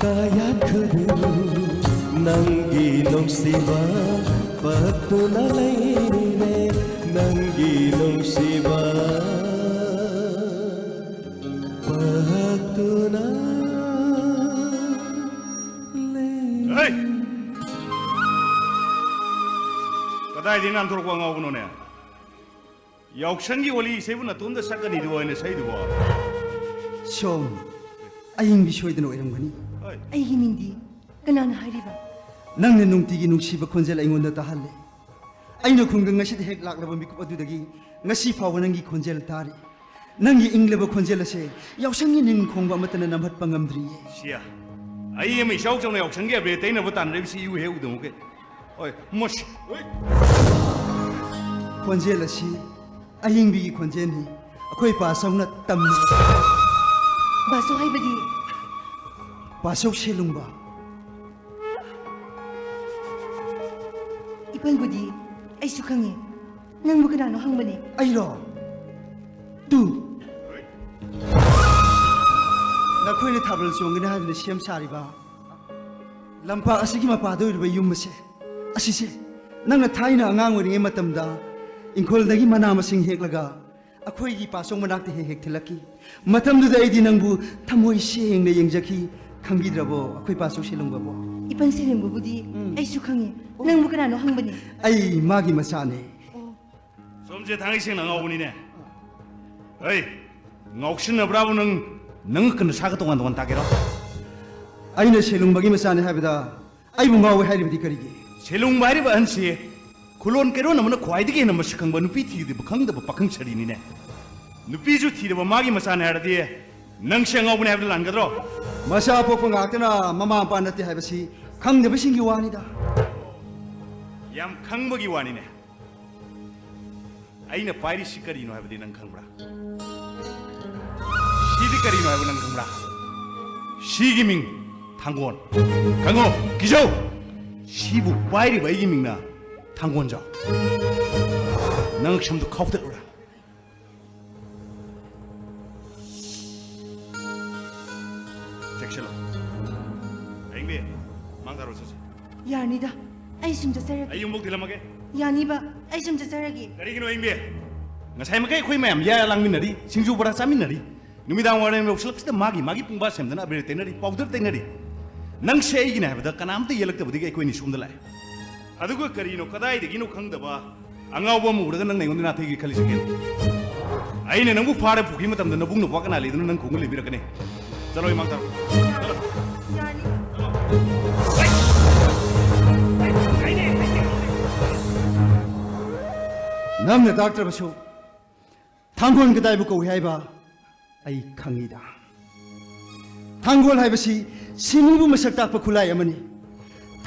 ꯀꯌꯥꯠꯈꯨꯗꯨ ꯅꯪꯒꯤ ꯅꯨꯡꯁꯤꯕ ꯄꯛꯇꯨꯅ ꯂꯩꯔꯦ, ꯅꯪꯒꯤ ꯅꯨꯡꯁꯤꯕ ꯄꯛꯇꯨꯅ ꯂꯩ꯫ ꯍꯩ! ꯀꯗꯥꯏꯗꯒꯤ ꯅꯥꯟꯊꯣꯔꯛꯄ ꯑꯉꯥꯎꯕꯅꯣꯅꯦ? ꯌꯥꯎꯁꯪꯒꯤ ꯋꯥꯔꯤ ꯏꯁꯩꯕꯨ ꯅꯇꯣꯝꯗ ꯁꯛꯀꯅꯤꯗꯨꯕꯨ ꯑꯩꯅ ꯁꯛꯏꯗꯨꯕꯣ? ꯁꯣꯝ, ꯑꯌꯤꯡꯕꯤ ꯁꯣꯏꯗꯅ ꯑꯣꯏꯔꯝꯒꯅꯤ꯫ ꯍꯣꯏ꯫ ꯑꯩꯒꯤ ꯃꯤꯡꯗꯤ ꯀꯅꯥꯅ ꯍꯥꯏꯔꯤꯕ? ꯅꯪꯅ ꯅꯨꯡꯇꯤꯒꯤ ꯅꯨꯡꯁꯤꯕ ꯈꯣꯟꯖꯦꯜ ꯑꯩꯉꯣꯟꯗ ꯇꯥꯍꯜꯂꯦ꯫ ꯑꯩꯅ ꯈꯨꯡꯒꯪ ꯑꯁꯤꯗ ꯍꯦꯛ ꯂꯥꯛꯂꯕ ꯃꯤꯀꯨꯞ ꯑꯗꯨꯗꯒꯤ ꯉꯁꯤ ꯐꯥꯎꯕ ꯅꯪꯒꯤ ꯈꯣꯟꯖꯦꯜ ꯇꯥꯔꯤ꯫ ꯅꯪꯒꯤ ꯏꯪꯂꯕ ꯈꯣꯟꯖꯦꯜ ꯑꯁꯦ ꯌꯥꯎꯁꯪꯒꯤ ꯅꯤꯟ ꯈꯣꯡꯕ ꯑꯃꯠꯇꯅ ꯅꯝꯍꯠꯄ ꯉꯝꯗ꯭ꯔꯤꯌꯦ꯫ ꯁꯤꯌꯥ, ꯑꯩ ꯑꯃ ꯏꯆꯥꯎ ꯆꯥꯎꯅ ꯌꯥꯎꯁꯪꯒꯤ ꯑꯕꯦꯔ ꯇꯩꯅꯕ ꯇꯥꯟꯅꯔꯤꯕꯁꯤ ꯏꯎ ꯍꯦꯛ ꯎꯗꯧꯒꯦ꯫ ꯍꯣꯏ, ꯃꯁ-, ꯍꯣꯏ꯫ ꯈꯣꯟꯖꯦꯜ ꯑꯁꯤ ꯑꯌꯤꯡꯕꯤꯒꯤ ꯈꯣꯟꯖꯦꯜꯅꯤ꯫ ꯑꯩꯈꯣꯏ ꯄꯥꯁꯧꯅ ꯇꯝꯃꯤ꯫ ꯕꯥꯁꯧ ꯍꯥꯏꯕꯗꯤ? ꯄꯥꯁꯧ ꯁꯦꯂꯨꯡꯕ꯫ ꯏꯄꯟꯕꯨꯗꯤ ꯑꯩꯁꯨ ꯈꯪꯉꯤ꯫ ꯅꯪꯕꯨ ꯀꯅꯥꯅꯣ ꯍꯪꯕꯅꯦ? ꯑꯩꯔꯣ? ꯇꯨ꯫ ꯅꯈꯣꯏꯅ ꯊꯥꯕꯜ ꯆꯣꯡꯒꯅꯤ ꯍꯥꯏꯗꯨꯅ ꯁꯦꯝ ꯁꯥꯔꯤꯕ ꯂꯝꯄꯥꯛ ꯑꯁꯤꯒꯤ ꯃꯄꯥꯗ ꯑꯣꯏꯔꯤꯕ ꯌꯨꯝ ꯑꯁꯦ, ꯑꯁꯤꯁꯦ ꯅꯪꯅ ꯊꯥꯏꯅ ꯑꯉꯥꯡ ꯑꯣꯏꯔꯤꯉꯩ ꯃꯇꯝꯗ ꯏꯪꯈꯣꯜꯗꯒꯤ ꯃꯅꯥ ꯃꯁꯤꯡ ꯍꯦꯛꯂꯒ ꯑꯩꯈꯣꯏꯒꯤ ꯄꯥꯁꯧ ꯃꯅꯥꯛꯇ ꯍꯦꯛ ꯍꯦꯛ ꯊꯤꯜꯂꯛꯈꯤ꯫ ꯃꯇꯝꯗꯨꯗ ꯑꯩꯗꯤ ꯅꯪꯕꯨ ꯊꯃꯣꯏ ꯁꯦꯡꯅ ꯌꯦꯡꯖꯈꯤ꯫ ꯈꯪꯕꯤꯗ꯭ꯔꯕꯣ ꯑꯩꯈꯣꯏ ꯄꯥꯁꯧ ꯁꯦꯂꯨꯡꯕꯕꯨ? ꯏꯄꯟ ꯁꯦꯂꯨꯡꯕꯕꯨꯗꯤ ꯎꯝ꯫ ꯑꯩꯁꯨ ꯈꯪꯉꯤ꯫ ꯅꯪꯕꯨ ꯀꯅꯥꯅꯣ ꯍꯪꯕꯅꯤ? ꯑꯩ ꯃꯥꯒꯤ ꯃꯆꯥꯅꯦ꯫ ꯑꯣ꯫ ꯁꯣꯝꯁꯦ ꯊꯥꯡꯒꯩ ꯁꯦꯡꯅ ꯉꯥꯎꯕꯅꯤꯅꯦ꯫ ꯍꯩ, ꯉꯥꯎꯁꯤꯟꯅꯕ꯭ꯔꯥꯕꯨ ꯅꯪ, ꯅꯪ ꯀꯩꯅꯣ ꯁꯥꯒ ꯇꯣꯉꯥꯟ ꯇꯣꯉꯥꯟ ꯇꯥꯒꯦꯔꯣ? ꯑꯩꯅ ꯁꯦꯂꯨꯡꯕꯒꯤ ꯃꯆꯥꯅꯦ ꯍꯥꯏꯕꯗ ꯑꯩꯕꯨ ꯉꯥꯎꯋꯦ ꯍꯥꯏꯔꯤꯕꯗꯤ ꯀꯔꯤꯒꯤ? ꯁꯦꯂꯨꯡꯕ ꯍꯥꯏꯔꯤꯕ ꯑꯍꯟꯁꯤ ꯈꯨꯂꯣꯟ ꯀꯩꯔꯣꯟ ꯑꯃꯅ ꯈ꯭ꯋꯥꯏꯗꯒꯤ ꯍꯦꯟꯅ ꯃꯁꯛ ꯈꯪꯕ ꯅꯨꯄꯤ ꯊꯤꯗ꯭ꯔꯤꯕ ꯈꯪꯗꯕ ꯄꯥꯈꯪ ꯁꯥꯔꯤꯅꯤꯅꯦ꯫ ꯅꯨꯄꯤꯁꯨ ꯊꯤꯗꯕ ꯃꯥꯒꯤ ꯃꯆꯥꯅꯦ ꯍꯥꯏꯔꯗꯤ ꯅꯪꯁꯦ ꯑꯉꯥꯎꯕꯅꯦ ꯍꯥꯏꯕꯗ ꯂꯥꯟꯒꯗ꯭ꯔꯣ? ꯃꯆꯥ ꯄꯣꯛꯄ ꯉꯥꯛꯇꯅ ꯃꯃꯥ ꯃꯄꯥ ꯅꯠꯇꯦ ꯍꯥꯏꯕꯁꯤ ꯈꯪꯗꯕꯁꯤꯡꯒꯤ ꯋꯥꯅꯤꯗ꯫ ꯌꯥꯝ ꯈꯪꯕꯒꯤ ꯋꯥꯅꯤꯅꯦ꯫ ꯑꯩꯅ ꯄꯥꯏꯔꯤꯁꯤ ꯀꯔꯤꯅꯣ ꯍꯥꯏꯕꯗꯤ ꯅꯪ ꯈꯪꯕ꯭ꯔꯥ? ꯁꯤꯗꯤ ꯀꯔꯤꯅꯣ ꯍꯥꯏꯕ ꯅꯪ ꯈꯪꯕ꯭ꯔꯥ? ꯁꯤꯒꯤ ꯃꯤꯡ ꯊꯥꯡꯒꯣꯟ꯫ ꯈꯪꯉꯣ, ꯀꯤꯖꯧ꯫ ꯁꯤꯕꯨ ꯄꯥꯏꯔꯤꯕ ꯑꯩꯒꯤ ꯃꯤꯡꯅ ꯊꯥꯡꯒꯣꯟꯖꯥꯎ꯫ ꯅꯪ ꯁꯝꯗꯨ ꯈꯥꯎꯊꯠꯂꯨꯔꯥ? ꯁꯤꯜꯂꯣ꯫ ꯑꯌꯤꯡꯕꯤ, ꯃꯥꯡ ꯊꯥꯔꯣ ꯆꯠꯁꯤ꯫ ꯌꯥꯅꯤꯗ, ꯑꯩ ꯁꯨꯝ ꯆꯠꯆꯔꯒꯦ꯫ ꯑꯩ ꯌꯨꯝꯕꯨꯛ ꯊꯤꯜꯂꯝꯃꯒꯦ꯫ ꯌꯥꯅꯤꯕ, ꯑꯩ ꯁꯨꯝ ꯆꯠꯆꯔꯒꯦ꯫ ꯀꯔꯤꯒꯤꯅꯣ ꯑꯌꯤꯡꯕꯤ? ꯉꯁꯥꯏ ꯃꯈꯩ ꯑꯩꯈꯣꯏ ꯃꯌꯥꯝ ꯌꯥ ꯂꯥꯡꯃꯤꯟꯅꯔꯤ, ꯁꯤꯡꯖꯨ ꯕꯣꯔꯥ ꯆꯥꯃꯤꯟꯅꯔꯤ꯫ ꯅꯨꯃꯤꯗꯥꯡ ꯋꯥꯏꯔꯝ ꯌꯧꯁꯤꯜꯂꯛꯄꯁꯤꯗ ꯃꯥꯒꯤ ꯃꯥꯒꯤ ꯄꯨꯡꯕꯥ ꯁꯦꯝꯗꯅ ꯑꯕꯤꯔ ꯇꯩꯅꯔꯤ, ꯄꯥꯎꯗꯔ ꯇꯩꯅꯔꯤ꯫ ꯅꯪꯁꯦ ꯑꯩꯒꯤꯅꯦ ꯍꯥꯏꯕꯗ ꯀꯅꯥꯝꯇ ꯌꯦꯜꯂꯛꯇꯕꯗꯒꯤ ꯑꯩꯈꯣꯏ ꯑꯅꯤ ꯁꯣꯝꯗ ꯂꯥꯛꯑꯦ꯫ ꯑꯗꯨꯒ ꯀꯔꯤꯅꯣ, ꯀꯗꯥꯏꯗꯒꯤꯅꯣ ꯈꯪꯗꯕ ꯑꯉꯥꯎꯕ ꯑꯃ ꯎꯔꯒ ꯅꯪꯅ ꯑꯩꯉꯣꯟꯗ ꯅꯥꯊꯩꯒꯦ ꯈꯜꯂꯤꯁꯦ ꯀꯩꯅꯣ? ꯑꯩꯅ ꯅꯪꯕꯨ ꯐꯥꯔꯦ ꯄꯨꯈ꯭ꯔꯤ ꯃꯇꯝꯗ ꯅꯕꯨꯡ ꯅꯄ꯭ꯋꯥ ꯀꯅꯥ ꯂꯩꯗꯅ ꯅꯪ ꯈꯣꯡꯒꯨꯜ ꯂꯩꯕꯤꯔꯛꯀꯅꯤ? ꯆꯠꯂꯣ, ꯏꯃꯥꯡ ꯊꯥꯔꯣ꯫ ꯆꯠꯂꯣ꯫ ꯌꯥꯅꯤ꯫ ꯅꯪꯅ ꯇꯥꯛꯇ꯭ꯔꯕꯁꯨ ꯊꯥꯡꯒꯣꯜ ꯀꯗꯥꯏꯕꯨ ꯀꯧꯏ ꯍꯥꯏꯕ ꯑꯩ ꯈꯪꯉꯤꯗ꯫ ꯊꯥꯡꯒꯣꯜ ꯍꯥꯏꯕꯁꯤ ꯁꯤꯟꯃꯤꯕꯨ ꯃꯁꯛ ꯇꯥꯛꯄ ꯈꯨꯠꯂꯥꯏ ꯑꯃꯅꯤ꯫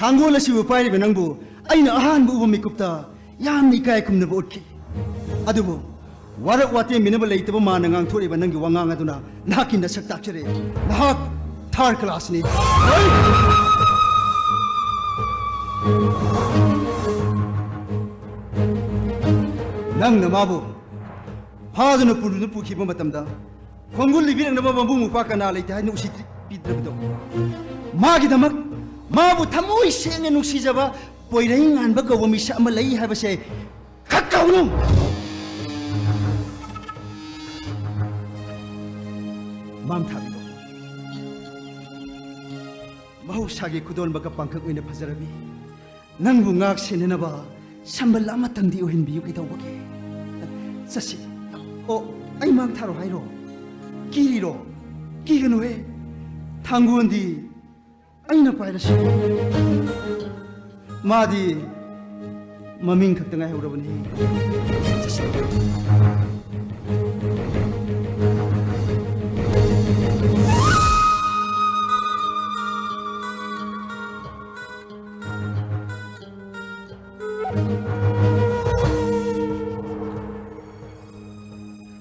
ꯊꯥꯡꯒꯣꯜ ꯑꯁꯤꯕꯨ ꯄꯥꯏꯔꯤꯕ ꯅꯪꯕꯨ ꯑꯩꯅ ꯑꯍꯥꯟꯕ ꯎꯕ ꯃꯤꯀꯨꯞꯇ ꯌꯥꯝꯅ ꯏꯀꯥꯏ ꯈꯨꯝꯅꯕ ꯎꯠꯈꯤ꯫ ꯑꯗꯨꯕꯨ ꯋꯥꯔꯛ ꯋꯥꯇꯦꯝꯕꯤꯅꯕ ꯂꯩꯇꯕ ꯃꯥꯅ ꯉꯥꯡꯊꯣꯔꯛꯏꯕ ꯅꯪꯒꯤ ꯋꯥꯉꯥꯡ ꯑꯗꯨꯅ ꯅꯍꯥꯛꯀꯤ ꯅꯁꯛ ꯇꯥꯛꯆꯔꯦ꯫ ꯅꯍꯥꯛ ꯊꯥꯔ ꯀ꯭ꯂꯥꯁꯅꯤ꯫ ꯅꯪꯅ ꯃꯥꯕꯨ ꯐꯥꯗꯨꯅ ꯄꯨꯗꯨꯅ ꯄꯨꯈꯤꯕ ꯃꯇꯝꯗ ꯈꯣꯡꯒꯨꯜ ꯂꯤꯕꯤꯔꯛꯅꯕ ꯃꯕꯨꯡ ꯃꯧꯄ꯭ꯋꯥ ꯀꯅꯥ ꯂꯩꯇꯦ ꯍꯥꯏꯅ ꯎꯁꯤꯠꯄꯤꯗ꯭ꯔꯕꯗꯣ? ꯃꯥꯒꯤꯗꯃꯛ ꯃꯥꯕꯨ ꯊꯃꯣꯏ ꯁꯦꯡꯅ ꯅꯨꯡꯁꯤꯖꯕ ꯄꯣꯏꯔꯩ ꯉꯥꯟꯕ ꯀꯧꯕ ꯃꯤꯁꯛ ꯑꯃ ꯂꯩ ꯍꯥꯏꯕꯁꯦ ꯈꯛ ꯀꯥꯎꯅꯨ꯫ ꯃꯥꯡ ꯊꯥꯕꯤꯔꯣ꯫ ꯃꯍꯧꯁꯥꯒꯤ ꯈꯨꯗꯣꯜꯃꯛꯀ ꯄꯥꯡꯈꯛ ꯑꯣꯏꯅ ꯐꯖꯔꯕꯤ ꯅꯪꯕꯨ ꯉꯥꯛ ꯁꯦꯟꯅꯅꯕ ꯁꯝꯕꯜ ꯑꯃꯇꯪꯗꯤ ꯑꯣꯏꯍꯟꯕꯤꯌꯨ ꯀꯩꯗꯧꯕꯒꯦ? ꯆꯠꯁꯤ꯫ ꯑꯣ, ꯑꯩ ꯃꯥꯡ ꯊꯥꯔꯣ ꯍꯥꯏꯔꯣ? ꯀꯤꯔꯤꯔꯣ? ꯀꯤꯒꯅꯨꯍꯦ꯫ ꯊꯥꯡꯒꯣꯟꯗꯤ ꯑꯩꯅ ꯄꯥꯏꯔꯁꯤ꯫ ꯃꯥꯗꯤ ꯃꯃꯤꯡ ꯈꯛꯇ ꯉꯥꯏꯍꯧꯔꯕꯅꯤ꯫ ꯆꯠꯁꯤ꯫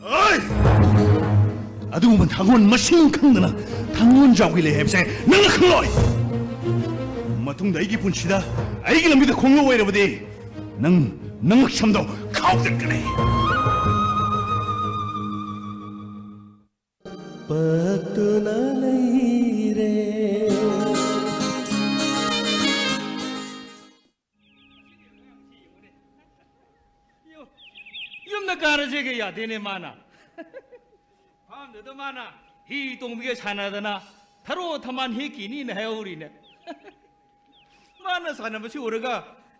ꯑꯣꯏ! ꯑꯗꯨꯒꯨꯝꯕ ꯊꯥꯡꯒꯣꯟ ꯃꯁꯤꯡ ꯈꯪꯗꯅ ꯊꯥꯡꯒꯣꯟ ꯖꯥꯎꯒꯤ ꯂꯩ ꯍꯥꯏꯕꯁꯦ ꯅꯪꯅ ꯈꯪꯂꯣꯏ꯫ ꯃꯇꯨꯡꯗ ꯑꯩꯒꯤ ꯄꯨꯟꯁꯤꯗ ꯑꯩꯒꯤ ꯂꯝꯕꯤꯗ ꯈꯣꯡꯂꯣꯏ ꯑꯣꯏꯔꯕꯗꯤ ꯅꯪ ꯅꯉꯛꯁꯝꯗꯣ ꯈꯥꯎꯗꯠꯀꯅꯤ꯫ ꯄꯛꯇꯨꯅ ꯂꯩꯔꯦ꯫ ꯌꯥꯗꯦꯅꯦ ꯃꯥꯅ꯫ ꯐꯥꯝꯗꯨꯗ ꯃꯥꯅ ꯍꯤ ꯇꯣꯡꯕꯤꯒ ꯁꯥꯟꯅꯗꯅ ꯊꯔꯣ ꯊꯝꯕꯥꯜ ꯍꯦꯛꯈꯤꯅꯤꯅ ꯍꯥꯏꯍꯧꯔꯤꯅꯦ꯫ ꯃꯥꯅ ꯁꯥꯟꯅꯕꯁꯤ ꯎꯔꯒ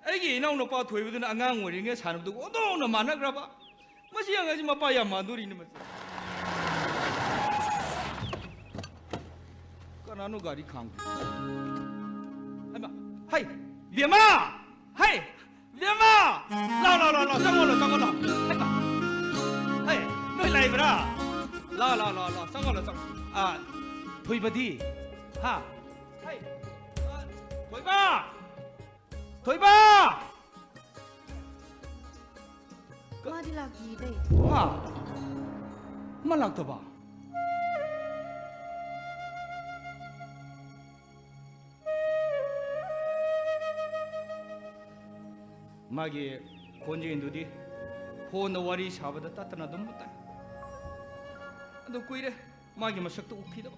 ꯑꯩꯒꯤ ꯏꯅꯥꯎꯅꯨꯄꯥ ꯊꯣꯏꯕꯗꯨꯅ ꯑꯉꯥꯡ ꯑꯣꯏꯔꯤꯉꯩ ꯁꯥꯟꯅꯕꯗꯨꯒ ꯑꯣꯟꯊꯣꯛꯅ ꯃꯥꯟꯅꯈ꯭ꯔꯕ꯫ ꯃꯁꯤ ꯑꯉꯥꯡꯁꯤ ꯃꯄꯥ ꯌꯥꯝ ꯃꯥꯟꯗꯣꯔꯤꯅꯦ ꯃꯁꯤ꯫ ꯀꯅꯥꯅꯣ ꯒꯥꯔꯤ ꯈꯥꯝꯒꯦ? ꯍꯩꯃꯥ! ꯍꯩ! ꯕꯦꯝꯃ! ꯍꯩ! ꯕꯦꯝꯃ! ꯂꯥꯎ, ꯂꯥꯎ, ꯂꯥꯎ, ꯂꯥꯎ, ꯆꯪꯉꯣ, ꯂꯥꯎ, ꯆꯪꯉꯣ, ꯂꯥꯎ꯫ ꯍꯩꯃꯥ! ꯍꯩ! ꯅꯣꯏ ꯂꯥꯛꯏꯕ꯭ꯔꯥ? ꯂꯥꯎ, ꯂꯥꯎ, ꯂꯥꯎ, ꯂꯥꯎ, ꯆꯪꯉꯣ, ꯂꯥꯎ, ꯆꯪꯉꯣ꯫ ꯑꯥ, ꯊꯣꯏꯕꯗꯤ? ꯍꯥ? ꯍꯩ! ꯑꯥ, ꯊꯣꯏꯕ! ꯊꯣꯏꯕ! ꯃꯥꯗꯤ ꯂꯥꯛꯇꯤꯌꯦ, ꯏꯇꯩ꯫ ꯍꯥ? ꯃꯥ ꯂꯥꯛꯇꯕ? ꯃꯥꯒꯤ ꯈꯣꯟꯖꯦꯜꯗꯨꯗꯤ ꯐꯣꯟꯗ ꯋꯥꯔꯤ ꯁꯥꯕꯗ ꯇꯠꯇꯅ ꯑꯗꯨꯝ ꯇꯥꯏ꯫ ꯑꯗꯨ ꯀꯨꯏꯔꯦ ꯃꯥꯒꯤ ꯃꯁꯛꯇꯣ ꯎꯈꯤꯗꯕ꯫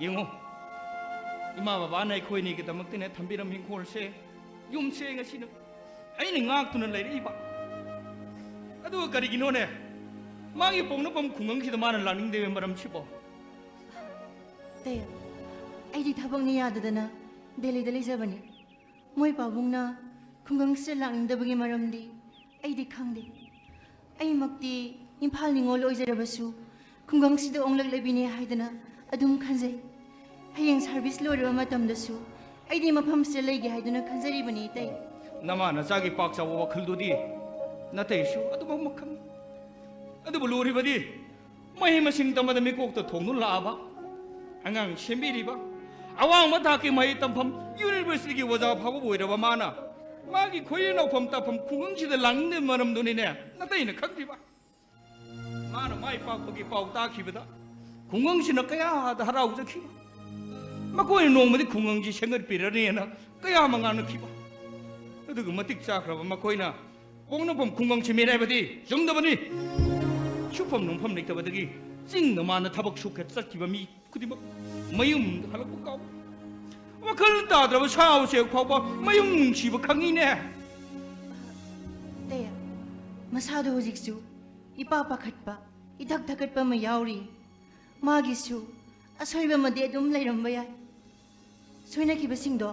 ꯌꯦꯡꯉꯣ, ꯏꯃꯥ ꯕꯕꯥꯅ ꯑꯩꯈꯣꯏꯅꯤꯒꯤꯗꯃꯛꯇꯅꯦ ꯊꯝꯕꯤꯔꯝꯕ ꯏꯪꯈꯣꯜꯁꯦ, ꯌꯨꯝꯁꯦ ꯉꯁꯤꯅ ꯑꯩꯅ ꯉꯥꯛꯇꯨꯅ ꯂꯩꯔꯛꯏꯕ꯫ ꯑꯗꯨꯒ ꯀꯔꯤꯒꯤꯅꯣꯅꯦ ꯃꯥꯒꯤ ꯄꯣꯛꯅꯐꯝ ꯈꯨꯡꯒꯪꯁꯤꯗ ꯃꯥꯅ ꯂꯥꯛꯅꯤꯡꯗꯕꯒꯤ ꯃꯔꯝꯁꯤꯕꯣ? ꯇꯩ, ꯑꯩꯗꯤ ꯊꯕꯛꯅ ꯌꯥꯗꯗꯅ ꯗꯦꯜꯂꯤꯗ ꯂꯩꯖꯕꯅꯤ꯫ ꯃꯣꯏ ꯄꯥꯕꯨꯡꯅ ꯈꯨꯡꯒꯪꯁꯤꯗ ꯂꯥꯛꯅꯤꯡꯗꯕꯒꯤ ꯃꯔꯝꯗꯤ ꯑꯩꯗꯤ ꯈꯪꯗꯦ꯫ ꯑꯩꯃꯛꯇꯤ ꯏꯝꯐꯥꯜ ꯅꯤꯉꯣꯜ ꯑꯣꯏꯖꯔꯕꯁꯨ ꯈꯨꯡꯒꯪꯁꯤꯗ ꯑꯣꯡꯂꯛꯂꯕꯤꯅꯦ ꯍꯥꯏꯗꯅ ꯑꯗꯨꯝ ꯈꯟꯖꯩ꯫ ꯍꯌꯦꯡ ꯁꯥꯔꯚꯤꯁ ꯂꯣꯏꯔꯕ ꯃꯇꯝꯗꯁꯨ ꯑꯩꯗꯤ ꯃꯐꯝꯁꯤꯗ ꯂꯩꯒꯦ ꯍꯥꯏꯗꯨꯅ ꯈꯟꯖꯔꯤꯕꯅꯤ, ꯏꯇꯩ꯫ ꯅꯃꯥ ꯅꯆꯥꯒꯤ ꯄꯥꯛ ꯆꯥꯎꯕ ꯋꯥꯈꯜꯗꯨꯗꯤ ꯅꯇꯩꯁꯨ ꯑꯗꯨꯃꯛꯃꯛ ꯈꯪꯏ꯫ ꯑꯗꯨꯕꯨ ꯂꯨꯔꯤꯕꯗꯤ ꯃꯍꯩ ꯃꯁꯤꯡ ꯇꯝꯕꯗ ꯃꯤꯀꯣꯛꯇ ꯊꯣꯡꯗꯨꯅ ꯂꯥꯛꯑꯕ, ꯑꯉꯥꯡ ꯁꯦꯝꯕꯤꯔꯤꯕ, ꯑꯋꯥꯡꯕ ꯊꯥꯛꯀꯤ ꯃꯍꯩ ꯇꯝꯐꯝ ꯌꯨꯅꯤꯚꯔꯁꯤꯇꯤꯒꯤ ꯑꯣꯖꯥ ꯐꯥꯎꯕꯕꯨ ꯑꯣꯏꯔꯕ ꯃꯥꯅ ꯃꯥꯒꯤ ꯈꯣꯏꯔꯤ ꯅꯥꯎꯐꯝ ꯇꯥꯐꯝ ꯈꯨꯡꯒꯪꯁꯤꯗ ꯂꯥꯛꯅꯤꯡꯗꯕ ꯃꯔꯝꯗꯨꯅꯤꯅꯦ ꯅꯇꯩꯅ ꯈꯪꯗ꯭ꯔꯤꯕ꯫ ꯃꯥꯅ ꯃꯥꯏ ꯄꯥꯛꯄꯒꯤ ꯄꯥꯎ ꯇꯥꯈꯤꯕꯗ ꯈꯨꯡꯒꯪꯁꯤꯅ ꯀꯌꯥꯗ ꯍꯔꯥꯎꯖꯈꯤꯕ꯫ ꯃꯈꯣꯏꯅ ꯅꯣꯡꯃꯗꯤ ꯈꯨꯡꯒꯪꯁꯤ ꯁꯦꯝꯒꯠꯄꯤꯔꯅꯤꯅ ꯀꯌꯥ ꯑꯃ ꯉꯥꯡꯅꯈꯤꯕ꯫ ꯑꯗꯨꯒ ꯃꯇꯤꯛ ꯆꯥꯈ꯭ꯔꯕ ꯃꯈꯣꯏꯅ ꯄꯣꯛꯅꯐꯝ ꯈꯨꯡꯒꯪꯁꯤ ꯃꯤꯔꯥꯏꯕꯗꯤ ꯆꯨꯝꯗꯕꯅꯤ꯫ ꯁꯨꯐꯝ ꯅꯣꯝꯐꯝ ꯂꯩꯇꯕꯗꯒꯤ ꯆꯤꯡꯗ ꯃꯥꯅ ꯊꯕꯛ ꯁꯨꯈ꯭ꯔ ꯆꯠꯈꯤꯕ ꯃꯤ ꯈꯨꯗꯤꯡꯃꯛ ꯃꯌꯨꯝꯗ ꯍꯜꯂꯛꯄ ꯀꯥꯎ꯫ ꯋꯥꯈꯜ ꯇꯥꯗ꯭ꯔꯕ ꯁꯥ ꯎꯆꯦꯛ ꯐꯥꯎꯕ ꯃꯌꯨꯝ ꯅꯨꯡꯁꯤꯕ ꯈꯪꯉꯤꯅꯦ꯫ ꯇꯦ, ꯃꯁꯥꯗꯣ ꯍꯧꯖꯤꯛꯁꯨ ꯏꯄꯥ ꯄꯥꯈꯠꯄ, ꯏꯊꯛ ꯊꯛꯀꯠꯄ ꯑꯃ ꯌꯥꯎꯔꯤ꯫ ꯃꯥꯒꯤꯁꯨ ꯑꯁꯣꯏꯕ ꯑꯃꯗꯤ ꯑꯗꯨꯝ ꯂꯩꯔꯝꯕ ꯌꯥꯏ꯫ ꯁꯣꯏꯅꯈꯤꯕꯁꯤꯡꯗꯣ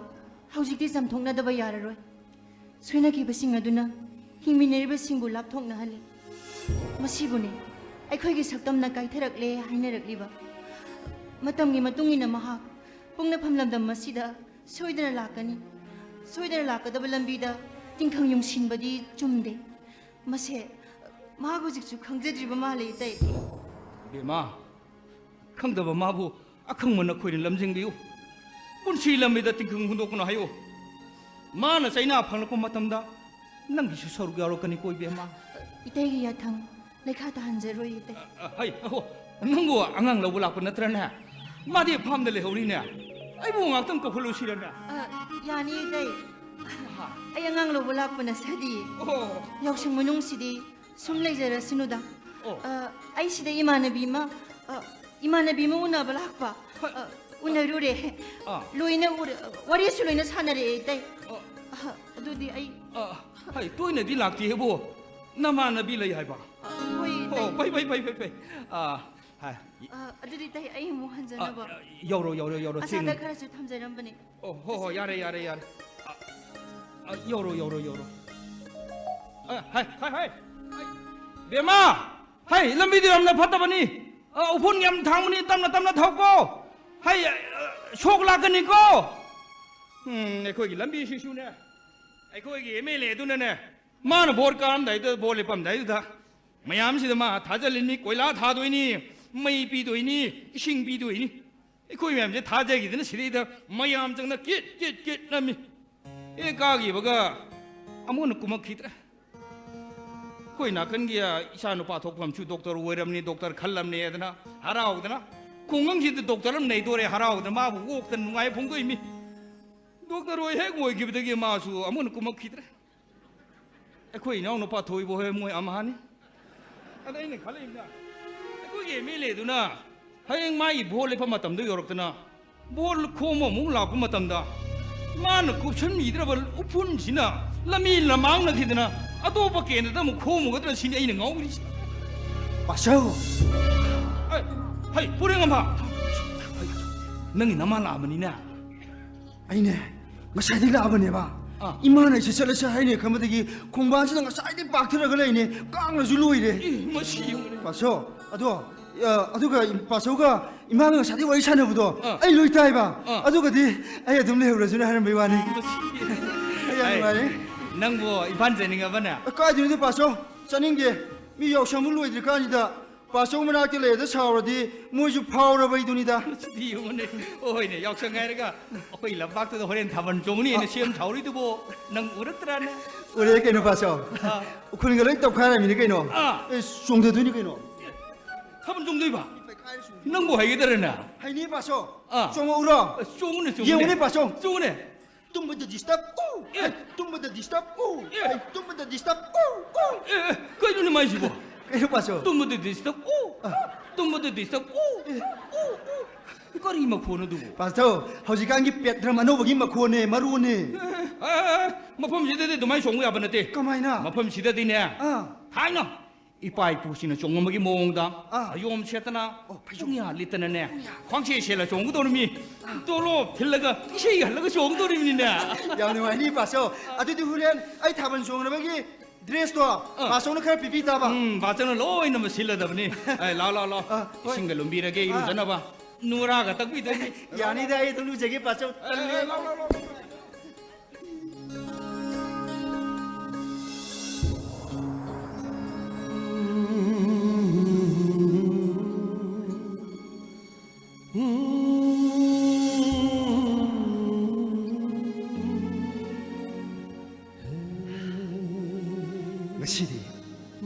ꯍꯧꯖꯤꯛꯇꯤ ꯆꯥꯝꯊꯣꯛꯅꯗꯕ ꯌꯥꯔꯔꯣꯏ꯫ ꯁꯣꯏꯅꯈꯤꯕꯁꯤꯡ ꯑꯗꯨꯅ ꯍꯤꯡꯃꯤꯟꯅꯔꯤꯕꯁꯤꯡꯕꯨ ꯂꯥꯞꯊꯣꯛꯅꯍꯜꯂꯤ꯫ ꯃꯁꯤꯕꯨꯅꯤ ꯑꯩꯈꯣꯏꯒꯤ ꯁꯛꯇꯝꯅ ꯀꯥꯏꯊꯔꯛꯂꯦ ꯍꯥꯏꯅꯔꯛꯂꯤꯕ꯫ ꯃꯇꯝꯒꯤ ꯃꯇꯨꯡ ꯏꯟꯅ ꯃꯍꯥꯛ ꯄꯣꯛꯅꯐꯝ ꯂꯝꯗꯝ ꯑꯁꯤꯗ ꯁꯣꯏꯗꯅ ꯂꯥꯛꯀꯅꯤ꯫ ꯁꯣꯏꯗꯅ ꯂꯥꯛꯀꯗꯕ ꯂꯝꯕꯤꯗ ꯇꯤꯡꯈꯪ ꯌꯨꯡꯁꯤꯟꯕꯗꯤ ꯆꯨꯝꯗꯦ꯫ ꯃꯁꯦ ꯃꯍꯥꯛ ꯍꯧꯖꯤꯛꯁꯨ ꯈꯪꯖꯗ꯭ꯔꯤꯕ ꯃꯥꯜꯂꯦ, ꯏꯇꯩ꯫ ꯏꯕꯦꯝꯃ, ꯈꯪꯗꯕ ꯃꯥꯕꯨ ꯑꯈꯪꯕ ꯅꯈꯣꯏꯅ ꯂꯝꯖꯤꯡꯕꯤꯌꯨ꯫ ꯄꯨꯟꯁꯤ ꯂꯝꯕꯤꯗ ꯇꯤꯡꯈꯪ ꯍꯨꯟꯗꯣꯛꯀꯅꯨ ꯍꯥꯏꯌꯨ꯫ ꯃꯥꯅ ꯆꯩꯅꯥ ꯐꯪꯂꯛꯄ ꯃꯇꯝꯗ ꯅꯪꯒꯤꯁꯨ ꯁꯔꯨꯛ ꯌꯥꯎꯔꯛꯀꯅꯤꯀꯣ, ꯏꯕꯦꯝꯃ꯫ ꯏꯇꯩꯒꯤ ꯌꯥꯊꯪ ꯂꯩꯈꯥ ꯇꯥꯍꯟꯖꯔꯣꯏ, ꯏꯇꯩ꯫ ꯑ, ꯑ, ꯍꯩ, ꯑꯍꯣ, ꯅꯪꯕꯨ ꯑꯉꯥꯡ ꯂꯧꯕ ꯂꯥꯛꯄ ꯅꯠꯇ꯭ꯔꯅꯦ? ꯃꯥꯗꯤ ꯐꯥꯝꯗ ꯂꯩꯍꯧꯔꯤꯅꯦ꯫ ꯑꯩꯕꯨ ꯉꯥꯛꯇꯪ ꯀꯧꯈꯠꯂꯨꯁꯤꯔꯅꯦ? ꯑ, ꯌꯥꯅꯤ, ꯏꯇꯩ꯫ ꯑꯍꯥ꯫ ꯑꯩ ꯑꯉꯥꯡ ꯂꯧꯕ ꯂꯥꯛꯄ ꯅꯠꯆꯗꯤꯌꯦ꯫ ꯑꯣ꯫ ꯌꯥꯎꯁꯪ ꯃꯅꯨꯡꯁꯤꯗꯤ ꯁꯨꯝ ꯂꯩꯖꯔꯁꯅꯨꯗ꯫ ꯑꯣ꯫ ꯑ, ꯑꯩ ꯁꯤꯗ ꯏꯃꯥꯟꯅꯕꯤ ꯑꯃ, ꯑ, ꯏꯃꯥꯟꯅꯕꯤ ꯑꯃ ꯎꯅꯕ ꯂꯥꯛꯄ꯫ ꯍꯣꯏ꯫ ꯑ, ꯎꯅꯔꯨꯔꯦ꯫ ꯑꯥ꯫ ꯂꯣꯏꯅ ꯎꯔꯦ꯫ ꯋꯥꯔꯤꯁꯨ ꯂꯣꯏꯅ ꯁꯥꯟꯅꯔꯛꯑꯦ, ꯏꯇꯩ꯫ ꯑꯣ꯫ ꯑ, ꯑꯗꯨꯗꯤ ꯑꯩ ꯑ, ꯍꯩ, ꯇꯣꯏꯅꯗꯤ ꯂꯥꯛꯇꯦꯕꯨ꯫ ꯅꯃꯥꯟꯅꯕꯤ ꯂꯩ ꯍꯥꯏꯕ? ꯑ, ꯍꯣꯏ, ꯏꯇꯩ꯫ ꯑꯣ, ꯐꯩ, ꯐꯩ, ꯐꯩ, ꯐꯩ, ꯐꯩ꯫ ꯑ, ꯍꯥꯏ꯫ ꯑ, ꯑꯗꯨꯗꯤ, ꯏꯇꯩ, ꯑꯩ ꯑꯃꯨꯛ ꯑ, ꯍꯟꯖꯅꯕ꯫ ꯑ, ꯌꯧꯔꯣ, ꯌꯧꯔꯣ, ꯌꯧꯔꯣ, ꯑꯆꯥꯗ ꯊꯦꯡꯉꯦ꯫ ꯈꯔꯁꯨ ꯊꯝꯖꯔꯝꯕꯅꯦ꯫ ꯑꯣ, ꯍꯣ, ꯍꯣ, ꯌꯥꯔꯦ, ꯌꯥꯔꯦ, ꯌꯥꯔꯦ꯫ ꯑ, ꯑ, ꯌꯧꯔꯣ, ꯌꯧꯔꯣ, ꯌꯧꯔꯣ꯫ ꯑ, ꯍꯥꯏ, ꯍꯥꯏ, ꯍꯥꯏ꯫ ꯍꯥꯏ꯫ ꯕꯦꯝꯃ! ꯍꯥꯏ, ꯂꯝꯕꯤꯗꯨ ꯌꯥꯝꯅ ꯐꯠꯇꯕꯅꯤ꯫ ꯑ, ꯎꯐꯨꯟ ꯌꯥꯝ ꯊꯥꯡꯕꯅꯤ, ꯇꯞꯅ, ꯇꯞꯅ ꯊꯧꯀꯣ꯫ ꯍꯥꯏ, ꯑ, ꯁꯣꯛ ꯂꯥꯛꯀꯅꯤꯀꯣ꯫ ꯎꯝ, ꯑꯩꯈꯣꯏꯒꯤ ꯂꯝꯕꯤꯁꯤꯁꯨꯅꯦ, ꯑꯩꯈꯣꯏꯒꯤ ꯑꯦꯝ ꯑꯦꯜ ꯑꯦ ꯑꯗꯨꯅꯅꯦ, ꯃꯥꯅ ꯚꯣꯠ ꯀꯥꯔꯝꯗꯥꯏꯗ, ꯚꯣꯠ ꯂꯦꯞꯄꯝꯗꯥꯏꯗꯨꯗ ꯃꯌꯥꯝꯁꯤꯗ ꯃꯥ ꯊꯥꯖꯜꯂꯤꯅꯤ, ꯀꯣꯏꯂꯥ ꯊꯥꯗꯣꯏꯅꯤ, ꯃꯩ ꯄꯤꯗꯣꯏꯅꯤ, ꯏꯁꯤꯡ ꯄꯤꯗꯣꯏꯅꯤ꯫ ꯑꯩꯈꯣꯏ ꯃꯌꯥꯝꯁꯦ ꯊꯥꯖꯈꯤꯗꯅ ꯁꯤꯗꯩꯗ ꯃꯌꯥꯝ ꯆꯪꯅ ꯀꯤꯠ ꯀꯤꯠ ꯀꯤꯠ ꯅꯝꯃꯤ꯫ ꯍꯦꯛ ꯀꯥꯈꯤꯕꯒ ꯑꯃꯨꯛ ꯍꯟꯅ ꯀꯨꯝꯃꯛꯈꯤꯗ꯭ꯔꯦ꯫ ꯑꯩꯈꯣꯏ ꯅꯥꯀꯟꯒꯤ, ꯑ, ꯏꯆꯥ ꯅꯨꯄꯥ ꯊꯣꯛꯐꯝꯁꯨ ꯗꯣꯛꯇꯔ ꯑꯣꯏꯔꯝꯅꯤ, ꯗꯣꯛꯇꯔ ꯈꯜꯂꯝꯅꯤ ꯑꯗꯨꯅ ꯍꯔꯥꯎꯗꯅ, ꯈꯨꯡꯒꯪꯁꯤꯗ ꯗꯣꯛꯇꯔ ꯑꯃ ꯅꯩꯗꯣꯔꯦ ꯍꯔꯥꯎꯗꯅ ꯃꯥꯕꯨ ꯑꯣꯛꯇꯅ ꯅꯨꯡꯉꯥꯏ ꯐꯣꯡꯗꯣꯛꯏꯃꯤ꯫ ꯗꯣꯛꯇꯔ ꯑꯣꯏ ꯍꯦꯛ ꯑꯣꯏꯈꯤꯕꯗꯒꯤ ꯃꯥꯁꯨ ꯑꯃꯨꯛ ꯍꯟꯅ ꯀꯨꯝꯃꯛꯈꯤꯗ꯭ꯔꯦ꯫ ꯑꯩꯈꯣꯏ ꯏꯅꯥꯎ ꯅꯨꯄꯥ ꯊꯣꯏꯕ ꯍꯣꯏ ꯃꯣꯏ ꯑꯝꯍꯥꯅꯤ꯫ ꯑꯗ ꯑꯩꯅ ꯈꯜꯂꯛꯏꯕꯅ, ꯑꯩꯈꯣꯏꯒꯤ ꯑꯦꯝ ꯑꯦꯜ ꯑꯦꯗꯨꯅ ꯍꯌꯦꯡ ꯃꯥꯒꯤ ꯚꯣꯠ ꯂꯦꯞꯄ ꯃꯇꯝꯗ ꯌꯧꯔꯛꯇꯅ, ꯚꯣꯠ ꯈꯣꯝꯕ ꯑꯃꯨꯛ ꯂꯥꯛꯄ ꯃꯇꯝꯗ, ꯃꯥꯅ ꯀꯨꯞꯁꯟꯕꯤꯗ꯭ꯔꯕ ꯎꯐꯨꯟꯁꯤꯅ ꯂꯝꯕꯤ ꯂꯃꯥꯡꯅꯈꯤꯗꯅ, ꯑꯇꯣꯞꯄ ꯀꯦꯟꯗ꯭ꯔꯗ ꯑꯃꯨꯛ ꯈꯣꯝꯃꯨꯒꯗ꯭ꯔꯥ ꯁꯤꯅꯤ ꯑꯩꯅ ꯉꯥꯎꯔꯤꯁꯦ꯫ ꯄꯥꯁꯧ꯫ ꯑꯩ, ꯍꯩ, ꯄꯨꯔꯦꯡꯉꯝꯐꯝ꯫ ꯍꯩ, ꯅꯪꯒꯤ ꯅꯃꯥ ꯂꯥꯛꯑꯕꯅꯤꯅꯦ꯫ ꯑꯩꯅꯦ, ꯉꯁꯥꯏꯗꯒꯤ ꯂꯥꯛꯑꯕꯅꯦꯕ꯫ ꯑꯥ꯫ ꯏꯃꯥꯅ ꯑꯩꯁꯦ ꯆꯠꯂꯁꯦ ꯍꯥꯏꯅꯦ ꯈꯟꯕꯗꯒꯤ ꯈꯣꯡꯕꯥꯟꯁꯤꯗ ꯉꯁꯥꯏꯗꯒꯤ ꯄꯥꯛꯊꯔꯒ ꯂꯩꯅꯦ꯫ ꯀꯥꯡꯅꯁꯨ ꯂꯣꯏꯔꯦ꯫ ꯏ, ꯃꯁꯤ ꯌꯦꯡꯉꯨꯅꯦ꯫ ꯄꯥꯁꯧ, ꯑꯗꯣ, ꯑ, ꯑꯗꯨꯒ ꯄꯥꯁꯧꯒ ꯏꯃꯥꯒ ꯉꯁꯥꯏꯗꯒꯤ ꯋꯥꯔꯤ ꯁꯥꯟꯅꯕꯗꯣ ꯑꯥ꯫ ꯑꯩ ꯂꯣꯏ ꯇꯥꯏꯕ꯫ ꯑꯥ꯫ ꯑꯗꯨꯒꯗꯤ ꯑꯩ ꯑꯗꯨꯝ ꯂꯩꯍꯧꯔꯁꯤꯅ ꯍꯥꯏꯔꯝꯕꯩ ꯋꯥꯅꯤ꯫ ꯃꯁꯤ꯫ ꯑꯩ ꯌꯥꯝ ꯑꯩ, ꯅꯨꯡꯉꯥꯏꯔꯦ꯫ ꯅꯪꯕꯨ ꯏꯝꯐꯥꯜ ꯆꯠꯅꯤꯡꯉꯕꯅꯦ? ꯑ, ꯀꯥꯏꯗꯩꯅꯣꯗ ꯄꯥꯁꯧ? ꯆꯠꯅꯤꯡꯗꯦ꯫ ꯃꯤ ꯌꯥꯎꯁꯪꯕꯨ ꯂꯣꯏꯗ꯭ꯔꯤꯀꯥꯟꯁꯤꯗ ꯄꯥꯁꯧ ꯃꯅꯥꯛꯇ ꯂꯩꯔꯗ ꯁꯥꯎꯔꯗꯤ ꯃꯣꯏꯁꯨ ꯐꯥꯎꯔꯕꯩꯗꯨꯅꯤꯗ꯫ ꯁꯤꯗꯤ ꯌꯦꯡꯉꯨꯅꯦ꯫ ꯍꯣꯏꯅꯦ, ꯌꯥꯎꯁꯪ ꯍꯥꯏꯔꯒ ꯑꯩꯈꯣꯏ ꯂꯝꯄꯥꯛꯇꯨꯗ ꯍꯣꯔꯦꯟ ꯊꯥꯕꯜ ꯆꯣꯡꯅꯤꯅ ꯑ꯫ ꯁꯦꯝ ꯁꯥꯍꯧꯔꯤꯗꯨꯕꯣ ꯅꯪ ꯎꯔꯛꯇ꯭ꯔꯥꯅꯦ? ꯎꯔꯦ ꯀꯩꯅꯣ ꯄꯥꯁꯧ꯫ ꯑꯥ꯫ ꯎꯈ꯭ꯔꯨꯜꯒ ꯂꯣꯏ ꯇꯧꯈꯥꯏꯔꯝꯃꯤꯅꯤ ꯀꯩꯅꯣ꯫ ꯑꯥ꯫ ꯑꯦ, ꯆꯣꯡꯊꯗꯣꯏꯅꯤ ꯀꯩꯅꯣ꯫ ꯊꯥꯕꯜ ꯆꯣꯡꯗꯣꯏꯕ? ꯅꯪꯕꯨ ꯍꯩꯒꯗ꯭ꯔꯅꯦ? ꯍꯩꯅꯤ ꯄꯥꯁꯧ꯫ ꯑꯥ꯫ ꯆꯣꯡꯉꯛꯎꯔꯣ? ꯑꯁ, ꯆꯣꯡꯉꯨꯅꯦ, ꯆꯣꯡꯉꯨꯅꯦ꯫ ꯌꯦꯡꯉꯨꯅꯦ ꯄꯥꯁꯧ꯫ ꯆꯣꯡꯉꯨꯅꯦ꯫ ꯇꯨꯝꯕꯗ disturb꯫ ꯑꯦ꯫ ꯑꯩ ꯇꯨꯝꯕꯗ disturb꯫ ꯑꯦ꯫ ꯑꯩ ꯇꯨꯝꯕꯗ disturb꯫ ꯑꯦ, ꯑꯦ, ꯀꯩꯅꯣꯅꯦ ꯃꯥꯏꯁꯤꯕꯣ? ꯀꯩꯅꯣ ꯄꯥꯁꯧ? ꯇꯨꯝꯕꯗ disturb꯫ ꯑꯥ꯫ ꯇꯨꯝꯕꯗ disturb꯫ ꯑꯦ꯫ ꯀꯔꯤ ꯃꯈꯣꯟꯅꯣ ꯑꯗꯨꯕꯨ? ꯄꯥꯁꯧ, ꯍꯧꯖꯤꯛꯀꯥꯟꯒꯤ ꯄꯦꯠ ꯗ꯭ꯔꯝ ꯑꯅꯧꯕꯒꯤ ꯃꯈꯣꯟꯅꯦ, ꯃꯔꯨꯅꯦ꯫ ꯑꯦ, ꯑꯦ, ꯑꯦ, ꯃꯐꯝꯁꯤꯗꯗꯤ ꯑꯗꯨꯃꯥꯏꯅ ꯆꯣꯡꯕ ꯌꯥꯕ ꯅꯠꯇꯦ꯫ ꯀꯃꯥꯏꯅ? ꯃꯐꯝꯁꯤꯗꯗꯤꯅꯦ, ꯑꯥ꯫ ꯊꯥꯏꯅ ꯏꯄꯥ ꯏꯄꯨꯁꯤꯡꯅ ꯆꯣꯡꯉꯝꯕꯒꯤ ꯃꯑꯣꯡꯗ ꯑꯥ꯫ ꯐꯩꯖꯣꯝ ꯁꯦꯠꯇꯅ, ꯑꯣ, ꯐꯩꯖꯣꯝ꯫ ꯄꯨꯡꯌꯥ ꯂꯤꯠꯇꯅꯅꯦ, ꯄꯨꯡꯌꯥ꯫ ꯈ꯭ꯋꯥꯡꯁꯦ ꯁꯦꯠꯂ ꯆꯣꯡꯒꯗꯧꯔꯤꯃꯤ꯫ ꯑꯥ꯫ ꯇꯣꯂꯣꯞ ꯊꯤꯜꯂꯒ ꯏꯁꯩ ꯍꯜꯂꯒ ꯆꯣꯡꯒꯗꯧꯔꯤꯕꯅꯤꯅꯦ꯫ ꯌꯥꯝ ꯅꯨꯡꯉꯥꯏꯅꯤ ꯄꯥꯁꯧ꯫ ꯑꯗꯨꯗꯤ ꯍꯣꯔꯦꯟ ꯑꯩ ꯊꯥꯕꯜ ꯆꯣꯡꯅꯕꯒꯤ dress ꯇꯣ ꯑꯥ꯫ ꯄꯥꯁꯧꯅ ꯈꯔ ꯄꯤꯕꯤ ꯇꯥꯕ꯫ ꯎꯝ, ꯄꯥꯁꯧꯅ ꯂꯣꯏꯅꯃꯛ ꯁꯤꯜꯂꯗꯕꯅꯤ꯫ ꯑꯦ, ꯂꯥꯎ, ꯂꯥꯎ, ꯂꯥꯎ꯫ ꯑꯥ, ꯍꯣꯏ꯫ ꯏꯁꯤꯡꯒ ꯂꯨꯝꯕꯤꯔꯒꯦ ꯑꯥ꯫ ꯏꯔꯨꯖꯅꯕ꯫ ꯅꯨꯔꯥꯒ ꯇꯛꯄꯤꯗꯣꯏꯅꯤ꯫ ꯌꯥꯅꯤꯗ, ꯑꯩ ꯑꯗꯨꯝ ꯂꯨꯖꯒꯦ ꯄꯥꯁꯧ꯫ ꯑꯦ, ꯂꯥꯎ, ꯂꯥꯎ, ꯂꯥꯎ꯫ ꯉꯁꯤꯗꯤ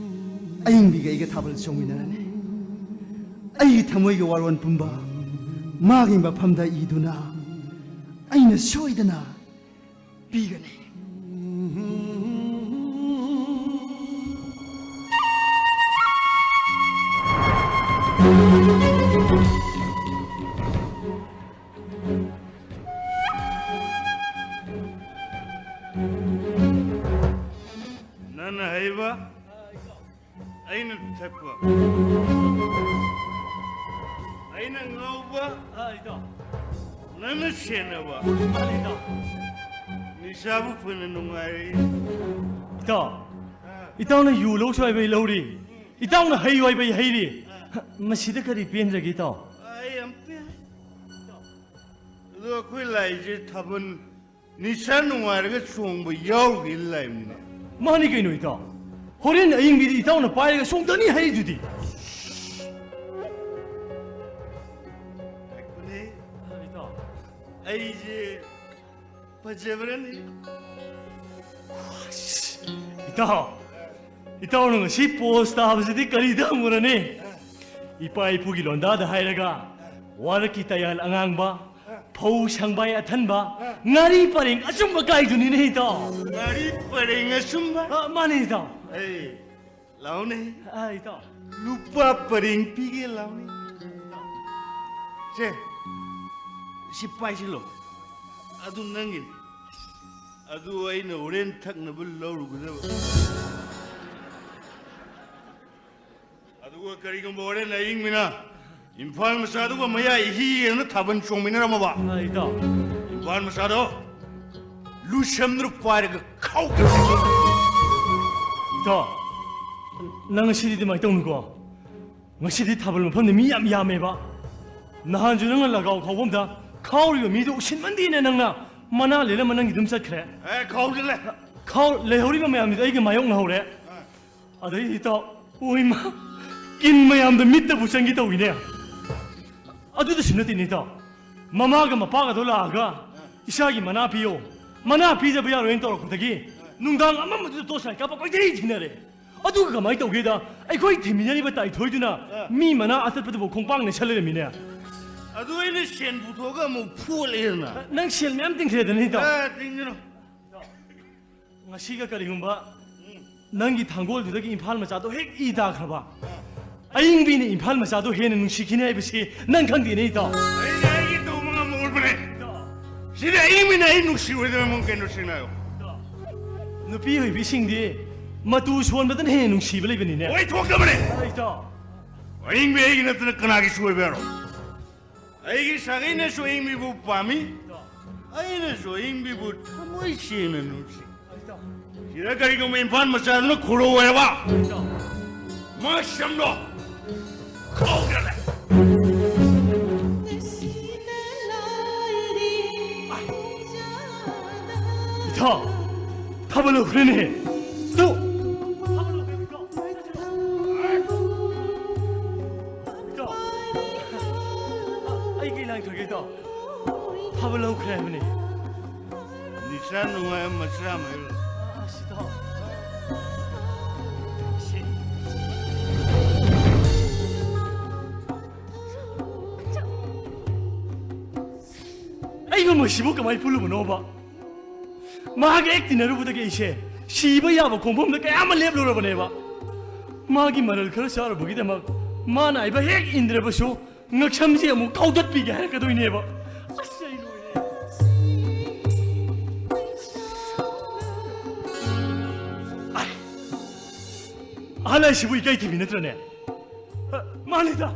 ꯑꯏꯪꯕꯤꯒ ꯑꯩꯒ ꯊꯥꯕꯜ ꯆꯣꯡꯃꯤꯟꯅꯔꯅꯤ꯫ ꯑꯩꯒꯤ ꯊꯃꯣꯏꯒꯤ ꯋꯥꯔꯣꯜ ꯄꯨꯝꯕ ꯃꯥꯒꯤ ꯃꯐꯝꯗ ꯏꯗꯨꯅ ꯑꯩꯅ ꯁꯣꯏꯗꯅ ꯄꯤꯒꯅꯤ꯫ ꯊꯛꯄ꯫ ꯑꯩꯅ ꯉꯥꯎꯕ, ꯑꯥ, ꯏꯇꯥꯎ꯫ ꯅꯪꯅ ꯁꯦꯟꯅꯕ꯫ ꯃꯥꯅꯤ, ꯏꯇꯥꯎ꯫ ꯅꯤꯁꯥꯕꯨ ꯐꯅ ꯅꯨꯡꯉꯥꯏꯔꯤ꯫ ꯏꯇꯥꯎ, ꯑꯥ꯫ ꯏꯇꯥꯎꯅ ꯌꯨ ꯂꯧꯁꯨ ꯍꯥꯏꯕ ꯑꯩ ꯂꯧꯔꯤ꯫ ꯏꯇꯥꯎꯅ ꯍꯩ ꯍꯥꯏꯕ ꯑꯩ ꯍꯩꯔꯤ꯫ ꯑꯥ꯫ ꯃꯁꯤꯗ ꯀꯔꯤ ꯄꯦꯟꯗ꯭ꯔꯒꯦ, ꯏꯇꯥꯎ? ꯑꯩ ꯌꯥꯝ ꯄꯦꯜꯂꯦ꯫ ꯑꯗꯣ ꯑꯩꯈꯣꯏ ꯂꯥꯛꯏꯁꯦ ꯊꯥꯕꯜ ꯅꯤꯁꯥ ꯅꯨꯡꯉꯥꯏꯔꯒ ꯆꯣꯡꯕ ꯌꯥꯎꯔꯨꯒꯦꯅ ꯂꯥꯛꯏꯕꯅꯤꯅꯦ꯫ ꯃꯥꯅꯤ ꯀꯩꯅꯣ, ꯏꯇꯥꯎ꯫ ꯍꯣꯔꯦꯟ ꯑꯌꯤꯡꯕꯤꯗꯤ ꯏꯇꯥꯎꯅ ꯄꯥꯏꯔꯒ ꯆꯣꯡꯊꯅꯤ ꯍꯥꯏꯔꯤꯗꯨꯗꯤ꯫ ꯉꯥꯏꯈꯣꯅꯦ꯫ ꯏꯇꯥꯎ꯫ ꯑꯩꯁꯦ ꯐꯖꯕ꯭ꯔꯅꯦ? ꯏꯇꯥꯎ, ꯏꯇꯥꯎꯅ ꯉꯁꯤ ꯄꯣꯁ ꯇꯥꯕꯁꯤꯗꯤ ꯀꯔꯤꯗ ꯍꯪꯉꯨꯔꯅꯤ? ꯏꯄꯥ ꯏꯄꯨꯒꯤ ꯂꯣꯟꯗꯥꯗ ꯍꯥꯏꯔꯒ, ꯋꯥꯔꯛꯀꯤ ꯇꯌꯥꯜ ꯑꯉꯥꯡꯕ, ꯐꯧ ꯁꯪꯕꯥꯏ ꯑꯊꯟꯕ, ꯉꯥꯔꯤ ꯄꯔꯦꯡ ꯑꯆꯨꯝꯕ ꯀꯥꯏꯗꯨꯅꯤꯅꯦ, ꯏꯇꯥꯎ꯫ ꯉꯥꯔꯤ ꯄꯔꯦꯡ ꯑꯆꯨꯝꯕ? ꯑ, ꯃꯥꯅꯦ, ꯏꯇꯥꯎ꯫ ꯑꯩ ꯂꯥꯎꯅꯦ꯫ ꯑ, ꯏꯇꯥꯎ꯫ ꯂꯨꯄꯥ ꯄꯔꯦꯡ ꯄꯤꯒꯦ ꯂꯥꯎꯅꯦ꯫ ꯁꯦ, ꯁꯤ ꯄꯥꯏꯁꯤꯜꯂꯣ꯫ ꯑꯗꯨ ꯅꯪꯒꯤꯅꯤ꯫ ꯑꯗꯨ ꯑꯩꯅ ꯍꯣꯔꯦꯟ ꯊꯛꯅꯕ ꯂꯧꯔꯨꯒꯗꯕ꯫ ꯑꯗꯨꯒ ꯀꯔꯤꯒꯨꯝꯕ ꯍꯣꯔꯦꯟ ꯑꯍꯤꯡ ꯃꯤꯅ ꯏꯝꯐꯥꯜ ꯃꯆꯥꯗꯨꯒ ꯃꯌꯥ ꯏꯍꯤ ꯌꯦꯡꯅ ꯊꯥꯕꯜ ꯆꯣꯡꯃꯤꯟꯅꯔꯝꯃꯕ? ꯑ, ꯏꯇꯥꯎ꯫ ꯏꯝꯐꯥꯜ ꯃꯆꯥꯗꯣ ꯂꯨꯁꯝꯗꯨꯅ ꯄꯥꯏꯔꯒ ꯈꯥꯎꯈ꯭ꯔꯦ꯫ ꯏꯇꯥꯎ, ꯅꯪ ꯉꯁꯤꯗꯤ ꯑꯗꯨꯃꯥꯏꯅ ꯇꯧꯅꯨꯀꯣ꯫ ꯉꯁꯤꯗꯤ ꯊꯥꯕꯜ ꯃꯐꯝꯗ ꯃꯤ ꯌꯥꯝ ꯌꯥꯝꯃꯦꯕ꯫ ꯅꯍꯥꯟꯁꯨ ꯅꯪꯅ ꯂꯒꯥꯎ ꯈꯥꯎꯐꯝꯗ ꯈꯥꯎꯔꯤꯕ ꯃꯤꯗꯨ ꯎꯁꯤꯟꯃꯟꯗꯦꯅ ꯅꯪꯅ ꯃꯅꯥ ꯂꯦꯜꯂꯝꯃ ꯅꯪꯒꯤ ꯑꯗꯨꯝ ꯆꯠꯈ꯭ꯔꯦ꯫ ꯑꯦ, ꯈꯥꯎꯗꯤ ꯂꯩ꯫ ꯈꯥꯎ-, ꯂꯩꯍꯧꯔꯤꯕ ꯃꯌꯥꯝꯗꯨꯗꯤ ꯑꯩꯒ ꯃꯥꯌꯣꯛꯅꯍꯧꯔꯦ꯫ ꯑꯗꯩꯗꯤ ꯏꯇꯥꯎ, ꯑꯣꯏꯃ, ꯀꯤꯟ ꯃꯌꯥꯝꯗꯣ ꯃꯤꯠꯇꯕꯨ ꯆꯪꯒꯦ ꯇꯧꯏꯅꯦ꯫ ꯑꯗꯨꯗꯁꯨ ꯅꯠꯇꯦꯅꯦ ꯏꯇꯥꯎ, ꯃꯃꯥꯒ ꯃꯄꯥꯒꯗꯣ ꯂꯥꯛꯑꯒ, "ꯏꯆꯥꯒꯤ ꯃꯅꯥ ꯄꯤꯌꯣ, ꯃꯅꯥ ꯄꯤꯗꯕ ꯌꯥꯔꯣꯏꯅ" ꯇꯧꯔꯛꯄꯗꯒꯤ ꯅꯨꯡꯗꯥꯡ ꯑꯃꯝꯕꯗꯨꯗ ꯇꯣꯔꯆ ꯂꯥꯏꯠ ꯀꯥꯞꯄ ꯀꯣꯏꯊꯤ ꯊꯤꯅꯔꯦ꯫ ꯑꯗꯨꯒ ꯀꯃꯥꯏꯅ ꯇꯧꯒꯦꯗ, ꯑꯩꯈꯣꯏ ꯊꯤꯃꯤꯟꯅꯔꯤꯕ ꯇꯥꯏꯊꯣꯏꯗꯨꯅ ꯑ꯫ ꯃꯤ ꯃꯅꯥ ꯑꯇꯠꯄꯗꯨꯕꯨ ꯈꯣꯡꯄꯥꯛ ꯅꯩꯁꯜ ꯂꯩꯔꯝꯃꯤꯅꯦ꯫ ꯑꯗꯨ ꯑꯩꯅ ꯁꯦꯟ ꯄꯨꯊꯣꯛꯑꯒ ꯑꯃꯨꯛ ꯐꯨꯍꯜꯂꯦꯗꯅ꯫ ꯅꯪ ꯁꯦꯜ ꯃꯌꯥꯝ ꯇꯤꯡꯈ꯭ꯔꯦꯗꯅ ꯏꯇꯥꯎ꯫ ꯑ, ꯇꯤꯡꯒꯅꯨ꯫ ꯉꯁꯤꯒ ꯀꯔꯤꯒꯨꯝꯕ ꯅꯪꯒꯤ ꯊꯥꯡꯒꯣꯜꯗꯨꯗꯒꯤ ꯏꯝꯐꯥꯜ ꯃꯆꯥꯗꯣ ꯍꯦꯛ ꯏ ꯇꯥꯈ꯭ꯔꯕ, ꯑꯌꯤꯡꯕꯤꯅ ꯏꯝꯐꯥꯜ ꯃꯆꯥꯗꯣ ꯍꯦꯟꯅ ꯅꯨꯡꯁꯤꯈꯤꯅꯤ ꯍꯥꯏꯕꯁꯤ ꯅꯪ ꯈꯪꯗꯦꯅꯦ, ꯏꯇꯥꯎ꯫ ꯑꯩꯅ ꯑꯩꯒꯤ ꯇꯧꯕ ꯉꯝꯕ ꯎꯠꯄꯅꯦ꯫ ꯏꯇꯥꯎ꯫ ꯁꯤꯗꯤ ꯑꯌꯤꯡꯕꯤꯅ ꯑꯩ ꯅꯨꯡꯁꯤꯔꯣꯏꯗꯕ ꯃꯑꯣꯡ ꯀꯩꯅꯣ ꯁꯤꯡꯅ ꯍꯥꯏꯌꯣ꯫ ꯏꯇꯥꯎ꯫ ꯅꯨꯄꯤ ꯑꯣꯏꯕꯤꯁꯤꯡꯗꯤ ꯃꯇꯨ ꯁꯣꯟꯕꯗꯅ ꯍꯦꯟꯅ ꯅꯨꯡꯁꯤꯕ ꯂꯩꯕꯅꯤꯅꯦ꯫ ꯑꯣꯏꯊꯣꯛꯇꯕꯅꯦ꯫ ꯑꯩꯗꯣ ꯑꯏꯪꯕꯤ ꯑꯩꯒꯤ ꯅꯠꯇꯅ ꯀꯅꯥꯒꯤ ꯁꯣꯏꯕ ꯌꯥꯔꯣ? ꯑꯩꯒꯤ ꯁꯥꯒꯩꯅꯁꯨ ꯑꯏꯪꯕꯤꯕꯨ ꯄꯥꯝꯃꯤ, ꯑꯩꯅꯁꯨ ꯑꯏꯪꯕꯤꯕꯨ ꯊꯃꯣꯏ ꯁꯦꯡꯅ ꯅꯨꯡꯁꯤ꯫ ꯁꯤꯗ ꯀꯔꯤꯒꯨꯝꯕ ꯏꯝꯐꯥꯜ ꯃꯆꯥꯗꯨꯅ ꯈꯨꯔꯧ ꯍꯥꯏꯔꯕ, ꯃꯁꯝꯗꯣ ꯈꯥꯎꯗꯅ ꯂꯩ꯫ ꯏꯊꯥ, ꯊꯥꯕꯜ ꯍꯧꯈ꯭ꯔꯦꯅꯦ꯫ ꯇꯨ꯫ ꯏꯇꯥꯎ, ꯑꯩ ꯀꯩ ꯂꯥꯡꯊꯣꯛꯒꯦ, ꯏꯇꯥꯎ? ꯊꯥꯕꯜ ꯂꯧꯈ꯭ꯔꯦ ꯍꯥꯏꯕꯅꯤ꯫ ꯅꯤꯁꯥ ꯅꯨꯡꯉꯥꯏ ꯃꯆꯥ ꯑꯃ ꯍꯦꯛ꯫ ꯑꯁ, ꯏꯇꯥꯎ꯫ ꯁꯤ꯫ ꯑꯩꯒ ꯃꯁꯤꯕꯨ ꯀꯃꯥꯏ ꯄꯨꯜꯂꯨꯕꯅꯣꯕ? ꯃꯍꯥꯛ ꯍꯦꯛ ꯇꯤꯟꯅꯔꯨꯕꯗꯒꯤ ꯑꯩꯁꯦ ꯁꯤꯕ ꯌꯥꯕ ꯈꯣꯡꯐꯝꯗ ꯀꯌꯥ ꯑꯃ ꯂꯦꯞꯂꯨꯔꯕꯅꯦꯕ꯫ ꯃꯥꯒꯤ ꯃꯔꯜ ꯈꯔ ꯆꯥꯔꯨꯕꯒꯤꯗꯃꯛ ꯃꯥꯅ ꯍꯥꯏꯕ ꯍꯦꯛ ꯏꯟꯗ꯭ꯔꯕꯁꯨ ꯉꯛꯁꯝꯁꯦ ꯑꯃꯨꯛ ꯀꯥꯎꯊꯠꯄꯤꯒꯦ ꯍꯥꯏꯔꯛꯀꯗꯣꯏꯅꯦꯕ꯫ ꯑꯁ, ꯑꯩ ꯂꯣꯏꯔꯦ꯫ ꯑꯥꯏ, ꯑꯍꯜ ꯍꯥꯏꯁꯤꯕꯨ ꯏꯀꯥꯏ ꯊꯤꯕꯤ ꯅꯠꯇ꯭ꯔꯅꯦ? ꯃꯥꯅꯤꯗ꯫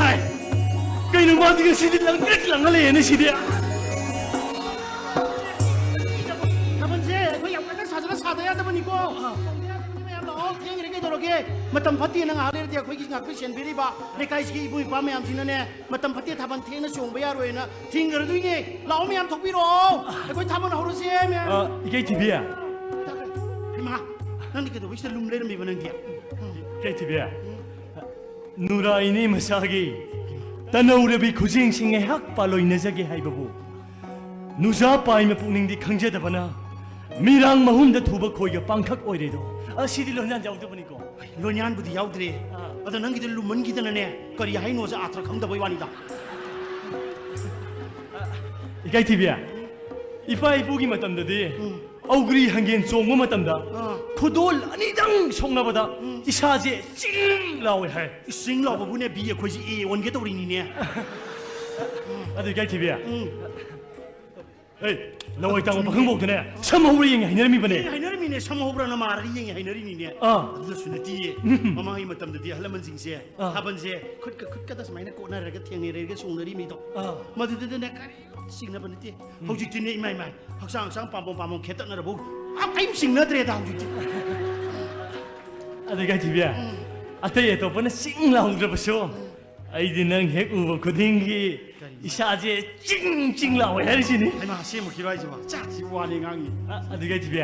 ꯍꯥꯏ, ꯀꯩꯅꯣ ꯃꯥꯗꯤ ꯉꯁꯤꯗꯤ ꯂꯪꯇ꯭ꯔꯤꯛ ꯂꯪꯉ ꯂꯩꯌꯦꯅꯦ ꯁꯤꯗꯤ꯫ ꯊꯥꯕꯜꯁꯦ ꯑꯩꯈꯣꯏ ꯌꯥꯝ ꯀꯟꯅ ꯁꯥꯖꯜꯂ ꯁꯥꯗ ꯌꯥꯗꯕꯅꯤꯀꯣ꯫ ꯁꯣꯝꯗ ꯌꯥꯗꯕꯅꯤ ꯃꯌꯥꯝ ꯂꯥꯛꯑꯣ꯫ ꯊꯦꯡꯈ꯭ꯔꯦ ꯀꯩꯗꯧꯔꯒꯦ? ꯃꯇꯝ ꯐꯠꯇꯦꯅ ꯉꯥꯏꯍꯥꯛ ꯂꯩꯔꯗꯤ ꯑꯩꯈꯣꯏꯒꯤ ꯉꯥꯛꯄꯤ ꯁꯦꯟꯕꯤꯔꯤꯕ ꯂꯩꯀꯥꯏꯁꯤꯒꯤ ꯏꯕꯨꯡ ꯏꯄ꯭ꯋꯥ ꯃꯌꯥꯝꯁꯤꯅꯅꯦ, ꯃꯇꯝ ꯐꯠꯇꯦ ꯊꯥꯕꯜ ꯊꯦꯡꯅ ꯆꯣꯡꯕ ꯌꯥꯔꯣꯏꯅ ꯊꯤꯡꯈ꯭ꯔꯗꯣꯏꯅꯦ꯫ ꯂꯥꯛꯑꯣ ꯃꯌꯥꯝ ꯊꯣꯛꯄꯤꯔꯛꯑꯣ꯫ ꯑꯩꯈꯣꯏ ꯊꯥꯕꯜ ꯍꯧꯔꯁꯦ ꯃꯌꯥꯝ꯫ ꯑ, ꯏꯀꯥꯏ ꯊꯤꯕꯤ꯫ ꯍꯩꯃꯥ, ꯅꯪꯗꯤ ꯀꯩꯗꯧꯕꯩ ꯁꯤꯗ ꯂꯨꯝ ꯂꯩꯔꯝꯃꯤꯕ ꯅꯪꯗꯤ? ꯏꯀꯥꯏ ꯊꯤꯕꯤ꯫ ꯅꯨꯔꯥꯏꯅꯤ ꯃꯁꯥꯒꯤ ꯇꯅꯧꯔꯕꯤ ꯈꯨꯖꯦꯡꯁꯤ ꯉꯥꯏꯍꯥꯛ ꯄꯥꯂꯣꯏꯅꯖꯒꯦ ꯍꯥꯏꯕꯕꯨ ꯅꯨꯖꯥ ꯄꯥꯏꯃ ꯄꯨꯛꯅꯤꯡꯗꯤ ꯈꯪꯖꯗꯕꯅ ꯃꯤꯔꯥꯡ ꯃꯍꯨꯝꯗ ꯊꯨꯕ ꯈꯣꯏꯒ ꯄꯥꯡꯈꯛ ꯑꯣꯏꯔꯦꯗꯣ꯫ ꯑꯁꯤꯗꯤ ꯂꯣꯟꯌꯥꯟ ꯌꯥꯎꯗꯕꯅꯤꯀꯣ꯫ ꯂꯣꯟꯌꯥꯟꯕꯨꯗꯤ ꯌꯥꯎꯗ꯭ꯔꯦ꯫ ꯑꯥ꯫ ꯑꯗꯣ ꯅꯪꯒꯤꯗꯣ ꯂꯨꯝꯃꯟꯈꯤꯗꯅꯅꯦ, ꯀꯔꯤ ꯍꯥꯏꯅꯣꯁꯦ ꯑꯥꯊ꯭ꯔ ꯈꯪꯗꯕꯩ ꯋꯥꯅꯤꯗ꯫ ꯏꯀꯥꯏ ꯊꯤꯕꯤ, ꯏꯄꯥ ꯏꯄꯨꯒꯤ ꯃꯇꯝꯗꯗꯤ ꯎꯝ꯫ ꯑꯧꯒ꯭ꯔꯤ ꯍꯪꯒꯦꯟ ꯆꯣꯡꯕ ꯃꯇꯝꯗ ꯑꯥ꯫ ꯈꯨꯗꯣꯜ ꯑꯅꯤꯗꯪ ꯁꯣꯛꯅꯕꯗ ꯎꯝ꯫ ꯏꯁꯥꯁꯦ ꯆꯤꯡ ꯂꯥꯎꯋꯦ ꯍꯥꯏ꯫ ꯏꯁ, ꯆꯤꯡ ꯂꯥꯎꯕꯕꯨꯅꯦ ꯕꯤ ꯑꯩꯈꯣꯏꯁꯦ ꯑꯦ ꯑꯣꯟꯒꯦ ꯇꯧꯔꯤꯅꯤꯅꯦ꯫ ꯑꯗꯨ ꯏꯀꯥꯏ ꯊꯤꯕꯤ, ꯎꯝ꯫ ꯑꯦ, ꯂꯋꯥꯏ ꯇꯥꯡꯕ ꯄꯥꯈꯪꯐꯧꯗꯅꯦ ꯁꯝ ꯍꯧꯕ꯭ꯔꯥ ꯌꯦꯡꯉꯦ ꯍꯥꯏꯅꯔꯝꯃꯤꯕꯅꯦ꯫ ꯌꯦꯡꯉꯦ ꯍꯥꯏꯅꯔꯝꯃꯤꯅꯦ, ꯁꯝ ꯍꯧꯕ꯭ꯔꯥꯅ ꯃꯥꯔꯗꯤ ꯌꯦꯡꯉꯦ ꯍꯥꯏꯅꯔꯤꯅꯤꯅꯦ꯫ ꯑꯥ꯫ ꯑꯗꯨꯗꯁꯨ ꯅꯠꯇꯤꯌꯦ꯫ ꯎꯝ꯫ ꯃꯃꯥꯡꯒꯤ ꯃꯇꯝꯗꯗꯤ ꯑꯍꯜ ꯂꯃꯟꯁꯤꯡꯁꯦ ꯑꯥ꯫ ꯊꯥꯕꯜꯁꯦ ꯈꯨꯠꯀ ꯈꯨꯠꯀꯗ ꯁꯨꯃꯥꯏꯅ ꯀꯣꯠꯅꯔꯒ ꯊꯦꯡꯅꯔꯒ ꯆꯣꯡꯅꯔꯤꯃꯤꯗꯣ꯫ ꯑꯥ꯫ ꯃꯗꯨꯗꯅꯦ ꯀꯔꯤ ꯆꯤꯡꯅꯕ ꯅꯠꯇꯦ꯫ ꯎꯝ꯫ ꯍꯧꯖꯤꯛꯇꯤꯅꯦ ꯏꯃꯥ ꯏꯃꯥꯏ, ꯍꯛꯆꯥꯡ ꯍꯛꯆꯥꯡ ꯄꯥꯝꯕꯣꯝ ꯄꯥꯝꯕꯣꯝ ꯈꯦꯠꯇꯠꯅꯔꯕꯧ ꯑ, ꯀꯔꯤꯝ ꯆꯤꯡꯅꯗ꯭ꯔꯦꯗ ꯍꯧꯖꯤꯛꯇꯤ꯫ ꯑꯗꯨ ꯏꯀꯥꯏꯊꯤꯕꯤ, ꯎꯝ꯫ ꯑꯇꯩ ꯑꯇꯣꯞꯄꯅ ꯆꯤꯡ ꯂꯥꯎꯗ꯭ꯔꯕꯁꯨ, ꯎꯝ꯫ ꯑꯩꯗꯤ ꯅꯪ ꯍꯦꯛ ꯎꯕ ꯈꯨꯗꯤꯡꯒꯤ ꯀꯔꯤꯅꯣ? ꯏꯁꯥꯁꯦ ꯆꯤꯡ ꯆꯤꯡ ꯂꯥꯎꯋꯦ ꯍꯥꯏꯔꯤꯁꯤꯅꯤ꯫ ꯍꯩꯃꯥ, ꯑꯁꯦꯡꯕꯒꯤꯔꯣ ꯍꯥꯏꯁꯤꯕꯣ? ꯆꯥ, ꯁꯤꯕꯨ ꯋꯥꯅꯤ ꯉꯥꯡꯉꯤ꯫ ꯑ, ꯑꯗꯨ ꯏꯀꯥꯏꯊꯤꯕꯤ,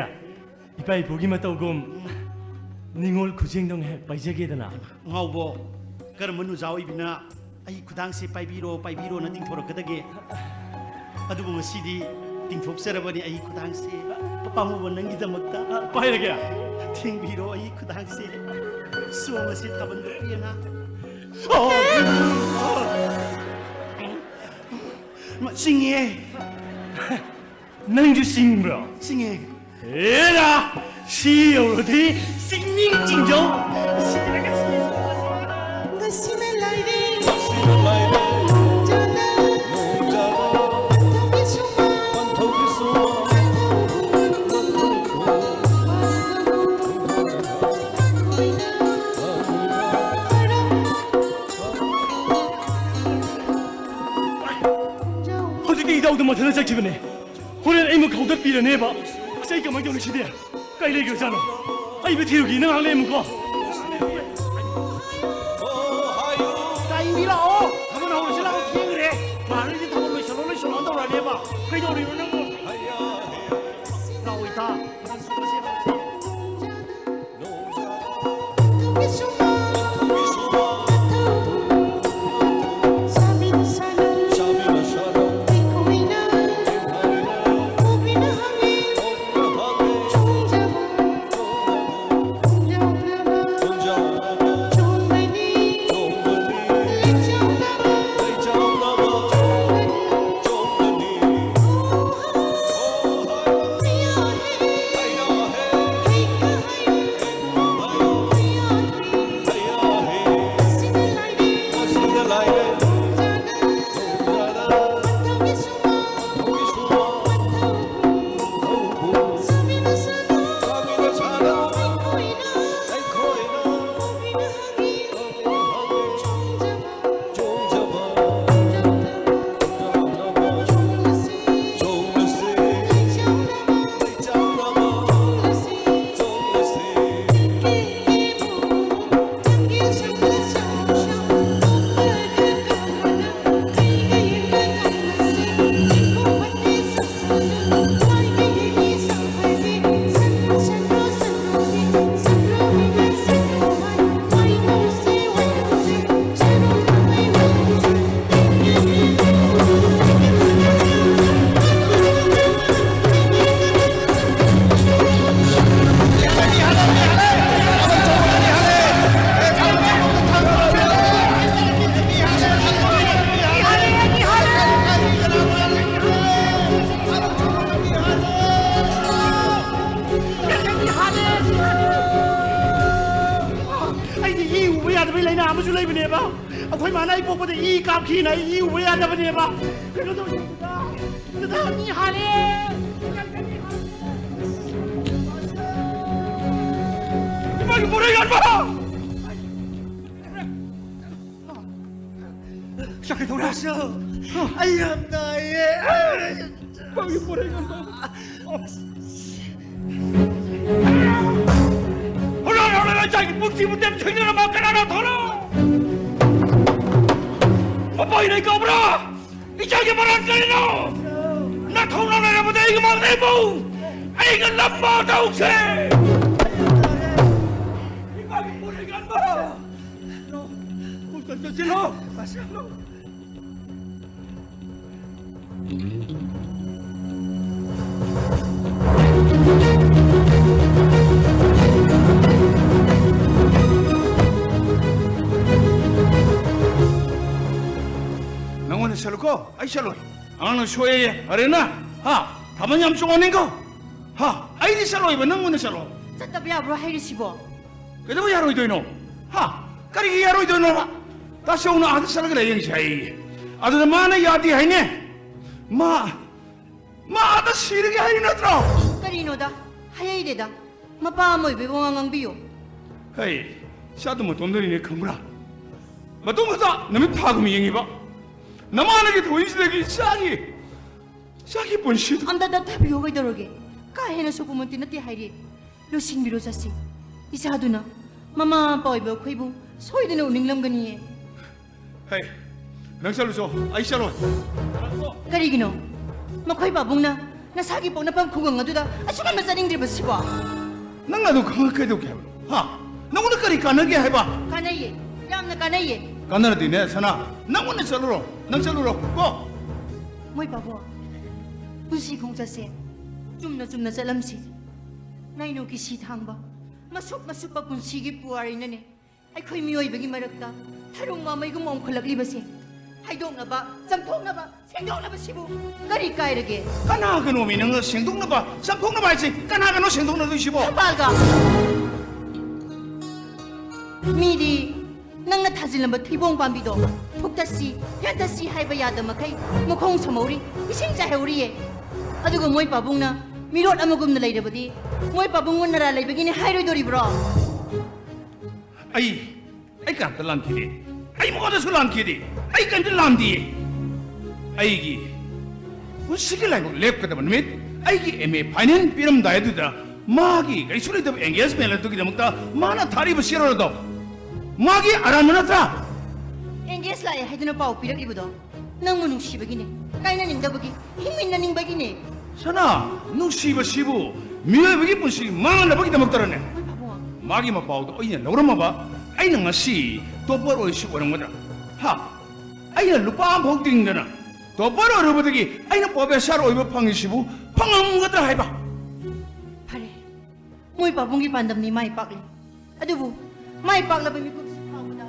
ꯏꯄꯥ ꯏꯄꯨꯒꯤ ꯃꯇꯧꯒꯨꯝ ꯎꯝ꯫ ꯅꯤꯉꯣꯜ ꯈꯨꯖꯦꯡꯗꯣ ꯉꯥꯏꯍꯥꯛ ꯄꯥꯏꯖꯒꯦꯗꯅ꯫ ꯉꯥꯎꯕꯣ, ꯀꯔꯝꯕ ꯅꯨꯖꯥ ꯑꯣꯏꯕꯤꯅ ꯑꯩ ꯈꯨꯗꯥꯡꯁꯦ ꯄꯥꯏꯕꯤꯔꯣ, ꯄꯥꯏꯕꯤꯔꯣꯅ ꯇꯤꯡꯊꯣꯔꯛꯀꯗꯒꯦ? ꯑꯗꯨꯕꯨ ꯉꯁꯤꯗꯤ ꯇꯤꯡꯊꯣꯛꯆꯔꯕꯅꯤ ꯑꯩ ꯈꯨꯗꯥꯡꯁꯦ꯫ ꯄꯥꯝꯃꯨꯕ ꯅꯪꯒꯤꯗꯃꯛꯇ꯫ ꯑ, ꯄꯥꯏꯔꯒꯦ? ꯊꯦꯡꯕꯤꯔꯣ ꯑꯩ ꯈꯨꯗꯥꯡꯁꯦ꯫ ꯆꯣꯡꯉꯁꯦ ꯊꯥꯕꯜꯗꯣ ꯄꯦꯟꯅ꯫ ꯑꯣ! ꯃ-, ꯆꯤꯡꯉꯦ꯫ ꯅꯪꯁꯨ ꯆꯤꯡꯕ꯭ꯔꯣ? ꯆꯤꯡꯉꯦ꯫ ꯑꯦꯔꯥ! ꯁꯤ ꯌꯧꯔꯗꯤ ꯆꯤꯡꯅꯤꯡ ꯆꯤꯡꯖꯧ꯫ ꯁꯤꯔꯒ ꯁꯤꯔꯒ꯫ ꯉꯁꯤꯅ ꯂꯥꯏꯔꯦ꯫ ꯉꯁꯤꯅ ꯂꯥꯏꯔꯦ꯫ ꯅꯣꯡꯖꯥꯗ꯫ ꯅꯣꯡꯖꯥꯗ꯫ ꯄꯟꯊꯧꯒꯤ ꯁꯨꯃꯥꯡ꯫ ꯄꯟꯊꯧꯒꯤ ꯁꯨꯃꯥꯡ꯫ ꯍꯧꯖꯤꯛꯇꯤ ꯏꯖꯥꯎꯗ ꯃꯊꯟꯇ ꯆꯠꯈꯤꯕꯅꯦ꯫ ꯍꯣꯔꯦꯟ ꯑꯩ ꯃꯈꯧꯗ ꯄꯤꯔꯅꯦꯕ꯫ ꯑꯁ, ꯑꯩ ꯀꯃꯥꯏꯅ ꯇꯧꯅꯤ ꯁꯤꯗꯤ? ꯀꯩ ꯂꯩꯈ꯭ꯔꯖꯥꯠꯅꯣ? ꯑꯩ ꯃꯤꯠ ꯊꯤꯔꯨꯒꯦ, ꯅꯪ ꯉꯥꯏꯍꯥꯛ ꯂꯩꯔꯝꯃꯨꯀꯣ꯫ ꯇꯥꯏꯃꯤ ꯂꯥꯛꯑꯣ꯫ ꯊꯥꯕꯜ ꯍꯧꯔꯁꯤ ꯂꯥꯛꯑꯣ, ꯊꯦꯡꯈ꯭ꯔꯦ꯫ ꯃꯥꯔꯅꯤꯗꯤ ꯊꯥꯕꯜ ꯂꯣꯏꯁꯜꯂꯣ, ꯂꯣꯏꯁꯜꯂꯣ ꯇꯧꯔꯛꯑꯅꯦꯕ꯫ ꯀꯩꯗꯧꯔꯤꯅꯣ ꯅꯪꯕꯨ? ꯂꯥꯛꯑꯣ ꯏꯇꯥ꯫ ꯑꯩꯈꯣꯏ ꯃꯥꯅ ꯑꯩ ꯄꯣꯛꯄꯗ ꯏ ꯀꯥꯞꯈꯤꯅ ꯑꯩ ꯏ ꯎꯕ ꯌꯥꯗꯕꯅꯦꯕ꯫ ꯀꯩꯅꯣ ꯇꯧꯁꯦ꯫ ꯗꯗꯥ, ꯃꯤ ꯍꯥꯜꯂꯦ꯫ ꯏꯃꯥꯒꯤ ꯄꯣꯔꯩ ꯌꯥꯟꯕ! ꯆꯠꯀꯦ ꯇꯧꯔꯦ꯫ ꯑꯩ ꯌꯥꯝ ꯅꯥꯏꯌꯦ꯫ ꯏꯃꯥꯒꯤ ꯄꯣꯔꯩ ꯌꯥꯟꯕ! ꯍꯣꯔꯥ, ꯍꯣꯔꯥ, ꯏꯆꯥꯒꯤ ꯄꯨꯟꯁꯤꯕꯨ ꯇꯦꯝꯊꯣꯏꯅꯔꯝꯕ ꯀꯅꯥꯅ ꯊꯣꯛꯂꯣ? ꯃꯄꯥꯏ ꯂꯩ ꯀꯧꯕ꯭ꯔꯥ? ꯏꯆꯥꯒꯤ ꯃꯔꯥꯟ ꯀꯔꯤꯅꯣ? ꯅꯊꯧꯅ ꯂꯩꯔꯕꯗꯤ ꯑꯩꯒꯤ ꯃꯥꯡ ꯂꯩꯕꯧ! ꯑꯩꯒ ꯂꯝꯕꯥ ꯇꯧꯁꯦ! ꯏꯃꯥꯒꯤ ꯄꯣꯠ ꯂꯩꯒꯟꯕ! ꯆꯠꯁꯤꯜꯂꯣ! ꯅꯪꯉꯣꯟꯗ ꯆꯠꯂꯨꯀꯣ, ꯑꯩ ꯆꯠꯂꯣꯏ꯫ ꯑꯉꯥꯡꯅ ꯁꯣꯛꯑꯦ, ꯑꯔꯦꯅ, ꯍꯥ? ꯊꯥꯕꯜ ꯌꯥꯝ ꯆꯣꯡꯍꯟꯅꯤꯡꯀꯣ? ꯍꯥ? ꯑꯩꯗꯤ ꯆꯠꯂꯣꯏꯕ, ꯅꯪꯉꯣꯟꯗ ꯆꯠꯂꯣ꯫ ꯆꯠꯇꯕ ꯌꯥꯕ꯭ꯔꯣ ꯍꯥꯏꯔꯤꯁꯤꯕꯣ? ꯀꯩꯗꯧꯕ ꯌꯥꯔꯣꯏꯗꯣꯏꯅꯣ? ꯍꯥ? ꯀꯔꯤꯒꯤ ꯌꯥꯔꯣꯏꯗꯣꯏꯅꯣꯕ? ꯇꯥꯆꯧꯅ ꯑꯥꯗ ꯆꯠꯂꯒ ꯂꯥꯏꯌꯦꯡꯁꯦ ꯍꯥꯏꯌꯦ꯫ ꯑꯗꯨꯗ ꯃꯥꯅ ꯌꯥꯗꯦ ꯍꯥꯏꯅꯦ꯫ ꯃꯥ, ꯃꯥ ꯑꯥꯗ ꯁꯤꯔꯒꯦ ꯍꯥꯏꯔꯤ ꯅꯠꯇ꯭ꯔꯣ? ꯀꯔꯤꯅꯣꯗ? ꯍꯥꯏꯍꯩꯗꯦꯗ꯫ ꯃꯄꯥ ꯑꯃ ꯑꯣꯏꯕꯒꯤ ꯋꯥ ꯉꯥꯡꯕꯤꯌꯨ꯫ ꯍꯩ, ꯏꯆꯥꯗꯨ ꯃꯇꯣꯝꯗꯅꯤꯅꯦ ꯈꯪꯕ꯭ꯔꯥ? ꯃꯇꯣꯝ ꯈꯛꯇ ꯅꯨꯃꯤꯠ ꯊꯥꯒꯨꯝ ꯌꯦꯡꯉꯤꯕ꯫ ꯅꯃꯥꯅꯒꯤ ꯊꯧꯔꯤꯁꯤꯗꯒꯤ ꯏꯆꯥꯒꯤ, ꯏꯆꯥꯒꯤ ꯄꯨꯟꯁꯤꯗꯨ ꯑꯝꯇ ꯇꯞꯊꯕꯤꯌꯨ ꯀꯩꯗꯧꯔꯒꯦ? ꯀꯥ ꯍꯦꯟꯅ ꯁꯣꯛꯄꯃꯛꯇꯤ ꯅꯠꯇꯦ ꯍꯥꯏꯔꯤ꯫ ꯂꯣꯏꯁꯤꯟꯕꯤꯔꯣ ꯆꯠꯁꯤ꯫ ꯏꯆꯥꯗꯨꯅ ꯃꯃꯥ ꯃꯄꯥ ꯑꯣꯏꯕ ꯑꯩꯈꯣꯏꯕꯨ ꯁꯣꯏꯗꯅ ꯎꯅꯤꯡꯂꯝꯒꯅꯤꯌꯦ꯫ ꯍꯩ, ꯅꯪ ꯆꯠꯂꯨꯆꯣ, ꯑꯩ ꯆꯠꯂꯣꯏ꯫ ꯀꯔꯤꯒꯤꯅꯣ? ꯃꯈꯣꯏ ꯄꯥꯕꯨꯡꯅ ꯅꯁꯥꯒꯤ ꯄꯣꯛꯅꯐꯝ ꯈꯨꯡꯒꯪ ꯑꯗꯨꯗ ꯑꯁꯨꯛ ꯌꯥꯝꯅ ꯆꯠꯅꯤꯡꯗ꯭ꯔꯤꯕꯁꯤꯕꯣ? ꯅꯪ ꯑꯗꯨ ꯈꯪꯉ ꯀꯩꯗꯧꯒꯦ ꯍꯥꯏꯕꯅꯣ? ꯍꯥ? ꯅꯪꯉꯣꯟꯗ ꯀꯔꯤ ꯀꯥꯟꯅꯒꯦ ꯍꯥꯏꯕ? ꯀꯥꯟꯅꯩꯌꯦ, ꯌꯥꯝꯅ ꯀꯥꯟꯅꯩꯌꯦ꯫ ꯀꯥꯟꯅꯔꯗꯤꯅꯦ, ꯁꯅꯥ, ꯅꯪꯉꯣꯟꯗ ꯆꯠꯂꯨꯔꯣ, ꯅꯪ ꯆꯠꯂꯨꯔꯣ, ꯀꯣ? ꯃꯣꯏ ꯄꯥꯕꯨꯡ, ꯄꯨꯟꯁꯤ ꯈꯣꯡꯆꯠꯁꯦ ꯆꯨꯝꯅ ꯆꯨꯝꯅ ꯆꯠꯂꯝꯁꯤ꯫ ꯅꯥꯏꯅꯣꯒꯤ ꯁꯤ ꯊꯥꯡꯕ, ꯃꯁꯨꯞ ꯃꯁꯨꯞꯄ ꯄꯨꯟꯁꯤꯒꯤ ꯄꯨꯋꯥꯔꯤꯅꯅꯦ ꯑꯩꯈꯣꯏ ꯃꯤꯑꯣꯏꯕꯒꯤ ꯃꯔꯛꯇ ꯊꯔꯨꯡ ꯃꯥꯃꯩꯒꯨꯝ ꯑꯣꯟꯈꯠꯂꯛꯂꯤꯕꯁꯦ ꯍꯩꯗꯣꯛꯅꯕ, ꯆꯥꯝꯊꯣꯛꯅꯕ, ꯁꯦꯡꯗꯣꯛꯅꯕꯁꯤꯕꯨ ꯀꯔꯤ ꯀꯥꯏꯔꯒꯦ? ꯀꯅꯥꯒꯅꯣꯃꯤ ꯅꯪꯅ ꯁꯦꯡꯗꯣꯛꯅꯕ, ꯆꯥꯝꯊꯣꯛꯅꯕ ꯍꯥꯏꯁꯦ? ꯀꯅꯥꯒꯅꯣ ꯁꯦꯡꯗꯣꯛꯅꯗꯣꯏꯁꯤꯕꯣ? ꯊꯝꯕꯥꯜꯒ꯫ ꯃꯤꯗꯤ ꯅꯪꯅ ꯊꯥꯖꯤꯜꯂꯝꯕ ꯊꯩꯕꯣꯡ ꯄꯥꯝꯕꯤꯗꯣ ꯐꯨꯛꯇꯠꯁꯤ, ꯐꯦꯠꯇꯠꯁꯤ ꯍꯥꯏꯕ ꯌꯥꯗ ꯃꯈꯩ ꯃꯈꯣꯡ ꯁꯝꯍꯧꯔꯤ, ꯏꯁꯤꯡ ꯆꯥꯏꯍꯧꯔꯤꯌꯦ꯫ ꯑꯗꯨꯒ ꯃꯣꯏ ꯄꯥꯕꯨꯡꯅ ꯃꯤꯔꯣꯠ ꯑꯃꯒꯨꯝꯅ ꯂꯩꯔꯕꯗꯤ ꯃꯣꯏ ꯄꯥꯕꯨꯡꯕꯨ ꯅꯔꯥ ꯂꯩꯕꯒꯤꯅꯦ ꯍꯥꯏꯔꯣꯏꯗꯣꯔꯤꯕ꯭ꯔꯣ? ꯑꯩ ꯑꯩ ꯀꯅꯥꯝꯇ ꯂꯥꯟꯈꯤꯗꯦ꯫ ꯑꯩ ꯃꯉꯣꯟꯗꯁꯨ ꯂꯥꯟꯈꯤꯗꯦ꯫ ꯑꯩ ꯀꯔꯤꯝꯇ ꯂꯥꯟꯗꯤꯌꯦ꯫ ꯑꯩꯒꯤ ꯄꯨꯟꯁꯤꯒꯤ ꯂꯥꯏꯕꯛ ꯂꯦꯞꯀꯗꯕ ꯅꯨꯃꯤꯠ, ꯑꯩꯒꯤ ꯑꯦꯝ ꯑꯦ ꯐꯥꯏꯅꯦꯜ ꯄꯤꯔꯝꯗꯥꯏ ꯑꯗꯨꯗ ꯃꯥꯒꯤ ꯀꯩꯁꯨ ꯂꯩꯇꯕ ꯑꯦꯡꯒꯦꯖꯃꯦꯟ ꯑꯗꯨꯒꯤꯗꯃꯛꯇ ꯃꯥꯅ ꯊꯥꯔꯤꯕ ꯁꯤꯌꯔ ꯑꯗꯣ ꯃꯥꯒꯤ ꯑꯔꯥꯟꯕ ꯅꯠꯇ꯭ꯔꯥ? ꯑꯦꯡꯒꯦꯖ ꯂꯥꯛꯑꯦ ꯍꯥꯏꯗꯨꯅ ꯄꯥꯎ ꯄꯤꯔꯛꯂꯤꯕꯗꯣ ꯅꯪꯕꯨ ꯅꯨꯡꯁꯤꯕꯒꯤꯅꯦ, ꯀꯥꯏꯅꯅꯤꯡꯗꯕꯒꯤ, ꯍꯤꯡꯃꯤꯟꯅꯅꯤꯡꯕꯒꯤꯅꯦ꯫ ꯁꯅꯥ, ꯅꯨꯡꯁꯤꯕꯁꯤꯕꯨ ꯃꯤꯑꯣꯏꯕꯒꯤ ꯄꯨꯟꯁꯤ ꯃꯥꯡꯅꯕꯒꯤꯗꯃꯛꯇꯔꯅꯦ? ꯃꯣꯏ ꯄꯥꯕꯨꯡ, ꯃꯥꯒꯤ ꯃꯄꯥꯎꯗꯣ ꯑꯩꯅ ꯂꯧꯔꯝꯃꯕ ꯑꯩꯅ ꯉꯁꯤ ꯇꯣꯞꯄꯔ ꯑꯣꯏꯔꯤꯁꯤ ꯑꯣꯏꯔꯝꯒꯗ꯭ꯔꯥ? ꯍꯥ? ꯑꯩꯅ ꯂꯨꯄꯥ ꯑꯃꯐꯥꯎ ꯇꯤꯡꯗꯅ ꯇꯣꯞꯄꯔ ꯑꯣꯏꯔꯨꯕꯗꯒꯤ ꯑꯩꯅ ꯄ꯭ꯔꯣꯐꯦꯁꯔ ꯑꯣꯏꯕ ꯐꯪꯉꯤꯁꯤꯕꯨ ꯐꯪꯉꯝꯒꯗ꯭ꯔꯥ ꯍꯥꯏꯕ? ꯐꯔꯦ, ꯃꯣꯏ ꯄꯥꯕꯨꯡꯒꯤ ꯄꯥꯟꯗꯝꯅꯤ ꯃꯥꯏ ꯄꯥꯛꯂꯤ꯫ ꯑꯗꯨꯕꯨ ꯃꯥꯏ ꯄꯥꯛꯂꯕ ꯃꯤꯀꯨꯞꯁꯤ ꯐꯥꯎꯕꯗ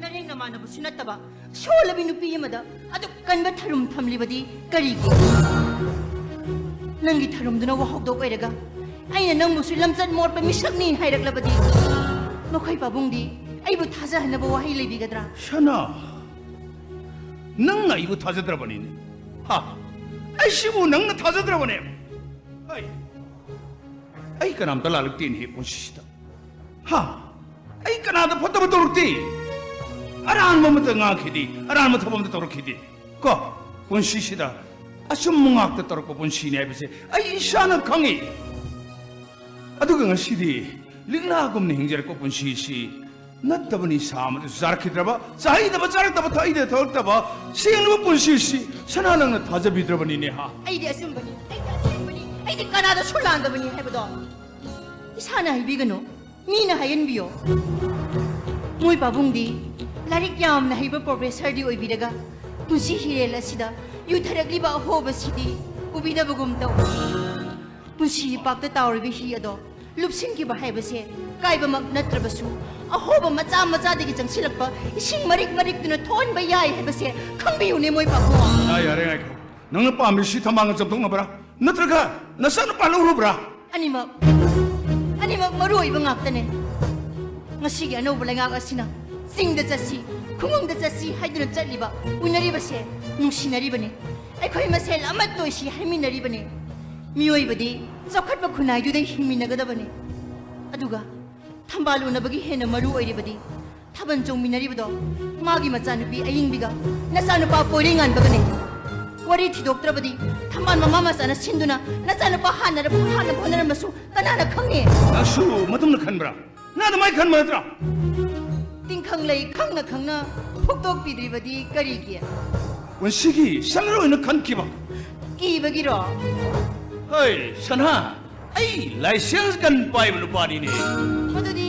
ꯅꯔꯦꯡ ꯅꯃꯥꯟꯅꯕꯁꯨ ꯅꯠꯇꯕ ꯁꯣꯜꯂꯕꯤ ꯅꯨꯄꯤ ꯑꯃꯗ ꯑꯗꯨꯛ ꯀꯟꯕ ꯊꯔꯨꯝ ꯊꯝꯂꯤꯕꯗꯤ ꯀꯔꯤꯒꯤ? ꯅꯪꯒꯤ ꯊꯔꯨꯝꯗꯨꯅ ꯋꯥꯍꯧꯗꯣꯛ ꯑꯣꯏꯔꯒ ꯑꯩꯅ ꯅꯪꯕꯨꯁꯨ ꯂꯝꯆꯠ ꯃꯣꯠꯄ ꯃꯤꯁꯛꯅꯤ ꯍꯥꯏꯔꯛꯂꯕꯗꯤ ꯃꯈꯣꯏ ꯄꯥꯕꯨꯡꯗꯤ ꯑꯩꯕꯨ ꯊꯥꯖꯍꯟꯅꯕ ꯋꯥꯍꯩ ꯂꯩꯕꯤꯒꯗ꯭ꯔꯥ? ꯁꯅꯥ, ꯅꯪꯅ ꯑꯩꯕꯨ ꯊꯥꯖꯗ꯭ꯔꯕꯅꯤꯅꯦ꯫ ꯍꯥ? ꯑꯩꯁꯤꯕꯨ ꯅꯪꯅ ꯊꯥꯖꯗ꯭ꯔꯕꯅꯦ? ꯑꯩ ꯑꯩ ꯀꯅꯥꯝꯇ ꯂꯥꯜꯂꯛꯇꯦꯅꯦꯍꯦ ꯄꯨꯟꯁꯤꯁꯤꯗ꯫ ꯍꯥ? ꯑꯩ ꯀꯅꯥꯗ ꯐꯠꯇꯕ ꯇꯧꯔꯛꯇꯦ꯫ ꯑꯔꯥꯟꯕ ꯑꯃꯠꯇ ꯉꯥꯡꯈꯤꯗꯦ, ꯑꯔꯥꯟꯕ ꯊꯕꯛ ꯑꯃꯠꯇ ꯇꯧꯔꯛꯈꯤꯗꯦ꯫ ꯀꯣ, ꯄꯨꯟꯁꯤꯁꯤꯗ ꯑꯆꯨꯝꯕ ꯉꯥꯛꯇ ꯇꯧꯔꯛꯄ ꯄꯨꯟꯁꯤꯅꯤ ꯍꯥꯏꯕꯁꯦ ꯑꯩ ꯏꯁꯥꯅ ꯈꯪꯉꯤ꯫ ꯑꯗꯨꯒ ꯉꯁꯤꯗꯤ ꯂꯤꯛꯂꯥꯒꯨꯝꯅ ꯍꯤꯡꯖꯔꯛꯄ ꯄꯨꯟꯁꯤꯁꯤ ꯅꯠꯇꯕ ꯅꯤꯁꯥ ꯑꯃꯗꯨ ꯆꯥꯔꯛꯈꯤꯗ꯭ꯔꯕ, ꯆꯥꯍꯩꯗꯕ ꯆꯥꯔꯛꯇꯕ, ꯊꯛꯏꯗ ꯊꯛꯂꯛꯇꯕ ꯁꯦꯡꯂꯕ ꯄꯨꯟꯁꯤꯁꯤ ꯁꯅꯥ ꯅꯪꯅ ꯊꯥꯖꯕꯤꯗ꯭ꯔꯕꯅꯤꯅꯦ ꯍꯥ? ꯑꯩꯗꯤ ꯑꯆꯨꯝꯕꯅꯤ, ꯑꯩꯗꯤ ꯑꯁꯦꯡꯕꯅꯤ, ꯑꯩꯗꯤ ꯀꯅꯥꯗꯁꯨ ꯂꯥꯟꯗꯕꯅꯤ ꯍꯥꯏꯕꯗꯣ ꯏꯁꯥꯅ ꯍꯥꯏꯕꯤꯒꯅꯨ, ꯃꯤꯅ ꯍꯥꯏꯍꯟꯕꯤꯌꯣ꯫ ꯃꯣꯏ ꯄꯥꯕꯨꯡꯗꯤ ꯂꯥꯏꯔꯤꯛ ꯌꯥꯝꯅ ꯍꯩꯕ ꯄ꯭ꯔꯣꯐꯦꯁꯔꯗꯤ ꯑꯣꯏꯕꯤꯔꯒ ꯄꯨꯟꯁꯤ ꯍꯤꯔꯦꯜ ꯑꯁꯤꯗ ꯌꯨꯊꯔꯛꯂꯤꯕ ꯑꯍꯣꯕꯁꯤꯗꯤ ꯎꯕꯤꯗꯕꯒꯨꯝ ꯇꯧ꯫ ꯄꯨꯟꯁꯤ ꯏꯄꯥꯛꯇ ꯇꯥꯎꯔꯤꯕ ꯍꯤ ꯑꯗꯣ ꯂꯨꯞꯁꯤꯟꯈꯤꯕ ꯍꯥꯏꯕꯁꯦ ꯀꯥꯏꯕꯃꯛ ꯅꯠꯇ꯭ꯔꯕꯁꯨ ꯑꯍꯣꯕ ꯃꯆꯥ ꯃꯆꯥꯗꯒꯤ ꯆꯪꯁꯤꯜꯂꯛꯄ ꯏꯁꯤꯡ ꯃꯔꯤꯛ ꯃꯔꯤꯛꯇꯨꯅ ꯊꯣꯛꯍꯟꯕ ꯌꯥꯏ ꯍꯥꯏꯕꯁꯦ ꯈꯪꯕꯤꯌꯨꯅꯦ ꯃꯣꯏ ꯄꯥꯕꯨꯡ꯫ ꯌꯥ, ꯌꯥꯔꯦ, ꯉꯥꯏꯈꯣ꯫ ꯅꯪꯅ ꯄꯥꯝꯃꯤꯁꯤ ꯊꯝꯕꯥꯜꯒ ꯆꯥꯝꯊꯣꯛꯅꯕ꯭ꯔꯥ? ꯅꯠꯇ꯭ꯔꯒ ꯅꯆꯥꯅꯨꯄꯥ ꯂꯧꯔꯨꯕ꯭ꯔꯥ? ꯑꯅꯤꯃꯛ, ꯑꯅꯤꯃꯛ ꯃꯔꯨ ꯑꯣꯏꯕ ꯉꯥꯛꯇꯅꯦ꯫ ꯉꯁꯤꯒꯤ ꯑꯅꯧꯕ ꯂꯩꯉꯥꯛ ꯑꯁꯤꯅ ꯆꯤꯡꯗ ꯆꯠꯁꯤ, ꯈꯨꯡꯒꯪꯗ ꯆꯠꯁꯤ ꯍꯥꯏꯗꯨꯅ ꯆꯠꯂꯤꯕ, ꯎꯅꯔꯤꯕꯁꯦ ꯅꯨꯡꯁꯤꯅꯔꯤꯕꯅꯤ꯫ ꯑꯩꯈꯣꯏ ꯃꯁꯦꯜ ꯑꯃꯠꯇ ꯑꯣꯏꯁꯤ ꯍꯥꯏꯃꯤꯟꯅꯔꯤꯕꯅꯤ꯫ ꯃꯤꯑꯣꯏꯕꯗꯤ ꯆꯥꯎꯈꯠꯄ ꯈꯨꯟꯅꯥꯏꯗꯨꯗ ꯍꯤꯡꯃꯤꯟꯅꯒꯗꯕꯅꯤ꯫ ꯑꯗꯨꯒ ꯊꯝꯕꯥꯜ ꯎꯅꯕꯒꯤ ꯍꯦꯟꯅ ꯃꯔꯨ ꯑꯣꯏꯔꯤꯕꯗꯤ ꯊꯥꯕꯜ ꯆꯣꯡꯃꯤꯟꯅꯔꯤꯕꯗꯣ ꯃꯥꯒꯤ ꯃꯆꯥꯅꯨꯄꯤ ꯑꯌꯤꯡꯕꯤꯒ ꯅꯆꯥꯅꯨꯄꯥ ꯄꯣꯏꯔꯩꯉꯥꯟꯕꯒꯅꯤ꯫ ꯋꯥꯔꯤ ꯊꯤꯗꯣꯛꯇ꯭ꯔꯕꯗꯤ ꯊꯝꯕꯥꯜ ꯃꯃꯥ ꯃꯆꯥꯅ ꯁꯤꯟꯗꯨꯅ ꯅꯆꯥꯅꯨꯄꯥ ꯍꯥꯟꯅꯔꯕ ꯍꯥꯟꯅ ꯍꯣꯠꯅꯔꯝꯃꯁꯨ ꯀꯅꯥꯅ ꯈꯪꯅꯤ? ꯅꯪꯁꯨ ꯃꯗꯨꯝꯅ ꯈꯟꯕ꯭ꯔꯥ? ꯅꯪ ꯑꯗꯨꯃꯥꯏꯅ ꯈꯟꯕ ꯅꯠꯇ꯭ꯔꯥ? ꯇꯤꯡꯈꯪ ꯂꯩ ꯈꯪꯅ ꯈꯪꯅ ꯐꯨꯛꯇꯣꯛꯄꯤꯗ꯭ꯔꯤꯕꯗꯤ ꯀꯔꯤꯒꯤ? ꯄꯨꯟꯁꯤꯒꯤ ꯁꯪꯂꯔꯣꯏꯅ ꯈꯟꯈꯤꯕ꯫ ꯀꯤꯕꯒꯤꯔꯣ? ꯍꯩ, ꯁꯅꯥ, ꯑꯩ ꯂꯥꯏꯁꯦꯟꯁ ꯒꯟ ꯄꯥꯏꯕ ꯅꯨꯄꯥꯅꯤꯅꯦ꯫ ꯃꯗꯨꯗꯤ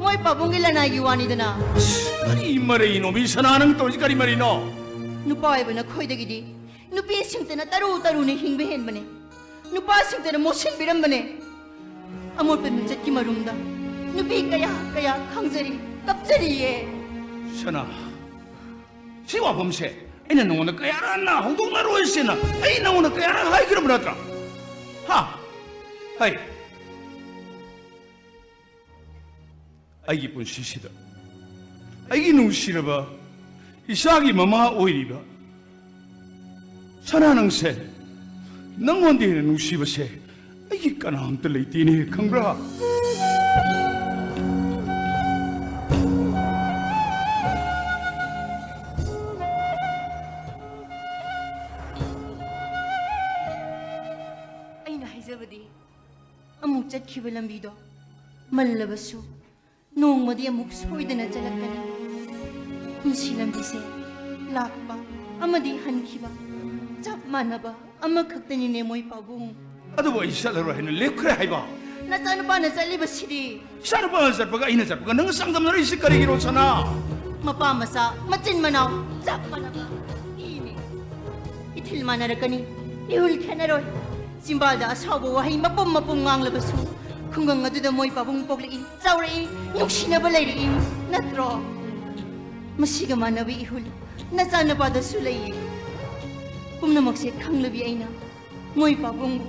ꯃꯣꯏ ꯄꯥꯕꯨꯡꯒꯤ ꯂꯅꯥꯏꯒꯤ ꯋꯥꯅꯤꯗꯅ꯫ ꯑꯁ, ꯀꯔꯤ ꯃꯔꯩꯅꯣ ꯃꯤ ꯁꯅꯥ, ꯅꯪ ꯇꯧꯔꯤꯁꯤ ꯀꯔꯤ ꯃꯔꯩꯅꯣ? ꯅꯨꯄꯥ ꯑꯣꯏꯕ ꯅꯈꯣꯏꯗꯒꯤꯗꯤ ꯅꯨꯄꯤꯁꯤꯡꯇꯅ ꯇꯔꯨ ꯇꯔꯨꯅ ꯍꯤꯡꯕ ꯍꯦꯟꯕꯅꯦ꯫ ꯅꯨꯄꯥꯁꯤꯡꯇꯅ ꯃꯣꯠꯁꯤꯟꯕꯤꯔꯝꯕꯅꯦ꯫ ꯑꯃꯣꯠꯄ ꯃꯤꯡꯆꯠꯀꯤ ꯃꯔꯨꯝꯗ ꯅꯨꯄꯤ ꯀꯌꯥ ꯀꯌꯥ ꯈꯪꯖꯔꯤ, ꯀꯞꯆꯔꯤꯌꯦ꯫ ꯁꯅꯥ, ꯁꯤ ꯋꯥꯐꯝꯁꯦ ꯑꯩꯅ ꯅꯉꯣꯟꯗ ꯀꯌꯥꯔꯛ ꯍꯟꯅ ꯍꯧꯗꯣꯛꯅꯔꯣꯏꯁꯦꯅ ꯑꯩ ꯅꯉꯣꯟꯗ ꯀꯌꯥꯔꯛ ꯍꯥꯏꯈ꯭ꯔꯕ ꯅꯠꯇ꯭ꯔꯥ? ꯍꯥ? ꯍꯩ, ꯑꯩꯒꯤ ꯄꯨꯟꯁꯤꯁꯤꯗ ꯑꯩꯒꯤ ꯅꯨꯡꯁꯤꯔꯕ ꯏꯆꯥꯒꯤ ꯃꯃꯥ ꯑꯣꯏꯔꯤꯕ ꯁꯅꯥ, ꯅꯪꯁꯦ, ꯅꯪꯉꯣꯟꯗ ꯍꯦꯟꯅ ꯅꯨꯡꯁꯤꯕꯁꯦ ꯑꯩꯒꯤ ꯀꯅꯥꯝꯇ ꯂꯩꯇꯦꯅꯦ, ꯈꯪꯕ꯭ꯔꯥ? ꯑꯩꯅ ꯍꯥꯏꯖꯕꯗꯤ, ꯑꯃꯨꯛ ꯆꯠꯈꯤꯕ ꯂꯝꯕꯤꯗꯣ ꯃꯜꯂꯕꯁꯨ ꯅꯣꯡꯃꯗꯤ ꯑꯃꯨꯛ ꯁꯣꯏꯗꯅ ꯆꯠꯂꯛꯀꯅꯤ꯫ ꯄꯨꯟꯁꯤ ꯂꯝꯕꯤꯁꯦ ꯂꯥꯛꯄ ꯑꯃꯗꯤ ꯍꯟꯈꯤꯕ ꯆꯞ ꯃꯥꯟꯅꯕ ꯑꯃꯈꯛꯇꯅꯤꯅꯦ, ꯃꯣꯏ ꯄꯥꯕꯨꯡ꯫ ꯑꯗꯨꯕꯨ ꯑꯩ ꯆꯠꯂꯔꯣꯏ ꯍꯥꯏꯅ ꯂꯦꯞꯈ꯭ꯔꯦ ꯍꯥꯏꯕ꯫ ꯅꯆꯥꯅꯨꯄꯥꯅ ꯆꯠꯂꯤꯕꯁꯤꯗꯤ? ꯏꯆꯥꯅꯨꯄꯥꯅ ꯆꯠꯄꯒ ꯑꯩꯅ ꯆꯠꯄꯒ ꯅꯪ ꯆꯥꯡꯗꯝꯅꯔꯤꯁꯤ ꯀꯔꯤꯒꯤꯅꯣ, ꯁꯅꯥ? ꯃꯄꯥ ꯃꯆꯥ, ꯃꯆꯤꯟ ꯃꯅꯥꯎ ꯆꯞ ꯃꯥꯟꯅꯕ ꯏꯅꯤ꯫ ꯏꯊꯤꯜ ꯃꯥꯟꯅꯔꯛꯀꯅꯤ, ꯏꯍꯨꯜ ꯈꯦꯠꯅꯔꯣꯏ꯫ ꯆꯤꯝꯕꯥꯜꯗ ꯑꯁꯥꯎꯕ ꯋꯥꯍꯩ ꯃꯄꯨꯝ ꯃꯄꯨꯝ ꯉꯥꯡꯂꯕꯁꯨ, ꯈꯨꯡꯒꯪ ꯑꯗꯨꯗ ꯃꯣꯏ ꯄꯥꯕꯨꯡ ꯄꯣꯛꯂꯛꯏ, ꯆꯥꯎꯔꯛꯏ, ꯅꯨꯡꯁꯤꯅꯕ ꯂꯩꯔꯛꯏ, ꯅꯠꯇ꯭ꯔꯣ? ꯃꯁꯤꯒ ꯃꯥꯟꯅꯕ ꯏꯍꯨꯜ ꯅꯆꯥꯅꯨꯄꯥꯗꯁꯨ ꯂꯩꯌꯦ꯫ ꯄꯨꯝꯅꯃꯛꯁꯦ ꯈꯪꯂꯕꯤ ꯑꯩꯅ ꯃꯣꯏ ꯄꯥꯕꯨꯡꯕꯨ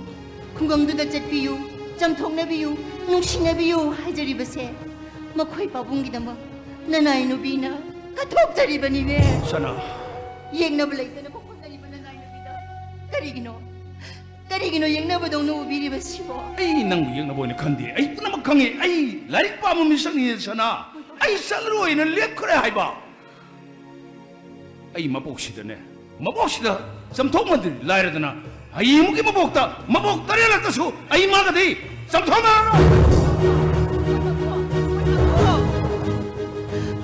ꯈꯨꯡꯒꯪꯗꯨꯗ ꯆꯠꯄꯤꯌꯨ, ꯆꯝꯊꯣꯛꯅꯕꯤꯌꯨ, ꯅꯨꯡꯁꯤꯅꯕꯤꯌꯨ ꯍꯥꯏꯖꯔꯤꯕꯁꯦ ꯃꯈꯣꯏ ꯄꯥꯕꯨꯡꯒꯤꯗꯃꯛ ꯅꯅꯥꯏ ꯅꯨꯄꯤꯅ ꯀꯠꯊꯣꯛꯆꯔꯤꯕꯅꯤꯅꯦ꯫ ꯁꯅꯥ꯫ ꯌꯦꯡꯅꯕ ꯂꯩꯇꯅ ꯄꯣꯛꯄꯖꯔꯤꯕ ꯅꯅꯥꯏ ꯅꯨꯄꯤꯗ ꯀꯔꯤꯒꯤꯅꯣ? ꯀꯔꯤꯒꯤꯅꯣ ꯌꯦꯡꯅꯕꯗꯧꯅ ꯎꯕꯤꯔꯤꯕꯁꯤꯕꯣ? ꯑꯩ ꯅꯪꯕꯨ ꯌꯦꯡꯅꯕ ꯑꯣꯏꯅ ꯈꯟꯗꯦ꯫ ꯑꯩ ꯄꯨꯝꯅꯃꯛ ꯈꯪꯉꯤ꯫ ꯑꯩ ꯂꯥꯏꯔꯤꯛ ꯄꯥꯕ ꯃꯤꯁꯛꯅꯤ, ꯁꯅꯥ꯫ ꯑꯩ ꯆꯠꯂꯔꯣꯏꯅ ꯂꯦꯞꯈ꯭ꯔꯦ ꯍꯥꯏꯕ꯫ ꯑꯩ ꯃꯕꯣꯛꯁꯤꯗꯅꯦ, ꯃꯕꯣꯛꯁꯤꯗ ꯆꯝꯊꯣꯛꯃꯟꯗ꯭ꯔꯤ ꯂꯥꯏꯔꯗꯅ, ꯍꯌꯦꯡꯃꯨꯛꯀꯤ ꯃꯕꯣꯛꯇ, ꯃꯕꯣꯛ ꯇꯔꯦꯠꯂꯛꯇꯁꯨ ꯑꯩ ꯃꯥꯒꯗꯤ ꯆꯝꯊꯣꯛꯅꯔꯔꯣꯏ꯫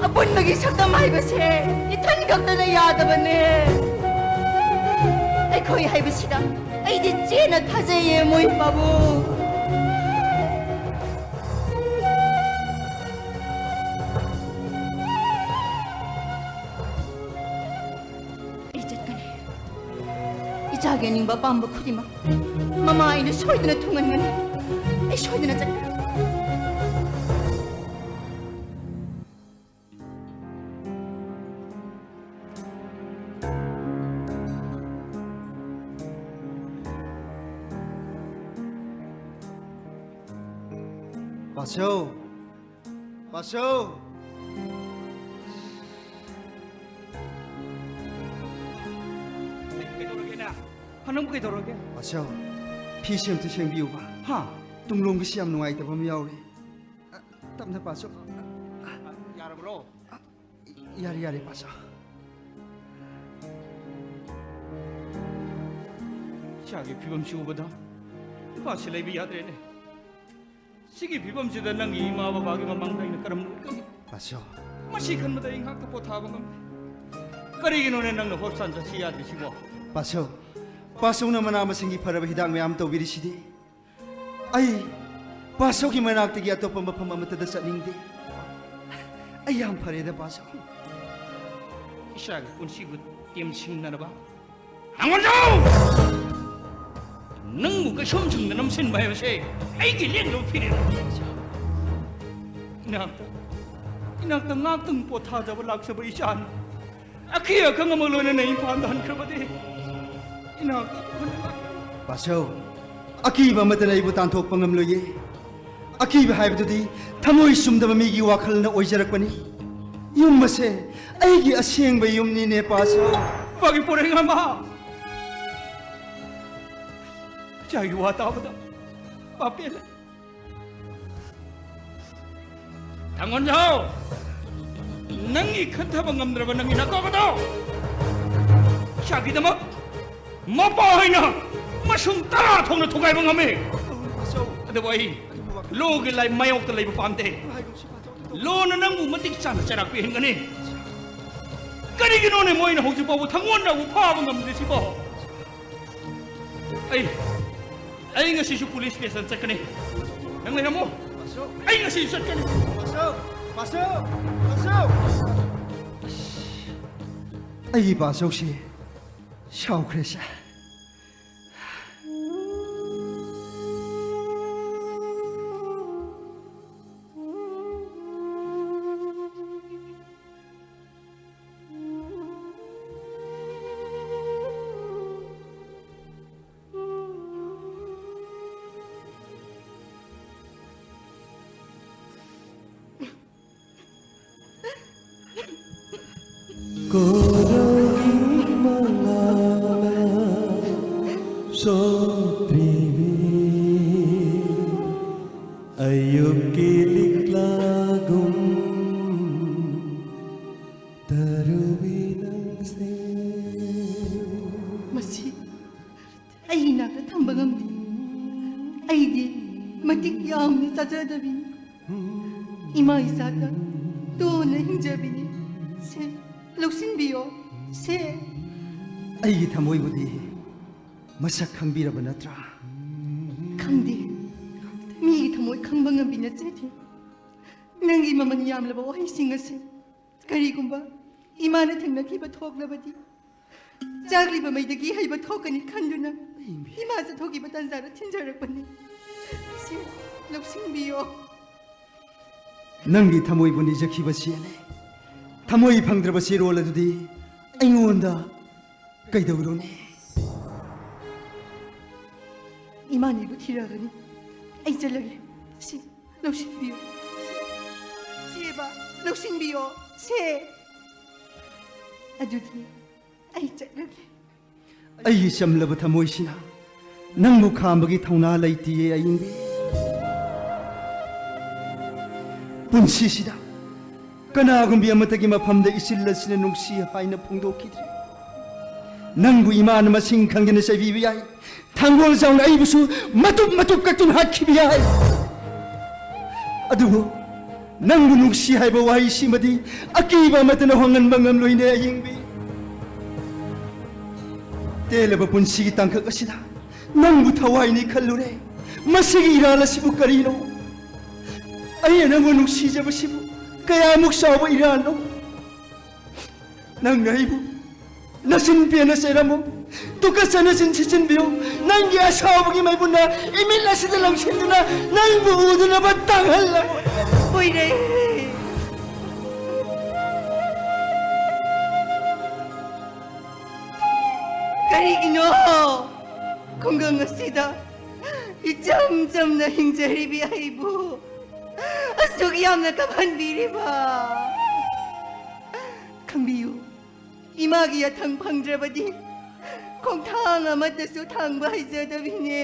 ꯑꯄꯨꯟꯕꯒꯤ ꯁꯛꯇꯝ ꯍꯥꯏꯕꯁꯦ ꯏꯊꯟ ꯈꯛꯇꯅ ꯌꯥꯗꯕꯅꯦ꯫ ꯑꯩꯈꯣꯏ ꯍꯥꯏꯕꯁꯤꯗ ꯑꯩꯗꯤ ꯆꯦꯟꯅ ꯊꯥꯖꯩꯌꯦ, ꯃꯣꯏ ꯄꯥꯕꯨꯡ꯫ ꯑꯩ ꯆꯠꯀꯅꯤ꯫ ꯏꯆꯥꯒꯤ ꯑꯅꯤꯡꯕ ꯑꯄꯥꯝꯕ ꯈꯨꯗꯤꯡꯃꯛ ꯃꯃꯥ ꯑꯩꯅ ꯁꯣꯏꯗꯅ ꯊꯨꯡꯍꯟꯒꯅꯤ꯫ ꯑꯩ ꯁꯣꯏꯗꯅ ꯆꯠꯀꯅꯤ꯫ ꯄꯥꯁꯧ! ꯄꯥꯁꯧ! ꯀꯩꯗꯧꯔꯒꯦꯅꯦ? ꯍ, ꯅꯪꯕꯨ ꯀꯩꯗꯧꯔꯒꯦ? ꯄꯥꯁꯧ, ꯐꯤꯁꯦ ꯑꯝꯇ ꯁꯦꯡꯕꯤꯌꯨꯕ꯫ ꯍꯥ? ꯇꯨꯡꯂꯣꯝꯒꯤꯁꯤ ꯌꯥꯝ ꯅꯨꯡꯉꯥꯏꯇꯕ ꯑꯃ ꯌꯥꯎꯔꯤ꯫ ꯑ, ꯇꯞꯅ ꯄꯥꯁꯧ꯫ ꯌꯥꯔꯕ꯭ꯔꯣ? ꯑ, ꯌꯥꯔꯦ, ꯌꯥꯔꯦ, ꯄꯥꯁꯧ꯫ ꯏꯆꯥꯒꯤ ꯐꯤꯕꯝꯁꯤ ꯎꯕꯗ ꯏꯄꯥꯁꯤ ꯂꯩꯕ ꯌꯥꯗ꯭ꯔꯦꯅꯦ꯫ ꯁꯤꯒꯤ ꯐꯤꯕꯝꯁꯤꯗ ꯅꯪꯒꯤ ꯏꯃꯥ ꯕꯕꯥꯒꯤ ꯃꯃꯥꯡꯗ ꯑꯩꯅ ꯀꯔꯝꯅ ꯎꯠꯀꯅꯤ? ꯄꯥꯁꯧ꯫ ꯃꯁꯤ ꯈꯟꯕꯗ ꯑꯩ ꯉꯥꯏꯍꯥꯛꯇ ꯄꯣꯊꯥꯕ ꯉꯝꯗꯦ꯫ ꯀꯔꯤꯒꯤꯅꯣꯅꯦ ꯅꯪꯅ ꯍꯣꯁꯄꯤꯇꯥꯜ ꯆꯠꯁꯤ ꯌꯥꯗ꯭ꯔꯤꯁꯤꯕꯣ? ꯄꯥꯁꯧ, ꯄꯥꯁꯧꯅ ꯃꯅꯥ ꯃꯁꯤꯡꯒꯤ ꯐꯔꯕ ꯍꯤꯗꯥꯛ ꯃꯌꯥꯝ ꯇꯧꯕꯤꯔꯤꯁꯤꯗꯤ꯫ ꯑꯩ ꯄꯥꯁꯧꯒꯤ ꯃꯅꯥꯛꯇꯒꯤ ꯑꯇꯣꯞꯄ ꯃꯐꯝ ꯑꯃꯠꯇꯗ ꯆꯠꯅꯤꯡꯗꯦ꯫ ꯑꯩ ꯌꯥꯝ ꯐꯔꯦꯗ, ꯄꯥꯁꯧ꯫ ꯏꯆꯥꯒꯤ ꯄꯨꯟꯁꯤꯕꯨ ꯇꯦꯝꯁꯤꯡꯅꯅꯕ ꯅꯪꯉꯣꯟꯗ ꯅꯪꯕꯨ ꯀꯩꯁꯨꯝꯁꯪꯗ ꯅꯝꯁꯤꯟꯕ ꯍꯥꯏꯕꯁꯦ ꯑꯩꯒꯤ ꯂꯦꯡꯗꯕ ꯐꯤꯔꯦꯞ꯫ ꯏꯅꯥꯛꯇ, ꯏꯅꯥꯛꯇ ꯉꯥꯛꯇꯪ ꯄꯣꯊꯥꯖꯕ ꯂꯥꯛꯆꯕ ꯏꯆꯥꯅꯤ꯫ ꯑꯀꯤ ꯑꯈꯪ ꯑꯃ ꯂꯣꯏꯅꯅ ꯏꯝꯐꯥꯜꯗ ꯍꯟꯈ꯭ꯔꯕꯗꯤ ꯏꯅꯥꯛꯇ ꯄꯥꯁꯧ, ꯑꯀꯤꯕ ꯑꯃꯠꯇꯅ ꯑꯩꯕꯨ ꯇꯥꯟꯊꯣꯛꯄ ꯉꯝꯂꯣꯏꯌꯦ꯫ ꯑꯀꯤꯕ ꯍꯥꯏꯕꯗꯨꯗꯤ ꯊꯃꯣꯏ ꯆꯨꯝꯗꯕ ꯃꯤꯒꯤ ꯋꯥꯈꯜꯅ ꯑꯣꯏꯖꯔꯛꯄꯅꯤ꯫ ꯌꯨꯝ ꯑꯁꯦ ꯑꯩꯒꯤ ꯑꯁꯦꯡꯕ ꯌꯨꯝꯅꯤꯅꯦ, ꯄꯥꯁꯥ꯫ ꯃꯥꯒꯤ ꯄꯣꯔꯩ ꯑꯃ꯫ ꯏꯆꯥꯒꯤ ꯋꯥ ꯇꯥꯕꯗ ꯄꯥꯞ ꯄꯦꯜꯂꯦ꯫ ꯊꯥꯡꯒꯣꯟꯖꯥꯎ, ꯅꯪꯒꯤ ꯈꯟꯊꯕ ꯉꯝꯗ꯭ꯔꯕ ꯅꯪꯒꯤ ꯅꯀꯣꯛ ꯑꯗꯣ ꯏꯆꯥꯒꯤꯗꯃꯛ ꯃꯄꯥ ꯍꯥꯏꯅ ꯃꯁꯨꯡ ꯇꯔꯥ ꯊꯣꯛꯅ ꯊꯨꯒꯥꯏꯕ ꯉꯝꯃꯤ꯫ ꯑꯗꯨꯕꯨ ꯑꯩ ꯂꯣꯒꯤ ꯂꯥꯏ ꯃꯥꯌꯣꯛꯇ ꯂꯩꯕ ꯄꯥꯝꯗꯦ꯫ ꯂꯣꯅ ꯅꯪꯕꯨ ꯃꯇꯤꯛ ꯆꯥꯅ ꯆꯩꯔꯥꯛ ꯄꯤꯍꯟꯒꯅꯤ꯫ ꯀꯔꯤꯒꯤꯅꯣꯅꯦ ꯃꯣꯏꯅ ꯍꯧꯖꯤꯛ ꯐꯥꯎꯕ ꯊꯥꯡꯒꯣꯟꯖꯥꯎꯕꯨ ꯐꯥꯕ ꯉꯝꯗ꯭ꯔꯤꯁꯤꯕꯣ? ꯑꯩ, ꯑꯩ ꯉꯁꯤꯁꯨ ꯄꯨꯂꯤꯁ ꯁ꯭ꯇꯦꯁꯟ ꯆꯠꯀꯅꯤ꯫ ꯅꯪ ꯂꯩꯔꯝꯃꯣ꯫ ꯑꯩ ꯉꯁꯤꯁꯨ ꯆꯠꯀꯅꯤ꯫ ꯑꯩꯒꯤ ꯄꯥꯁꯧꯁꯤ ꯁꯥꯎꯈ꯭ꯔꯦꯁꯦ꯫ ꯀꯣꯔꯧꯒꯤ ꯃꯉꯥꯜꯅ ꯁꯣꯛꯇ꯭ꯔꯤꯕꯤ ꯑꯌꯨꯛꯀꯤ ꯂꯤꯛꯂꯥꯒꯨꯝ ꯇꯔꯨꯕꯤ ꯅꯪꯁꯦ꯫ ꯃꯁꯤ ꯑꯩ ꯏꯅꯥꯛꯇ ꯊꯝꯕ ꯉꯝꯗꯦ꯫ ꯑꯩꯗꯤ ꯃꯇꯤꯛ ꯌꯥꯝꯅ ꯆꯥꯖꯗꯕꯤꯅꯤ꯫ ꯏꯃꯥ ꯏꯆꯥꯇ ꯇꯣꯟꯅ ꯍꯤꯡꯖꯕꯤꯅꯤ꯫ ꯁꯦ, ꯂꯧꯁꯤꯟꯕꯤꯌꯣ꯫ ꯁꯦ꯫ ꯑꯩꯒꯤ ꯊꯃꯣꯏꯕꯨꯗꯤ ꯃꯁꯛ ꯈꯪꯕꯤꯔꯕ ꯅꯠꯇ꯭ꯔꯥ? ꯈꯪꯗꯦ꯫ ꯃꯤꯒꯤ ꯊꯃꯣꯏ ꯈꯪꯕ ꯉꯝꯕꯤ ꯅꯠꯆꯗꯦ꯫ ꯅꯪꯒꯤ ꯃꯃꯜ ꯌꯥꯝꯂꯕ ꯋꯥꯍꯩꯁꯤꯡ ꯑꯁꯤ ꯀꯔꯤꯒꯨꯝꯕ ꯏꯃꯥꯅ ꯊꯦꯡꯅꯈꯤꯕ ꯊꯣꯛꯂꯕꯗꯤ, ꯆꯥꯛꯂꯤꯕ ꯃꯩꯗꯒꯤ ꯍꯩꯕ ꯊꯣꯛꯀꯅꯤ ꯈꯟꯗꯨꯅ ꯏꯃꯥ ꯆꯠꯊꯣꯛꯈꯤꯕ ꯇꯥꯟꯖꯥꯗ ꯊꯤꯟꯖꯔꯛꯄꯅꯤ꯫ ꯁꯤ ꯂꯧꯁꯤꯟꯕꯤꯌꯣ꯫ ꯅꯪꯒꯤ ꯊꯃꯣꯏꯕꯨ ꯅꯤꯖꯈꯤꯕ ꯆꯦꯅꯤ꯫ ꯊꯃꯣꯏ ꯐꯪꯗ꯭ꯔꯕ ꯆꯦꯔꯣꯜ ꯑꯗꯨꯗꯤ ꯑꯩꯉꯣꯟꯗ ꯀꯩꯗꯧꯔꯨꯅꯤ? ꯏꯃꯥꯅꯤꯕꯨ ꯊꯤꯔꯛꯑꯒꯅꯤ꯫ ꯑꯩ ꯆꯠꯂꯒꯦ꯫ ꯁꯤ ꯂꯧꯁꯤꯟꯕꯤꯌꯨ꯫ ꯁꯦꯕ, ꯂꯧꯁꯤꯟꯕꯤꯌꯣ꯫ ꯁꯦ, ꯑꯗꯨꯗꯤ ꯑꯩ ꯆꯠꯂꯒꯦ꯫ ꯑꯩꯒꯤ ꯆꯝꯂꯕ ꯊꯃꯣꯏꯁꯤꯅ ꯅꯪꯕꯨ ꯈꯥꯝꯕꯒꯤ ꯊꯧꯅꯥ ꯂꯩꯇꯤꯌꯦ ꯑꯌꯤꯡꯕꯤ꯫ ꯄꯨꯟꯁꯤꯁꯤꯗ ꯀꯅꯥꯒꯨꯝꯕꯤ ꯑꯃꯠꯇꯒꯤ ꯃꯐꯝꯗ ꯏꯆꯤꯜ ꯑꯁꯤꯅ ꯅꯨꯡꯁꯤ ꯍꯥꯏꯅ ꯐꯣꯡꯗꯣꯛꯈꯤꯗ꯭ꯔꯤ꯫ ꯅꯪꯕꯨ ꯏꯃꯥꯅ ꯃꯁꯤꯡ ꯈꯪꯗꯅ ꯆꯩꯕꯤꯕ ꯌꯥꯏ, ꯊꯥꯡꯒꯣꯜ ꯖꯥꯎꯅ ꯑꯩꯕꯨꯁꯨ ꯃꯇꯨꯞ ꯃꯇꯨꯞ ꯀꯛꯇꯨꯅ ꯍꯥꯠꯈꯤꯕ ꯌꯥꯏ꯫ ꯑꯗꯨꯕꯨ ꯅꯪꯕꯨ ꯅꯨꯡꯁꯤ ꯍꯥꯏꯕ ꯋꯥꯍꯩꯁꯤꯃꯗꯤ ꯑꯀꯤꯕ ꯑꯃꯠꯇꯅ ꯍꯣꯡꯍꯟꯕ ꯉꯝꯂꯣꯏꯅꯦ ꯑꯌꯤꯡꯕꯤ꯫ ꯇꯦꯜꯂꯕ ꯄꯨꯟꯁꯤꯒꯤ ꯇꯥꯡꯀꯛ ꯑꯁꯤꯗ ꯅꯪꯕꯨ ꯊꯋꯥꯏꯅꯤ ꯈꯜꯂꯨꯔꯦ꯫ ꯃꯁꯤꯒꯤ ꯏꯔꯥꯜ ꯑꯁꯤꯕꯨ ꯀꯔꯤꯅꯣ? ꯑꯩꯅ ꯅꯪꯕꯨ ꯅꯨꯡꯁꯤꯖꯕꯁꯤꯕꯨ ꯀꯌꯥꯃꯨꯛ ꯆꯥꯎꯕ ꯏꯔꯥꯜꯅꯣ? ꯅꯪꯅ ꯑꯩꯕꯨ ꯅꯆꯤꯟ ꯄꯦꯟꯅ ꯆꯩꯔꯝꯃꯨ, ꯇꯨꯀꯠꯆꯅ ꯆꯤꯟ ꯁꯤꯠꯆꯤꯟꯕꯤꯌꯨ꯫ ꯅꯪꯒꯤ ꯑꯁꯥꯎꯕꯒꯤ ꯃꯩꯕꯨꯟꯅ ꯏꯃꯤꯠ ꯑꯁꯤꯗ ꯂꯪꯁꯤꯟꯗꯨꯅ ꯅꯪꯕꯨ ꯎꯗꯅꯕ ꯇꯥꯡꯍꯜꯂꯝꯃꯨ꯫ ꯍꯣꯏꯅꯦ꯫ ꯀꯔꯤꯒꯤꯅꯣ ꯈꯨꯡꯒꯪ ꯑꯁꯤꯗ ꯏꯆꯝ ꯆꯝꯅ ꯍꯤꯡꯖꯔꯤꯕꯤ ꯑꯩꯕꯨ ꯑꯁꯨꯛ ꯌꯥꯝꯅ ꯀꯞꯍꯟꯕꯤꯔꯤꯕ? ꯈꯪꯕꯤꯌꯨ, ꯏꯃꯥꯒꯤ ꯌꯥꯊꯪ ꯐꯪꯗ꯭ꯔꯕꯗꯤ ꯈꯣꯡꯊꯥꯡ ꯑꯃꯠꯇꯁꯨ ꯊꯥꯡꯕ ꯍꯩꯖꯗꯕꯤꯅꯦ꯫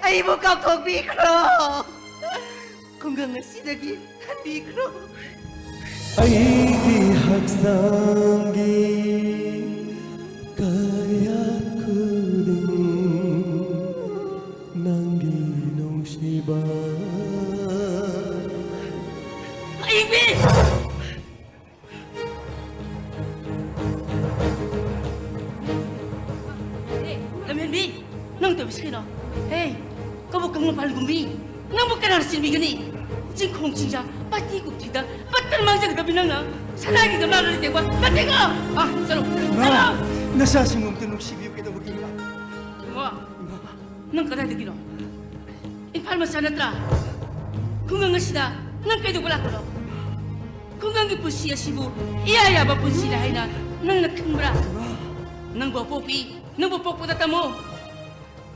ꯑꯩꯕꯨ ꯀꯥꯎꯊꯣꯛꯄꯤꯈ꯭ꯔꯣ꯫ ꯈꯨꯡꯒꯪ ꯑꯁꯤꯗꯒꯤ ꯍꯟꯕꯤꯈ꯭ꯔꯣ꯫ ꯑꯩꯒꯤ ꯍꯛꯆꯥꯡꯒꯤ ꯀꯌꯥꯠ ꯈꯨꯗꯤꯡ ꯅꯪꯒꯤ ꯅꯨꯡꯁꯤꯕ꯫ ꯑꯩꯕꯤ! ꯑꯦ, ꯂꯝꯍꯦꯟꯕꯤ, ꯅꯪ ꯇꯧꯔꯤꯁꯤ ꯀꯩꯅꯣ? ꯍꯦ, ꯀꯕꯣꯛ ꯀꯪꯂꯥ ꯄꯥꯟꯒꯨꯝꯕꯤ, ꯅꯪꯕꯨ ꯀꯅꯥꯅ ꯆꯤꯟꯕꯤꯒꯅꯤ? ꯆꯤꯡꯈꯣꯡ ꯆꯤꯡꯖꯥ, ꯄꯥꯇꯤ ꯀꯨꯝꯊꯤꯗ ꯄꯠꯇꯅ ꯃꯥꯡꯖꯒꯗꯕꯤ ꯅꯪꯅ ꯁꯅꯥꯒꯤ ꯒꯝꯂꯥꯗ ꯂꯩꯇꯦꯡꯕ ꯅꯠꯇꯦꯀꯣ? ꯑꯥ, ꯆꯠꯂꯣ, ꯏꯃꯥ, ꯆꯠꯂꯣ! ꯅꯆꯥꯁꯤꯡ ꯑꯝꯇ ꯅꯨꯡꯁꯤꯕꯤꯌꯨ ꯀꯩꯗꯧꯕꯒꯤ, ꯏꯃꯥ? ꯏꯕꯨꯡꯉꯣ, ꯏꯃꯥ! ꯅꯪ ꯀꯗꯥꯏꯗꯒꯤꯅꯣ? ꯏꯝꯐꯥꯜ ꯃꯆꯥ ꯅꯠꯇ꯭ꯔꯥ? ꯈꯨꯡꯒꯪ ꯑꯁꯤꯗ ꯅꯪ ꯀꯩꯗꯧꯕ ꯂꯥꯛꯄꯅꯣ? ꯈꯨꯡꯒꯪꯒꯤ ꯄꯨꯟꯁꯤ ꯑꯁꯤꯕꯨ ꯏꯌꯥ ꯌꯥꯕ ꯄꯨꯟꯁꯤꯅꯤ ꯍꯥꯏꯅ ꯅꯪꯅ ꯈꯟꯕ꯭ꯔꯥ? ꯅꯪꯕꯨ ꯑꯄꯣꯛꯄꯤ, ꯅꯪꯕꯨ ꯄꯣꯛꯄꯗ ꯇꯝꯃꯣ꯫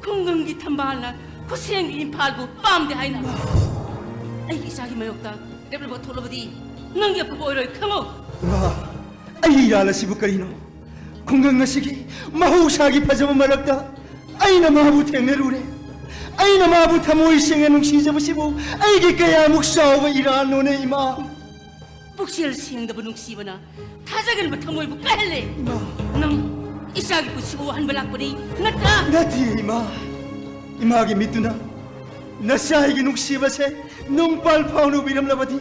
ꯈꯨꯡꯒꯪꯒꯤ ꯊꯝꯕꯥꯜꯅ ꯈꯨꯠꯁꯦꯝꯒꯤ ꯏꯝꯐꯥꯜꯕꯨ ꯄꯥꯝꯗꯦ ꯍꯥꯏꯅ꯫ ꯑꯩꯒꯤ ꯏꯆꯥꯒꯤ ꯃꯥꯌꯣꯛꯇ ꯂꯦꯞꯂꯕ ꯊꯣꯛꯂꯕꯗꯤ ꯅꯪꯒꯤ ꯑꯐꯕ ꯑꯣꯏꯔꯣꯏ, ꯈꯪꯉꯨ꯫ ꯏꯃꯥ, ꯑꯩꯒꯤ ꯏꯔꯥꯜ ꯑꯁꯤꯕꯨ ꯀꯔꯤꯅꯣ? ꯈꯨꯡꯒꯪ ꯑꯁꯤꯒꯤ ꯃꯍꯧꯁꯥꯒꯤ ꯐꯖꯕ ꯃꯔꯛꯇ ꯑꯩꯅ ꯃꯥꯕꯨ ꯊꯦꯡꯅꯔꯨꯔꯦ꯫ ꯑꯩꯅ ꯃꯥꯕꯨ ꯊꯃꯣꯏ ꯁꯦꯡꯅ ꯅꯨꯡꯁꯤꯖꯕꯁꯤꯕꯨ ꯑꯩꯒꯤ ꯀꯌꯥꯃꯨꯛ ꯆꯥꯎꯕ ꯏꯔꯥꯜꯅꯣꯅꯦ, ꯏꯃꯥ? ꯄꯨꯛꯆꯦꯜ ꯁꯦꯡꯗꯕ ꯅꯨꯡꯁꯤꯕꯅ ꯊꯥꯖꯒꯟꯕ ꯊꯃꯣꯏꯕꯨ ꯀꯥꯏꯍꯜꯂꯦ꯫ ꯏꯃꯥ꯫ ꯅꯪ ꯏꯆꯥꯒꯤ ꯄꯨꯟꯁꯤꯕꯨ ꯋꯥꯍꯟꯕ ꯂꯥꯛꯄꯅꯤ, ꯅꯠꯇ꯭ꯔꯥ? ꯅꯠꯇꯦ, ꯏꯃꯥ꯫ ꯏꯃꯥꯒꯤ ꯃꯤꯠꯇꯨꯅ ꯅꯆꯥꯒꯤ ꯅꯨꯡꯁꯤꯕꯁꯦ ꯅꯨꯡꯄꯥꯜ ꯐꯥꯎꯅ ꯎꯕꯤꯔꯝꯂꯕꯗꯤ,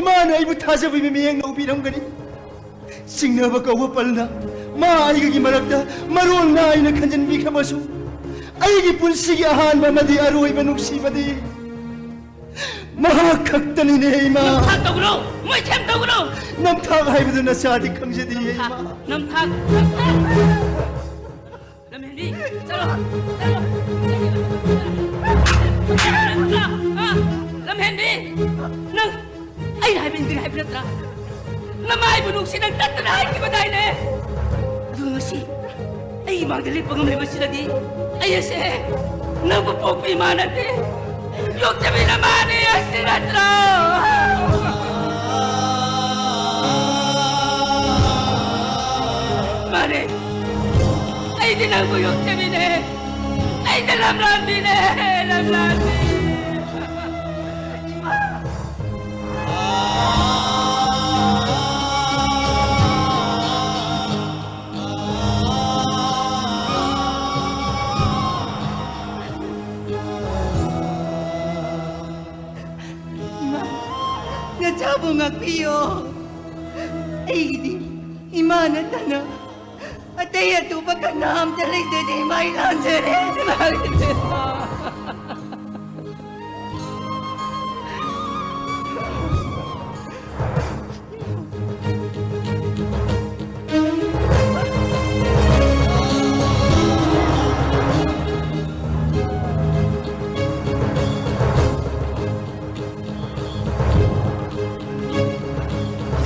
ꯏꯃꯥꯅ ꯑꯩꯕꯨ ꯊꯥꯖꯕꯒꯤ ꯃꯤꯠꯌꯦꯡꯅ ꯎꯕꯤꯔꯝꯒꯅꯤ꯫ ꯆꯤꯡꯅꯕ ꯀꯧꯕ ꯄꯜꯅ ꯃꯥ ꯑꯩꯒꯒꯤ ꯃꯔꯛꯇ ꯃꯔꯣꯜ ꯅꯥꯏꯅ ꯈꯟꯖꯤꯟꯕꯤꯈ꯭ꯔꯕꯁꯨ, ꯑꯩꯒꯤ ꯄꯨꯟꯁꯤꯒꯤ ꯑꯍꯥꯟꯕ ꯑꯃꯗꯤ ꯑꯔꯣꯏꯕ ꯅꯨꯡꯁꯤꯕꯗꯤ ꯃꯍꯥꯛ ꯈꯛꯇꯅꯤꯅꯦ, ꯏꯃꯥ꯫ ꯅꯝꯊꯥꯛ ꯇꯧꯒꯅꯨ, ꯃꯣꯏꯊꯦꯝ ꯇꯧꯒꯅꯨ꯫ ꯅꯝꯊꯥꯛ ꯍꯥꯏꯕꯗꯨ ꯅꯆꯥꯗꯤ ꯈꯪꯖꯗꯦ, ꯏꯃꯥ꯫ ꯅꯝꯊꯥꯛ, ꯅꯝꯊꯥꯛ꯫ ꯂꯝꯍꯦꯟꯕꯤ, ꯆꯠꯂꯣ, ꯆꯠꯂꯣ꯫ ꯑ, ꯂꯝꯍꯦꯟꯕꯤ, ꯅꯪ ꯑꯩꯅ ꯍꯥꯏꯕ ꯏꯟꯗ꯭ꯔꯤ ꯍꯥꯏꯕ ꯅꯠꯇ꯭ꯔꯥ? ꯅꯃꯥꯏꯕꯨ ꯅꯨꯡꯁꯤ ꯅꯪ ꯇꯠꯇꯅ ꯍꯥꯏꯈꯤꯕꯗꯥꯏꯅꯦ? ꯑꯗꯨ ꯉꯁꯤ ꯑꯩꯒꯤ ꯃꯥꯡꯗ ꯂꯦꯞꯄ ꯉꯝꯂꯤꯕꯁꯤꯗꯗꯤ ꯑꯩ ꯑꯁꯦ ꯅꯪꯕꯨ ꯄꯣꯛꯄ ꯏꯃꯥ ꯅꯠꯇꯦ, ꯌꯣꯛꯆꯕꯤ ꯅꯃꯥꯅꯦ, ꯑꯁꯤ ꯅꯠꯇ꯭ꯔꯣ? ꯃꯥꯅꯦ, ꯑꯩꯗꯤ ꯅꯪꯕꯨ ꯌꯣꯛꯆꯕꯤꯅꯦ, ꯑꯩꯗꯤ ꯂꯝꯂꯥꯟꯕꯤꯅꯦ, ꯂꯝꯂꯥꯟꯕꯤ꯫ ꯏꯃꯥ, ꯅꯆꯥꯕꯨ ꯉꯥꯛꯄꯤꯌꯣ꯫ ꯑꯩꯒꯤꯗꯤ ꯏꯃꯥ ꯅꯠꯇꯅ ꯑꯇꯩ ꯑꯇꯣꯞꯄ ꯀꯅꯥꯝꯇ ꯂꯩꯖꯗꯦ꯫ ꯏꯃꯥ, ꯑꯩ ꯂꯥꯟꯖꯔꯦ꯫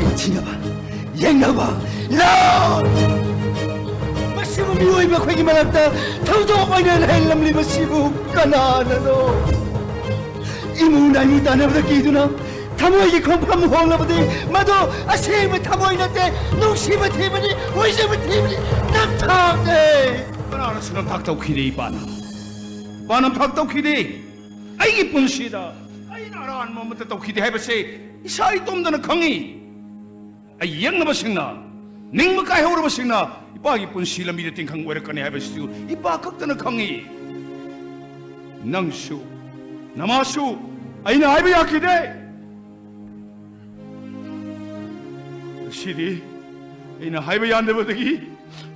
ꯌꯦꯡꯊꯤꯅꯕ, ꯌꯦꯡꯅꯕ, ꯂꯥꯎ! ꯃꯁꯤꯕꯨ ꯃꯤꯑꯣꯏꯕ ꯑꯩꯈꯣꯏꯒꯤ ꯃꯔꯛꯇ ꯊꯧꯗꯣꯛ ꯑꯣꯏꯅ ꯂꯩꯍꯜꯂꯝꯂꯤꯕꯁꯤꯕꯨ ꯀꯅꯥꯅꯅꯣ? ꯏꯃꯨ ꯅꯥꯏꯃꯨ ꯇꯥꯟꯅꯕꯗ ꯀꯤꯗꯨꯅ ꯊꯃꯣꯏꯒꯤ ꯈꯣꯡꯐꯝ ꯍꯣꯡꯂꯕꯗꯤ ꯃꯗꯨ ꯑꯁꯦꯡꯕ ꯊꯃꯣꯏ ꯅꯠꯇꯦ, ꯅꯨꯡꯁꯤꯕ ꯊꯤꯕꯅꯤ, ꯑꯣꯏꯖꯕ ꯊꯤꯕꯅꯤ, ꯅꯝꯊꯥꯛꯅꯦ꯫ ꯀꯅꯥꯅꯁꯨ ꯅꯝꯊꯥꯛ ꯇꯧꯈꯤꯗꯦ ꯏꯄꯥꯅ꯫ ꯏꯄꯥ ꯅꯝꯊꯥꯛ ꯇꯧꯈꯤꯗꯦ꯫ ꯑꯩꯒꯤ ꯄꯨꯟꯁꯤꯗ ꯑꯩꯅ ꯑꯔꯥꯟꯕ ꯑꯃꯠꯇ ꯇꯧꯈꯤꯗꯦ ꯍꯥꯏꯕꯁꯦ ꯏꯁꯥ ꯏꯇꯣꯝꯇꯅ ꯈꯪꯉꯤ꯫ ꯑꯩ ꯌꯦꯛꯅꯕꯁꯤꯡꯅ, ꯅꯤꯡꯕ ꯀꯥꯏꯍꯧꯔꯕꯁꯤꯡꯅ ꯏꯄꯥꯒꯤ ꯄꯨꯟꯁꯤ ꯂꯝꯕꯤꯗ ꯇꯤꯡꯈꯪ ꯑꯣꯏꯔꯛꯀꯅꯤ ꯍꯥꯏꯕꯁꯤꯁꯨ ꯏꯄꯥ ꯈꯛꯇꯅ ꯈꯪꯉꯤ꯫ ꯅꯪꯁꯨ, ꯅꯃꯥꯁꯨ ꯑꯩꯅ ꯍꯥꯏꯕ ꯌꯥꯈꯤꯗꯦ꯫ ꯉꯁꯤꯗꯤ ꯑꯩꯅ ꯍꯥꯏꯕ ꯌꯥꯗꯕꯗꯒꯤ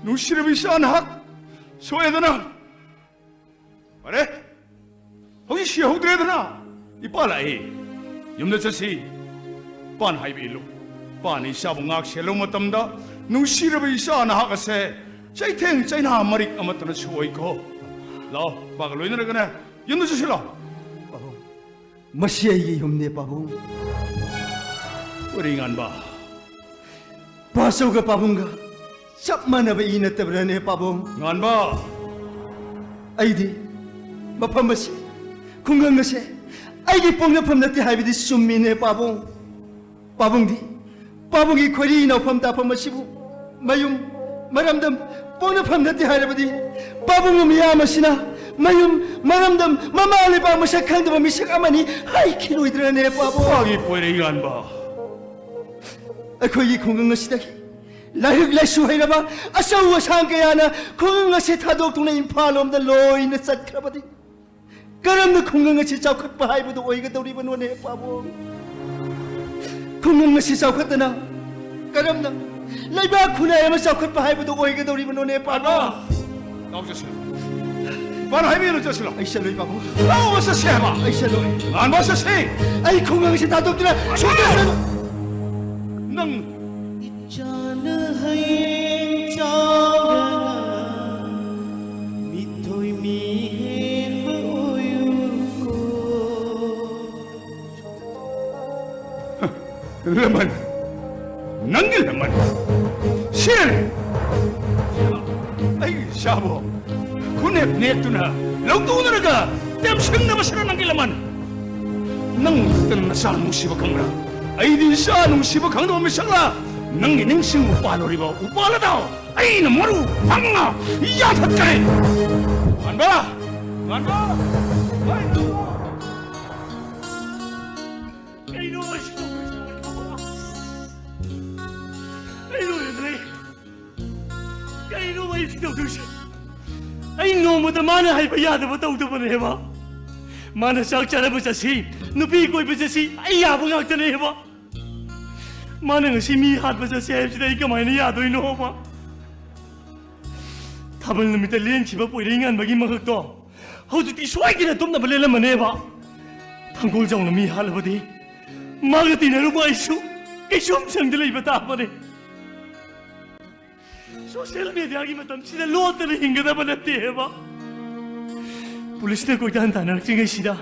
ꯅꯨꯡꯁꯤꯔꯕ ꯏꯆꯥ ꯅꯍꯥꯛ ꯁꯣꯏꯗꯅ ꯐꯔꯦ, ꯍꯧꯖꯤꯛ ꯁꯤꯍꯧꯗ꯭ꯔꯦꯗꯅ꯫ ꯏꯄꯥ ꯂꯥꯛꯑꯦ, ꯌꯨꯝꯗ ꯆꯠꯁꯤ꯫ ꯏꯄꯥꯅ ꯍꯥꯏꯕ ꯏꯜꯂꯨ꯫ ꯏꯄꯥꯅ ꯏꯆꯥꯕꯨ ꯉꯥꯛ ꯁꯦꯜꯂꯨ ꯃꯇꯝꯗ ꯅꯨꯡꯁꯤꯔꯕ ꯏꯆꯥ ꯅꯍꯥꯛ ꯑꯁꯦ ꯆꯩꯊꯦꯡ ꯆꯩꯅꯥ ꯃꯔꯤꯛ ꯑꯃꯠꯇꯅ ꯁꯣꯛꯑꯣꯏꯀꯣ꯫ ꯂꯥꯛꯑꯣ, ꯏꯄꯥꯒ ꯂꯣꯏꯅꯔꯒꯅꯦ ꯌꯨꯝꯗ ꯆꯠꯁꯤ ꯂꯥꯛꯑꯣ꯫ ꯄꯥꯕꯨꯡ, ꯃꯁꯤ ꯑꯩꯒꯤ ꯌꯨꯝꯅꯦ ꯄꯥꯕꯨꯡ꯫ ꯀꯣꯔꯤ ꯉꯥꯟꯕ꯫ ꯄꯥꯆꯧꯒ ꯄꯥꯕꯨꯡꯒ ꯆꯞ ꯃꯥꯟꯅꯕ ꯏ ꯅꯠꯇꯕ꯭ꯔꯅꯦ ꯄꯥꯕꯨꯡ? ꯉꯥꯟꯕ! ꯑꯩꯗꯤ ꯃꯐꯝ ꯑꯁꯤ, ꯈꯨꯡꯒꯪ ꯑꯁꯦ ꯑꯩꯒꯤ ꯄꯣꯛꯅꯐꯝ ꯅꯠꯇꯦ ꯍꯥꯏꯕꯗꯤ ꯆꯨꯝꯃꯤꯅꯦ ꯄꯥꯕꯨꯡ꯫ ꯄꯥꯕꯨꯡꯗꯤ, ꯄꯥꯕꯨꯡꯒꯤ ꯈꯣꯏꯔꯤ ꯏꯅꯥꯎꯐꯝ ꯇꯥꯐꯝ ꯑꯁꯤꯕꯨ ꯃꯌꯨꯝ, ꯃꯔꯝꯗꯝ, ꯄꯣꯛꯅꯐꯝ ꯅꯠꯇꯦ ꯍꯥꯏꯔꯕꯗꯤ ꯄꯥꯕꯨꯡ ꯃꯤꯌꯥꯝ ꯑꯁꯤꯅ ꯃꯌꯨꯝ, ꯃꯔꯝꯗꯝ, ꯃꯃꯥ ꯂꯩꯕꯥꯛ ꯃꯁꯛ ꯈꯪꯗꯕ ꯃꯤꯁꯛ ꯑꯃꯅꯤ ꯍꯥꯏꯈꯤꯔꯣꯏꯗ꯭ꯔꯅꯦ ꯄꯥꯕꯨꯡ? ꯏꯄꯥꯒꯤ ꯄꯣꯏꯔꯩ ꯉꯥꯟꯕ꯫ ꯑꯩꯈꯣꯏꯒꯤ ꯈꯨꯡꯒꯪ ꯑꯁꯤꯗꯒꯤ ꯂꯥꯏꯔꯤꯛ ꯂꯥꯏꯁꯨ ꯍꯩꯔꯕ ꯑꯆꯧ ꯑꯁꯥꯡ ꯀꯌꯥꯅ ꯈꯨꯡꯒꯪ ꯑꯁꯤ ꯊꯥꯗꯣꯛꯇꯨꯅ ꯏꯝꯐꯥꯜ ꯂꯣꯝꯗ ꯂꯣꯏꯅ ꯆꯠꯈ꯭ꯔꯕꯗꯤ ꯀꯔꯝꯅ ꯈꯨꯡꯒꯪ ꯑꯁꯤ ꯆꯥꯎꯈꯠꯄ ꯍꯥꯏꯕꯗꯨ ꯑꯣꯏꯒꯗꯧꯔꯤꯕꯅꯣꯅꯦ ꯄꯥꯕꯨꯡ? ꯈꯨꯡꯒꯪ ꯑꯁꯤ ꯆꯥꯎꯈꯠꯇꯅ ꯀꯔꯝꯅ ꯂꯩꯕꯥꯛ ꯈꯨꯟꯅꯥꯏ ꯑꯃ ꯆꯥꯎꯈꯠꯄ ꯍꯥꯏꯕꯗꯨ ꯑꯣꯏꯒꯗꯧꯔꯤꯕꯅꯣꯅꯦ ꯄꯥꯕꯨꯡ? ꯂꯥꯎ ꯆꯠꯁꯤ꯫ ꯏꯄꯥꯅ ꯍꯥꯏꯕꯤꯔꯣ ꯆꯠꯁꯤꯂꯣ꯫ ꯑꯩ ꯆꯠꯂꯣꯏ ꯄꯥꯕꯨꯡ꯫ ꯂꯥꯎ ꯆꯠꯁꯤ ꯍꯥꯏꯕ꯫ ꯑꯩ ꯆꯠꯂꯣꯏ꯫ ꯉꯥꯟꯕ ꯆꯠꯁꯤ꯫ ꯑꯩ ꯈꯨꯡꯒꯪꯁꯤ ꯊꯥꯗꯣꯛꯇꯨꯅ ꯁꯨꯡꯆꯠ ꯆꯠꯂꯣꯏ꯫ ꯅꯪ ꯏꯆꯥꯅ ꯍꯌꯦꯡ ꯆꯥꯎꯔꯒ ꯃꯤꯊꯣꯏ ꯃꯤꯍꯦꯟꯕ ꯑꯣꯏꯌꯨꯀꯣ꯫ ꯂꯃꯟ, ꯅꯪꯒꯤ ꯂꯃꯟ ꯁꯤꯔꯦ꯫ ꯑꯩꯒꯤ ꯏꯆꯥꯕꯨ ꯈꯨꯅꯦꯛ ꯅꯦꯛꯇꯨꯅ ꯂꯧꯇꯨꯅꯔꯒ ꯇꯦꯝꯁꯤꯡꯅꯕꯁꯤꯅ ꯅꯪꯒꯤ ꯂꯃꯟ꯫ ꯅꯪ ꯈꯛꯇꯅ ꯅꯆꯥ ꯅꯨꯡꯁꯤꯕ ꯈꯪꯕ꯭ꯔꯥ? ꯑꯩꯗꯤ ꯏꯆꯥ ꯅꯨꯡꯁꯤꯕ ꯈꯪꯗꯕ ꯃꯤꯁꯛꯂꯥ? ꯅꯪꯒꯤ ꯅꯤꯡꯁꯤꯡꯕ ꯄꯥꯜꯂꯨꯔꯤꯕ ꯎꯄꯥꯜ ꯑꯗꯣ ꯑꯩꯅ ꯃꯔꯨ ꯐꯪꯅ ꯌꯥꯟꯊꯠꯀꯅꯤ꯫ ꯉꯥꯟꯕ! ꯉꯥꯟꯕ! ꯀꯩꯅꯣ ꯑꯩꯁꯨ ꯇꯧꯗꯣꯏꯁꯦ? ꯑꯩ ꯂꯣꯏꯔꯦ꯫ ꯀꯩꯅꯣ ꯑꯩꯁꯨ ꯇꯧꯗꯣꯏꯁꯦ? ꯑꯩ ꯅꯣꯡꯃꯇ ꯃꯥꯅ ꯍꯥꯏꯕ ꯌꯥꯗꯕ ꯇꯧꯗꯕꯅꯦꯕ꯫ ꯃꯥꯅ ꯆꯥꯛ ꯆꯥꯅꯕ ꯆꯠꯁꯤ, ꯅꯨꯄꯤ ꯀꯣꯏꯕ ꯆꯠꯁꯤ, ꯑꯩ ꯌꯥꯕ ꯉꯥꯛꯇꯅꯦꯕ꯫ ꯃꯥꯅ ꯉꯁꯤ ꯃꯤ ꯍꯥꯠꯄ ꯆꯠꯁꯤ ꯍꯥꯏꯕꯁꯤꯗ ꯑꯩ ꯀꯃꯥꯏꯅ ꯌꯥꯗꯣꯏꯅꯣꯕ? ꯊꯥꯕꯜ ꯅꯨꯃꯤꯠꯇ ꯂꯦꯟꯈꯤꯕ ꯄꯣꯏꯔꯩ ꯉꯥꯟꯕꯒꯤ ꯃꯉꯛꯇꯣ ꯍꯧꯖꯤꯛꯇꯤ ꯁꯣꯏꯗꯅ ꯇꯨꯝꯅꯕ ꯂꯦꯜꯂꯝꯃꯅꯦꯕ꯫ ꯊꯥꯡꯒꯣꯜ ꯖꯥꯎꯅ ꯃꯤ ꯍꯥꯠꯂꯕꯗꯤ ꯃꯥꯒ ꯇꯤꯟꯅꯔꯨꯕ ꯑꯩꯁꯨ ꯀꯩꯁꯨꯝ ꯁꯪꯗ ꯂꯩꯕ ꯇꯥꯕꯅꯦ꯫ ꯁꯣꯁꯤꯌꯦꯜ ꯃꯦꯗꯤꯌꯥꯒꯤ ꯃꯇꯝꯁꯤꯗ ꯂꯣꯠꯇꯅ ꯍꯤꯡꯒꯗꯕ ꯅꯠꯇꯦꯕ꯫ ꯄꯨꯂꯤꯁꯅ ꯀꯣꯏꯇꯥꯟ ꯇꯥꯟꯅꯔꯛꯇ꯭ꯔꯤꯉꯩꯁꯤꯗ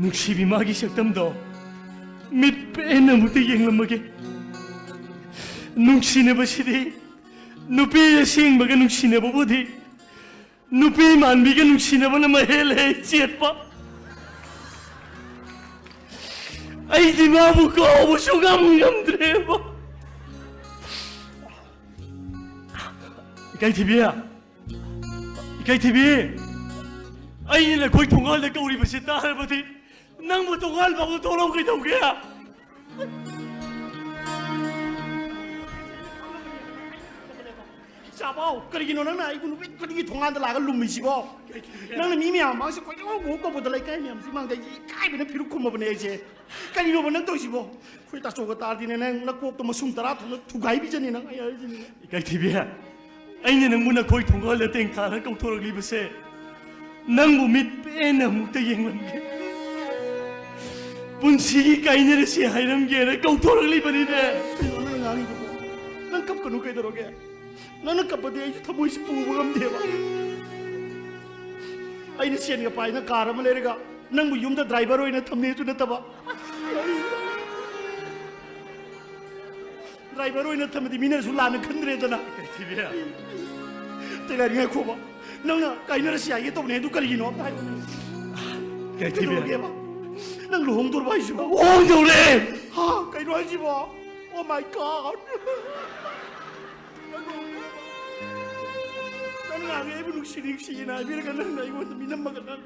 ꯅꯨꯡꯁꯤꯕꯤ ꯃꯥꯒꯤ ꯁꯛꯇꯝꯗꯣ ꯃꯤꯠ ꯄꯦꯟꯅ ꯑꯃꯨꯛꯇ ꯌꯦꯡꯂꯝꯃꯒꯦ꯫ ꯅꯨꯡꯁꯤꯅꯕꯁꯤꯗꯤ ꯅꯨꯄꯤ ꯑꯁꯦꯡꯕꯒ ꯅꯨꯡꯁꯤꯅꯕꯕꯨꯗꯤ ꯅꯨꯄꯤ ꯃꯥꯟꯕꯤꯒ ꯅꯨꯡꯁꯤꯅꯕꯅ ꯃꯍꯦꯜꯂꯦ ꯆꯦꯠꯄ꯫ ꯑꯩꯗꯤ ꯃꯥꯕꯨ ꯀꯥꯎꯕꯁꯨ ꯉꯝ ꯉꯝꯗ꯭ꯔꯦꯕ꯫ ꯏꯀꯥꯏꯊꯤꯕꯤ, ꯏꯀꯥꯏꯊꯤꯕꯤ, ꯑꯩꯅ ꯅꯈꯣꯏ ꯊꯣꯡꯒꯥꯜꯗ ꯀꯧꯔꯤꯕꯁꯤ ꯇꯥꯔꯕꯗꯤ ꯅꯪꯕꯨ ꯊꯣꯡꯒꯥꯜ ꯐꯥꯎꯕ ꯊꯣꯛꯂꯛꯎ ꯀꯩꯗꯧꯒꯦ? ꯏꯆꯥꯕꯥꯎ, ꯀꯔꯤꯒꯤꯅꯣ ꯅꯪꯅ ꯑꯩꯕꯨ ꯅꯨꯃꯤꯠ ꯈꯨꯗꯤꯡꯒꯤ ꯊꯣꯡꯒꯥꯟꯗ ꯂꯥꯛꯑꯒ ꯂꯨꯝꯃꯤꯁꯤꯕꯣ? ꯅꯪꯅ ꯃꯤ ꯃꯌꯥꯝ ꯃꯥꯡꯁꯦ ꯀꯣꯏꯀꯧ ꯀꯧꯕꯗ ꯂꯩꯀꯥꯏ ꯃꯌꯥꯝꯁꯤ ꯃꯥꯡꯗ ꯑꯩꯁꯦ ꯏꯀꯥꯏꯕꯅ ꯐꯤꯔꯨꯛ ꯈꯨꯝꯃꯕꯅꯦ ꯑꯩꯁꯦ꯫ ꯀꯔꯤꯅꯣꯕ ꯅꯪ ꯇꯧꯔꯤꯁꯤꯕꯣ? ꯑꯩꯈꯣꯏ ꯇꯥꯆꯧꯒ ꯇꯥꯔꯗꯤꯅꯦ ꯅꯪ ꯅꯀꯣꯛꯇꯣ ꯃꯁꯨꯝ ꯇꯔꯥ ꯊꯣꯛꯅ ꯊꯨꯒꯥꯏꯕꯤꯖꯅꯤ ꯅꯪ, ꯑꯩ ꯍꯥꯏꯔꯤꯁꯤꯅꯤ꯫ ꯏꯀꯥꯏꯊꯤꯕꯤ, ꯑꯩꯅ ꯅꯪꯕꯨ ꯅꯈꯣꯏ ꯊꯣꯡꯒꯥꯜꯗ ꯇꯦꯡꯊꯥꯔ ꯀꯧꯊꯣꯔꯛꯂꯤꯕꯁꯦ ꯅꯪꯕꯨ ꯃꯤꯠ ꯄꯦꯟꯅ ꯑꯃꯨꯛꯇ ꯌꯦꯡꯂꯝꯒꯦ꯫ ꯄꯨꯟꯁꯤꯒꯤ ꯀꯥꯏꯅꯔꯁꯤ ꯍꯥꯏꯔꯝꯒꯦꯅ ꯀꯧꯊꯣꯔꯛꯂꯤꯕꯅꯤꯅꯦ꯫ ꯀꯩꯅꯣ ꯅꯪ ꯉꯥꯡꯉꯤꯗꯨꯕꯣ? ꯅꯪ ꯀꯞꯀꯅꯨ ꯀꯩꯗꯧꯔꯒꯦ? ꯅꯪꯅ ꯀꯞꯄꯗꯤ ꯑꯩꯁꯨ ꯊꯃꯣꯏꯁꯤ ꯄꯨꯕ ꯉꯝꯗꯦꯕ꯫ ꯑꯩꯅ ꯁꯦꯟꯒ ꯄꯥꯏꯅ ꯀꯥꯔ ꯑꯃ ꯂꯩꯔꯒ ꯅꯪꯕꯨ ꯌꯨꯝꯗ ꯗ꯭ꯔꯥꯏꯚꯔ ꯑꯣꯏꯅ ꯊꯝꯅꯦꯁꯨ ꯅꯠꯇꯕ꯫ ꯗ꯭ꯔꯥꯏꯚꯔ ꯑꯣꯏꯅ ꯊꯝꯃꯗꯤ ꯃꯤꯅꯁꯨ ꯂꯥꯟꯅ ꯈꯟꯗ꯭ꯔꯦꯗꯅ꯫ ꯏꯀꯥꯏꯊꯤꯕꯤ꯫ ꯇꯦꯂꯔ, ꯉꯥꯏꯈꯣꯕ꯫ ꯅꯪꯅ ꯀꯥꯏꯅꯔꯁꯤ ꯍꯥꯏꯒꯦ ꯇꯧꯕꯅꯦ, ꯑꯗꯨ ꯀꯔꯤꯒꯤꯅꯣ ꯑꯝꯇ ꯍꯥꯏꯌꯨꯅꯦ꯫ ꯏꯀꯥꯏꯊꯤꯕꯤ꯫ ꯀꯩꯗꯧꯔꯒꯦꯕ? ꯅꯪ ꯂꯨꯍꯣꯡꯗꯣꯔꯕ ꯍꯥꯏꯁꯤꯕꯣ? ꯂꯨꯍꯣꯡꯗꯧꯔꯦ! ꯍꯥ? ꯀꯩꯅꯣ ꯍꯥꯏꯁꯤꯕꯣ? Oh my God! ꯅꯪ ꯉꯥꯡꯉꯦ ꯑꯩꯕꯨ ꯅꯨꯡꯁꯤ ꯅꯨꯡꯁꯤꯅ ꯍꯥꯏꯕꯤꯔꯒ ꯅꯪꯅ ꯑꯩꯉꯣꯟꯗ ꯃꯤꯅꯝꯃꯒ ꯅꯪ,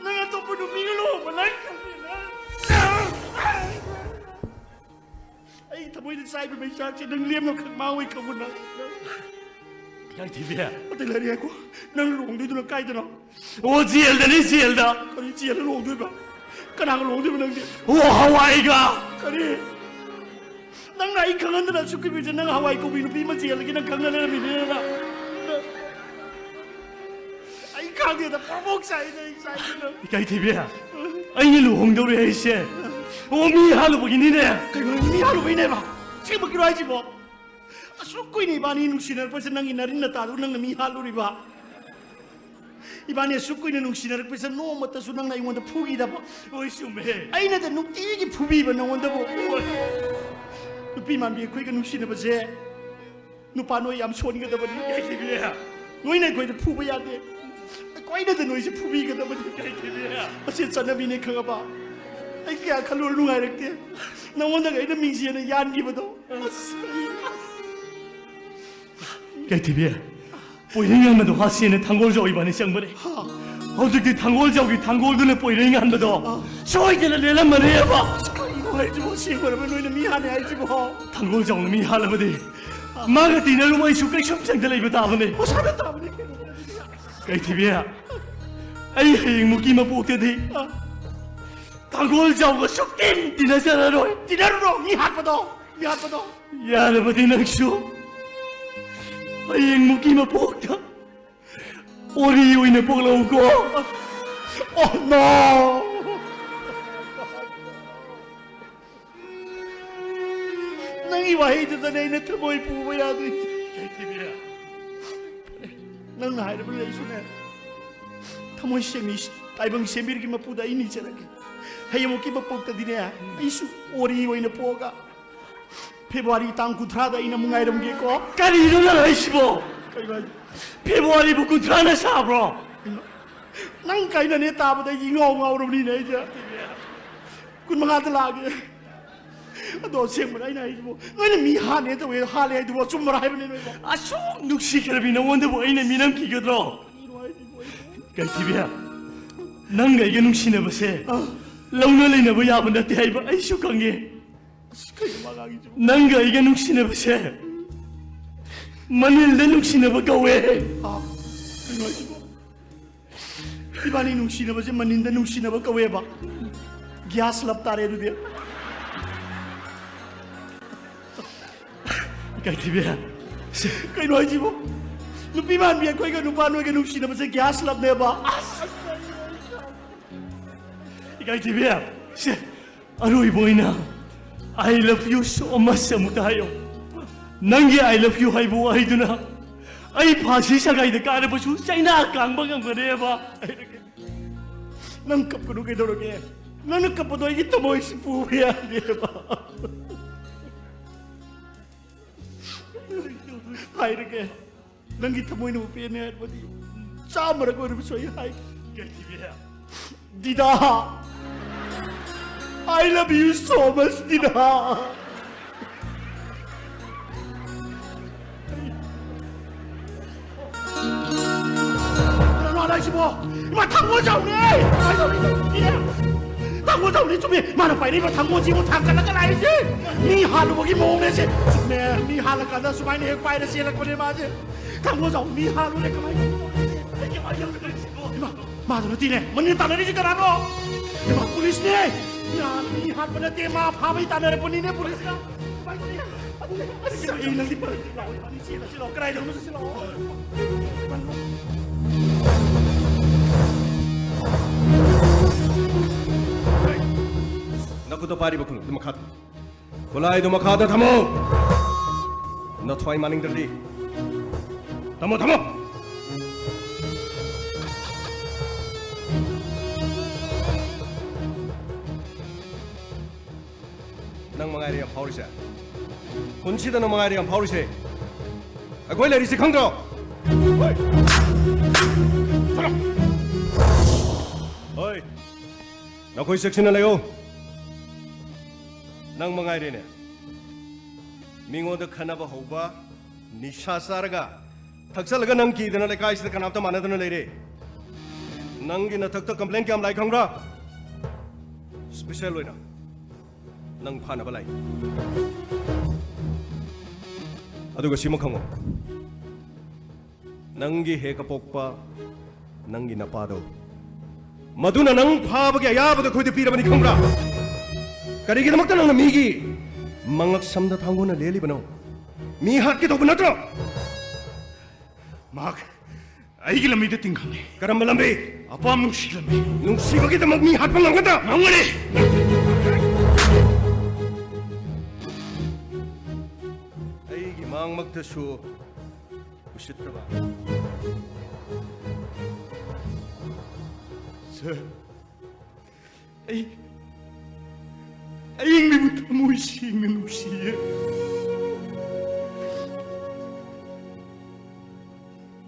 ꯅꯪ ꯑꯇꯣꯞꯄ ꯅꯨꯄꯤꯒ ꯂꯨꯍꯣꯡꯕ ꯅꯪ, ꯑꯩ ꯊꯃꯣꯏꯗ ꯆꯥꯏꯕ ꯃꯩꯆꯥꯛꯁꯦ ꯅꯪ ꯂꯦꯝꯅ ꯈꯪ ꯃꯥꯡꯉꯣꯏ ꯈꯪꯉꯨ ꯅꯪ꯫ ꯌꯥꯏꯊꯤꯕꯤ꯫ ꯑꯇꯩ ꯂꯩꯔꯦ ꯍꯥꯏꯀꯣ꯫ ꯅꯪ ꯂꯨꯍꯣꯡꯗꯣꯏꯗꯨꯅ ꯀꯥꯏꯗꯅꯣ? ꯑꯣ, ꯖꯦꯜꯗꯅꯤ, ꯖꯦꯜꯗ꯫ ꯀꯔꯤ ꯖꯦꯜꯗ ꯂꯨꯍꯣꯡꯗꯣꯏꯕ? ꯀꯅꯥꯒ ꯂꯨꯍꯣꯡꯗꯣꯏꯕ ꯅꯪꯗꯤ? ꯑꯣ, ꯍꯋꯥꯏꯒ꯫ ꯀꯔꯤ? ꯅꯪꯅ ꯑꯩ ꯈꯪꯍꯟꯗꯅ ꯑꯁꯨꯛ ꯀꯨꯏꯕꯁꯦ ꯅꯪ ꯍꯋꯥꯏ ꯀꯧꯕꯤ ꯅꯨꯄꯤ ꯑꯃ ꯖꯦꯜꯗꯒꯤ ꯅꯪ ꯈꯪꯅ ꯂꯩꯔꯝꯃꯤꯅꯦꯅ꯫ ꯑꯩ ꯈꯪꯗꯦꯗ, ꯄ꯭ꯔꯣꯃꯣꯛ ꯆꯥꯏꯗ ꯑꯩ ꯆꯥꯏꯗꯅ꯫ ꯏꯀꯥꯏꯊꯤꯕꯤ, ꯑꯩꯅ ꯂꯨꯍꯣꯡꯗꯧꯔꯦ ꯍꯥꯏꯁꯦ꯫ ꯑꯣ, ꯃꯤ ꯍꯥꯠꯂꯨꯕꯒꯤꯅꯤꯅꯦ꯫ ꯀꯩꯅꯣ, ꯃꯤ ꯍꯥꯠꯂꯨꯕꯩꯅꯦꯕ? ꯑꯁꯦꯡꯕꯒꯤꯔꯣ ꯍꯥꯏꯁꯤꯕꯣ? ꯑꯁꯨꯛ ꯀꯨꯏꯅ ꯏꯕꯥꯅꯤ ꯅꯨꯡꯁꯤꯅꯔꯛꯄꯁꯦ ꯅꯪꯒꯤ ꯅꯔꯤꯟ ꯅꯇꯥꯗꯨ ꯅꯪꯅ ꯃꯤ ꯍꯥꯠꯂꯨꯔꯤꯕ? ꯏꯕꯥꯅꯤ ꯑꯁꯨꯛ ꯀꯨꯏꯅ ꯅꯨꯡꯁꯤꯅꯔꯛꯄꯁꯦ ꯅꯣꯡꯃꯇꯁꯨ ꯅꯪꯅ ꯑꯩꯉꯣꯟꯗ ꯐꯨꯈꯤꯗꯕ? ꯍꯣꯏ, ꯆꯨꯝꯃꯦ꯫ ꯑꯩꯅꯗ ꯅꯨꯡꯇꯤꯒꯤ ꯐꯨꯕꯤꯕ ꯅꯉꯣꯟꯗꯕꯨ? ꯍꯣꯏ꯫ ꯅꯨꯄꯤ ꯃꯥꯟꯕꯤ ꯑꯩꯈꯣꯏꯒ ꯅꯨꯡꯁꯤꯅꯕꯁꯦ ꯅꯨꯄꯥ ꯅꯣꯏ ꯌꯥꯝ ꯁꯣꯟꯒꯗꯕꯅꯤ꯫ ꯏꯀꯥꯏꯊꯤꯕꯤ꯫ ꯅꯣꯏꯅ ꯑꯩꯈꯣꯏꯗ ꯐꯨꯕ ꯌꯥꯗꯦ꯫ ꯑꯩꯈꯣꯏꯅꯗ ꯅꯣꯏꯁꯦ ꯐꯨꯕꯤꯒꯗꯕꯅꯤ꯫ ꯏꯀꯥꯏꯊꯤꯕꯤ꯫ ꯃꯁꯤ ꯆꯠꯅꯕꯤꯅꯦ ꯈꯪꯉꯕ? ꯑꯩ ꯀꯌꯥ ꯈꯜꯂꯨꯔ ꯅꯨꯡꯉꯥꯏꯔꯛꯇꯦ꯫ ꯅꯉꯣꯟꯗꯒ ꯑꯩꯅ ꯃꯤꯡꯖꯦꯜꯅ ꯌꯥꯟꯈꯤꯕꯗꯣ꯫ ꯑꯁ, ꯑꯩ, ꯑꯁ꯫ ꯏꯀꯥꯏꯊꯤꯕꯤ, ꯄꯣꯏꯔꯩ ꯉꯥꯟꯕꯗꯣ ꯍꯥꯠꯁꯦꯅ ꯊꯥꯡꯒꯣꯜꯖꯥꯎ ꯏꯕꯥꯅꯤ ꯆꯪꯕꯅꯦ꯫ ꯍꯥ? ꯍꯧꯖꯤꯛꯇꯤ ꯊꯥꯡꯒꯣꯜꯖꯥꯎꯒꯤ ꯊꯥꯡꯒꯣꯜꯗꯨꯅ ꯄꯣꯏꯔꯩ ꯉꯥꯟꯕꯗꯣ ꯑꯥ꯫ ꯁꯣꯏꯗꯅ ꯂꯦꯜꯂꯝꯃꯅꯦꯕ꯫ ꯑꯁ, ꯀꯔꯤꯅꯣ ꯍꯥꯏꯁꯤꯕꯣ? ꯑꯁꯦꯡꯕꯔꯕ ꯅꯣꯏꯅ ꯃꯤ ꯍꯥꯠꯅꯤ ꯍꯥꯏꯁꯤꯕꯣ? ꯊꯥꯡꯒꯣꯜꯖꯥꯎꯅ ꯃꯤ ꯍꯥꯠꯂꯕꯗꯤ ꯃꯥꯒ ꯇꯤꯟꯅꯔꯨꯕ ꯑꯩꯁꯨ ꯀꯩꯁꯨꯝꯁꯪꯗ ꯂꯩꯕ ꯇꯥꯕꯅꯦ꯫ ꯃꯁꯥꯅ ꯇꯥꯕꯅꯤ ꯀꯩꯅꯣ꯫ ꯏꯀꯥꯏꯊꯤꯕꯤ, ꯑꯩ ꯍꯌꯦꯡꯃꯨꯛꯀꯤ ꯃꯄꯣꯛꯇꯗꯤ ꯑꯥ꯫ ꯊꯥꯡꯒꯣꯜꯖꯥꯎꯒ ꯁꯨꯛꯇꯤꯟ ꯇꯤꯟꯅꯖꯔꯔꯣꯏ꯫ ꯇꯤꯟꯅꯔꯨꯔꯣ, ꯃꯤ ꯍꯥꯠꯄꯗꯣ, ꯃꯤ ꯍꯥꯠꯄꯗꯣ꯫ ꯌꯥꯔꯕꯗꯤ ꯅꯪꯁꯨ ꯍꯌꯦꯡꯃꯨꯛꯀꯤ ꯃꯄꯣꯛꯇ ꯑꯣꯔꯤ ꯑꯣꯏꯅ ꯄꯣꯛꯂꯛꯎꯀꯣ꯫ Oh no! ꯅꯪꯒꯤ ꯋꯥꯍꯩꯗꯨꯗꯅꯦ ꯑꯩꯅ ꯊꯃꯣꯏ ꯄꯨꯕ ꯌꯥꯗ꯭ꯔꯤꯁꯦ꯫ ꯏꯀꯥꯏꯊꯤꯕꯤ꯫ ꯅꯪꯅ ꯍꯥꯏꯔꯕ ꯂꯩꯁꯨꯅꯦ꯫ ꯊꯃꯣꯏ ꯁꯦꯡꯉꯤ ꯇꯥꯏꯕꯪ ꯁꯦꯝꯕꯤꯔꯒꯤ ꯃꯄꯨꯗ ꯑꯩ ꯅꯤꯖꯔꯒꯦ꯫ ꯍꯌꯦꯡꯃꯨꯛꯀꯤ ꯃꯄꯣꯛꯇꯗꯤꯅꯦ, ꯑꯩꯁꯨ ꯑꯣꯔꯤ ꯑꯣꯏꯅ ꯄꯣꯛꯑꯒ ꯐꯦꯕ꯭ꯔꯨꯋꯥꯔꯤ ꯇꯥꯡ ꯀꯨꯟꯊ꯭ꯔꯥꯗ ꯑꯩꯅ ꯑꯃꯨꯛ ꯉꯥꯏꯔꯝꯒꯦꯀꯣ꯫ ꯀꯔꯤꯅꯣ ꯅꯪ ꯍꯥꯏꯁꯤꯕꯣ? ꯀꯩꯅꯣ ꯍꯥꯏꯁꯦ? ꯐꯦꯕ꯭ꯔꯨꯋꯥꯔꯤꯕꯨ ꯀꯨꯟꯊ꯭ꯔꯥꯅ ꯁꯥꯕ꯭ꯔꯣ? ꯅꯪ ꯀꯥꯏꯅꯅꯦ ꯇꯥꯕꯗ ꯑꯩꯗꯤ ꯏꯉꯥꯎ ꯉꯥꯎꯔꯕꯅꯤꯅꯦ ꯑꯩꯁꯦ꯫ ꯀꯨꯟ ꯃꯉꯥꯗ ꯂꯥꯛꯑꯒꯦ꯫ ꯑꯗꯣ ꯑꯁꯦꯡꯕꯅꯦ ꯑꯩꯅ ꯍꯥꯏꯁꯤꯕꯣ, ꯅꯣꯏꯅ ꯃꯤ ꯍꯥꯠꯅꯦ ꯇꯧꯋꯦ, ꯍꯥꯠꯂꯦ ꯍꯥꯏꯗꯨꯕꯣ ꯑꯆꯨꯝꯕꯔ ꯍꯥꯏꯕꯅꯦ ꯅꯣꯏꯕꯣ? ꯑꯁꯨꯛ ꯅꯨꯡꯁꯤꯈ꯭ꯔꯕꯤ ꯅꯉꯣꯟꯗꯕꯨ ꯑꯩꯅ ꯃꯤꯅꯝꯈꯤꯒꯗ꯭ꯔꯣ? ꯀꯩꯅꯣ ꯍꯥꯏꯁꯤꯕꯣ ꯑꯩꯕꯣ? ꯀꯩꯊꯤꯕꯤ, ꯅꯪꯒ ꯑꯩꯒ ꯅꯨꯡꯁꯤꯅꯕꯁꯦ ꯑꯥ꯫ ꯂꯧꯅ ꯂꯩꯅꯕ ꯌꯥꯕ ꯅꯠꯇꯦ ꯍꯥꯏꯕ ꯑꯩꯁꯨ ꯈꯪꯉꯦ꯫ ꯑꯁ, ꯀꯩꯅꯣ ꯃꯥ ꯉꯥꯡꯉꯤꯁꯤꯕꯣ? ꯅꯪꯒ ꯑꯩꯒ ꯅꯨꯡꯁꯤꯅꯕꯁꯦ ꯃꯅꯤꯜꯗ ꯅꯨꯡꯁꯤꯅꯕ ꯀꯧꯋꯦ꯫ ꯑꯥ, ꯀꯩꯅꯣ ꯍꯥꯏꯁꯤꯕꯣ? ꯏꯕꯥꯅꯤ ꯅꯨꯡꯁꯤꯅꯕꯁꯦ ꯃꯅꯤꯟꯗ ꯅꯨꯡꯁꯤꯅꯕ ꯀꯧꯋꯦꯕ꯫ Gas love ꯇꯥꯔꯦ ꯑꯗꯨꯗꯤ꯫ ꯏꯀꯥꯏꯊꯤꯕꯤ꯫ ꯀꯩꯅꯣ ꯍꯥꯏꯁꯤꯕꯣ? ꯅꯨꯄꯤ ꯃꯥꯟꯕꯤ ꯑꯩꯈꯣꯏꯒ ꯅꯨꯄꯥ ꯅꯣꯏꯒ ꯅꯨꯡꯁꯤꯅꯕꯁꯦ gas loveꯅꯦꯕ꯫ ꯑꯁ! ꯏꯀꯥꯏꯊꯤꯕꯤ, ꯁꯦ, ꯑꯔꯣꯏꯕ ꯑꯣꯏꯅ "I love you so much" ꯑꯃꯨꯛꯇ ꯍꯥꯏꯌꯣ꯫ ꯅꯪꯒꯤ "I love you" ꯍꯥꯏꯕ ꯋꯥꯍꯩꯗꯨꯅ ꯑꯩ ꯐꯥꯁꯤ ꯁꯒꯥꯏꯗ ꯀꯥꯔꯕꯁꯨ ꯆꯩꯅꯥ ꯀꯥꯡꯕ ꯉꯝꯒꯅꯦꯕ꯫ ꯅꯪ ꯀꯞꯀꯅꯨ ꯀꯩꯗꯧꯔꯒꯦ? ꯅꯪꯅ ꯀꯞꯄꯗꯣ ꯑꯩꯒꯤ ꯊꯃꯣꯏꯁꯤ ꯄꯨꯕ ꯌꯥꯗꯦꯕ꯫ ꯍꯥꯏꯔꯒꯦ, ꯅꯪꯒꯤ ꯊꯃꯣꯏꯅꯕꯨ ꯄꯦꯟꯅꯦ ꯍꯥꯏꯔꯕꯗꯤ ꯆꯥꯝꯃꯔꯛ ꯑꯣꯏꯔꯕꯁꯨ ꯑꯩ ꯍꯥꯏ꯫ ꯀꯩꯊꯤꯕꯤ꯫ ꯗꯤꯗꯥ! I love you so much, ꯗꯤꯗꯥ! ꯀꯅꯥꯅꯣ ꯍꯥꯏꯁꯤꯕꯣ? ꯏꯃꯥ, ꯊꯥꯡꯒꯣꯜ ꯖꯥꯎꯅꯦ! ꯀꯃꯥꯏꯅ ꯇꯧꯅꯤ? ꯏꯃꯥ! ꯊꯥꯡꯒꯣꯜ ꯖꯥꯎꯅꯦ, ꯆꯨꯝꯃꯦ! ꯃꯥꯅ ꯄꯥꯏꯔꯛꯏꯕ ꯊꯥꯡꯒꯣꯜꯁꯤꯕꯨ ꯊꯥꯡꯒꯠꯂꯒ ꯂꯥꯛꯏꯁꯦ! ꯃꯤ ꯍꯥꯠꯂꯨꯕꯒꯤ ꯃꯑꯣꯡꯅꯦ ꯁꯦ! ꯆꯨꯝꯃꯦ, ꯃꯤ ꯍꯥꯠꯂꯀꯥꯟꯗ ꯁꯨꯃꯥꯏꯅ ꯍꯦꯛ ꯄꯥꯏꯔ ꯆꯦꯜꯂꯛꯄꯅꯦ ꯃꯥꯁꯦ! ꯊꯥꯡꯒꯣꯜ ꯖꯥꯎ, ꯃꯤ ꯍꯥꯠꯂꯨꯔꯦ, ꯀꯃꯥꯏꯅ ꯇꯧꯅꯤ? ꯏꯃꯥ, ꯃꯥꯗꯨ ꯅꯠꯇꯦꯅꯦ, ꯃꯅꯤꯡ ꯇꯥꯟꯅꯔꯤꯁꯤ ꯀꯅꯥꯅꯣ? ꯏꯃꯥ, ꯄꯨꯂꯤꯁꯅꯦ! ꯃꯤ ꯍꯥꯠ-, ꯃꯤ ꯍꯥꯠꯄ ꯅꯠꯇꯦ, ꯃꯥ ꯐꯥꯕꯩ ꯇꯥꯟꯅꯔꯛꯄꯅꯤꯅꯦ, ꯄꯨꯂꯤꯁꯅ! ꯀꯃꯥꯏꯅ ꯇꯧꯅꯤ? ꯑꯁ, ꯑꯩ ꯅꯪꯗꯤ ꯐꯔꯛ ꯂꯥꯛꯑꯣ, ꯏꯕꯥꯅꯤ ꯆꯦꯜꯂꯁꯤ ꯂꯥꯛꯑꯣ, ꯀꯗꯥꯏꯗꯅꯣ ꯆꯠꯁꯤ ꯂꯥꯛꯑꯣ꯫ ꯅꯈꯨꯠꯇ ꯄꯥꯏꯔꯤꯕ ꯈꯨꯠꯂꯨ ꯑꯗꯨ ꯃꯈꯥ ꯊꯝꯃꯨ꯫ ꯈꯨꯠꯂꯥꯏꯗꯨ ꯃꯈꯥꯗ ꯊꯝꯃꯨ꯫ ꯅꯊ꯭ꯋꯥꯏ ꯃꯥꯅꯤꯡꯗ꯭ꯔꯗꯤ ꯊꯝꯃꯣ, ꯊꯝꯃꯣ꯫ ꯅꯪ ꯃꯉꯥꯏꯔꯦ ꯌꯥꯝ ꯐꯥꯎꯔꯤꯁꯦ꯫ ꯄꯨꯟꯁꯤꯗ ꯅꯪ ꯃꯉꯥꯏꯔꯦ ꯌꯥꯝ ꯐꯥꯎꯔꯤꯁꯦ꯫ ꯑꯩꯈꯣꯏ ꯂꯩꯔꯤꯁꯤ ꯈꯪꯗ꯭ꯔꯣ? ꯍꯣꯏ꯫ ꯆꯠꯂꯣ꯫ ꯍꯣꯏ꯫ ꯅꯈꯣꯏ ꯆꯦꯛꯁꯤꯟꯅ ꯂꯩꯌꯨ꯫ ꯅꯪ ꯃꯉꯥꯏꯔꯦꯅꯦ꯫ ꯃꯤꯉꯣꯟꯗ ꯈꯟꯅꯕ ꯍꯧꯕ, ꯅꯤꯁꯥ ꯆꯥꯔꯒ, ꯊꯛꯆꯜꯂꯒ ꯅꯪ ꯀꯤꯗꯅ ꯂꯩꯀꯥꯏꯁꯤꯗ ꯀꯅꯥꯝꯇ ꯃꯥꯟꯅꯗꯅ ꯂꯩꯔꯦ꯫ ꯅꯪꯒꯤ ꯅꯊꯛꯇ complain ꯀꯌꯥꯝ ꯂꯥꯛꯏ ꯈꯪꯕ꯭ꯔꯥ? Special ꯑꯣꯏꯅ ꯅꯪ ꯐꯥꯅꯕ ꯂꯥꯛꯏ꯫ ꯑꯗꯨꯒ ꯁꯤꯃ ꯈꯪꯉꯣ, ꯅꯪꯒꯤ ꯍꯦꯛ ꯑꯄꯣꯛꯄ ꯅꯪꯒꯤ ꯅꯄꯥꯗꯣ, ꯃꯗꯨꯅ ꯅꯪ ꯐꯥꯕꯒꯤ ꯑꯌꯥꯕꯗꯣ ꯑꯩꯈꯣꯏꯗ ꯄꯤꯔꯕꯅꯤ ꯈꯪꯕ꯭ꯔꯥ? ꯀꯔꯤꯒꯤꯗꯃꯛꯇ ꯅꯪꯅ ꯃꯤꯒꯤ ꯃꯉꯛꯁꯝꯗ ꯊꯥꯡꯒꯣꯜꯅ ꯂꯦꯜꯂꯤꯕꯅꯣ? ꯃꯤ ꯍꯥꯠꯀꯦ ꯇꯧꯕ ꯅꯠꯇ꯭ꯔꯣ? ꯃꯍꯥꯛ ꯑꯩꯒꯤ ꯂꯝꯕꯤꯗ ꯇꯤꯡꯈꯪꯅꯤ꯫ ꯀꯔꯝꯕ ꯂꯝꯕꯤ? ꯑꯄꯥꯝ ꯅꯨꯡꯁꯤ ꯂꯝꯕꯤ꯫ ꯅꯨꯡꯁꯤꯕꯒꯤꯗꯃꯛ ꯃꯤ ꯍꯥꯠꯄ ꯉꯝꯒꯗ꯭ꯔꯥ? ꯉꯝꯒꯅꯤ꯫ ꯑꯩꯒꯤ ꯃꯥꯡꯃꯛꯇꯁꯨ ꯎꯁꯤꯠꯇꯕ꯫ ꯁꯥꯔ, ꯑꯩ, ꯑꯩ ꯃꯤꯕꯨ ꯊꯃꯣꯏ ꯁꯦꯡꯅ ꯅꯨꯡꯁꯤꯌꯦ꯫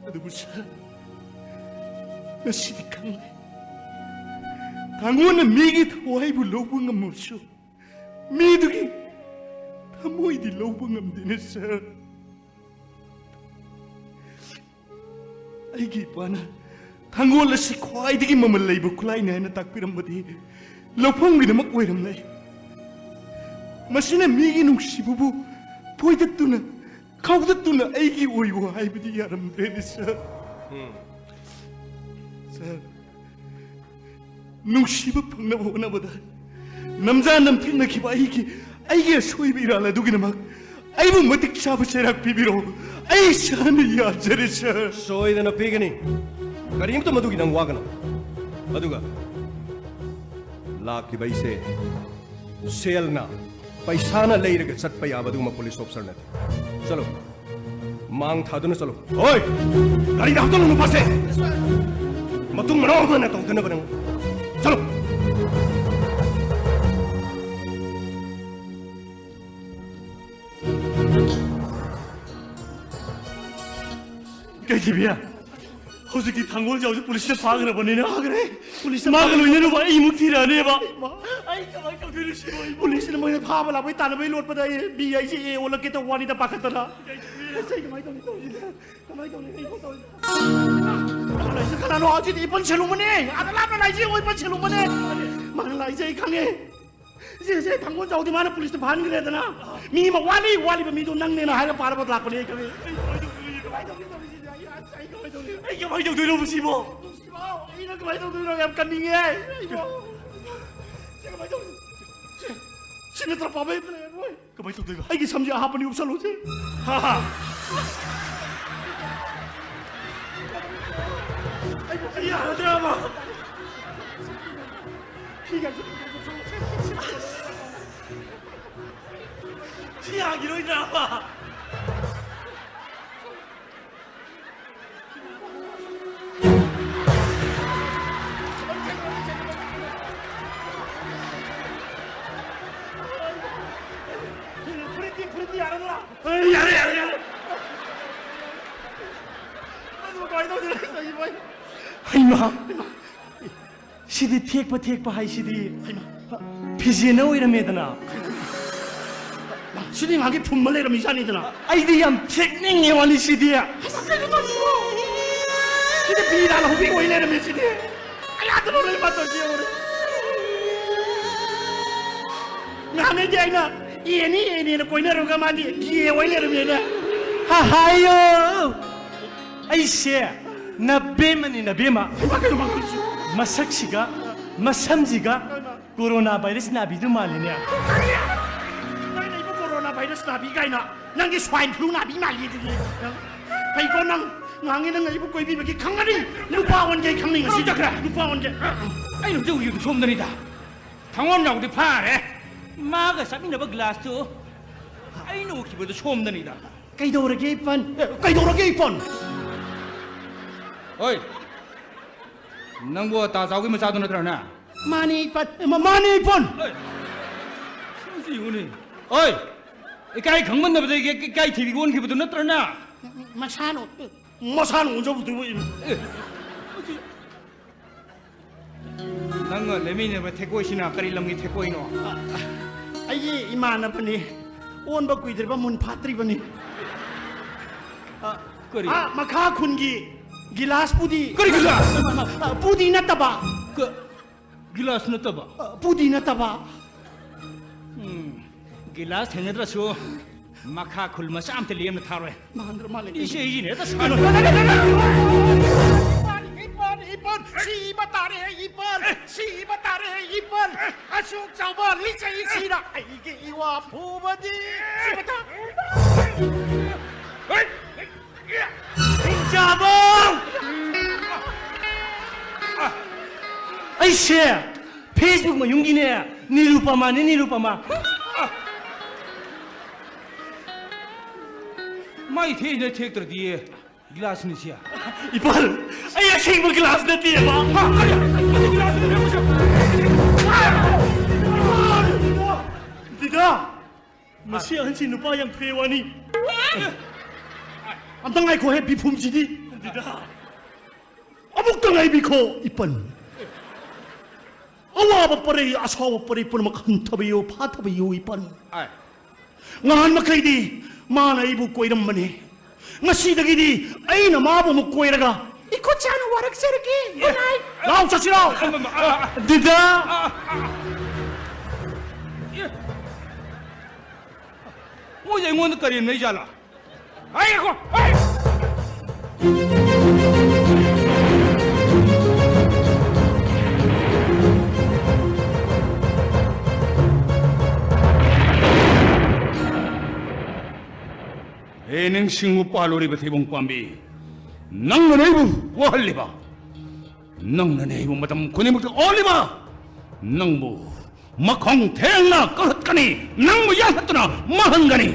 ꯑꯗꯨꯕꯨ ꯁꯥꯔ, ꯉꯁꯤꯗꯤ ꯈꯪꯂꯦ꯫ ꯊꯥꯡꯒꯣꯜꯅ ꯃꯤꯒꯤ ꯊꯋꯥꯏꯕꯨ ꯂꯧꯕ ꯉꯝꯃꯕꯁꯨ, ꯃꯤꯗꯨꯒꯤ ꯊꯃꯣꯏꯗꯤ ꯂꯧꯕ ꯉꯝꯗꯦꯅꯦ ꯁꯥꯔ꯫ ꯑꯩꯒꯤ ꯏꯄꯥꯅ ꯊꯥꯡꯒꯣꯜ ꯑꯁꯤ ꯈ꯭ꯋꯥꯏꯗꯒꯤ ꯃꯃꯜ ꯂꯩꯕ ꯈꯨꯠꯂꯥꯏꯅꯤ ꯍꯥꯏꯅ ꯇꯥꯛꯄꯤꯔꯝꯕꯗꯤ ꯂꯧꯐꯝꯒꯤꯗꯃꯛ ꯑꯣꯏꯔꯝꯂꯦ꯫ ꯃꯁꯤꯅ ꯃꯤꯒꯤ ꯅꯨꯡꯁꯤꯕꯕꯨ ꯐꯣꯏꯗꯠꯇꯨꯅ, ꯈꯥꯎꯗꯠꯇꯨꯅ ꯑꯩꯒꯤ ꯑꯣꯏꯌꯨ ꯍꯥꯏꯕꯗꯤ ꯌꯥꯔꯝꯗ꯭ꯔꯦꯅꯦ ꯁꯥꯔ꯫ ꯎꯝ꯫ ꯁꯥꯔ, ꯅꯨꯡꯁꯤꯕ ꯐꯪꯅꯕ ꯍꯣꯠꯅꯕꯗ ꯅꯝꯖꯥ ꯅꯝꯊꯦꯛꯅꯈꯤꯕ ꯑꯩꯒꯤ, ꯑꯩꯒꯤ ꯑꯁꯣꯏꯕ ꯏꯔꯥꯜ ꯑꯗꯨꯒꯤꯗꯃꯛ ꯑꯩꯕꯨ ꯃꯇꯤꯛ ꯆꯥꯕ ꯆꯩꯔꯥꯛ ꯄꯤꯕꯤꯔꯣ꯫ ꯑꯩ ꯏꯁꯥꯅ ꯌꯥꯖꯔꯦ, ꯁꯥꯔ꯫ ꯁꯣꯏꯗꯅ ꯄꯤꯒꯅꯤ꯫ ꯀꯔꯤꯝꯇ ꯃꯗꯨꯒꯤ ꯅꯪ ꯋꯥꯒꯅꯨ꯫ ꯑꯗꯨꯒ ꯂꯥꯛꯈꯤꯕ ꯑꯩꯁꯦ ꯁꯦꯜꯅ, ꯄꯩꯁꯥꯅ ꯂꯩꯔꯒ ꯆꯠꯄ ꯌꯥꯕ ꯑꯗꯨꯒꯨꯝꯕ ꯄꯨꯂꯤꯁ ꯑꯣꯐꯤꯁꯔ ꯅꯠꯇꯦ꯫ ꯆꯠꯂꯣ꯫ ꯃꯥꯡ ꯊꯥꯗꯨꯅ ꯆꯠꯂꯣ꯫ ꯍꯣꯏ! ꯒꯥꯔꯤꯗ ꯍꯥꯞꯆꯜꯂꯨ ꯅꯨꯄꯥꯁꯦ! ꯃꯇꯨꯡ ꯃꯅꯥꯎ ꯑꯃꯅ ꯇꯧꯗꯅꯕ ꯅꯪ꯫ ꯆꯠꯂꯣ! ꯀꯩꯊꯤꯕꯤ, ꯍꯧꯖꯤꯛꯇꯤ ꯊꯥꯡꯒꯣꯜ ꯖꯥꯎꯁꯦ ꯄꯨꯂꯤꯁꯅ ꯐꯥꯈ꯭ꯔꯕꯅꯤꯅ, ꯐꯥꯈ꯭ꯔꯦ꯫ ꯄꯨꯂꯤꯁꯅ ꯃꯥꯒ ꯐꯥꯈ꯭ꯔꯦ꯫ ꯂꯣꯏꯅꯅꯕ ꯑꯩꯃꯨꯛ ꯊꯤꯔꯛꯑꯅꯦꯕ꯫ ꯀꯃꯥꯏꯅ ꯇꯧꯗꯣꯏꯅꯣ ꯁꯤꯕꯣ? ꯄꯨꯂꯤꯁꯅ ꯃꯣꯏꯅ ꯐꯥꯕ ꯂꯥꯛꯄꯩ ꯇꯥꯟꯅꯕꯩ ꯂꯣꯠꯄꯗ ꯑꯩ ꯃꯤ ꯑꯩꯁꯦ ꯑꯦ ꯑꯣꯜꯂꯛꯀꯦ ꯇꯧꯕ ꯋꯥꯅꯤꯗ ꯄꯥꯈꯠꯇꯅ꯫ ꯑꯁ, ꯑꯩ ꯀꯃꯥꯏꯅ ꯇꯧꯅꯤ ꯇꯧꯔꯤꯁꯤꯗꯤ? ꯀꯃꯥꯏꯅ ꯇꯧꯅꯤ? ꯑꯩ ꯀꯃꯥꯏꯅ ꯇꯧꯅꯤ? ꯑꯗꯨ ꯂꯥꯛꯏꯁꯦ ꯀꯅꯥꯅꯣ? ꯍꯧꯖꯤꯛꯇꯤ ꯏꯄꯟ ꯁꯦꯂꯨꯡꯕꯅꯦ꯫ ꯑꯥꯗ ꯂꯥꯞꯅ ꯂꯥꯛꯏꯁꯦ ꯌꯦꯡꯉꯣ, ꯏꯄꯟ ꯁꯦꯂꯨꯡꯕꯅꯦ꯫ ꯃꯥꯅ ꯂꯥꯛꯏꯁꯦ ꯑꯩ ꯈꯪꯉꯦ꯫ ꯁꯦ, ꯁꯦ, ꯊꯥꯡꯒꯣꯜ ꯆꯥꯎꯗꯤ ꯃꯥꯅ ꯄꯨꯂꯤꯁꯇ ꯐꯥꯍꯟꯈ꯭ꯔꯦꯗꯅ꯫ ꯃꯤ ꯑꯃ ꯋꯥꯠꯂꯤ, ꯋꯥꯠꯂꯤꯕ ꯃꯤꯗꯣ ꯅꯪꯅꯦꯅ ꯍꯥꯏꯔ ꯄꯥꯔꯕ ꯂꯥꯛꯄꯅꯦ ꯑꯩ ꯈꯪꯉꯦ꯫ ꯑꯩ ꯀꯃꯥꯏꯅ ꯇꯧꯗꯣꯏꯅꯣ? ꯑꯩ ꯀꯃꯥꯏꯅ ꯇꯧꯗꯣꯏꯅꯣ ꯁꯤꯕꯣ? ꯅꯨꯡꯁꯤꯕꯥꯎ, ꯑꯩꯅ ꯀꯃꯥꯏꯅ ꯇꯧꯗꯣꯏꯅꯣ? ꯌꯥꯝ ꯀꯟꯅꯤꯡꯉꯦ ꯑꯩꯕꯣ꯫ ꯁꯤ ꯀꯃꯥꯏꯅ ꯇꯧꯅꯤ? ꯁꯤ, ꯁꯤ ꯅꯠꯇ꯭ꯔ ꯄꯥꯝꯕꯩ ꯑꯝꯇ ꯂꯩꯔꯔꯣꯏ꯫ ꯀꯃꯥꯏꯅ ꯇꯧꯗꯣꯏꯕ? ꯑꯩꯒꯤ ꯁꯝꯁꯦ ꯑꯍꯥꯞꯄꯅꯤ ꯎꯞꯁꯜꯂꯨꯁꯦ꯫ ꯍꯥ, ꯍꯥ꯫ ꯑꯩꯕꯨ ꯀꯔꯤ ꯌꯥꯔꯗ꯭ꯔꯕ? ꯁꯤ ꯌꯥꯈꯤꯔꯣꯏꯗ꯭ꯔꯕ? ꯐꯨꯔꯤꯠꯇꯤ, ꯐꯨꯔꯤꯠꯇꯤ ꯌꯥꯔꯗ꯭ꯔꯥ? ꯑꯦ, ꯌꯥꯔꯦ, ꯌꯥꯔꯦ, ꯌꯥꯔꯦ꯫ ꯑꯗꯨ ꯀꯃꯥꯏꯅ ꯇꯧꯗꯣꯏꯅꯣ? ꯍꯩꯃꯥ! ꯁꯤꯗꯤ ꯊꯦꯛꯄ ꯊꯦꯛꯄ ꯍꯥꯏꯁꯤꯗꯤ ꯍꯩꯃꯥ! ꯐꯤꯖꯦꯅ ꯑꯣꯏꯔꯝꯃꯦꯗꯅ꯫ ꯁꯤꯗꯤ ꯉꯥꯏꯍꯥꯛꯀꯤ ꯐꯨꯝꯃ ꯂꯩꯔꯝꯃꯤꯖꯥꯠꯅꯤꯗꯅ꯫ ꯑꯩꯗꯤ ꯌꯥꯝ ꯊꯦꯛꯅꯤꯡꯉꯦ ꯋꯥꯅꯤ ꯁꯤꯗꯤ꯫ ꯁꯤꯗꯤ ꯐꯤꯔꯥꯜ ꯍꯧꯕꯤ ꯑꯣꯏ ꯂꯩꯔꯝꯃꯦ ꯁꯤꯗꯤ꯫ ꯀꯌꯥꯗꯅꯣ ꯂꯩ ꯃꯥꯇꯣꯟꯁꯤ ꯌꯦꯡꯉꯨꯅꯦ꯫ ꯉꯍꯥꯟꯉꯩꯗꯤ ꯑꯩꯅ ꯑꯦꯅꯤ ꯑꯦꯅꯦꯅ ꯀꯣꯏꯅꯔꯨꯔꯒ ꯃꯥꯗꯤ ꯒꯦ ꯑꯣꯏ ꯂꯩꯔꯝꯃꯦꯅꯦ꯫ ꯍꯥ, ꯍꯥꯏꯌꯣ! ꯑꯩꯁꯦ ꯅꯕꯦꯝꯃꯅꯤ, ꯅꯕꯦꯝꯃ꯫ ꯍꯩꯃꯥ, ꯀꯩꯅꯣ ꯃꯥ ꯇꯧꯔꯤꯁꯤꯕꯣ? ꯃꯁꯛꯁꯤꯒ, ꯃꯁꯝꯁꯤꯒ ꯀꯣꯔꯣꯅꯥ ꯚꯥꯏꯔꯁ ꯅꯥꯕꯤꯗꯨ ꯃꯥꯜꯂꯤꯅꯦ꯫ ꯅꯪꯅ ꯑꯩꯕꯨ ꯀꯣꯔꯣꯅꯥ ꯚꯥꯏꯔꯁ ꯅꯥꯕꯤ ꯀꯥꯏꯅ? ꯅꯪꯒꯤ ꯁ꯭ꯋꯥꯏꯟ ꯐ꯭ꯂꯨ ꯅꯥꯕꯤ ꯃꯥꯜꯂꯤ ꯑꯗꯨꯗꯤ꯫ ꯅꯪ ꯐꯩꯀꯣ ꯅꯪ? ꯉꯥꯡꯉꯤ ꯅꯪꯅ ꯑꯩꯕꯨ ꯀꯣꯏꯕꯤꯕꯒꯤ ꯈꯪꯒꯅꯤ꯫ ꯅꯨꯄꯥ ꯑꯣꯟꯒꯦ ꯈꯪꯅꯤ ꯉꯁꯤ꯫ ꯆꯠꯈ꯭ꯔꯦ꯫ ꯅꯨꯄꯥ ꯑꯣꯟꯒꯦ꯫ ꯑꯩꯅ ꯍꯧꯖꯤꯛ ꯎꯈꯤꯕꯗꯨ ꯁꯣꯝꯗꯅꯤꯗ꯫ ꯊꯥꯡꯒꯣꯟꯖꯥꯎꯗꯤ ꯐꯥꯔꯦ꯫ ꯃꯥꯒ ꯆꯠꯃꯤꯟꯅꯕ ꯒ꯭ꯂꯥꯁꯇꯨ ꯑꯩꯅ ꯎꯈꯤꯕꯗꯨ ꯁꯣꯝꯗꯅꯤꯗ꯫ ꯀꯩꯗꯧꯔꯒꯦ ꯏꯄꯟ? ꯑꯦ, ꯀꯩꯗꯧꯔꯒꯦ ꯏꯄꯟ? ꯍꯣꯏ, ꯅꯪꯕꯨ ꯇꯥ ꯆꯥꯎꯒꯤ ꯃꯆꯥꯗꯨ ꯅꯠꯇ꯭ꯔꯅꯦ? ꯃꯥꯅꯦ ꯏꯄꯟ꯫ ꯃ-, ꯃꯥꯅꯦ ꯏꯄꯟ꯫ ꯍꯣꯏ, ꯁꯤ ꯌꯦꯡꯉꯨꯅꯦ꯫ ꯍꯣꯏ, ꯏꯀꯥꯏ ꯈꯪꯃꯟꯗꯕꯗꯒꯤ ꯏꯀꯥꯏ ꯊꯤꯕꯤꯒ ꯑꯣꯟꯈꯤꯕꯗꯨ ꯅꯠꯇ꯭ꯔꯅꯦ? ꯃꯁꯥꯅ, ꯃꯁꯥꯅ ꯑꯣꯟꯖꯕꯗꯨꯕꯨ ꯏꯃ-, ꯑꯦ, ꯃꯁꯤ ꯅꯪꯒ ꯂꯩꯃꯤꯟꯅꯕ ꯊꯦꯀꯣꯏꯁꯤꯅ ꯀꯔꯤ ꯂꯝꯒꯤ ꯊꯦꯀꯣꯏꯅꯣ? ꯑꯩꯒꯤ ꯏꯃꯥꯟꯅꯕꯅꯤ꯫ ꯑꯣꯟꯕ ꯀꯨꯏꯗ꯭ꯔꯤꯕ, ꯃꯨꯟ ꯐꯥꯠꯇ꯭ꯔꯤꯕꯅꯤ꯫ ꯑ, ꯀꯔꯤ? ꯑꯥ, ꯃꯈꯥ ꯈꯨꯟꯒꯤ ꯒꯤꯂꯥꯁ ꯄꯨꯗꯤ꯫ ꯀꯔꯤ ꯒꯤꯂꯥꯁ? ꯑ, ꯄꯨꯗꯤ ꯅꯠꯇꯕ꯫ ꯀ-, ꯒꯤꯂꯥꯁ ꯅꯠꯇꯕ? ꯑ, ꯄꯨꯗꯤ ꯅꯠꯇꯕ꯫ ꯎꯝ, ꯒꯤꯂꯥꯁ ꯊꯦꯡꯅꯗ꯭ꯔꯁꯨ ꯃꯈꯥ ꯈꯨꯜ ꯃꯆꯥ ꯑꯝꯇ ꯂꯦꯝꯅ ꯊꯥꯔꯣꯏ꯫ ꯃꯥꯟꯗ꯭ꯔ ꯃꯥꯜꯂꯦ꯫ ꯏꯁꯦ, ꯏꯁꯤꯅꯦ, ꯍꯦꯛꯇ ꯁꯥꯟꯅ-, ꯏꯄꯟ, ꯏꯄꯟ, ꯏꯄꯟ, ꯁꯤꯕ ꯇꯥꯔꯦ, ꯏꯄꯟ, ꯁꯤꯕ ꯇꯥꯔꯦ, ꯏꯄꯟ꯫ ꯑꯁꯨꯛ ꯆꯥꯎꯕ ꯂꯤꯆꯩꯁꯤꯅ ꯑꯩꯒꯤ ꯏꯋꯥ ꯐꯨꯕꯗꯤ꯫ ꯁꯤꯕ ꯇꯥ-, ꯍꯤꯡꯆꯥꯕ! ꯑꯩꯁꯦ Facebook ꯃꯌꯨꯝꯒꯤꯅꯦ, ꯅꯤꯔꯨꯄꯃꯥꯅꯦ, ꯅꯤꯔꯨꯄꯃꯥ꯫ ꯃꯥꯏ ꯊꯦꯛꯏꯅ ꯊꯦꯛꯇ꯭ꯔꯗꯤ ꯒꯤꯂꯥꯁꯅꯤ ꯁꯤ꯫ ꯏꯄꯥꯜ, ꯑꯩ ꯑꯁꯦꯡꯕ ꯒꯤꯂꯥꯁ ꯅꯠꯇꯦꯕ꯫ ꯍꯥ? ꯀꯔꯤ? ꯑꯩ ꯒꯤꯂꯥꯁꯅꯤ ꯅꯠꯇꯦ, ꯃꯁꯤ꯫ ꯗꯤꯗꯥ, ꯃꯁꯤ ꯑꯍꯟꯁꯤ ꯅꯨꯄꯥ ꯌꯥꯝ ꯐꯩ ꯋꯥꯅꯤ꯫ ꯑꯝꯇ ꯉꯥꯏꯈꯣꯍꯦ, ꯕꯤꯐꯨꯝꯁꯤꯗꯤ꯫ ꯗꯤꯗꯥ꯫ ꯑꯃꯨꯛꯇ ꯉꯥꯏꯕꯤꯈꯣ, ꯏꯄꯟ꯫ ꯑꯋꯥꯕ ꯄꯔꯩ, ꯑꯁꯥꯎꯕ ꯄꯔꯩ ꯄꯨꯝꯅꯃꯛ ꯍꯟꯊꯕꯤꯌꯨ, ꯐꯥꯊꯕꯤꯌꯨ, ꯏꯄꯟ꯫ ꯑꯥꯏ꯫ ꯉꯍꯥꯟ ꯃꯈꯩꯗꯤ ꯃꯥꯅ ꯑꯩꯕꯨ ꯀꯣꯏꯔꯝꯕꯅꯤ꯫ ꯉꯁꯤꯗꯒꯤꯗꯤ ꯑꯩꯅ ꯃꯥꯕꯨ ꯑꯃꯨꯛ ꯀꯣꯏꯔꯒ ꯏꯈꯨꯠ ꯁꯥꯅ ꯋꯥꯔꯛꯆꯔꯒꯦ꯫ Good night. ꯂꯥꯎ ꯆꯠꯁꯤ ꯂꯥꯎ꯫ ꯑ, ꯑ, ꯑ꯫ ꯗꯤꯗꯥ꯫ ꯑ, ꯑ, ꯑ꯫ ꯑꯦ꯫ ꯃꯣꯏꯁꯦ ꯑꯩꯉꯣꯟꯗ ꯀꯔꯦꯝꯅꯩ ꯖꯥꯠꯂꯥ? ꯍꯥꯏ, ꯉꯥꯏꯈꯣ, ꯍꯥꯏ! ꯍꯦ, ꯅꯤꯡꯁꯤꯡꯉꯨ, ꯄꯥꯜꯂꯨꯔꯤꯕ ꯊꯩꯕꯣꯡ ꯄꯥꯝꯕꯤ, ꯅꯪꯅ ꯑꯩꯕꯨ ꯋꯥꯍꯜꯂꯤꯕ, ꯅꯪꯅꯅꯦ ꯑꯩꯕꯨ ꯃꯇꯝ ꯈꯨꯗꯤꯡꯃꯛꯇ ꯑꯣꯜꯂꯤꯕ꯫ ꯅꯪꯕꯨ ꯃꯈꯣꯡ ꯊꯦꯡꯅ ꯀꯛꯊꯠꯀꯅꯤ, ꯅꯪꯕꯨ ꯌꯥꯟꯊꯠꯇꯨꯅ ꯃꯥꯡꯍꯟꯒꯅꯤ꯫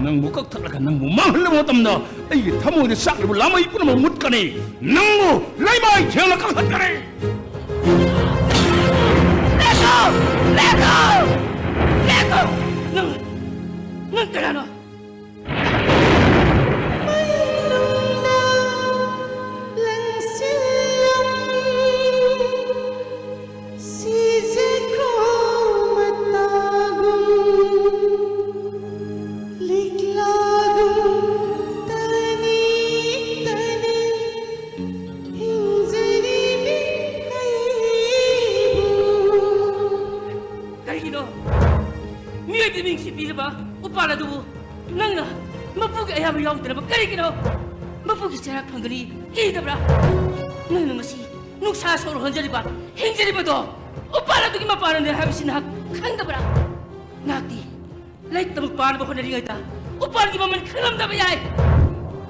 ꯅꯪꯕꯨ ꯀꯛꯊꯠꯂꯒ ꯅꯪꯕꯨ ꯃꯥꯡꯍꯜꯂꯕ ꯃꯇꯝꯗ ꯑꯩꯒꯤ ꯊꯃꯣꯏꯗ ꯆꯥꯛꯂꯤꯕ ꯂꯥꯃꯩ ꯄꯨꯝꯅꯃꯛ ꯃꯨꯠꯀꯅꯤ꯫ ꯅꯪꯕꯨ ꯂꯩꯃꯥꯏ ꯊꯦꯡꯅ ꯀꯛꯊꯠꯀꯅꯤ꯫ ꯂꯦꯞꯄꯣ! ꯂꯦꯞꯄꯣ! ꯂꯦꯞꯄꯣ! ꯅꯪ, ꯅꯪ ꯀꯅꯥꯅꯣ? ꯃꯩꯅꯨꯡꯗ ꯂꯪꯁꯤꯜꯂꯝꯃꯤ ꯌꯥꯎꯗꯅꯕ ꯀꯔꯤꯒꯤꯅꯣ? ꯃꯄꯨꯒꯤ ꯆꯩꯔꯥꯛ ꯐꯪꯒꯅꯤ ꯀꯤꯗꯕ꯭ꯔꯥ? ꯅꯪꯅ ꯉꯁꯤ ꯅꯨꯡꯁꯥ ꯁꯣꯔ ꯍꯣꯟꯖꯔꯤꯕ, ꯍꯤꯡꯖꯔꯤꯕꯗꯣ ꯎꯄꯥꯜ ꯑꯗꯨꯒꯤ ꯃꯄꯥꯟꯅꯅꯦ ꯍꯥꯏꯕꯁꯤ ꯅꯍꯥꯛ ꯈꯪꯗꯕ꯭ꯔꯥ? ꯅꯍꯥꯛꯇꯤ ꯂꯥꯏꯔꯤꯛ ꯇꯝꯕ ꯄꯥꯅꯕ ꯍꯣꯠꯅꯔꯤꯉꯩꯗ ꯎꯄꯥꯜꯒꯤ ꯃꯃꯜ ꯈꯪꯂꯝꯗꯕ ꯌꯥꯏ꯫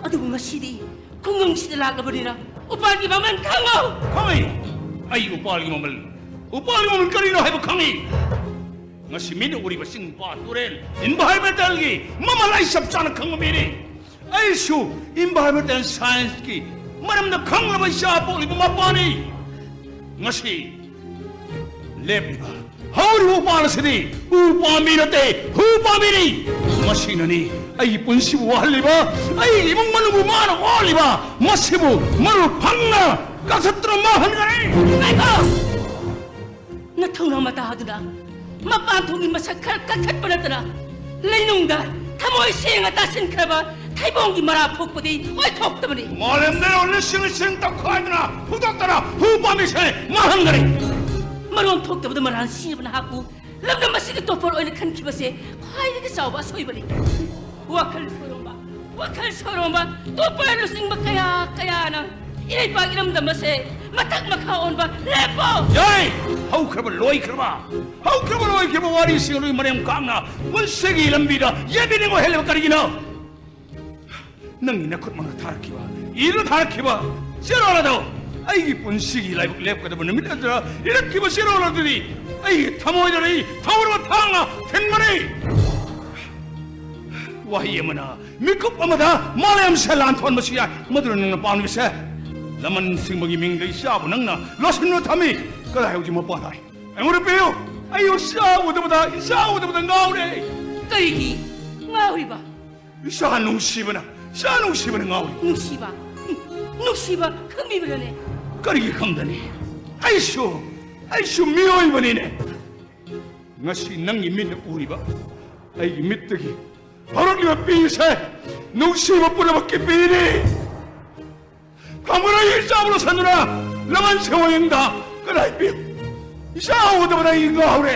ꯑꯗꯨꯕꯨ ꯉꯁꯤꯗꯤ ꯈꯨꯡꯒꯪꯁꯤꯗ ꯂꯥꯛꯂꯕꯅꯤꯅ ꯎꯄꯥꯜꯒꯤ ꯃꯃꯜ ꯈꯪꯉꯨ꯫ ꯈꯪꯉꯤ꯫ ꯑꯩ ꯎꯄꯥꯜꯒꯤ ꯃꯃꯜ, ꯎꯄꯥꯜꯒꯤ ꯃꯃꯜ ꯀꯔꯤꯅꯣ ꯍꯥꯏꯕ ꯈꯪꯉꯤ꯫ ꯉꯁꯤ ꯃꯤꯠꯅ ꯎꯔꯤꯕ ꯆꯤꯡ, ꯄꯥꯠ, ꯇꯨꯔꯦꯜ, environmentalꯒꯤ ꯃꯃꯜ ꯑꯩ ꯆꯞ ꯆꯥꯅ ꯈꯪꯕ ꯃꯤꯅꯤ꯫ ꯑꯩꯁꯨ environmental scienceꯀꯤ ꯃꯔꯝꯗ ꯈꯪꯂꯕ ꯏꯆꯥ ꯄꯣꯛꯂꯤꯕ ꯃꯄꯥꯅꯤ꯫ ꯉꯁꯤ ꯂꯦꯞꯂꯤꯕ, ꯍꯧꯔꯤꯕ ꯎꯄꯥꯜ ꯑꯁꯤꯗꯤ ꯎ ꯄꯥꯝꯕꯤ ꯅꯠꯇꯦ, ꯍꯨ ꯄꯥꯝꯕꯤꯅꯤ꯫ ꯃꯁꯤꯅꯅꯤ ꯑꯩꯒꯤ ꯄꯨꯟꯁꯤꯕꯨ ꯋꯥꯍꯜꯂꯤꯕ, ꯑꯩꯒꯤ ꯏꯃꯨꯡ ꯃꯅꯨꯡꯕꯨ ꯃꯥꯅ ꯑꯣꯠꯂꯤꯕ꯫ ꯃꯁꯤꯕꯨ ꯃꯔꯨ ꯐꯪꯅ ꯀꯛꯊꯠꯇꯨꯅ ꯃꯥꯡꯍꯟꯒꯅꯤ꯫ ꯉꯥꯏꯈꯣ! ꯅꯊꯧꯅ ꯃꯇꯥ ꯑꯗꯨꯅ ꯃꯄꯥꯟ ꯊꯣꯡꯒꯤ ꯃꯁꯛ ꯈꯔ ꯀꯛꯊꯠꯄ ꯅꯠꯇꯅ, ꯂꯩꯅꯨꯡꯗ ꯊꯃꯣꯏ ꯁꯦꯡꯅ ꯇꯥꯁꯤꯟꯈ꯭ꯔꯕ ꯊꯩꯕꯣꯡꯒꯤ ꯃꯔꯥ ꯐꯨꯛꯄꯗꯤ ꯑꯣꯏꯊꯣꯛꯇꯕꯅꯤ꯫ ꯃꯥꯂꯦꯝꯗ ꯂꯤꯁꯤꯡ ꯂꯤꯁꯤꯡ ꯇꯧꯈꯥꯏꯗꯅ ꯐꯨꯗꯣꯛꯇꯅ ꯍꯨ ꯄꯥꯝꯕꯤꯁꯦ ꯃꯥꯡꯍꯟꯒꯅꯤ꯫ ꯃꯔꯣꯟ ꯊꯣꯛꯇꯕꯗ ꯃꯔꯥꯟ ꯁꯤꯕ ꯅꯍꯥꯛꯄꯨ ꯂꯝꯗꯝ ꯑꯁꯤꯒꯤ topper ꯑꯣꯏꯅ ꯈꯟꯈꯤꯕꯁꯦ ꯈ꯭ꯋꯥꯏꯗꯒꯤ ꯆꯥꯎꯕ ꯑꯁꯣꯏꯕꯅꯤ꯫ ꯋꯥꯈꯜ ꯁꯣꯏꯔꯣꯝꯕ, ꯋꯥꯈꯜ ꯁꯣꯏꯔꯣꯝꯕ topper ꯂꯨꯆꯤꯡꯕ ꯀꯌꯥ ꯀꯌꯥꯅ ꯏꯔꯩꯄꯥꯛ ꯏꯔꯝꯗꯝ ꯑꯁꯦ ꯃꯊꯛ ꯃꯈꯥ ꯑꯣꯟꯕ ꯂꯦꯞꯄꯣ! ꯌꯥꯏ! ꯍꯧꯈ꯭ꯔꯕ ꯂꯣꯏꯈ꯭ꯔꯕ, ꯍꯧꯈ꯭ꯔꯕ ꯂꯣꯏꯈ꯭ꯔꯕ ꯋꯥꯔꯤꯁꯤꯡ ꯑꯗꯨꯒꯤ ꯃꯔꯦꯝ ꯀꯥꯡꯅ ꯄꯨꯟꯁꯤꯒꯤ ꯂꯝꯕꯤꯗ ꯌꯦꯠꯅꯅꯤꯡꯉꯣꯏ ꯍꯦꯜꯂꯤꯕ ꯀꯔꯤꯒꯤꯅꯣ? ꯅꯪꯒꯤ ꯅꯈꯨꯠꯃꯛꯅ ꯊꯥꯔꯛꯈꯤꯕ, ꯏꯗꯨꯅ ꯊꯥꯔꯛꯈꯤꯕ ꯆꯦꯔꯣꯜ ꯑꯗꯣ, ꯑꯩꯒꯤ ꯄꯨꯟꯁꯤꯒꯤ ꯂꯥꯏꯕꯛ ꯂꯦꯞꯀꯗꯕ ꯅꯨꯃꯤꯠ ꯑꯗꯨꯗ ꯏꯔꯛꯈꯤꯕ ꯆꯦꯔꯣꯜ ꯑꯗꯨꯗꯤ ꯑꯩꯒꯤ ꯊꯃꯣꯏꯗ ꯂꯩ, ꯊꯧꯔꯕ ꯊꯥꯡꯅ ꯊꯤꯟꯕꯅꯤ꯫ ꯋꯥꯍꯩ ꯑꯃꯅ ꯃꯤꯀꯨꯞ ꯑꯃꯗ ꯃꯥꯂꯦꯝꯁꯦ ꯂꯥꯟꯊꯣꯛꯍꯟꯕꯁꯨ ꯌꯥꯏ꯫ ꯃꯗꯨꯅ ꯅꯪꯅ ꯄꯥꯝꯂꯤꯕꯁꯦ? ꯂꯃꯟ ꯁꯤꯡꯕꯒꯤ ꯃꯤꯡꯗ ꯏꯆꯥꯕꯨ ꯅꯪꯅ ꯂꯣꯠꯁꯤꯟꯗꯨꯅ ꯊꯝꯃꯤ꯫ ꯀꯗꯥꯏ ꯍꯧꯖꯤꯛ ꯃꯄꯥꯟ ꯍꯥꯏ? ꯑꯩꯉꯣꯟꯗ ꯄꯤꯌꯨ꯫ ꯑꯩ ꯏꯆꯥ ꯎꯗꯕꯗ, ꯏꯆꯥ ꯎꯗꯕꯗ ꯉꯥꯎꯔꯦ꯫ ꯀꯔꯤꯒꯤ ꯉꯥꯎꯔꯤꯕ? ꯏꯆꯥ ꯅꯨꯡꯁꯤꯕꯅ, ꯏꯆꯥ ꯅꯨꯡꯁꯤꯕꯅ ꯉꯥꯎꯔꯤ꯫ ꯅꯨꯡꯁꯤꯕ? ꯎꯝ, ꯅꯨꯡꯁꯤꯕ ꯈꯪꯕꯤꯕ꯭ꯔꯅꯦ? ꯀꯔꯤꯒꯤ ꯈꯪꯗꯅꯤ? ꯑꯩꯁꯨ, ꯑꯩꯁꯨ ꯃꯤꯑꯣꯏꯕꯅꯤꯅꯦ꯫ ꯉꯁꯤ ꯅꯪꯒꯤ ꯃꯤꯠꯅ ꯎꯔꯤꯕ, ꯑꯩꯒꯤ ꯃꯤꯠꯇꯒꯤ ꯍꯧꯔꯛꯂꯤꯕ ꯄꯤꯁꯦ ꯅꯨꯡꯁꯤꯕ ꯄꯨꯝꯅꯃꯛꯀꯤ ꯄꯤꯅꯤ꯫ ꯈꯪꯕ꯭ꯔꯥ? ꯏꯆꯥꯕꯨ ꯂꯣꯠꯁꯤꯟꯗꯨꯅ ꯂꯃꯟ ꯁꯦꯝꯕꯒꯤ ꯃꯤꯡꯗ ꯀꯗꯥꯏ ꯄꯤ? ꯏꯆꯥ ꯎꯗꯕꯗ ꯑꯩ ꯉꯥꯎꯔꯦ꯫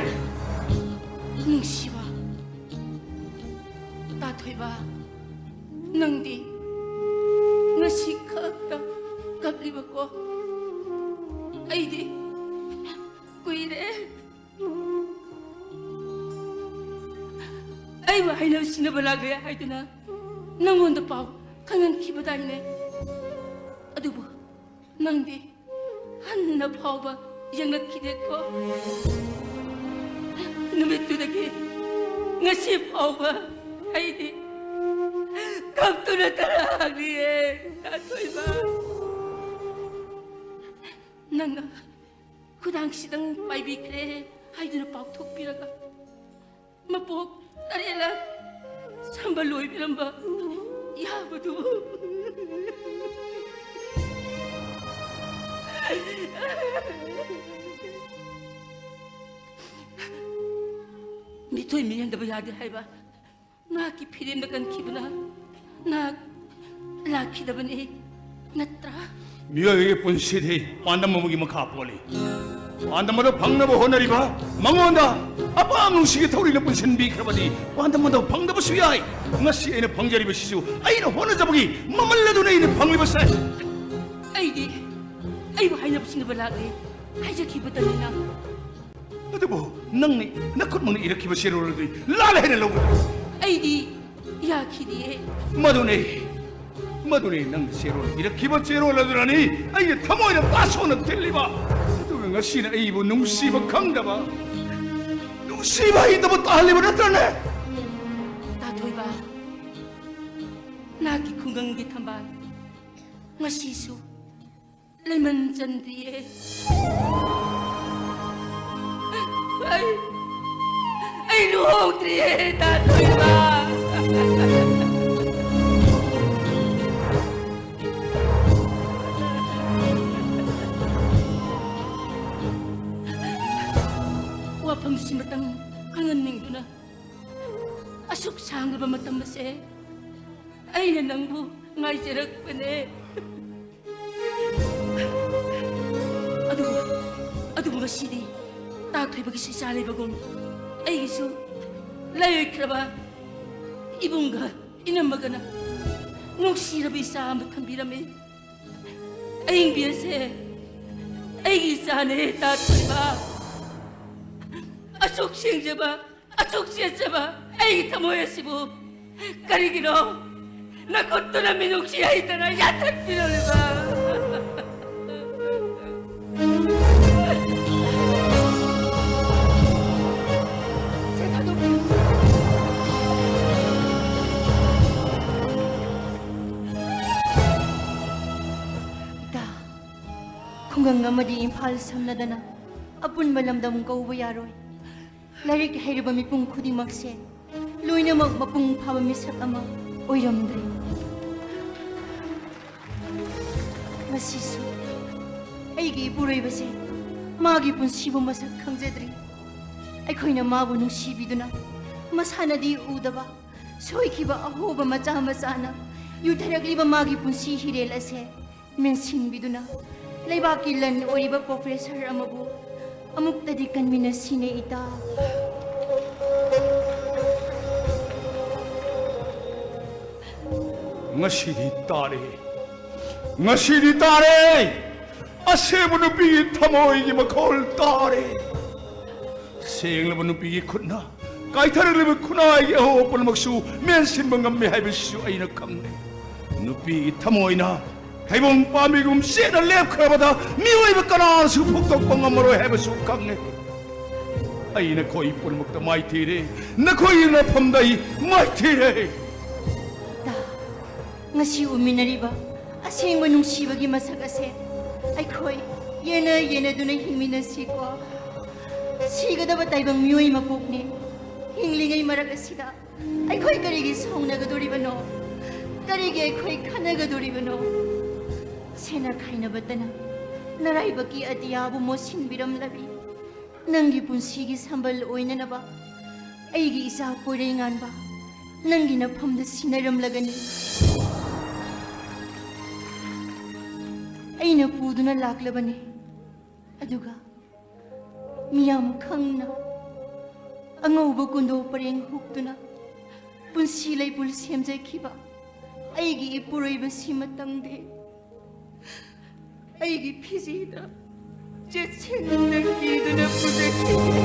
ꯅꯨꯡꯁꯤꯕ, ꯇꯥꯊꯣꯏꯕ, ꯅꯪꯗꯤ ꯉꯁꯤ ꯈꯛꯇ ꯀꯞꯂꯤꯕꯀꯣ? ꯑꯩꯗꯤ ꯀꯨꯏꯔꯦ꯫ ꯑꯩꯕꯨ ꯍꯥꯏꯅꯕ ꯁꯤꯟꯅꯕ ꯂꯥꯛꯂꯦ ꯍꯥꯏꯗꯨꯅ ꯅꯪꯉꯣꯟꯗ ꯄꯥꯎ ꯈꯪꯍꯟꯈꯤꯕꯗꯥꯏꯅꯦ? ꯑꯗꯨꯕꯨ ꯅꯪꯗꯤ ꯍꯟꯅ ꯐꯥꯎꯕ ꯌꯦꯡꯂꯛꯈꯤꯗꯦꯀꯣ꯫ ꯅꯨꯃꯤꯠꯇꯨꯗꯒꯤ ꯉꯁꯤ ꯐꯥꯎꯕ ꯑꯩꯗꯤ ꯀꯞꯇꯨꯅ ꯇꯔꯥ ꯍꯥꯡꯂꯤꯌꯦ, ꯇꯥꯊꯣꯏꯕ꯫ ꯅꯪꯅ ꯈꯨꯗꯥꯡꯁꯤꯗꯪ ꯄꯥꯏꯕꯤꯈ꯭ꯔꯦ ꯍꯥꯏꯗꯨꯅ ꯄꯥꯎꯊꯣꯛꯄꯤꯔꯒ, ꯃꯄꯣꯛ ꯇꯔꯦꯠꯂꯛ ꯁꯝꯕ ꯂꯣꯏꯕꯤꯔꯝꯕ ꯌꯥꯕꯗꯨꯕꯨ꯫ ꯃꯤꯊꯣꯏ ꯃꯤꯍꯦꯟꯗꯕ ꯌꯥꯗꯦ ꯍꯥꯏꯕ ꯅꯍꯥꯛꯀꯤ ꯐꯤꯔꯦꯝꯗ ꯀꯟꯈꯤꯕꯅ ꯅꯍꯥꯛ ꯂꯥꯛꯈꯤꯗꯕꯅꯤ, ꯅꯠꯇ꯭ꯔꯥ? ꯃꯤꯑꯣꯏꯕꯒꯤ ꯄꯨꯟꯁꯤꯗꯤ ꯄꯥꯟꯗꯝ ꯑꯃꯒꯤ ꯃꯈꯥ ꯄꯣꯜꯂꯤ꯫ ꯄꯥꯟꯗꯝ ꯑꯗꯨ ꯐꯪꯅꯕ ꯍꯣꯠꯅꯔꯤꯕ ꯃꯉꯣꯟꯗ ꯑꯄꯥꯝ ꯅꯨꯡꯁꯤꯒꯤ ꯊꯧꯔꯤꯅ ꯄꯨꯟꯁꯤꯟꯕꯤꯈ꯭ꯔꯕꯗꯤ ꯄꯥꯟꯗꯝ ꯑꯗꯨ ꯐꯪꯗꯕꯁꯨ ꯌꯥꯏ꯫ ꯉꯁꯤ ꯑꯩꯅ ꯐꯪꯖꯔꯤꯕꯁꯤꯁꯨ ꯑꯩꯅ ꯍꯣꯠꯅꯖꯕꯒꯤ ꯃꯃꯜ ꯑꯗꯨꯅ ꯑꯩꯅ ꯐꯪꯂꯤꯕꯁꯦ꯫ ꯑꯩꯗꯤ ꯑꯩꯕꯨ ꯍꯥꯏꯅꯕ ꯁꯤꯟꯅꯕ ꯂꯥꯛꯂꯦ ꯍꯥꯏꯖꯈꯤꯕꯇꯅꯤꯅ꯫ ꯑꯗꯨꯕꯨ ꯅꯪꯅ ꯅꯈꯨꯠꯃꯛꯅ ꯏꯔꯛꯈꯤꯕ ꯆꯦꯔꯣꯜ ꯑꯗꯨ ꯂꯥꯜꯂꯦ ꯍꯥꯏꯅ ꯂꯧꯒꯗ꯭ꯔꯥ? ꯑꯩꯗꯤ ꯌꯥꯈꯤꯗꯦ꯫ ꯃꯗꯨꯅꯦ, ꯃꯗꯨꯅꯦ ꯅꯪꯅ ꯆꯦꯔꯣꯜ ꯏꯔꯛꯈꯤꯕ ꯆꯦꯔꯣꯜ ꯑꯗꯨꯅꯅꯤ ꯑꯩꯒꯤ ꯊꯃꯣꯏꯅ ꯇꯥꯁꯣꯟꯅ ꯊꯤꯜꯂꯤꯕ꯫ ꯑꯗꯨꯒ ꯉꯁꯤꯅ ꯑꯩꯕꯨ ꯅꯨꯡꯁꯤꯕ ꯈꯪꯗꯕ, ꯅꯨꯡꯁꯤꯕ ꯍꯩꯇꯕ ꯇꯥꯍꯜꯂꯤꯕ ꯅꯠꯇ꯭ꯔꯅꯦ? ꯇꯥꯊꯣꯏꯕ, ꯅꯍꯥꯛꯀꯤ ꯈꯨꯡꯒꯪꯒꯤ ꯊꯝꯕꯥꯜ ꯉꯁꯤꯁꯨ ꯂꯩꯃꯟ ꯆꯟꯗ꯭ꯔꯤꯌꯦ꯫ ꯑꯩ, ꯑꯩ ꯂꯨꯍꯣꯡꯗ꯭ꯔꯤꯌꯦ, ꯇꯥꯊꯣꯏꯕ꯫ ꯋꯥꯐꯝꯁꯤꯃꯇꯪ ꯈꯪꯍꯟꯅꯤꯡꯗꯨꯅ ꯑꯁꯨꯛ ꯁꯥꯡꯂꯕ ꯃꯇꯝ ꯑꯁꯦ ꯑꯩꯅ ꯅꯪꯕꯨ ꯉꯥꯏꯖꯔꯛꯄꯅꯦ꯫ ꯑꯗꯨꯕꯨ, ꯑꯗꯨꯕꯨ ꯉꯁꯤꯗꯤ ꯇꯥꯊꯣꯏꯕꯒꯤꯁꯨ ꯏꯆꯥ ꯂꯩꯕꯒꯨꯝ ꯑꯩꯒꯤꯁꯨ ꯂꯥꯏꯑꯣꯏꯈ꯭ꯔꯕ ꯏꯕꯨꯡꯒ ꯏꯅꯝꯃꯒꯅ ꯅꯨꯡꯁꯤꯔꯕ ꯏꯆꯥ ꯑꯃ ꯊꯝꯕꯤꯔꯝꯃꯤ꯫ ꯑꯏꯪꯕꯤ ꯑꯁꯦ ꯑꯩꯒꯤ ꯏꯆꯥꯅꯦ, ꯇꯥ ꯊꯣꯏꯕ꯫ ꯑꯁꯨꯛ ꯁꯦꯡꯖꯕ, ꯑꯁꯨꯛ ꯆꯦꯠꯆꯕ ꯑꯩꯒꯤ ꯊꯃꯣꯏ ꯑꯁꯤꯕꯨ ꯀꯔꯤꯒꯤꯅꯣ ꯅꯈꯨꯠꯇꯨꯅ ꯃꯤꯅꯨꯡꯁꯤ ꯍꯩꯇꯅ ꯌꯥꯟꯊꯠꯄꯤꯔꯝꯂꯤꯕ? ꯁꯦ ꯊꯥꯗꯣꯛꯄꯤꯌꯨ꯫ ꯏꯇꯥ, ꯈꯨꯡꯒꯪ ꯑꯃꯗꯤ ꯏꯝꯐꯥꯜ ꯁꯝꯅꯗꯅ ꯑꯄꯨꯟꯕ ꯂꯝꯗꯝ ꯀꯧꯕ ꯌꯥꯔꯣꯏ꯫ ꯂꯥꯏꯔꯤꯛ ꯍꯩꯔꯕ ꯃꯤꯄꯨꯝ ꯈꯨꯗꯤꯡꯃꯛꯁꯦ ꯂꯣꯏꯅꯃꯛ ꯃꯄꯨꯡ ꯐꯥꯕ ꯃꯤꯁꯛ ꯑꯃ ꯑꯣꯏꯔꯝꯗ꯭ꯔꯦ꯫ ꯉꯁꯤꯁꯨ ꯑꯩꯒꯤ ꯏꯄꯨꯔꯣꯏꯕꯁꯦ ꯃꯥꯒꯤ ꯄꯨꯟꯁꯤꯕꯨ ꯃꯁꯛ ꯈꯪꯖꯗ꯭ꯔꯤ꯫ ꯑꯩꯈꯣꯏꯅ ꯃꯥꯕꯨ ꯅꯨꯡꯁꯤꯕꯤꯗꯨꯅ ꯃꯁꯥꯅꯗꯤ ꯎꯗꯕ ꯁꯣꯏꯈꯤꯕ ꯑꯍꯣꯕ ꯃꯆꯥ ꯃꯆꯥꯅ ꯌꯨꯊꯔꯛꯂꯤꯕ ꯃꯥꯒꯤ ꯄꯨꯟꯁꯤ ꯍꯤꯔꯦꯜ ꯑꯁꯦ ꯃꯦꯟꯁꯤꯟꯕꯤꯗꯨꯅ ꯂꯩꯕꯥꯛꯀꯤ ꯂꯟ ꯑꯣꯏꯔꯤꯕ ꯄ꯭ꯔꯣꯐꯦꯁꯔ ꯑꯃꯕꯨ ꯑꯃꯨꯛꯇꯗꯤ ꯀꯟꯃꯤꯟꯅꯁꯤꯅꯦ ꯏꯇꯥ꯫ ꯉꯁꯤꯗꯤ ꯇꯥꯔꯦ, ꯉꯁꯤꯗꯤ ꯇꯥꯔꯦ꯫ ꯑꯁꯦꯡꯕ ꯅꯨꯄꯤꯒꯤ ꯊꯃꯣꯏꯒꯤ ꯃꯈꯣꯜ ꯇꯥꯔꯦ꯫ ꯁꯦꯡꯂꯕ ꯅꯨꯄꯤꯒꯤ ꯈꯨꯠꯅ ꯀꯥꯏꯊꯔꯛꯂꯤꯕ ꯈꯨꯟꯅꯥꯏꯒꯤ ꯑꯍꯣꯕ ꯄꯨꯝꯅꯃꯛꯁꯨ ꯃꯦꯟꯁꯤꯟꯕ ꯉꯝꯃꯤ ꯍꯥꯏꯕꯁꯤꯁꯨ ꯑꯩꯅ ꯈꯪꯂꯦ꯫ ꯅꯨꯄꯤꯒꯤ ꯊꯃꯣꯏꯅ ꯊꯩꯕꯣꯡ ꯄꯥꯝꯕꯤꯒꯨꯝ ꯆꯦꯠꯅ ꯂꯦꯞꯈ꯭ꯔꯕꯗ ꯃꯤꯑꯣꯏꯕ ꯀꯅꯥꯅꯁꯨ ꯐꯨꯛꯇꯣꯛꯄ ꯉꯝꯃꯔꯣꯏ ꯍꯥꯏꯕꯁꯨ ꯈꯪꯂꯦ꯫ ꯑꯩ ꯅꯈꯣꯏ ꯄꯨꯝꯅꯃꯛꯇ ꯃꯥꯏꯊꯤꯔꯦ, ꯅꯈꯣꯏꯒꯤ ꯅꯐꯝꯗ ꯑꯩ ꯃꯥꯏꯊꯤꯔꯦ꯫ ꯏꯇꯥ, ꯉꯁꯤ ꯎꯃꯤꯟꯅꯔꯤꯕ ꯑꯁꯦꯡꯕ ꯅꯨꯡꯁꯤꯕꯒꯤ ꯃꯁꯛ ꯑꯁꯦ ꯑꯩꯈꯣꯏ ꯌꯦꯟꯅ ꯌꯦꯟꯅꯗꯨꯅ ꯍꯤꯡꯃꯤꯟꯅꯁꯤꯀꯣ꯫ ꯁꯤꯒꯗꯕ ꯇꯥꯏꯕꯪ ꯃꯤꯑꯣꯏ ꯃꯄꯣꯛꯅꯤ꯫ ꯍꯤꯡꯂꯤꯉꯩ ꯃꯔꯛ ꯑꯁꯤꯗ ꯑꯩꯈꯣꯏ ꯀꯔꯤꯒꯤ ꯁꯥꯎꯅꯒꯗꯣꯔꯤꯕꯅꯣ? ꯀꯔꯤꯒꯤ ꯑꯩꯈꯣꯏ ꯈꯟꯅꯒꯗꯣꯔꯤꯕꯅꯣ? ꯁꯦꯟꯅ ꯈꯥꯏꯅꯕꯇꯅ ꯅꯔꯥꯏꯕꯛꯀꯤ ꯑꯇꯤꯌꯥꯕꯨ ꯃꯣꯠꯁꯤꯟꯕꯤꯔꯝꯂꯕꯤ꯫ ꯅꯪꯒꯤ ꯄꯨꯟꯁꯤꯒꯤ ꯁꯝꯕꯜ ꯑꯣꯏꯅꯅꯕ ꯑꯩꯒꯤ ꯏꯆꯥ ꯀꯣꯏꯔꯩꯉꯥꯟꯕ ꯅꯪꯒꯤ ꯅꯐꯝꯗ ꯁꯤꯟꯅꯔꯝꯂꯒꯅꯤ꯫ ꯑꯩꯅ ꯄꯨꯗꯨꯅ ꯂꯥꯛꯂꯕꯅꯤ꯫ ꯑꯗꯨꯒ ꯃꯤꯌꯥꯝ ꯈꯪꯅ ꯑꯉꯧꯕ ꯀꯨꯟꯗꯣ ꯄꯔꯦꯡ ꯍꯨꯛꯇꯨꯅ ꯄꯨꯟꯁꯤ ꯂꯩꯄꯨꯜ ꯁꯦꯝꯖꯈꯤꯕ ꯑꯩꯒꯤ ꯏꯄꯨꯔꯣꯏꯕꯁꯤꯃꯇꯪꯗꯤ ꯑꯩꯒꯤ ꯐꯤꯖꯤꯗ ꯆꯦꯠꯁꯤꯟꯅ ꯀꯤꯗꯨꯅ ꯄꯨꯖꯈꯤꯒꯦ꯫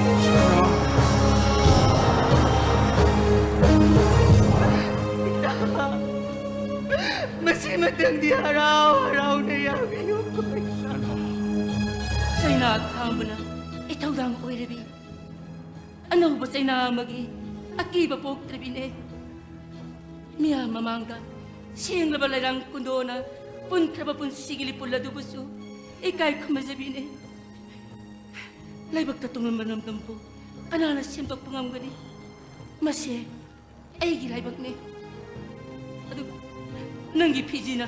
ꯏꯇꯥ, ꯃꯁꯤꯃꯇꯪꯗꯤ ꯍꯔꯥꯎ ꯍꯔꯥꯎꯅ ꯌꯥꯕꯤꯌꯨ꯫ ꯆꯩꯅꯥ ꯊꯥꯡꯕꯅ ꯏꯊꯧꯗꯥꯡ ꯑꯣꯏꯔꯕꯤ ꯑꯅꯧꯕ ꯆꯩꯅꯥ ꯑꯃꯒꯤ ꯑꯀꯤꯕ ꯄꯣꯛꯇ꯭ꯔꯕꯤꯅꯦ꯫ ꯃꯤꯌꯥꯝ ꯃꯃꯥꯡꯗ ꯁꯦꯡꯂꯕ ꯂꯩꯔꯥꯡ ꯀꯨꯟꯗꯣꯅ ꯄꯨꯟꯈ꯭ꯔꯕ ꯄꯨꯟꯁꯤꯒꯤ ꯂꯤꯄꯨꯜ ꯑꯗꯨꯕꯨꯁꯨ ꯏꯀꯥꯏ ꯈꯨꯝꯅꯖꯕꯤꯅꯦ꯫ ꯂꯥꯏꯕꯛꯇ ꯇꯣꯡꯂꯝꯕ ꯂꯝꯗꯝꯕꯨ ꯀꯅꯥꯅ ꯁꯦꯝꯗꯣꯛꯄ ꯉꯝꯒꯅꯤ? ꯃꯁꯦ ꯑꯩꯒꯤ ꯂꯥꯏꯕꯛꯅꯦ꯫ ꯑꯗꯨꯕꯨ ꯅꯪꯒꯤ ꯐꯤꯖꯤꯅ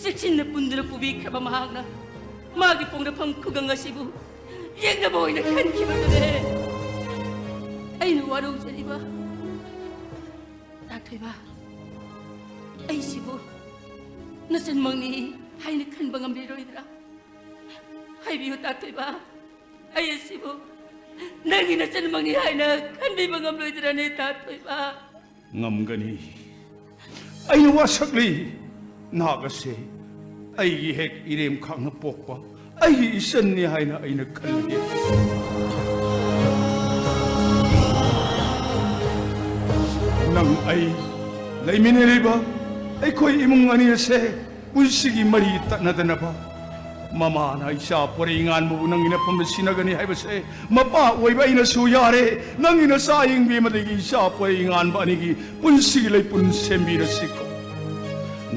ꯆꯦꯛꯁꯤꯟꯅ ꯄꯨꯟꯗꯨꯅ ꯄꯨꯕꯤꯈ꯭ꯔꯕ ꯃꯍꯥꯛꯅ ꯃꯥꯒꯤ ꯄꯣꯛꯅꯐꯝ ꯈꯨꯒꯪ ꯑꯁꯤꯕꯨ ꯌꯦꯛꯅꯕ ꯑꯣꯏꯅ ꯈꯟꯈꯤꯕꯗꯨꯅꯦ꯫ ꯑꯩꯅ ꯋꯥꯔꯧꯖꯔꯤꯕ ꯇꯥꯊꯣꯏꯕ, ꯑꯩꯁꯤꯕꯨ ꯅꯆꯟꯃꯛꯅꯤ ꯍꯥꯏꯅ ꯈꯟꯕ ꯉꯝꯕꯤꯔꯣꯏꯗ꯭ꯔꯥ? ꯍꯥꯏꯕꯤꯌꯨ ꯇꯥꯊꯣꯏꯕ, ꯑꯩ ꯑꯁꯤꯕꯨ ꯅꯪꯒꯤ ꯅꯆꯟꯃꯛꯅꯤ ꯍꯥꯏꯅ ꯈꯟꯕꯤꯕ ꯉꯝꯂꯣꯏꯗ꯭ꯔꯅꯦ ꯇꯥꯊꯣꯏꯕ? ꯉꯝꯒꯅꯤ꯫ ꯑꯩꯅ ꯋꯥꯁꯛꯂꯤ꯫ ꯅꯍꯥꯛ ꯑꯁꯦ ꯑꯩꯒꯤ ꯍꯦꯛ ꯏꯔꯦꯝ ꯈꯥꯛꯅ ꯄꯣꯛꯄ ꯑꯩꯒꯤ ꯏꯆꯟꯅꯤ ꯍꯥꯏꯅ ꯑꯩꯅ ꯈꯜꯂꯤ꯫ ꯅꯪ ꯑꯩ ꯂꯩꯃꯤꯟꯅꯔꯤꯕ ꯑꯩꯈꯣꯏ ꯏꯃꯨꯡ ꯑꯅꯤ ꯑꯁꯦ ꯄꯨꯟꯁꯤꯒꯤ ꯃꯔꯤ ꯇꯠꯅꯗꯅꯕ ꯃꯃꯥꯅ ꯏꯆꯥ ꯄꯣꯔꯩ ꯉꯥꯟꯕꯕꯨ ꯅꯪꯒꯤ ꯅꯐꯝꯗ ꯁꯤꯟꯅꯒꯅꯤ ꯍꯥꯏꯕꯁꯦ ꯃꯄꯥ ꯑꯣꯏꯕ ꯑꯩꯅꯁꯨ ꯌꯥꯔꯦ꯫ ꯅꯪꯒꯤ ꯅꯆꯥ ꯌꯦꯡꯕꯤ ꯑꯃꯗꯒꯤ ꯏꯆꯥ ꯄꯣꯔꯩ ꯉꯥꯟꯕ ꯑꯅꯤꯒꯤ ꯄꯨꯟꯁꯤꯒꯤ ꯂꯩꯄꯨꯟ ꯁꯦꯝꯕꯤꯔꯁꯤꯀꯣ꯫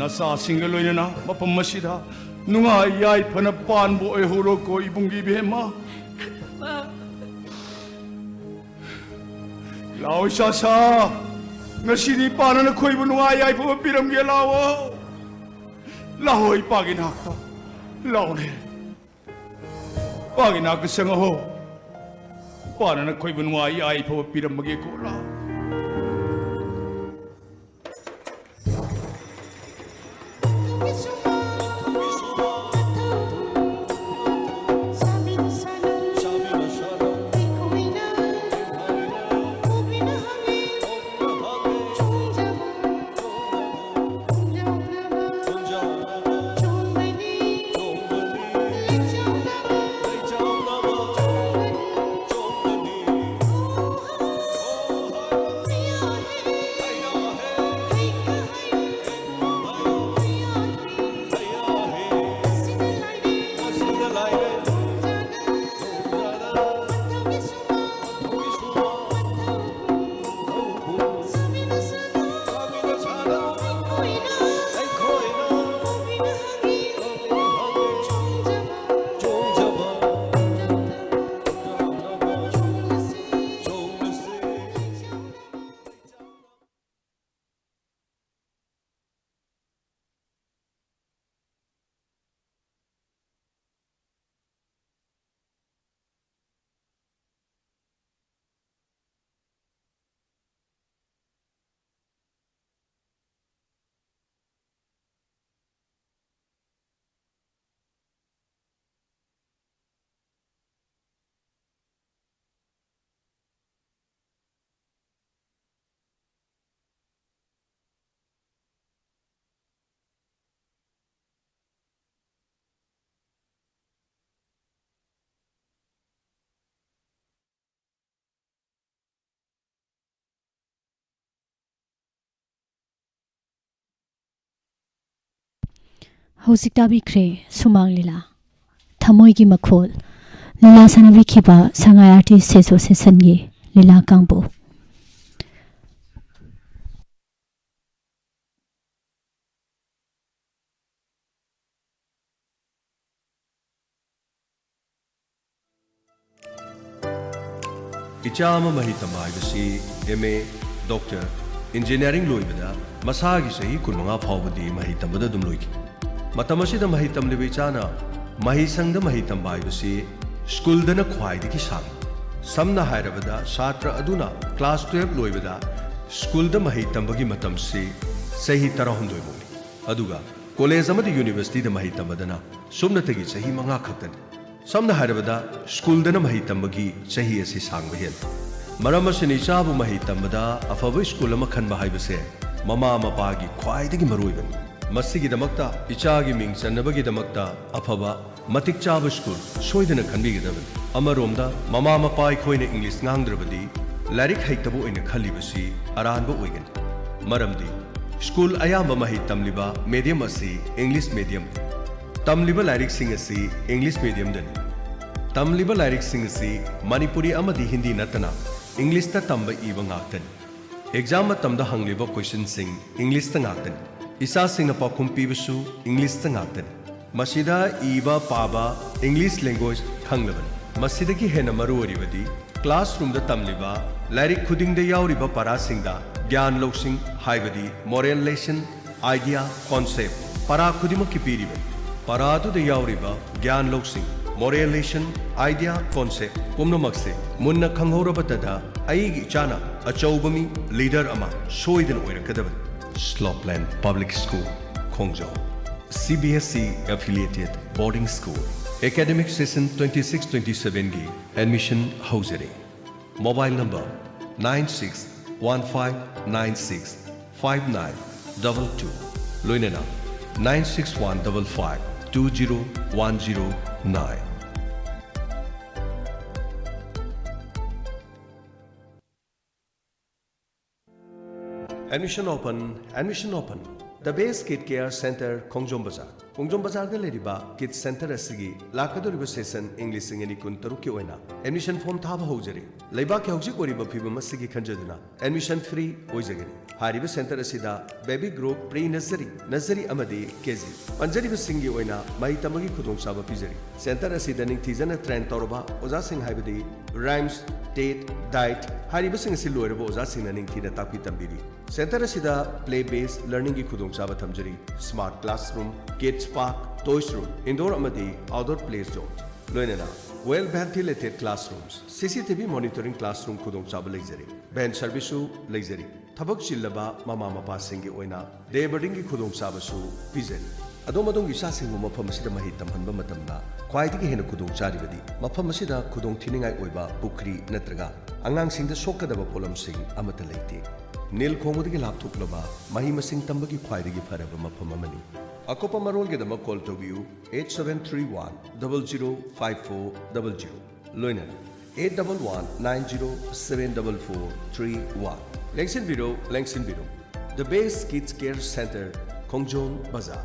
ꯅꯆꯥꯁꯤꯡꯒ ꯂꯣꯏꯅꯅ ꯃꯐꯝ ꯑꯁꯤꯗ ꯅꯨꯡꯉꯥꯏ ꯌꯥꯏꯐꯅ ꯄꯥꯟꯕ ꯑꯣꯏꯍꯧꯔꯣꯀꯣ ꯏꯕꯨꯡꯒꯤ ꯏꯕꯦꯝꯃ꯫ ꯂꯥꯛꯑꯣ ꯏꯆꯥꯁꯥ, ꯉꯁꯤꯗꯤ ꯏꯄꯥꯅ ꯅꯈꯣꯏꯕꯨ ꯅꯨꯡꯉꯥꯏ ꯌꯥꯏꯐꯕ ꯄꯤꯔꯝꯒꯦ꯫ ꯂꯥꯛꯑꯣ, ꯂꯥꯛꯑꯣ ꯏꯄꯥꯒꯤ ꯅꯥꯛꯇ꯫ ꯂꯥꯛꯑꯣꯅꯦ, ꯏꯄꯥꯒꯤ ꯅꯥꯛꯇ ꯆꯪꯉꯛꯑꯣ꯫ ꯏꯄꯥꯅ ꯅꯈꯣꯏꯕꯨ ꯅꯨꯡꯉꯥꯏ ꯌꯥꯏꯐꯕ ꯄꯤꯔꯝꯃꯒꯦꯀꯣ꯫ ꯂꯥꯛꯑꯣ꯫ ꯍꯧꯖꯤꯛ ꯇꯥꯕꯤꯈ꯭ꯔꯦ ꯁꯨꯃꯥꯡ ꯂꯤꯂꯥ, ꯊꯃꯣꯏꯒꯤ ꯃꯈꯣꯜ꯫ ꯂꯤꯂꯥ ꯁꯥꯟꯅꯕꯤꯈꯤꯕ ꯁꯉꯥꯏ ꯑꯥꯔꯇꯤꯁ ꯑꯦꯁꯣꯁꯤꯌꯦꯁꯟꯒꯤ ꯂꯤꯂꯥ ꯀꯥꯡꯕꯨ꯫ ꯏꯆꯥ ꯑꯃ ꯃꯍꯩ ꯇꯝꯕ ꯍꯥꯏꯕꯁꯤ ꯑꯦꯝ ꯑꯦ, ꯗꯣꯛꯇꯔ, ꯏꯟꯖꯤꯅꯤꯌꯥꯔꯤꯡ ꯂꯣꯏꯕꯗ ꯃꯁꯥꯒꯤ ꯆꯍꯤ ꯀꯨꯟꯃꯉꯥ ꯐꯥꯎꯕꯗꯤ ꯃꯍꯩ ꯇꯝꯕꯗ ꯑꯗꯨꯝ ꯂꯣꯏꯈꯤ꯫ ꯃꯇꯝ ꯑꯁꯤꯗ ꯃꯍꯩ ꯇꯝꯂꯤꯕ ꯏꯆꯥꯅ ꯃꯍꯩꯁꯪꯗ ꯃꯍꯩ ꯇꯝꯕ ꯍꯥꯏꯕꯁꯤ ꯁ꯭ꯀꯨꯜꯗꯅ ꯈ꯭ꯋꯥꯏꯗꯒꯤ ꯁꯥꯡꯏ꯫ ꯁꯝꯅ ꯍꯥꯏꯔꯕꯗ, ꯁꯥꯇ꯭ꯔ ꯑꯗꯨꯅ ꯀ꯭ꯂꯥꯁ ꯇꯨꯌꯦꯜꯞ ꯂꯣꯏꯕꯗ ꯁ꯭ꯀꯨꯜꯗ ꯃꯍꯩ ꯇꯝꯕꯒꯤ ꯃꯇꯝꯁꯤ ꯆꯍꯤ ꯇꯔꯥꯍꯨꯝꯗꯣꯏ ꯐꯥꯎꯅꯤ꯫ ꯑꯗꯨꯒ ꯀꯣꯂꯦꯖ ꯑꯃꯗꯤ ꯌꯨꯅꯤꯚꯔꯁꯤꯇꯤꯗ ꯃꯍꯩ ꯇꯝꯕꯗꯅ ꯁꯨꯞꯅꯇꯒꯤ ꯆꯍꯤ ꯃꯉꯥ ꯈꯛꯇꯅꯤ꯫ ꯁꯝꯅ ꯍꯥꯏꯔꯕꯗ, ꯁ꯭ꯀꯨꯜꯗꯅ ꯃꯍꯩ ꯇꯝꯕꯒꯤ ꯆꯍꯤ ꯑꯁꯤ ꯁꯥꯡꯕ ꯍꯦꯜꯂꯤ꯫ ꯃꯔꯝ ꯑꯁꯤꯅ, ꯏꯆꯥꯕꯨ ꯃꯍꯩ ꯇꯝꯕꯗ ꯑꯐꯕ ꯁ꯭ꯀꯨꯜ ꯑꯃ ꯈꯟꯕ ꯍꯥꯏꯕꯁꯦ ꯃꯃꯥ ꯃꯄꯥꯒꯤ ꯈ꯭ꯋꯥꯏꯗꯒꯤ ꯃꯔꯨꯑꯣꯏꯕꯅꯤ꯫ ꯃꯁꯤꯒꯤꯗꯃꯛꯇ ꯏꯆꯥꯒꯤ ꯃꯤꯡ ꯆꯟꯅꯕꯒꯤꯗꯃꯛꯇ ꯑꯐꯕ, ꯃꯇꯤꯛ ꯆꯥꯕ ꯁ꯭ꯀꯨꯜ ꯁꯣꯏꯗꯅ ꯈꯟꯕꯤꯒꯗꯕꯅꯤ꯫ ꯑꯃꯔꯣꯝꯗ, ꯃꯃꯥ ꯃꯄꯥ ꯑꯩꯈꯣꯏꯅ ꯏꯪꯂꯤꯁ ꯉꯥꯡꯗ꯭ꯔꯕꯗꯤ ꯂꯥꯏꯔꯤꯛ ꯍꯩꯇꯕ ꯑꯣꯏꯅ ꯈꯜꯂꯤꯕꯁꯤ ꯑꯔꯥꯟꯕ ꯑꯣꯏꯒꯅꯤ꯫ ꯃꯔꯝꯗꯤ, ꯁ꯭ꯀꯨꯜ ꯑꯌꯥꯝꯕ ꯃꯍꯩ ꯇꯝꯂꯤꯕ ꯃꯦꯗꯤꯌꯝ ꯑꯁꯤ ꯏꯪꯂꯤꯁ ꯃꯦꯗꯤꯌꯝ, ꯇꯝꯂꯤꯕ ꯂꯥꯏꯔꯤꯛꯁꯤꯡ ꯑꯁꯤ ꯏꯪꯂꯤꯁ ꯃꯦꯗꯤꯌꯝꯗꯅꯤ꯫ ꯇꯝꯂꯤꯕ ꯂꯥꯏꯔꯤꯛꯁꯤꯡ ꯑꯁꯤ ꯃꯅꯤꯄꯨꯔꯤ ꯑꯃꯗꯤ ꯍꯤꯟꯗꯤ ꯅꯠꯇꯅ ꯏꯪꯂꯤꯁꯇ ꯇꯝꯕ ꯏꯕ ꯉꯥꯛꯇꯅꯤ꯫ ꯑꯦꯛꯖꯥꯝ ꯃꯇꯝꯗ ꯍꯪꯂꯤꯕ ꯀꯣꯏꯁꯟꯁꯤꯡ ꯏꯪꯂꯤꯁꯇ ꯉꯥꯛꯇꯅꯤ꯫ ꯏꯆꯥꯁꯤꯡꯅ ꯄꯥꯎꯈꯨꯝ ꯄꯤꯕꯁꯨ ꯏꯪꯂꯤꯁꯇ ꯉꯥꯛꯇꯅꯤ꯫ ꯃꯁꯤꯗ ꯏꯕ ꯄꯥꯕ ꯏꯪꯂꯤꯁ ꯂꯦꯡꯒ꯭ꯋꯦꯖ ꯈꯪꯂꯕꯅꯤ꯫ ꯃꯁꯤꯗꯒꯤ ꯍꯦꯟꯅ ꯃꯔꯨ ꯑꯣꯏꯔꯤꯕꯗꯤ, ꯀ꯭ꯂꯥꯁꯔꯨꯝꯗ ꯇꯝꯂꯤꯕ ꯂꯥꯏꯔꯤꯛ ꯈꯨꯗꯤꯡꯗ ꯌꯥꯎꯔꯤꯕ ꯄꯔꯥꯁꯤꯡꯗ ꯒ꯭ꯌꯥꯟ ꯂꯧꯁꯤꯡ, ꯍꯥꯏꯕꯗꯤ ꯃꯣꯔꯦꯜ ꯂꯦꯁꯟ, ꯑꯥꯏꯗꯤꯌꯥ, ꯀꯣꯟꯁꯦꯞ ꯄꯔꯥ ꯈꯨꯗꯤꯡꯃꯛꯀꯤ ꯄꯤꯔꯤꯕꯅꯤ꯫ ꯄꯔꯥ ꯑꯗꯨꯗ ꯌꯥꯎꯔꯤꯕ ꯒ꯭ꯌꯥꯟ ꯂꯧꯁꯤꯡ, ꯃꯣꯔꯦꯜ ꯂꯦꯁꯟ, ꯑꯥꯏꯗꯤꯌꯥ, ꯀꯣꯟꯁꯦꯞ ꯄꯨꯝꯅꯃꯛꯁꯦ ꯃꯨꯟꯅ ꯈꯪꯍꯧꯔꯕꯇꯗ ꯑꯩꯒꯤ ꯏꯆꯥꯅ ꯑꯆꯧꯕ ꯃꯤ, ꯂꯤꯗꯔ ꯑꯃ ꯁꯣꯏꯗꯅ ꯑꯣꯏꯔꯛꯀꯗꯕꯅꯤ꯫ ꯁ꯭ꯂꯣꯞꯂꯦꯟ ꯄꯕ꯭ꯂꯤꯛ ꯁ꯭ꯀꯨꯜ, ꯈꯣꯡꯖꯣꯝ꯫ C B S E affiliated boarding school꯫ Academic session twenty six twenty seven ꯒꯤ admission ꯍꯧꯖꯔꯦ꯫ Mobile number nine six one five nine six five nine double two, ꯂꯣꯏꯅꯅ nine six one double five two zero one zero nine꯫ Admission open, admission open. The Best Kid Care Center, Khongjom Bazar. ꯈꯣꯡꯖꯣꯝ ꯕꯖꯥꯔꯗ ꯂꯩꯔꯤꯕ ꯀꯤꯠꯁ ꯁꯦꯟꯇꯔ ꯑꯁꯤꯒꯤ ꯂꯥꯛꯀꯗꯧꯔꯤꯕ ꯁꯦꯁꯟ ꯏꯪ ꯂꯤꯁꯤꯡ ꯑꯅꯤ ꯀꯨꯟ ꯇꯔꯨꯛꯀꯤ ꯑꯣꯏꯅ ꯑꯦꯗꯃꯤꯁꯟ ꯐꯣꯔꯝ ꯊꯥꯕ ꯍꯧꯖꯔꯤ꯫ ꯂꯩꯕꯥꯛꯀꯤ ꯍꯧꯖꯤꯛ ꯑꯣꯏꯔꯤꯕ ꯐꯤꯕꯝ ꯑꯁꯤꯒꯤ ꯈꯟꯖꯗꯨꯅ ꯑꯦꯗꯃꯤꯁꯟ ꯐ꯭ꯔꯤ ꯑꯣꯏꯖꯒꯅꯤ꯫ ꯍꯥꯏꯔꯤꯕ ꯁꯦꯟꯇꯔ ꯑꯁꯤꯗ baby group, pre nursery, nursery ꯑꯃꯗꯤ ꯀꯦ ꯖꯤ ꯄꯟꯖꯔꯤꯕꯁꯤꯡꯒꯤ ꯑꯣꯏꯅ ꯃꯍꯩ ꯇꯝꯕꯒꯤ ꯈꯨꯗꯣꯡꯆꯥꯕ ꯄꯤꯖꯔꯤ꯫ ꯁꯦꯟꯇꯔ ꯑꯁꯤꯗ ꯅꯤꯡꯊꯤꯖꯅ ꯇ꯭ꯔꯦꯟ ꯇꯧꯔꯕ ꯑꯣꯖꯥꯁꯤꯡ ꯍꯥꯏꯕꯗꯤ ꯔꯥꯏꯝꯁ, ꯇꯦꯠ, ꯗꯥꯏꯠ ꯍꯥꯏꯔꯤꯕꯁꯤꯡ ꯑꯁꯤ ꯂꯣꯏꯔꯕ ꯑꯣꯖꯥꯁꯤꯡꯅ ꯅꯤꯡꯊꯤꯅ ꯇꯥꯛꯄꯤ ꯇꯝꯕꯤꯔꯤ꯫ ꯁꯦꯟꯇꯔ ꯑꯁꯤꯗ ꯄ꯭ꯂꯦ ꯕꯦꯁ ꯂꯔꯅꯤꯡꯒꯤ ꯈꯨꯗꯣꯡꯆꯥꯕ ꯊꯝꯖꯔꯤ꯫ Smart classroom, kids park, toys room, indoor ꯑꯃꯗꯤ ꯑꯥꯎꯠꯗꯣꯔ ꯄ꯭ꯂꯦ ꯖꯣꯟ, ꯂꯣꯏꯅꯅ well ventilated classrooms, C C T V monitoring classroom ꯈꯨꯗꯣꯡꯆꯥꯕ ꯂꯩꯖꯔꯤ꯫ ꯚꯦꯟ ꯁꯔꯚꯤꯁꯁꯨ ꯂꯩꯖꯔꯤ꯫ ꯊꯕꯛ ꯆꯤꯜꯂꯕ ꯃꯃꯥ ꯃꯄꯥꯁꯤꯡꯒꯤ ꯑꯣꯏꯅ ꯗꯦ ꯕꯣꯔꯗꯤꯡꯒꯤ ꯈꯨꯗꯣꯡꯆꯥꯕꯁꯨ ꯄꯤꯖꯔꯤ꯫ ꯑꯗꯣꯝ ꯑꯗꯣꯝꯒꯤ ꯏꯆꯥꯁꯤꯡꯕꯨ ꯃꯐꯝ ꯑꯁꯤꯗ ꯃꯍꯩ ꯇꯝꯍꯟꯕ ꯃꯇꯝꯗ ꯈ꯭ꯋꯥꯏꯗꯒꯤ ꯍꯦꯟꯅ ꯈꯨꯗꯣꯡ ꯆꯥꯔꯤꯕꯗꯤ ꯃꯐꯝ ꯑꯁꯤꯗ ꯈꯨꯗꯣꯡ ꯊꯤꯅꯤꯡꯉꯥꯏ ꯑꯣꯏꯕ ꯄꯨꯈ꯭ꯔꯤ ꯅꯠꯇ꯭ꯔꯒ ꯑꯉꯥꯡꯁꯤꯡꯗ ꯁꯣꯛꯀꯗꯕ ꯄꯣꯠꯂꯝꯁꯤꯡ ꯑꯃꯠꯇ ꯂꯩꯇꯦ꯫ ꯅꯤꯜ ꯈꯣꯡꯕꯗꯒꯤ ꯂꯥꯞꯊꯣꯛꯂꯕ ꯃꯍꯩ ꯃꯁꯤꯡ ꯇꯝꯕꯒꯤ ꯈ꯭ꯋꯥꯏꯗꯒꯤ ꯐꯔꯕ ꯃꯐꯝ ꯑꯃꯅꯤ꯫ ꯑꯀꯨꯞꯄ ꯃꯔꯣꯜꯒꯤꯗꯃꯛ ꯀꯣꯜ ꯇꯧꯕꯤꯌꯨ eight seven three one double zero five four double zero, ꯂꯣꯏꯅꯅ eight double one nine zero seven double four three one꯫ ꯂꯦꯡꯁꯤꯟꯕꯤꯔꯣ, ꯂꯦꯡꯁꯤꯟꯕꯤꯔꯣ꯫ The Best Kids Care Center, ꯈꯣꯡꯖꯣꯝ ꯕꯖꯥꯔ꯫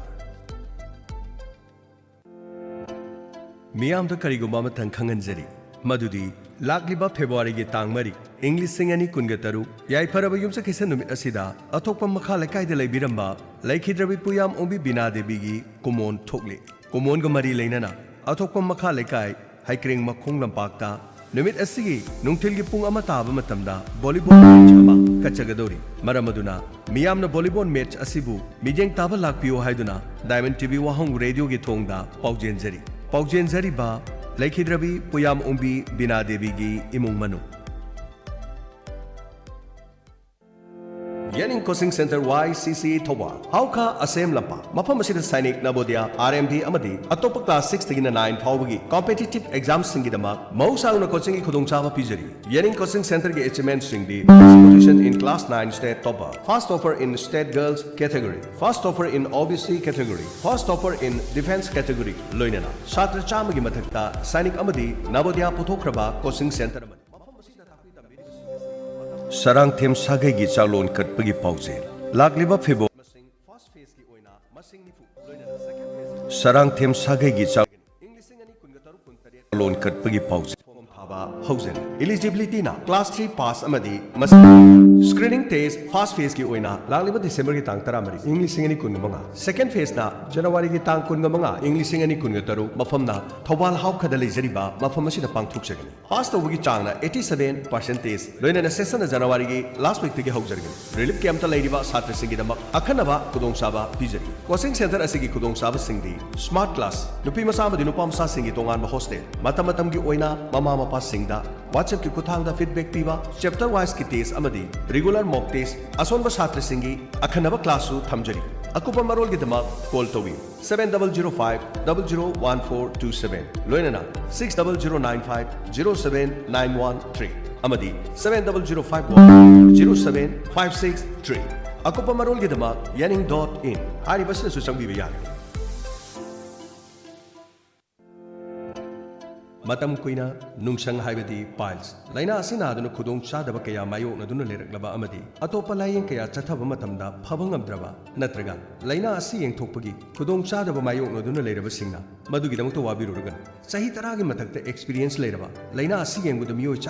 ꯃꯤꯌꯥꯝꯗ ꯀꯔꯤꯒꯨꯝꯕ ꯑꯃꯇꯪ ꯈꯪꯍꯟꯖꯔꯤ, ꯃꯗꯨꯗꯤ ꯂꯥꯛꯂꯤꯕ ꯐꯦꯕ꯭ꯔꯨꯋꯥꯔꯤꯒꯤ ꯇꯥꯡ ꯃꯔꯤ, ꯏꯪ ꯂꯤꯁꯤꯡ ꯑꯅꯤ ꯀꯨꯟꯒ ꯇꯔꯨꯛ, ꯌꯥꯏꯐꯔꯕ ꯌꯨꯝꯁꯀꯩꯁ ꯅꯨꯃꯤꯠ ꯑꯁꯤꯗ ꯑꯊꯣꯛꯄꯝ ꯃꯈꯥ ꯂꯩꯀꯥꯏꯗ ꯂꯩꯕꯤꯔꯝꯕ ꯂꯩꯈꯤꯗ꯭ꯔꯕꯤ ꯄꯨꯌꯥꯝ ꯑꯣꯡꯕꯤ ꯕꯤꯅꯥ ꯗꯦꯕꯤꯒꯤ ꯀꯨꯃꯣꯟ ꯊꯣꯛꯂꯤ꯫ ꯀꯨꯃꯣꯟꯒ ꯃꯔꯤ ꯂꯩꯅꯅ ꯑꯊꯣꯛꯄꯝ ꯃꯈꯥ ꯂꯩꯀꯥꯏ ꯍꯩꯀ꯭ꯔꯦꯡ ꯃꯈꯣꯡ ꯂꯝꯄꯥꯛꯇ ꯅꯨꯃꯤꯠ ꯑꯁꯤꯒꯤ ꯅꯨꯡꯊꯤꯜꯒꯤ ꯄꯨꯡ ꯑꯃ ꯇꯥꯕ ꯃꯇꯝꯗ ꯚꯣꯂꯤꯕꯣꯜ ꯃꯦꯆ ꯑꯃ ꯀꯠꯆꯒꯗꯧꯔꯤ꯫ ꯃꯔꯝ ꯑꯗꯨꯅ ꯃꯤꯌꯥꯝꯅ ꯚꯣꯂꯤꯕꯣꯜ ꯃꯦꯆ ꯑꯁꯤꯕꯨ ꯃꯤꯠꯌꯦꯡ ꯇꯥꯕ ꯂꯥꯛꯄꯤꯌꯨ ꯍꯥꯏꯗꯨꯅ ꯗꯥꯏꯃꯟ ꯇꯤ ꯚꯤ ꯋꯥꯍꯣꯡ ꯔꯦꯗꯤꯑꯣꯒꯤ ꯊꯣꯡꯗ ꯄꯥꯎꯖꯦꯟꯖꯔꯤ꯫ ꯄꯥꯎꯖꯦꯟꯖꯔꯤꯕ ꯂꯩꯈꯤꯗ꯭ꯔꯕꯤ ꯄꯨꯌꯥꯝ ꯑꯣꯡꯕꯤ ꯕꯤꯅꯥ ꯗꯦꯕꯤꯒꯤ ꯏꯃꯨꯡ ꯃꯅꯨꯡ꯫ ꯌꯦꯅꯤꯡ ꯀꯣꯆꯤꯡ ꯁꯦꯟꯇꯔ, ꯋꯥꯏ ꯁꯤ ꯁꯤ ꯊꯧꯕꯥꯜ, ꯍꯥꯎꯈꯥ ꯑꯁꯦꯝ ꯂꯝꯄꯥꯛ꯫ ꯃꯐꯝ ꯑꯁꯤꯗ ꯁꯥꯏꯅꯤꯛ, ꯅꯕꯣꯗꯤꯌꯥ, ꯑꯥꯔ ꯑꯦꯝ ꯚꯤ ꯑꯃꯗꯤ ꯑꯇꯣꯞꯄ ꯀ꯭ꯂꯥꯁ ꯁꯤꯛꯁꯇꯒꯤꯅ ꯅꯥꯏꯟ ꯐꯥꯎꯕꯒꯤ ꯀꯣꯝꯄꯤꯇꯤꯇꯤꯚ ꯑꯦꯛꯖꯥꯝꯁꯤꯡꯒꯤꯗꯃꯛ ꯃꯍꯧꯁꯥꯒꯨꯝꯅ ꯀꯣꯆꯤꯡꯒꯤ ꯈꯨꯗꯣꯡꯆꯥꯕ ꯄꯤꯖꯔꯤ꯫ ꯌꯦꯅꯤꯡ ꯀꯣꯆꯤꯡ ꯁꯦꯟꯇꯔꯒꯤ ꯑꯦꯆꯤꯚꯃꯦꯟꯠꯁꯤꯡꯗꯤ first position in class nine state topper, first topper in state girls category, first topper in O B C category, first topper in defense category, ꯂꯣꯏꯅꯅ ꯁꯥꯇ꯭ꯔ ꯆꯥꯝꯃꯒꯤ ꯃꯊꯛꯇ ꯁꯥꯏꯅꯤꯛ ꯑꯃꯗꯤ ꯅꯕꯣꯗꯤꯌꯥ ꯄꯨꯊꯣꯛꯈ꯭ꯔꯕ ꯀꯣꯆꯤꯡ ꯁꯦꯟꯇꯔ ꯑꯃꯅꯤ꯫ ꯃꯐꯝ ꯑꯁꯤꯗ ꯇꯥꯛꯄꯤ ꯇꯝꯕꯤꯔꯤꯕꯁꯤꯡ ꯁꯔꯥꯡꯊꯦꯝ ꯁꯥꯒꯩꯒꯤ ꯆꯥꯛꯂꯣꯟ ꯀꯠꯄꯒꯤ ꯄꯥꯎꯖꯦꯜ꯫ ꯂꯥꯛꯂꯤꯕ ꯐꯦꯕ꯭ꯔꯨꯋꯥꯔꯤ ꯃꯁꯤꯡ first phaseꯀꯤ ꯑꯣꯏꯅ ꯃꯁꯤꯡ ꯁꯔꯥꯡꯊꯦꯝ ꯁꯥꯒꯩꯒꯤ ꯆꯥꯛ ꯂꯣꯟ ꯀꯠꯄꯒꯤ ꯄꯥꯎꯖꯦꯜ ꯐꯣꯝ ꯊꯥꯕ ꯍꯧꯖꯔꯤ꯫ Eligibility ꯅ class three pass ꯑꯃꯗꯤ screening test first phase ꯀꯤ ꯑꯣꯏꯅ ꯂꯥꯛꯂꯤꯕ December ꯒꯤ ꯇꯥꯡ ꯇꯔꯥꯃꯔꯤ, ꯏꯪ ꯂꯤꯁꯤꯡ ꯑꯅꯤ ꯀꯨꯟꯒ ꯃꯉꯥ, second phase ꯅ January ꯒꯤ ꯇꯥꯡ ꯀꯨꯟꯒ ꯃꯉꯥ, ꯏꯪ ꯂꯤꯁꯤꯡ ꯑꯅꯤ ꯀꯨꯟꯒ ꯇꯔꯨꯛ, ꯃꯐꯝꯅ ꯊꯧꯕꯥꯜ ꯍꯥꯎꯈꯗ ꯂꯩꯖꯔꯤꯕ ꯃꯐꯝ ꯑꯁꯤꯗ ꯄꯥꯡꯊꯣꯛꯆꯒꯅꯤ꯫ Pass ꯇꯧꯕꯒꯤ ꯆꯥꯡꯅ eighty seven percentage, ꯂꯣꯏꯅꯅ session ꯅ January ꯒꯤ last week ꯇꯒꯤ ꯍꯧꯖꯔꯒꯅꯤ꯫ Relief camp ꯇ ꯂꯩꯔꯤꯕ ꯁꯥꯇ꯭ꯔꯁꯤꯡꯒꯤꯗꯃꯛ ꯑꯈꯟꯅꯕ ꯈꯨꯗꯣꯡꯆꯥꯕ ꯄꯤꯖꯔꯤ꯫ Coaching center ꯑꯁꯤꯒꯤ ꯈꯨꯗꯣꯡꯆꯥꯕꯁꯤꯡꯗꯤ smart class, ꯅꯨꯄꯤ ꯃꯆꯥ ꯑꯃꯗꯤ ꯅꯨꯄꯥ ꯃꯆꯥꯁꯤꯡꯒꯤ ꯇꯣꯉꯥꯟꯕ hostel, ꯃꯇꯝ ꯃꯇꯝꯒꯤ ꯑꯣꯏꯅ ꯃꯃꯥ ꯃꯄꯥꯁꯤꯡꯗ WhatsApp ꯀꯤ ꯈꯨꯠꯊꯥꯡꯗ feedback ꯄꯤꯕ, chapter wise ꯀꯤ test ꯑꯃꯗꯤ regular mock test, ꯑꯁꯣꯟꯕ ꯁꯥꯇ꯭ꯔꯁꯤꯡꯒꯤ ꯑꯈꯟꯅꯕ class ꯁꯨ ꯊꯝꯖꯔꯤ꯫ ꯑꯀꯨꯞꯄ ꯃꯔꯣꯜꯒꯤꯗꯃꯛ call ꯇꯧꯕꯤꯌꯨ꯫ Seven double zero five double zero one four two seven, ꯂꯣꯏꯅꯅ six double zero nine five zero seven nine one three ꯑꯃꯗꯤ seven double zero five one zero seven five six three꯫ ꯑꯀꯨꯞꯄ ꯃꯔꯣꯜꯒꯤꯗꯃꯛ ꯌꯥꯅꯤꯡ dot in ꯍꯥꯏꯔꯤꯕꯁꯤꯗꯁꯨ ꯆꯪꯕꯤꯕ ꯌꯥꯒꯅꯤ꯫ ꯃꯇꯝ ꯀꯨꯏꯅ ꯅꯨꯡꯁꯪ ꯍꯥꯏꯕꯗꯤ piles ꯂꯥꯏꯅꯥ ꯑꯁꯤ ꯅꯥꯗꯨꯅ ꯈꯨꯗꯣꯡ ꯆꯥꯗꯕ ꯀꯌꯥ ꯃꯥꯌꯣꯛꯅꯗꯨꯅ ꯂꯩꯔꯛꯂꯕ ꯑꯃꯗꯤ ꯑꯇꯣꯞꯄ ꯂꯥꯏꯌꯦꯡ ꯀꯌꯥ ꯆꯠꯊꯕ ꯃꯇꯝꯗ ꯐꯕ ꯉꯝꯗ꯭ꯔꯕ ꯅꯠꯇ꯭ꯔꯒ ꯂꯥꯏꯅꯥ ꯑꯁꯤ ꯌꯦꯡꯊꯣꯛꯄꯒꯤ ꯈꯨꯗꯣꯡ ꯆꯥꯗꯕ ꯃꯥꯌꯣꯛꯅꯗꯨꯅ ꯂꯩꯔꯕꯁꯤꯡꯅ ꯃꯗꯨꯒꯤꯗꯃꯛꯇ ꯋꯥꯕꯤꯔꯨꯔꯒꯅꯨ꯫ ꯆꯍꯤ ꯇꯔꯥꯒꯤ ꯃꯊꯛꯇ experience ꯂꯩꯔꯕ, ꯂꯥꯏꯅꯥ ꯑꯁꯤ ꯌꯦꯡꯕꯗ ꯃꯤꯑꯣꯏ ꯆꯥ